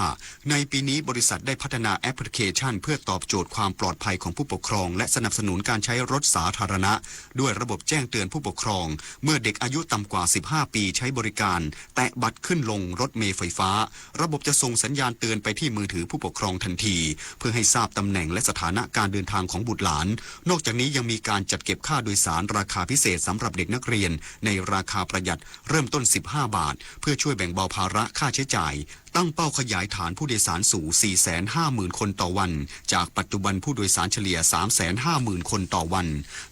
ในปีนี้บริษัทได้พัฒนาแอปพลิเคชันเพื่อตอบโจทย์ความปลอดภัยของผู้ปกครอง และสนับสนุนการใช้รถสาธารณะ ด้วยระบบแจ้งเตือนผู้ปกครอง เมื่อเด็กอายุต่ำกว่า สิบห้า ปีใช้บริการ แตะบัตรขึ้นลงรถเมล์ไฟฟ้า ระบบจะส่งสัญญาณเตือนไปที่มือถือผู้ปกครองทันที เพื่อให้ทราบตำแหน่งและสถานะการเดินทางของบุตรหลาน นอกจากนี้ยังมีการจัดเก็บค่าโดยสารราคาพิเศษสำหรับเด็กนักเรียนในราคาประหยัดเริ่มต้น สิบห้า บาท เพื่อช่วยแบ่งเบาภาระค่าใช้จ่าย ตั้งเป้าขยายฐานผู้โดยสารสู่ สี่แสนห้าหมื่น คนต่อวัน จากปัจจุบันผู้โดยสารเฉลี่ย สามแสนห้าหมื่น คนต่อวัน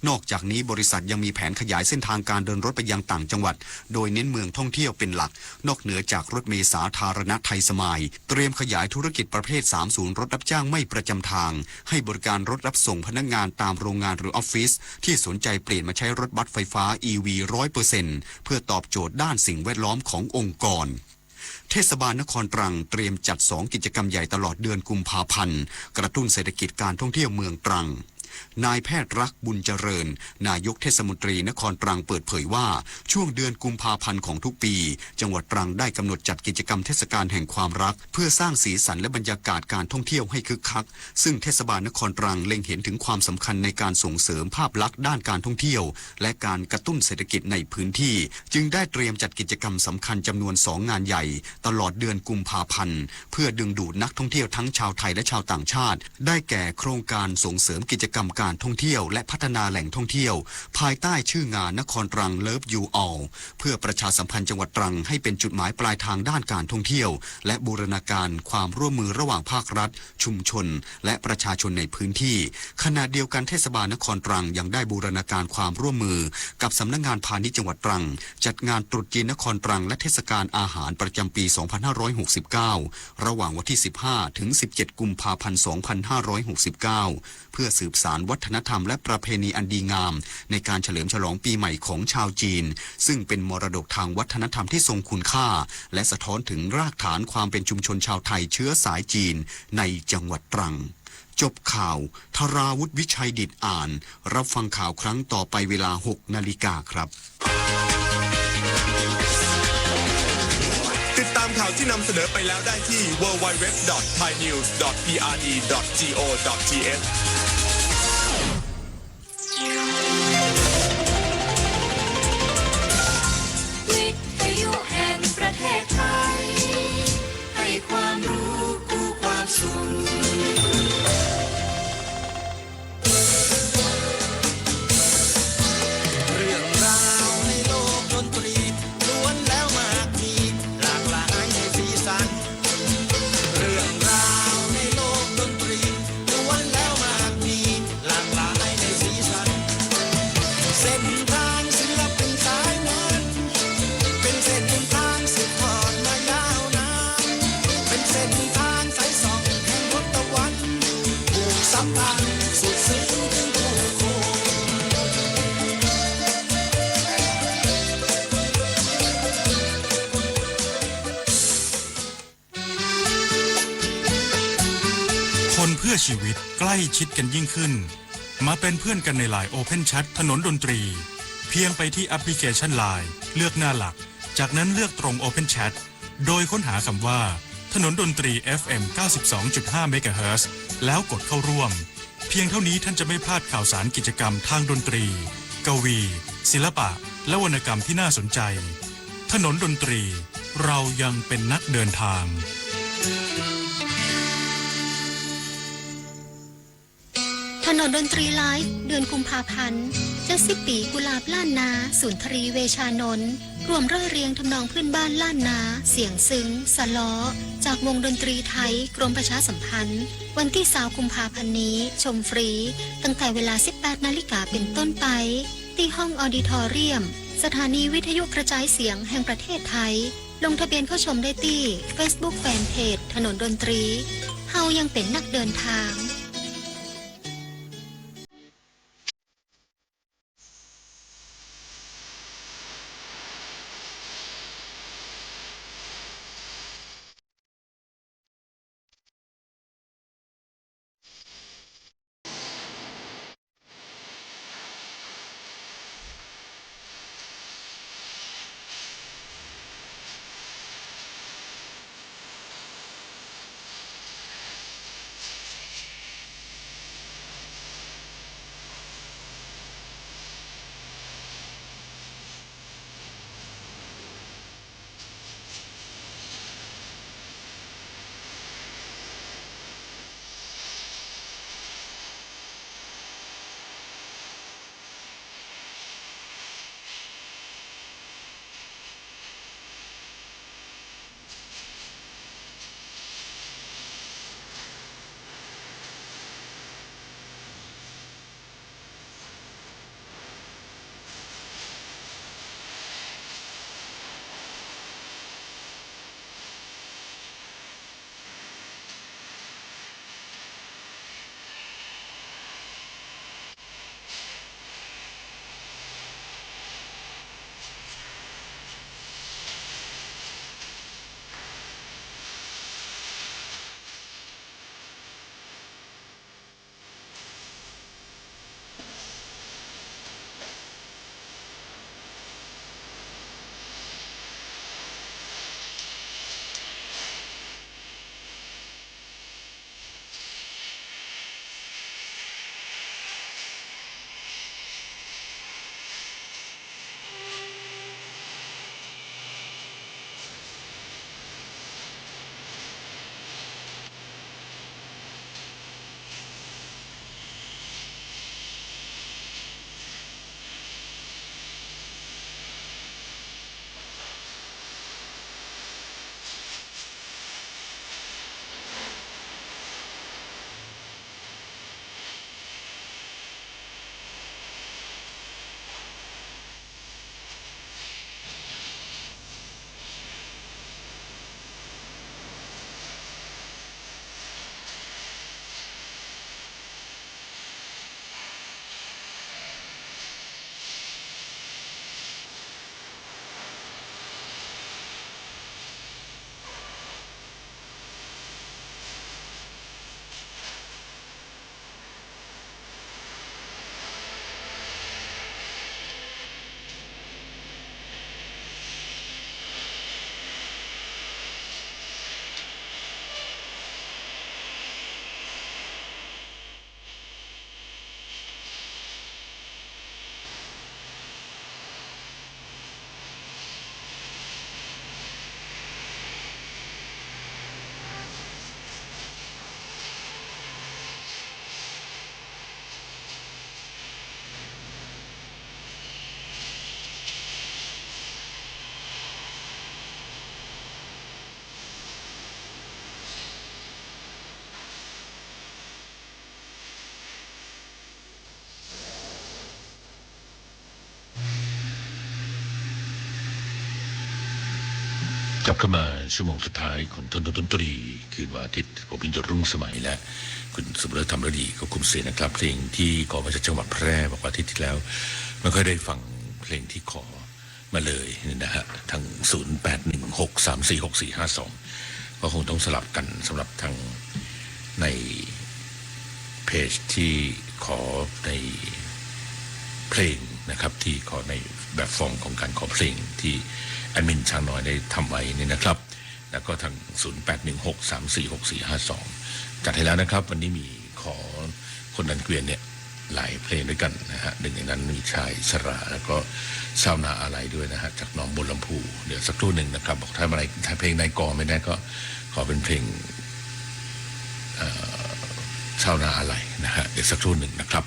นอกจากนี้บริษัทยังมีแผนขยายเส้นทางการเดินรถไปยังต่างจังหวัด โดยเน้นเมืองท่องเที่ยวเป็นหลัก นอกเหนือจากรถเมล์สาธารณะไทยสมาย เตรียมขยายธุรกิจประเภท สามศูนย์ รถรับจ้างไม่ประจำทาง ให้บริการรถรับส่งพนักงานตามโรงงานหรือออฟฟิศ ที่สนใจเปลี่ยนมาใช้รถบัสไฟฟ้า อีวี ร้อยเปอร์เซ็นต์ เพื่อตอบโจทย์ด้านสิ่งแวดล้อมขององค์กร เทศบาลนครตรังเตรียมจัด สอง กิจกรรมใหญ่ตลอดเดือนกุมภาพันธ์ กระตุ้นเศรษฐกิจการท่องเที่ยวเมืองตรัง นายแพทย์รัก บุญเจริญ นายกเทศมนตรีนครตรังเปิดเผยว่า ช่วงเดือนกุมภาพันธ์ของทุกปี จังหวัดตรังได้กำหนดจัดกิจกรรมเทศกาลแห่งความรัก เพื่อสร้างสีสันและบรรยากาศการท่องเที่ยวให้คึกคัก ซึ่งเทศบาลนครตรังเล็งเห็นถึงความสำคัญในการส่งเสริมภาพลักษณ์ด้านการท่องเที่ยว และการกระตุ้นเศรษฐกิจในพื้นที่ จึงได้เตรียมจัดกิจกรรมสำคัญจำนวน สอง งานใหญ่ ตลอดเดือนกุมภาพันธ์ เพื่อดึงดูดนักท่องเที่ยวทั้งชาวไทยและชาวต่างชาติ ได้แก่โครงการส่งเสริมกิจกรรมการท่องเที่ยว และพัฒนาแหล่งท่องเที่ยว ภายใต้ชื่องานนครตรัง Love You All เพื่อประชาสัมพันธ์จังหวัดตรังให้เป็นจุดหมายปลายทางด้านการท่องเที่ยว และบูรณาการความร่วมมือระหว่างภาครัฐ ชุมชน และประชาชนในพื้นที่ ขณะเดียวกันเทศบาลนครตรังยังได้บูรณาการความร่วมมือกับสำนักงานพาณิชย์จังหวัดตรัง จัดงานตรุษจีนนครตรัง และเทศกาลอาหารประจำปี สองพันห้าร้อยหกสิบเก้า ระหว่างวันที่ สิบห้า ถึง สิบเจ็ด กุมภาพันธ์ สองพันห้าร้อยหกสิบเก้า เพื่อสืบสานวัฒนธรรมและประเพณีอันดีงาม ในการเฉลิมฉลองปีใหม่ของชาวจีน ซึ่งเป็นมรดกทางวัฒนธรรมที่ทรงคุณค่า และสะท้อนถึงรากฐานความเป็นชุมชนชาวไทยเชื้อสายจีนในจังหวัดตรัง จบข่าว ธราวุฒิ วิชัยดิษฐอ่าน รับฟังข่าวครั้งต่อไปเวลา หก นาฬิกาครับ ติดตามข่าวที่นำเสนอไปแล้วได้ที่ ดับเบิลยู ดับเบิลยู ดับเบิลยู ดอท ไทยนิวส์ ดอท พี อาร์ ดี ดอท จี โอ ดอท ที เอช วิทยุแห่งประเทศไทย ให้ความรู้คู่ความสุข เรื่องราวในโลกดนตรี ล้วนแล้วมากมี หลากหลายในสีสัน เรื่องราวในโลกดนตรี ล้วนแล้วมากมี หลากหลายในสีสัน เส้นทางศิลปินสายนั้น เป็นเส้นทางสืบทอดมายาวนาน เป็นเส้นทางสายส่องแห่งทศวรรษ ผูกสัมพันธ์สุดซึ้งถึงผู้คน คนเพื่อชีวิตใกล้ชิดกันยิ่งขึ้น มาเป็นเพื่อนกันในไลน์ Open Chat ถนนดนตรี เพียงไปที่แอปพลิเคชันไลน์ เลือกหน้าหลัก จากนั้นเลือกตรง Open Chat โดยค้นหาคำว่า ถนนดนตรี เอฟ เอ็ม เก้าสิบสองจุดห้า เมกะเฮิรตซ์ แล้วกดเข้าร่วม เพียงเท่านี้ท่านจะไม่พลาดข่าวสารกิจกรรมทางดนตรี กวี ศิลปะ และวรรณกรรมที่น่าสนใจ ถนนดนตรี เรายังเป็นนักเดินทาง ถนนดนตรีไลฟ์ เดือนกุมภาพันธ์ เจ็ดสิบ ปี๋กุหลาบล้านนา สุนทรี เวชานนท์ ร่วมร่ายเรียงทำนองพื้นบ้านล้านนา เสียงซึ้ง สะเลาะ จากวงดนตรีไทย กรมประชาสัมพันธ์ วันตี้ซาว กุมภาพันธ์นี้ ชมฟรี ตั้งแต่เวลา สิบแปด นาฬิกาเป็นต้นไป ตี้ห้องออดิทอเรียม สถานีวิทยุกระจายเสียงแห่งประเทศไทย ลงทะเบียนเข้าชมได้ตี้เฟซบุ๊กแฟนเพจถนนดนตรี เฮายังเป๋นนักเดินทางกลับเข้ามาชั่วโมงสุดท้ายของถนนดนตรีคืนวันอาทิตย์ ผมยิ่งยง รุ่งสมัย และคุณสมฤทธิ์ ธรรมฤดีก็คุมเสียงนะครับ เพลงที่ขอมาจากจังหวัดแพร่ บอกว่าอาทิตย์ที่แล้วไม่ค่อยได้ฟังเพลงที่ขอ มาเลยนี่นะฮะ ทาง ศูนย์แปดหนึ่งหกสามสี่หกสี่ห้าสอง ก็คงต้องสลับกันสำหรับทางในเพจที่ขอในเพลงนะครับ ที่ขอในแบบฟอร์มของการขอเพลงที่แอดมินช้างน้อยได้ทำไว้นี่นะครับ แล้วก็ทาง ศูนย์แปดหนึ่งหกสามสี่หกสี่ห้าสอง จัดให้แล้วนะครับ วันนี้มีขอคนดันเกวียนเนี่ย หลายเพลงด้วยกันนะฮะ หนึ่งในนั้นมีชายชรา แล้วก็ชาวนาอาลัยด้วยนะฮะ จากหนองบัวลำภู เดี๋ยวสักครู่หนึ่งนะครับ บอกถ้าอะไร ถ้าเพลงนายกอไม่ได้ก็ขอเป็นเพลง เอ่อ ชาวนาอาลัยนะฮะ เดี๋ยวสักครู่หนึ่งนะครับ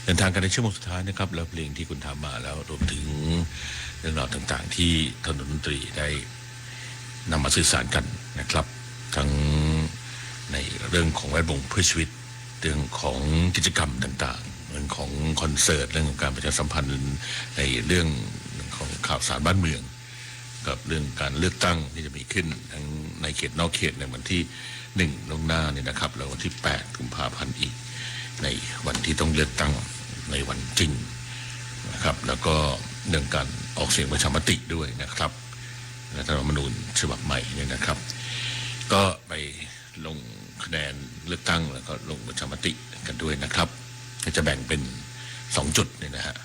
เดินทางกันในชั่วโมงสุดท้ายนะครับ แล้วเพลงที่คุณถามมา แล้วรวมถึงเรื่องราวต่างๆ ที่ถนนดนตรีได้นำมาสื่อสารกันนะครับ ทั้งในเรื่องของแวดวงเพื่อชีวิต เรื่องของกิจกรรมต่างๆ เรื่องของคอนเสิร์ต เรื่องของการประชาสัมพันธ์ ในเรื่องของ ข่าวสารบ้านเมือง กับเรื่องการเลือกตั้งที่จะมีขึ้นทั้งในเขตนอกเขตในวันที่หนึ่งล่วงหน้าเนี่ยนะครับ แล้ววันที่แปดกุมภาพันธ์อีก ในวันที่ต้องเลือกตั้งในวันจริงนะครับ แล้วก็เรื่องการออกเสียงประชามติด้วยนะครับ รัฐธรรมนูญฉบับใหม่เนี่ยนะครับ ก็ไปลงคะแนนเลือกตั้งแล้วก็ลงประชามติกันด้วยนะครับ ก็จะแบ่งเป็นสองจุดเนี่ยนะฮะ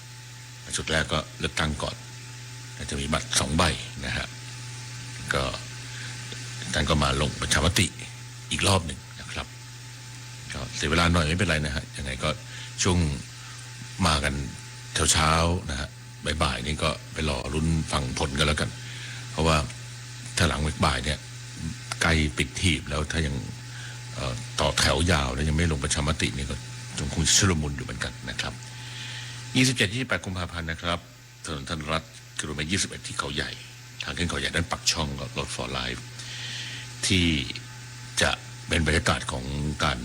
จุดแรกก็เลือกตั้งก่อน ก็จะมีบัตรสองใบนะฮะ ก็ท่านก็มาลงประชามติอีกรอบหนึ่งนะครับ ก็เสียเวลาหน่อยไม่เป็นไรนะฮะ ยังไงก็ช่วงมากันเช้าๆนะฮะ บ่ายๆนี่ก็ไปรอลุ้นฟังผลกันแล้วกัน เพราะว่าถ้าหลังบ่ายๆเนี่ย ใกล้ปิดหีบแล้ว ถ้ายัง เอ่อ ต่อแถวยาวแล้วยังไม่ลงประชามตินี่ก็คงจะชุลมุนอยู่เหมือนกันนะครับ ยี่สิบเจ็ด ยี่สิบแปดกุมภาพันธ์นะครับ ถนนธัญรัตน์ กิโลเมตรยี่สิบเอ็ด ที่เขาใหญ่ ทางขึ้นเขาใหญ่ด้านปากช่อง ก็ Road for Life ที่จะเป็นบรรยากาศของการ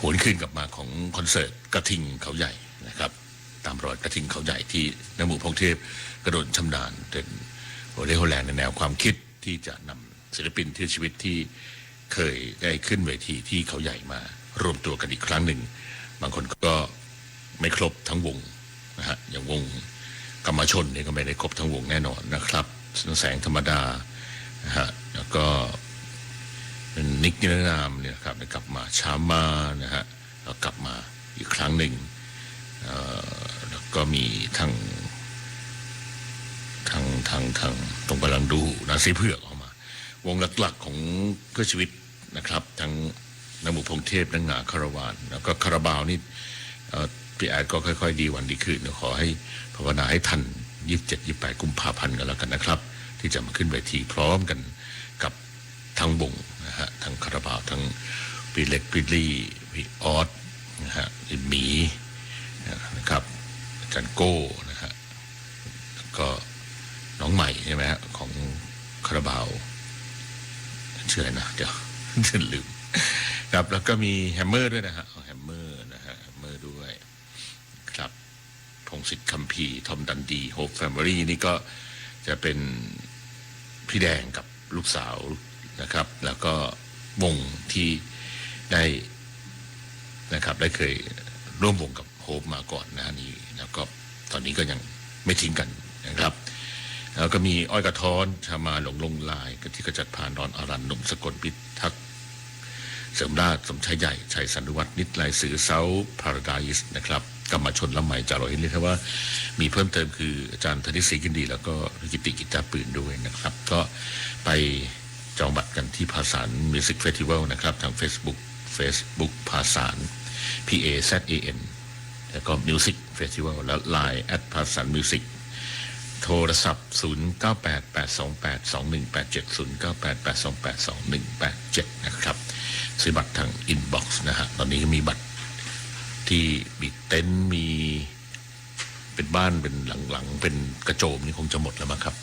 หวนคืนกลับมาของคอนเสิร์ตกระทิงเขาใหญ่นะครับ ตามรอยกระทิงเขาใหญ่ที่นักหมู่พงษ์เทพกระโดดชำนาญ เป็นหัวเรี่ยวหัวแรงในแนวความคิดที่จะนำศิลปินเพื่อชีวิตที่เคยได้ขึ้นเวทีที่เขาใหญ่มารวมตัวกันอีกครั้งหนึ่ง บางคนก็ไม่ครบทั้งวงนะฮะ อย่างวงกำมะชนนี่ก็ไม่ได้ครบทั้งวงแน่นอนนะครับ แสงธรรมดานะฮะ แล้วก็นิกนิรนามเนี่ยนะครับ กลับมา ชามานะฮะ ก็กลับมาอีกครั้งหนึ่ง เอ่อ แล้วก็มีทาง ทาง ทาง ทาง ตรงกำลังดูนะ สีเผือกออกมา วงหลักๆของเพื่อชีวิตนะครับ ทั้งนักหมู่พงษ์เทพ นักหงา คาราวาน แล้วก็คาราบาวนี่ เอ่อ พี่แอดก็ค่อยๆดีวันดีคืน ขอให้ภาวนาให้ทัน ยี่สิบเจ็ด ยี่สิบแปดกุมภาพันธ์กันแล้วกันนะครับ ที่จะมาขึ้นเวทีพร้อมกันกับทั้งวงนะฮะ ทั้งคาราบาว ทั้งพี่เล็ก พี่ลี่ พี่ออสนะฮะ พี่หมีนะครับ อาจารย์โก้นะฮะ แล้วก็น้องใหม่ใช่ไหมฮะ ของคาราบาว ชื่ออะไรนะ เดี๋ยว ลืมครับ แล้วก็มีแฮมเมอร์ด้วยนะฮะ เอาแฮมเมอร์นะฮะ แฮมเมอร์ด้วยครับ พงษ์สิทธิ์ คัมภีร์ ทอม ดันดี โฮป แฟมิลี่นี่ก็จะเป็นพี่แดงกับลูกสาวนะครับ แล้วก็วงที่ได้นะครับ ได้เคยร่วมวงกับโฮปมาก่อนนะฮะ นี่ แล้วก็ตอนนี้ก็ยังไม่ทิ้งกันนะครับ แล้วก็มีอ้อยกระท้อน ชามา หลงลงลาย กะทิขจัดพาน รอน อรัน หนุ่มสกล พิทักษ์ เสริมราช สมชายใหญ่ ชัยสานุวัฒน์ นิดลายเสือ เซาท์พาราไดซ์นะครับ กำมะชน ล้ำไหม จาโรฮิต เรียกได้ว่ามีเพิ่มเติมคืออาจารย์ธนิต ศรีกินดี แล้วก็กิติ กีตาร์ปืนด้วยนะครับ ก็ไปจองบัตรกันที่ผาสานมิวสิกเฟสติวัลนะครับ ทางเฟซบุ๊ก เฟซบุ๊ก ผาสาน พี เอ แซด เอ เอ็น แล้วก็มิวสิกเฟสติวัล และไลน์ แอท ผาสานมิวสิก โทรศัพท์ ศูนย์เก้าแปด แปดสองแปด สองหนึ่งแปดเจ็ด ศูนย์เก้าแปด แปดสองแปด สองหนึ่งแปดเจ็ด นะครับ ซื้อบัตรทางอินบ็อกซ์นะฮะ ตอนนี้ก็มีบัตรที่มีเต็นท์ มีเป็นบ้าน เป็นหลังๆ เป็นกระโจมนี่คงจะหมดแล้วมั้งครับ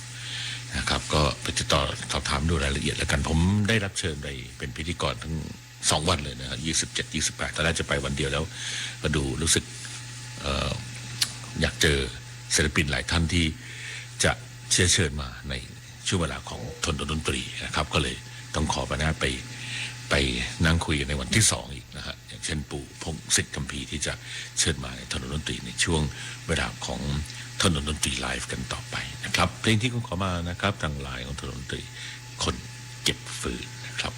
นะครับ ก็ไปติดต่อสอบถามดูรายละเอียดแล้วกัน ผมได้รับเชิญไปเป็นพิธีกรทั้ง สองวันเลยนะฮะ ยี่สิบเจ็ด ยี่สิบแปด ตอนแรกจะไปวันเดียวแล้ว ก็ดูรู้สึก เอ่อ อยากเจอศิลปินหลายท่านที่จะเชื้อเชิญมาในช่วงเวลาของทนดนตรีนะครับ ก็เลยต้องขอไปนะ ไป ไปนั่งคุยกันในวันที่สองอีกนะฮะ อย่างเช่นปู่พงษ์สิทธิ์ คัมภีร์ ที่จะเชิญมาในทนดนตรีในช่วงเวลาของทนดนตรีไลฟ์กันต่อไปนะครับ เพลงที่คุณขอมานะครับ ทางไลน์ของทนดนตรี คนเก็บฟืนนะครับ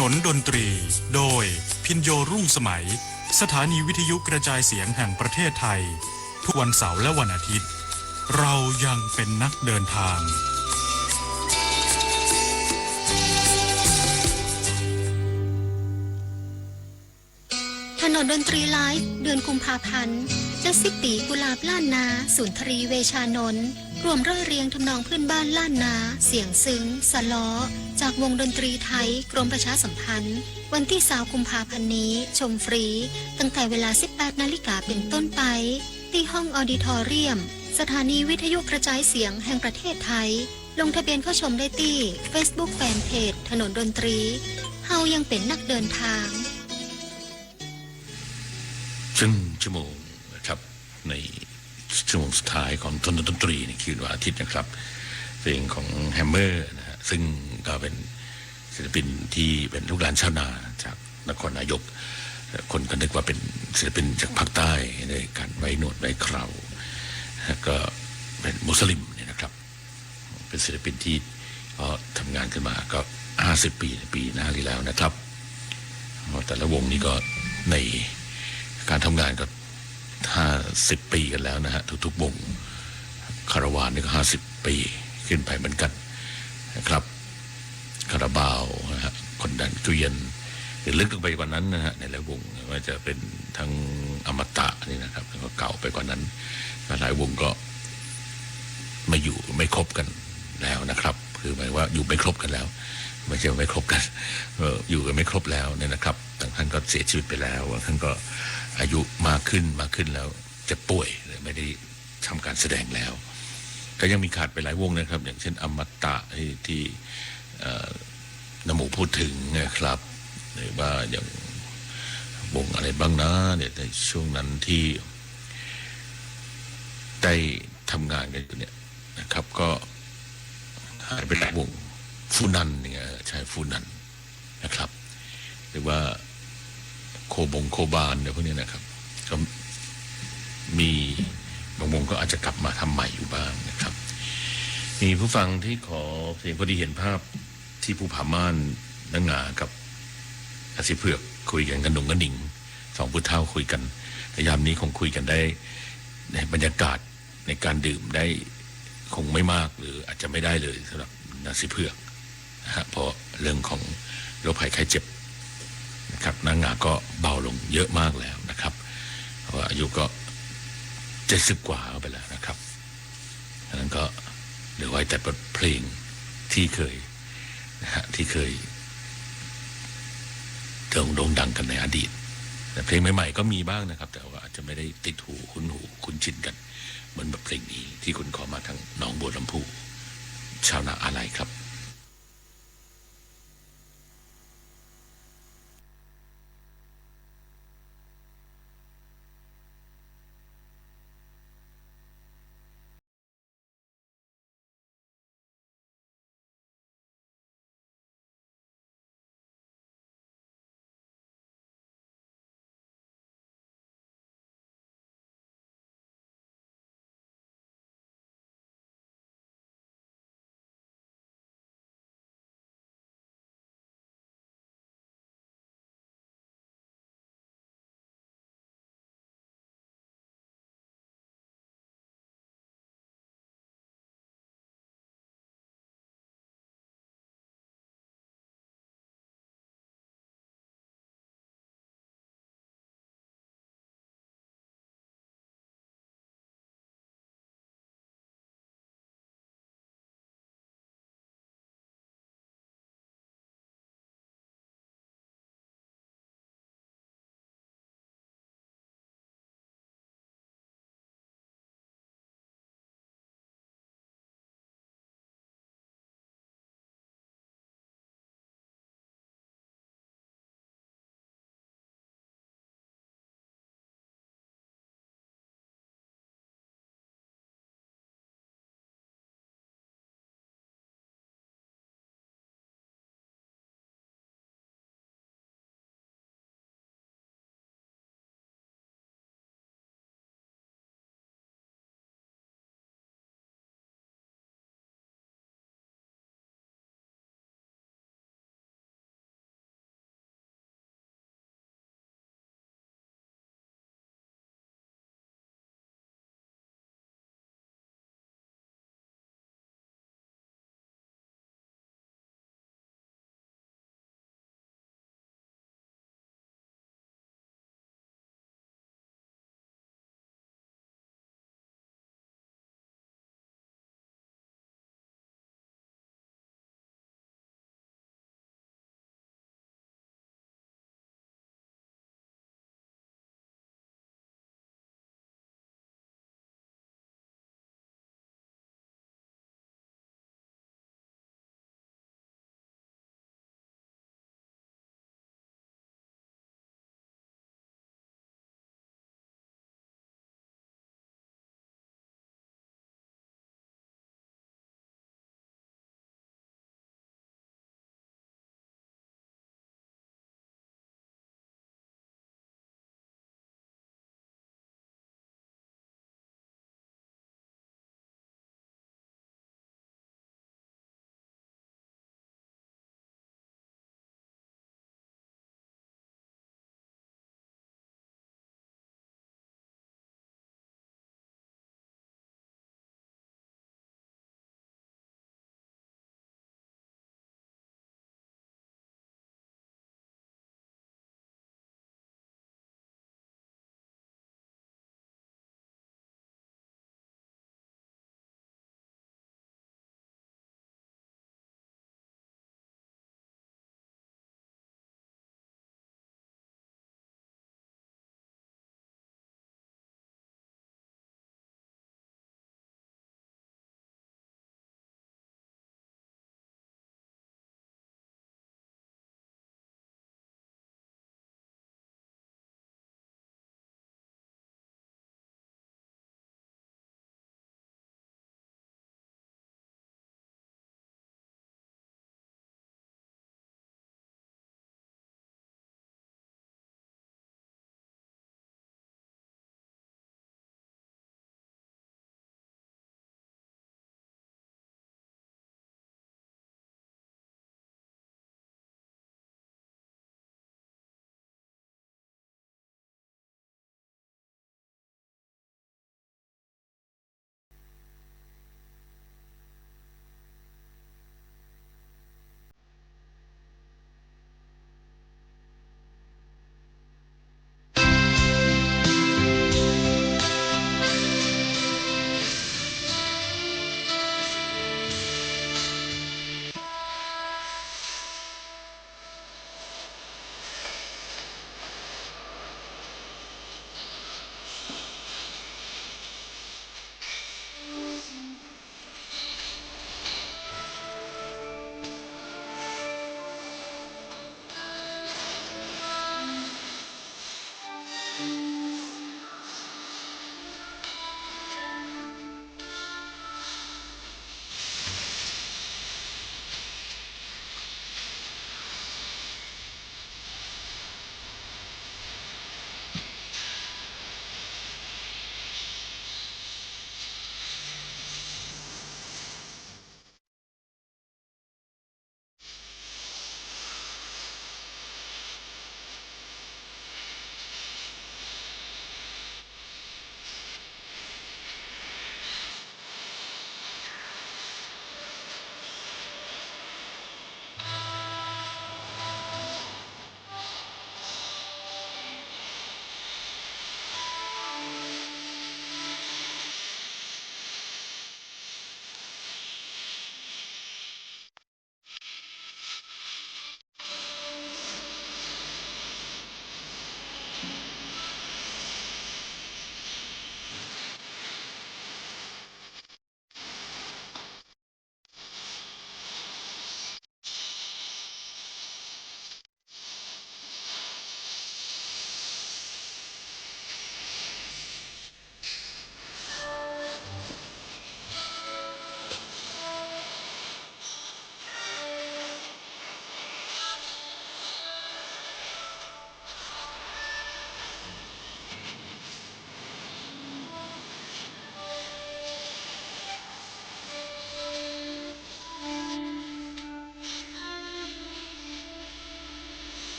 นนดนตรี โดย พิญโญ รุ่งสมัย สถานีวิทยุกระจายเสียงแห่งประเทศไทย ทุกวันเสาร์และวันอาทิตย์ เรายังเป็นนักเดินทาง ถนนดนตรีไลฟ์ เดือนกุมภาพันธ์ เจ็ดสิบปี๋กุหลาบล้านนา สุนทรี เวชานนท์ ร่วมร่ายเรียงทำนองพื้นบ้านล้านนา เสียงซึ้ง สะเล้อ จากวงดนตรีไทย กรมประชาสัมพันธ์ วันตี้ซาวกุมภาพันธ์นี้ ชมฟรี ตั้งแต่เวลาสิบแปดนาฬิกาเป๋นต้นไป ตี้ห้องออดิทอเรียม สถานีวิทยุกระจายเสียงแห่งประเทศไทย ลงทะเบียนเข้าชมได้ตี้เฟซบุ๊กแฟนเพจถนนดนตรี เฮายังเป๋นนักเดินทาง ซึ่งชั่วโมงนะครับ ในชั่วโมงสุดท้ายของถนนดนตรีในคืนวันอาทิตย์นะครับ เพลงของแฮมเมอร์นะฮะ ซึ่งก็เป็นศิลปินที่เป็นลูกหลานชาวนาจากนครนายก เอ่อ คนก็นึกว่าเป็นศิลปินจากภาคใต้ ด้วยการไว้หนวดไว้เครา แล้วก็เป็นมุสลิมเนี่ยนะครับ เป็นศิลปินที่ เอ่อ ทำงานขึ้นมาก็ห้าสิบปี๋ ในปีหน้านี้แล้วนะครับ แต่ละวงนี่ก็ในการทำงานก็ห้าสิบปี๋กันแล้วนะฮะ ทุกๆวง คาราวานนี่ก็ห้าสิบปี๋ขึ้นไปเหมือนกันนะครับ คาราบาวนะฮะ คนดันเกวียน หรือลึกลงไปกว่านั้นนะฮะ ในหลายวง ว่าจะเป็นทั้งอมตะนี่นะครับ แล้วก็เก่าไปกว่านั้น หลายวงก็ไม่อยู่ ไม่ครบกันแล้วนะครับ คือหมายว่าอยู่ไม่ครบกันแล้ว ไม่ใช่ว่าไม่คบกัน เอ่อ อยู่กันไม่ครบแล้วเนี่ยนะครับ บางท่านก็เสียชีวิตไปแล้ว บางท่านก็อายุมากขึ้น มากขึ้นแล้ว เจ็บป่วย หรือไม่ได้ทำการแสดงแล้ว ก็ยังมีขาดไปหลายวงนะครับ อย่างเช่นอมตะที่ ที่ เอ่อ น้าหมูพูดถึงนะครับ หรือว่าอย่างวงอะไรบ้างนะเนี่ย ในช่วงนั้นที่ได้ทำงานกันอยู่เนี่ยนะครับ ก็หายไปหลายวง ฟูนันเนี่ย เออ ใช่ ฟูนันนะครับ หรือว่าโคบงโคบานเนี่ยพวกนี้นะครับ ก็มี บางวงก็อาจจะกลับมาทำใหม่อยู่บ้างนะครับ มีผู้ฟังที่ขอเพลง พอดีเห็นภาพที่ภูผาม่าน น้าหงากับอาสิเผือกคุยกัน กับหนุ่มกับหนิง สองผู้เฒ่าคุยกัน ในยามนี้คงคุยกันได้ ในบรรยากาศในการดื่มได้คงไม่มาก หรืออาจจะไม่ได้เลยสำหรับน้าสิเผือกนะฮะ เพราะเรื่องของโรคภัยไข้เจ็บนะครับ น้าหงาก็เบาลงเยอะมากแล้วนะครับ เพราะว่าอายุก็เจ็ดสิบกว่าเข้าไปแล้วนะครับ อันนั้นก็เหลือไว้แต่บทเพลงที่เคยนะฮะ ที่เคยโด่ง โด่งดังกันในอดีต แต่เพลงใหม่ๆก็มีบ้างนะครับ แต่ว่าอาจจะไม่ได้ติดหู คุ้นหู คุ้นชินกัน เหมือนบทเพลงนี้ที่คุณขอมาทางหนองบัวลำภู ชาวนาอาลัยครับ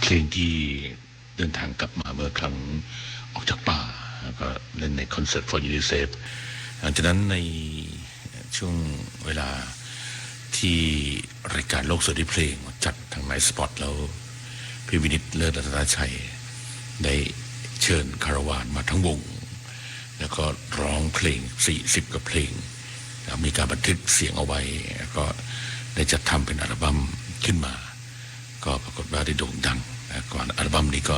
เพลงที่เดินทางกลับมาเมื่อครั้งออกจากป่า แล้วก็เล่นในคอนเสิร์ต for UNICEF หลังจากนั้นในช่วงเวลาที่รายการโลกเสรีเพลงจัดทาง Night Spot แล้ว พี่วินิต เลิศรัตนชัย ได้เชิญคาราวานมาทั้งวง แล้วก็ร้องเพลงสี่สิบกว่าเพลง แล้วมีการบันทึกเสียงเอาไว้ แล้วก็ได้จัดทำเป็นอัลบั้มขึ้นมา ก็ปรากฏว่าได้โด่งดังนะ ก่อนอัลบั้มนี้ก็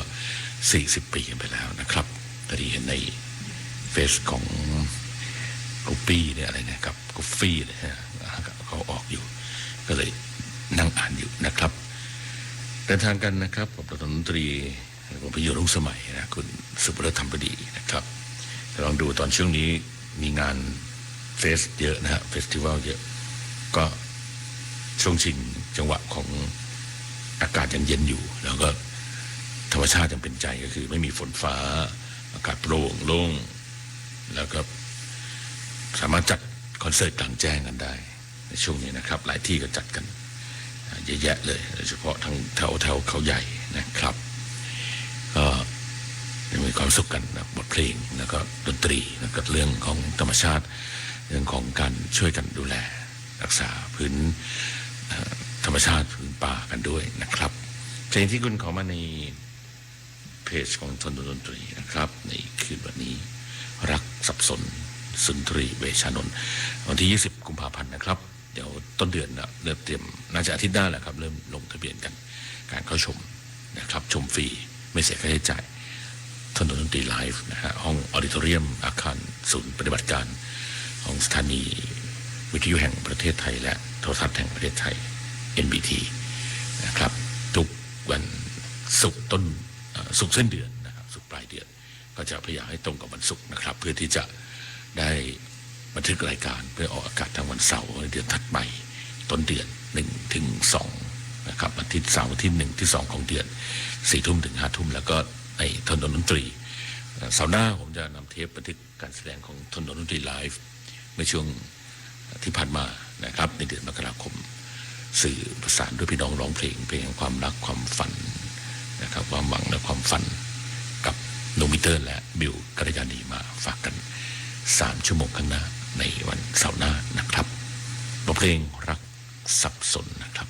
สี่สิบปีไปแล้วนะครับ พอดีเห็นในเฟซของกุปปี้เนี่ย อะไรนะครับ กุฟฟี่เลยฮะ เขาออกอยู่ ก็เลยนั่งอ่านอยู่นะครับ เดินทางกันนะครับ กับรัฐมนตรี หลวงพี่อยู่รุ่งสมัยนะ คุณสุภเลิศ ธรรมฤดีนะครับ ลองดูตอนช่วงนี้มีงานเฟสเยอะนะฮะ เฟสติวัลเยอะ ก็ช่วงชิงจังหวะของอากาศยังเย็นอยู่ แล้วก็ธรรมชาติยังเป็นใจ ก็คือไม่มีฝนฟ้า อากาศโปร่งโล่ง แล้วก็สามารถจัดคอนเสิร์ตกลางแจ้งกันได้ ในช่วงนี้นะครับ หลายที่ก็จัดกัน อ่า เยอะแยะเลย โดยเฉพาะทางแถวแถวเขาใหญ่นะครับ ก็ยังมีความสุขกันนะ บทเพลง แล้วก็ดนตรี แล้วก็เรื่องของธรรมชาติ เรื่องของการช่วยกันดูแลรักษาพื้น เอ่อ ธรรมชาติ พื้นป่ากันด้วยนะครับ เพลงที่คุณขอมาใน เพจของถนนดนตรีนะครับ ในคืนวันนี้ รักสับสน สุนทรี เวชชานนท์ วันที่ยี่สิบกุมภาพันธ์นะครับ เดี๋ยวต้นเดือนนะ เริ่มเตรียม น่าจะอาทิตย์หน้าแหละครับ เริ่มลงทะเบียนกัน การเข้าชมนะครับ ชมฟรี ไม่เสียค่าใช้จ่าย ถนนดนตรีไลฟ์นะฮะ ห้องออดิโทเรียม อาคารศูนย์ปฏิบัติการของสถานีวิทยุแห่งประเทศไทย และโทรทัศน์แห่งประเทศไทย เอ็นบีที นะครับ ทุกวันศุกร์ต้น เอ่อ ศุกร์สิ้นเดือนนะครับ ศุกร์ปลายเดือน ก็จะพยายามให้ตรงกับวันศุกร์นะครับ เพื่อที่จะได้บันทึกรายการเพื่อออกอากาศทางวันเสาร์ในเดือนถัดไป ต้นเดือนหนึ่งถึงสองนะครับ อาทิตย์เสาร์อาทิตย์หนึ่งที่สองของเดือน สี่ทุ่มถึงห้าทุ่ม แล้วก็ในถนนดนตรี เอ่อ เสาร์หน้าผมจะนำเทปบันทึกการแสดงของถนนดนตรีไลฟ์ เมื่อช่วงที่ผ่านมานะครับ ในเดือนมกราคม สื่อประสานด้วยพี่น้องร้องเพลง เพลงแห่งความรักความฝันนะครับ ความหวังและความฝัน กับหนุ่มปีเตอร์และบิวกัลยาณี มาฝากกันสามชั่วโมงข้างหน้า ในวันเสาร์หน้านะครับ บทเพลงรักสับสนนะครับ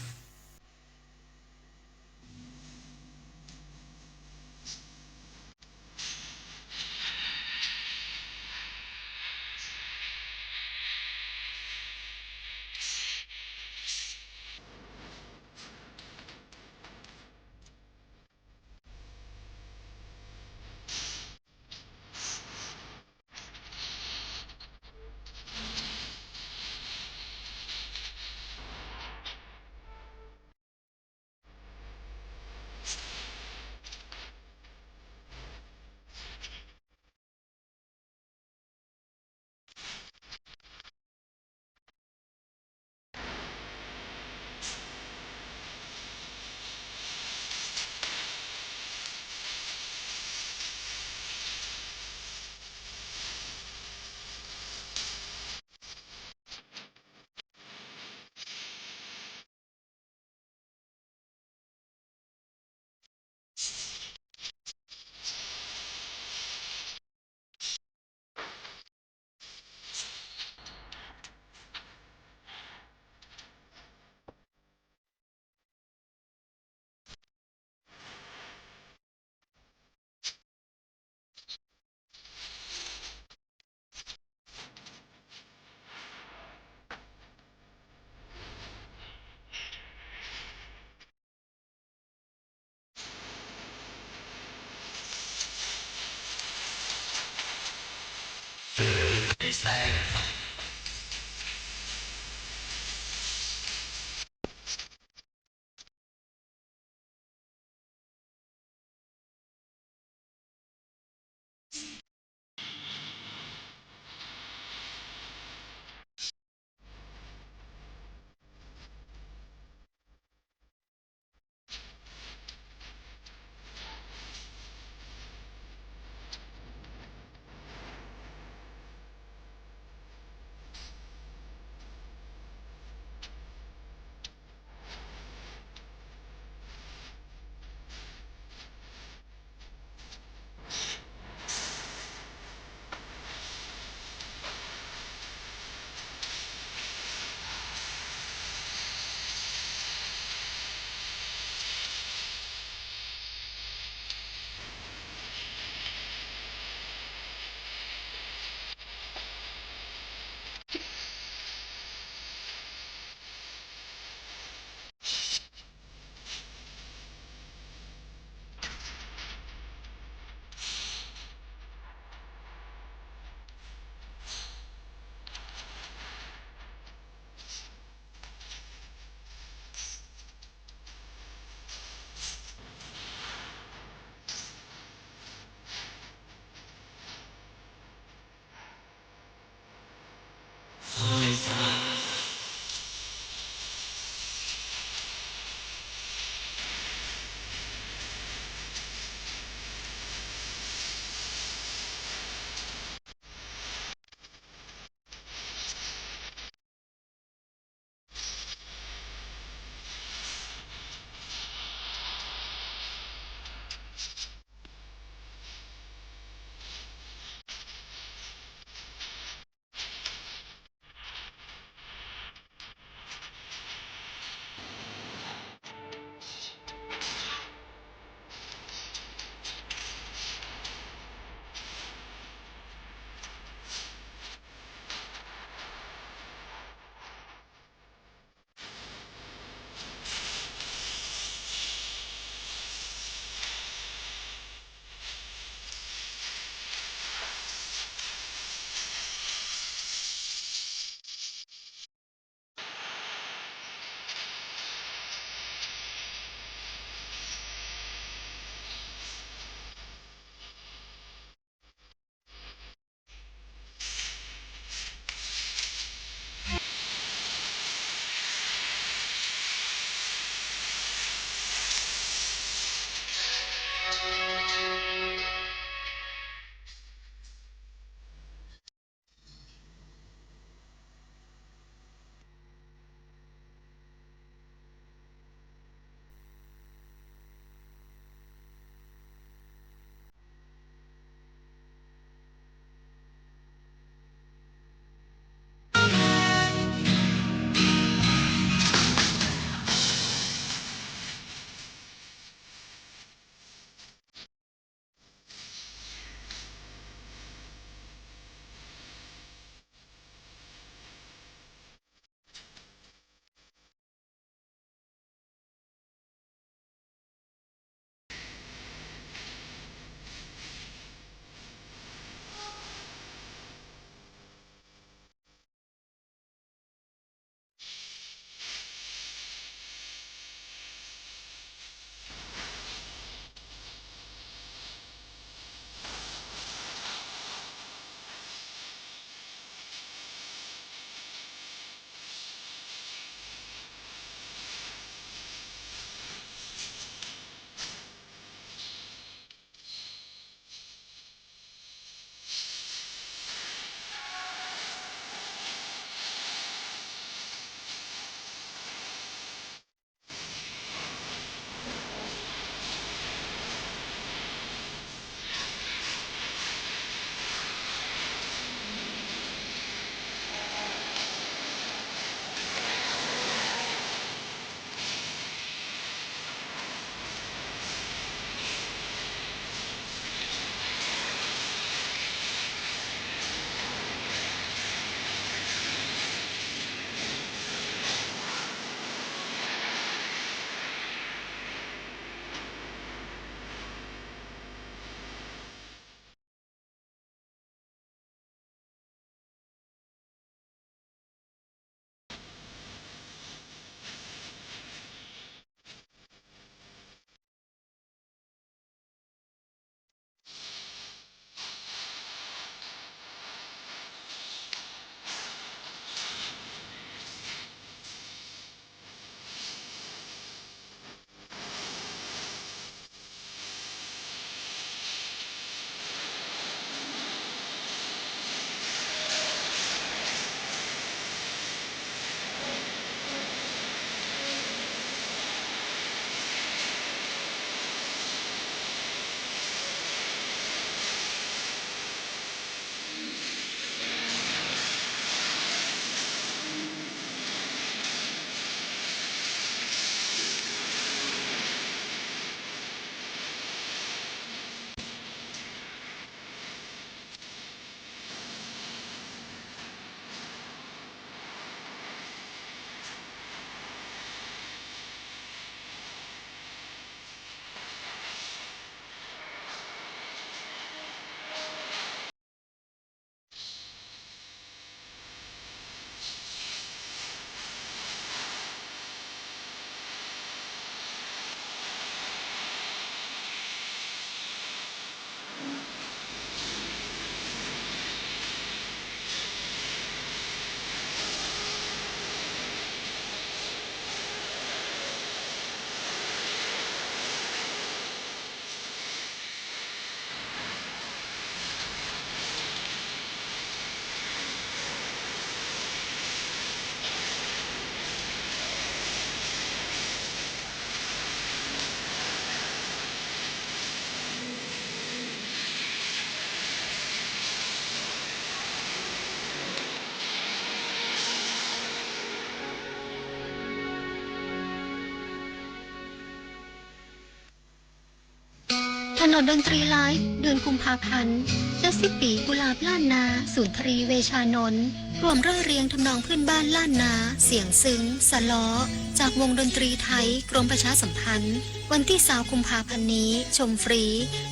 ถนนดนตรีไลฟ์ เดือนกุมภาพันธ์ เจ็ดสิบปี๋กุหลาบล้านนา สุนทรี เวชานนท์ ร่วมร่ายเรียงทำนองพื้นบ้านล้านนา เสียงซึ้ง สะเลาะ จากวงดนตรีไทย กรมประชาสัมพันธ์ วันตี้ซาวกุมภาพันธ์นี้ ชมฟรี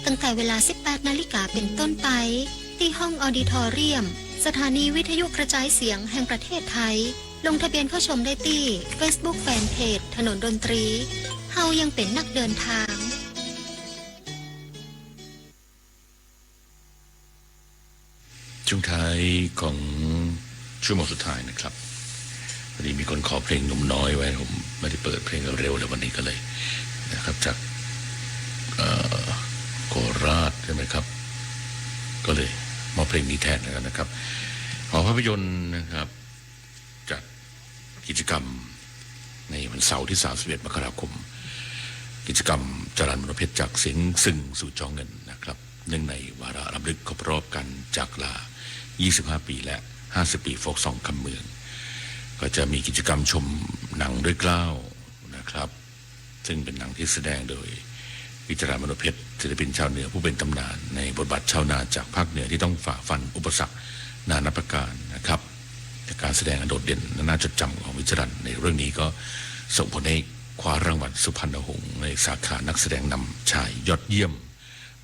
ตั้งแต่เวลาสิบแปดนาฬิกาเป๋นต้นไป ตี้ห้องออดิทอเรียม สถานีวิทยุกระจายเสียงแห่งประเทศไทย ลงทะเบียนเข้าชมได้ตี้เฟซบุ๊กแฟนเพจถนนดนตรี เฮายังเป๋นนักเดินทาง ช่วงท้ายของชั่วโมงสุดท้ายนะครับ พอดีมีคนขอเพลงหนุ่มน้อยไว้ ผมไม่ได้เปิดเพลงเร็วๆเลยวันนี้ก็เลยนะครับ จาก เอ่อ โคราชใช่ไหมครับ ก็เลยมอบเพลงนี้แทนแล้วกันนะครับ หอภาพยนตร์นะครับ จัดกิจกรรมในวันเสาร์ที่สามสิบเอ็ดมกราคม กิจกรรมจรัญมโนเพชรจากเสียงซึ่งสู่จอเงินนะครับ เนื่องในวาระรำลึกครบรอบการจากลา ยี่สิบห้าปี และ ห้าสิบปี โฟล์กซองคำเมือง ก็จะมีกิจกรรมชมหนังด้วยเกล้านะครับ ซึ่งเป็นหนังที่แสดงโดย วิจารณ์มโนเพชร ศิลปินชาวเหนือผู้เป็นตำนานในบทบาทชาวนาจากภาคเหนือที่ต้องฝ่าฟันอุปสรรคนานาประการนะครับ แต่การแสดงอันโดดเด่นและน่าจดจำของวิจารณ์ในเรื่องนี้ก็ส่งผลให้คว้ารางวัลสุพรรณหงส์ในสาขานักแสดงนำชายยอดเยี่ยม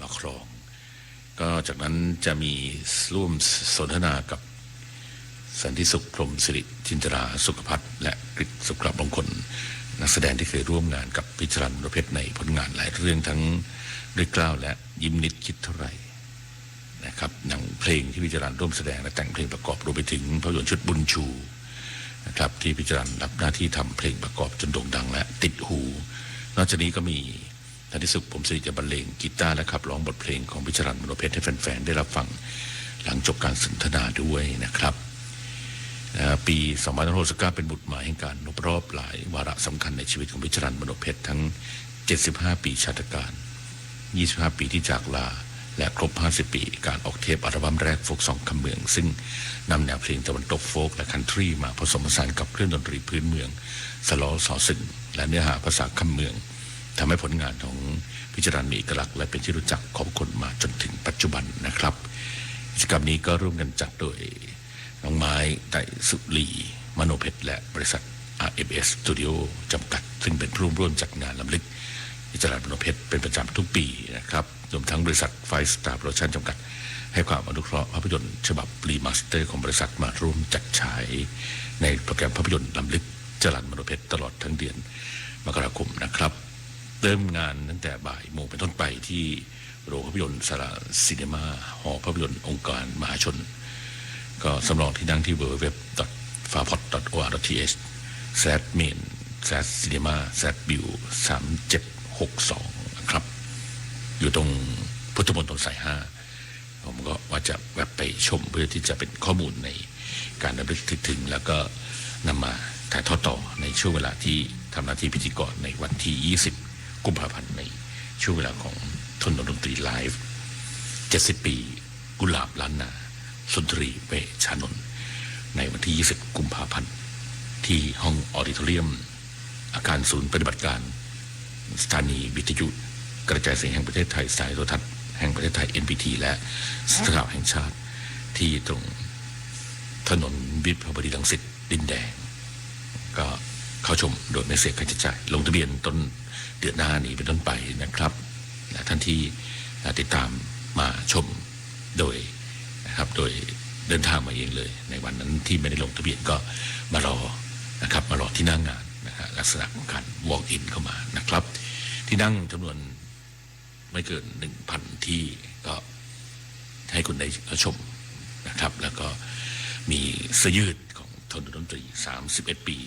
มาครอง ก็จากนั้นจะมีร่วมสนทนากับ สันติสุข พรหมสิริ จินตรา สุขภัทร และกฤษ สุขมงคล นักแสดงที่เคยร่วมงานกับวิจารณ์มโนเพชรในผลงานหลายเรื่องทั้งด้วยเกล้าและยิ้มนิดคิดเท่าไหร่นะครับ หนังเพลงที่วิจารณ์ร่วมแสดงและแต่งเพลงประกอบรวมไปถึงภาพยนตร์ชุดบุญชูนะครับ ที่วิจารณ์รับหน้าที่ทำเพลงประกอบจนโด่งดังและติดหู นอกจากนี้ก็มี สันติสุข พรหมสิริ จะบรรเลงกีตาร์และขับร้องบทเพลงของวิจารณ์มโนเพชรให้แฟนๆ ได้รับฟังหลังจบการสนทนาด้วยนะครับ เอ่อ ปีสองพันห้าร้อยหกสิบเก้า เป็นบุตรหมายแห่งการครบรอบหลายวาระสำคัญในชีวิตของวิจารณ์มโนเพชรทั้ง เจ็ดสิบห้าปีชาตการ ยี่สิบห้าปีที่จากลา และครบห้าสิบปีการออกเทปอัลบั้มแรกโฟล์กซองคำเมือง ซึ่งนำแนวเพลงตะวันตกโฟล์กและคันทรีมาผสมผสานกับเครื่องดนตรีพื้นเมือง สะเลาะ สอเสิง และเนื้อหาภาษาคำเมือง ทำให้ผลงานของวิจารณ์มีเอกลักษณ์และเป็นที่รู้จักของคนมาจนถึงปัจจุบันนะครับ กิจกรรมนี้ก็ร่วมกันจัดโดยน้องไม้ ไตรสุรี มโนเพชร และบริษัท อาร์เอ็มเอส สตูดิโอ จำกัด ซึ่งเป็นผู้ร่วมจัดงานรำลึกวิจารณ์มโนเพชรเป็นประจำทุกปีนะครับ รวมทั้งบริษัท ไฟว์สตาร์ โปรดักชั่น จำกัด ให้ความอนุเคราะห์ภาพยนตร์ฉบับรีมาสเตอร์ของบริษัทมาร่วมจัดฉายในโปรแกรมภาพยนตร์รำลึกจรัญมโนเพชรตลอดทั้งเดือนมกราคมนะครับ เริ่มงานตั้งแต่บ่ายโมงเป็นต้นไปที่โรงภาพยนตร์สาราซีเนมา หอภาพยนตร์องค์การมหาชน ก็สำรองที่นั่งที่ ดับเบิลยู ดับเบิลยู ดับเบิลยู ดอท ฟาพอด ดอท โอ อาร์ ดอท ที เอช สแลช เมน สแลช ซีเนมา สแลช บิล สามเจ็ดหกสอง นะครับ อยู่ตรงพุทธมณฑลสายห้า ผมก็ว่าจะแวะไปชมเพื่อที่จะเป็นข้อมูลในการรำลึกถึง แล้วก็นำมาถ่ายทอดต่อในช่วงเวลาที่ทำหน้าที่พิธีกรในวันที่ยี่สิบกุมภาพันธ์ ในช่วงเวลาของถนนดนตรีไลฟ์ เจ็ดสิบปี กุหลาบล้านนา สุนทรี เวชานนท์ ในวันที่ยี่สิบกุมภาพันธ์ ที่ห้องออดิโทเรียม อาคารศูนย์ปฏิบัติการสถานีวิทยุกระจายเสียงแห่งประเทศไทย สถานีโทรทัศน์แห่งประเทศไทย เอ็นพีที และสำนักข่าวแห่งชาติ ที่ตรงถนนวิภาวดีรังสิตดินแดง ก็เข้าชมโดยไม่เสียค่าใช้จ่าย ลงทะเบียนต้นเดือนหน้านี้เป็นต้นไปนะครับ และท่านที่ติดตามมาชมโดยนะครับ โดยเดินทางมาเองเลย ในวันนั้นที่ไม่ได้ลงทะเบียนก็มารอนะครับ มารอที่หน้างานนะฮะ ลักษณะของการ walk in เข้ามานะครับ ที่นั่งจำนวนไม่เกินหนึ่งพันที่ ก็ให้คุณได้ชมนะครับ แล้วก็มีเสื้อยืดของถนนดนตรี สามสิบเอ็ดปี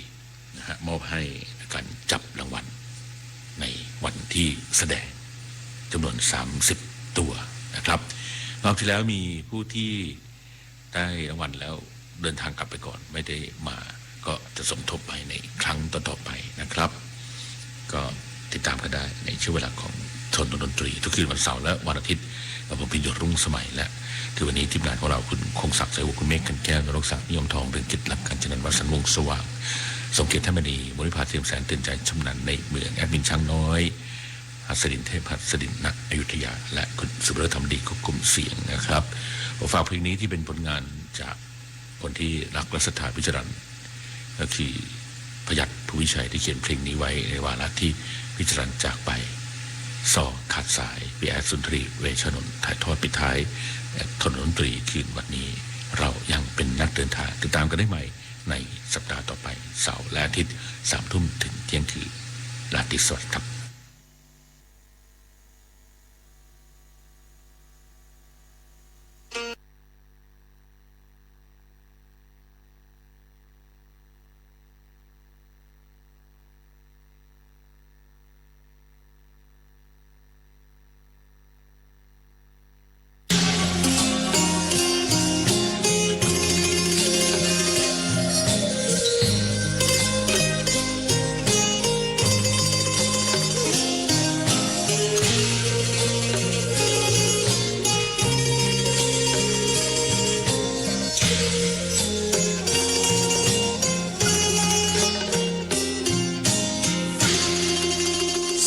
นะฮะ มอบให้ในการจับรางวัลในวันที่แสดงจำนวนสามสิบตัวนะครับ รอบที่แล้วมีผู้ที่ได้รางวัลแล้วเดินทางกลับไปก่อน ไม่ได้มา ก็จะสมทบให้ในครั้งต่อๆไปนะครับ ก็ติดตามกันได้ในช่วงเวลาของถนนดนตรี ทุกคืนวันเสาร์และวันอาทิตย์ กับผมพิญโยรุ่งสมัย และคือวันนี้ทีมงานของเรา คุณคงศักดิ์ สายวงศ์ คุณเมฆ กันแก้ว นรงศักดิ์ นิยมทอง เรืองกิจ ลักษณ์ กัญจนันท์ วสันต์ วงศ์สว่าง สมเกียรติ ธรรมนี มณิภา เทียมแสน เตือนใจ ชำนาญ ในเมือง แอดมินช้างน้อย หัสดิน เทพหัสดิน ณ อยุธยา และคุณสุรธรรมดี ควบคุมเสียงนะครับ ผมฝากเพลงนี้ที่เป็นผลงานจากคนที่รักและศรัทธาพี่จรัญ ก็คือพยัคฆ์ ภูวิชัย ที่เขียนเพลงนี้ไว้ในวาระที่พี่จรัญจากไป ซอขาดสาย พี่แอด สุนทรี เวชชนนท์ ถ่ายทอดปิดท้าย ถนนดนตรีคืนวันนี้ เรายังเป็นนักเดินทาง ติดตามกันได้ใหม่ในสัปดาห์ต่อไป เสาร์และอาทิตย์ สามทุ่มถึงเที่ยงคืน ราตรีสวัสดิ์ครับ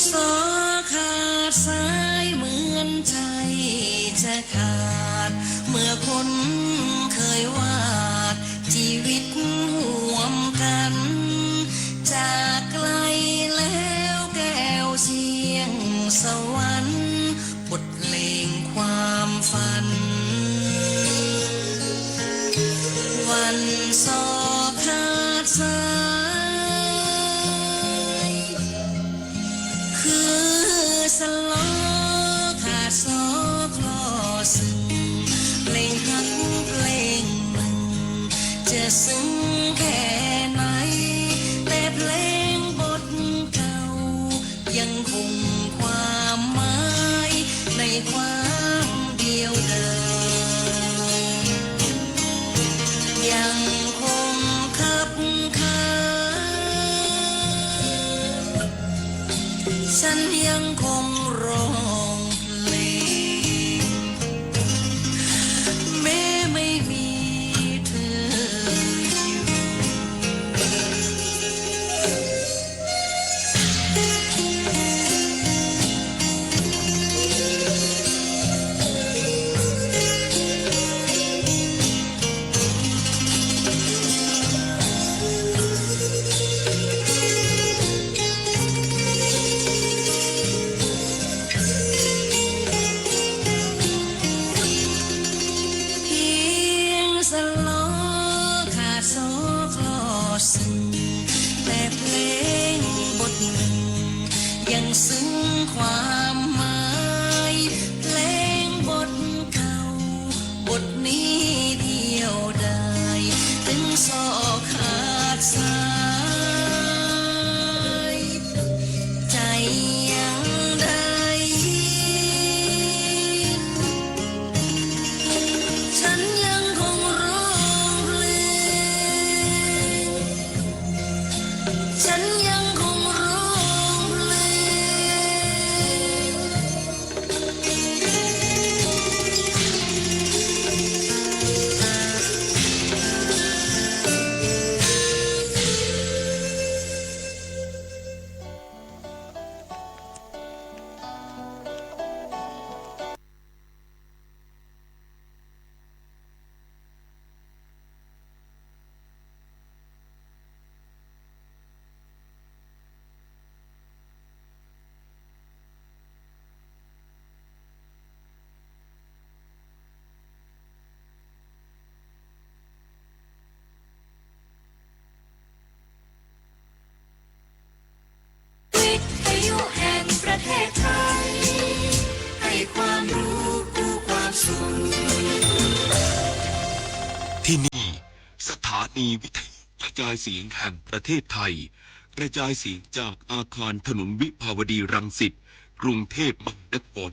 ซอขาดสายเหมือนใจจะขาด เมื่อคนเคยวาดชีวิตร่วมกัน จากไกลแล้วแก้วเสียงสวรรค์ บทเพลงความฝัน วันซอขาดสาย คือสะลอขาดซอคลอซึ่ง เพลงฮักเพลงหนึ่ง จะซึ้งแค่ไหน แต่เพลงบทเก่า ยังคงความหมายในความเดียวดาย ยังคงคับคา ฉันยังคงร้องเพลง แม้ไม่มีเธออยู่ เพียงสะลอขาดซอคลอซึ่ง แต่เพลงบทหนึ่ง ยังซึ้งความหมาย เพลงบทเก่า บทนี้เดียวดาย ถึงซอขาดสาย ใจยังได้ยิน ฉันยังคงร้องเพลง ฉันยังคงร้องเพลงวิทยุแห่งประเทศไทย ให้ความรู้คู่ความสุข ที่นี่ สถานีวิทยุกระจายเสียงแห่งประเทศไทย กระจายเสียงจากอาคารถนนวิภาวดีรังสิต กรุงเทพมหานคร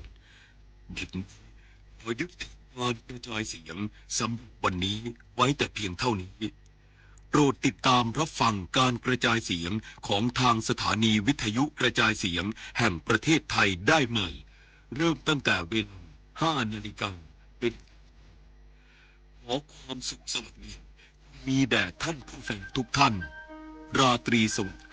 ขอยุติการกระจายเสียงสำหรับวันนี้ไว้แต่เพียงเท่านี้ โปรดติดตามรับฟังการกระจายเสียงของทางสถานีวิทยุกระจายเสียงแห่งประเทศไทยได้ใหม่ เริ่มตั้งแต่เวลา ห้านาฬิกา เป็น ขอความสุขสวัสดี มีแด่ท่านผู้ฟังทุกท่าน ราตรีสวัสดิ์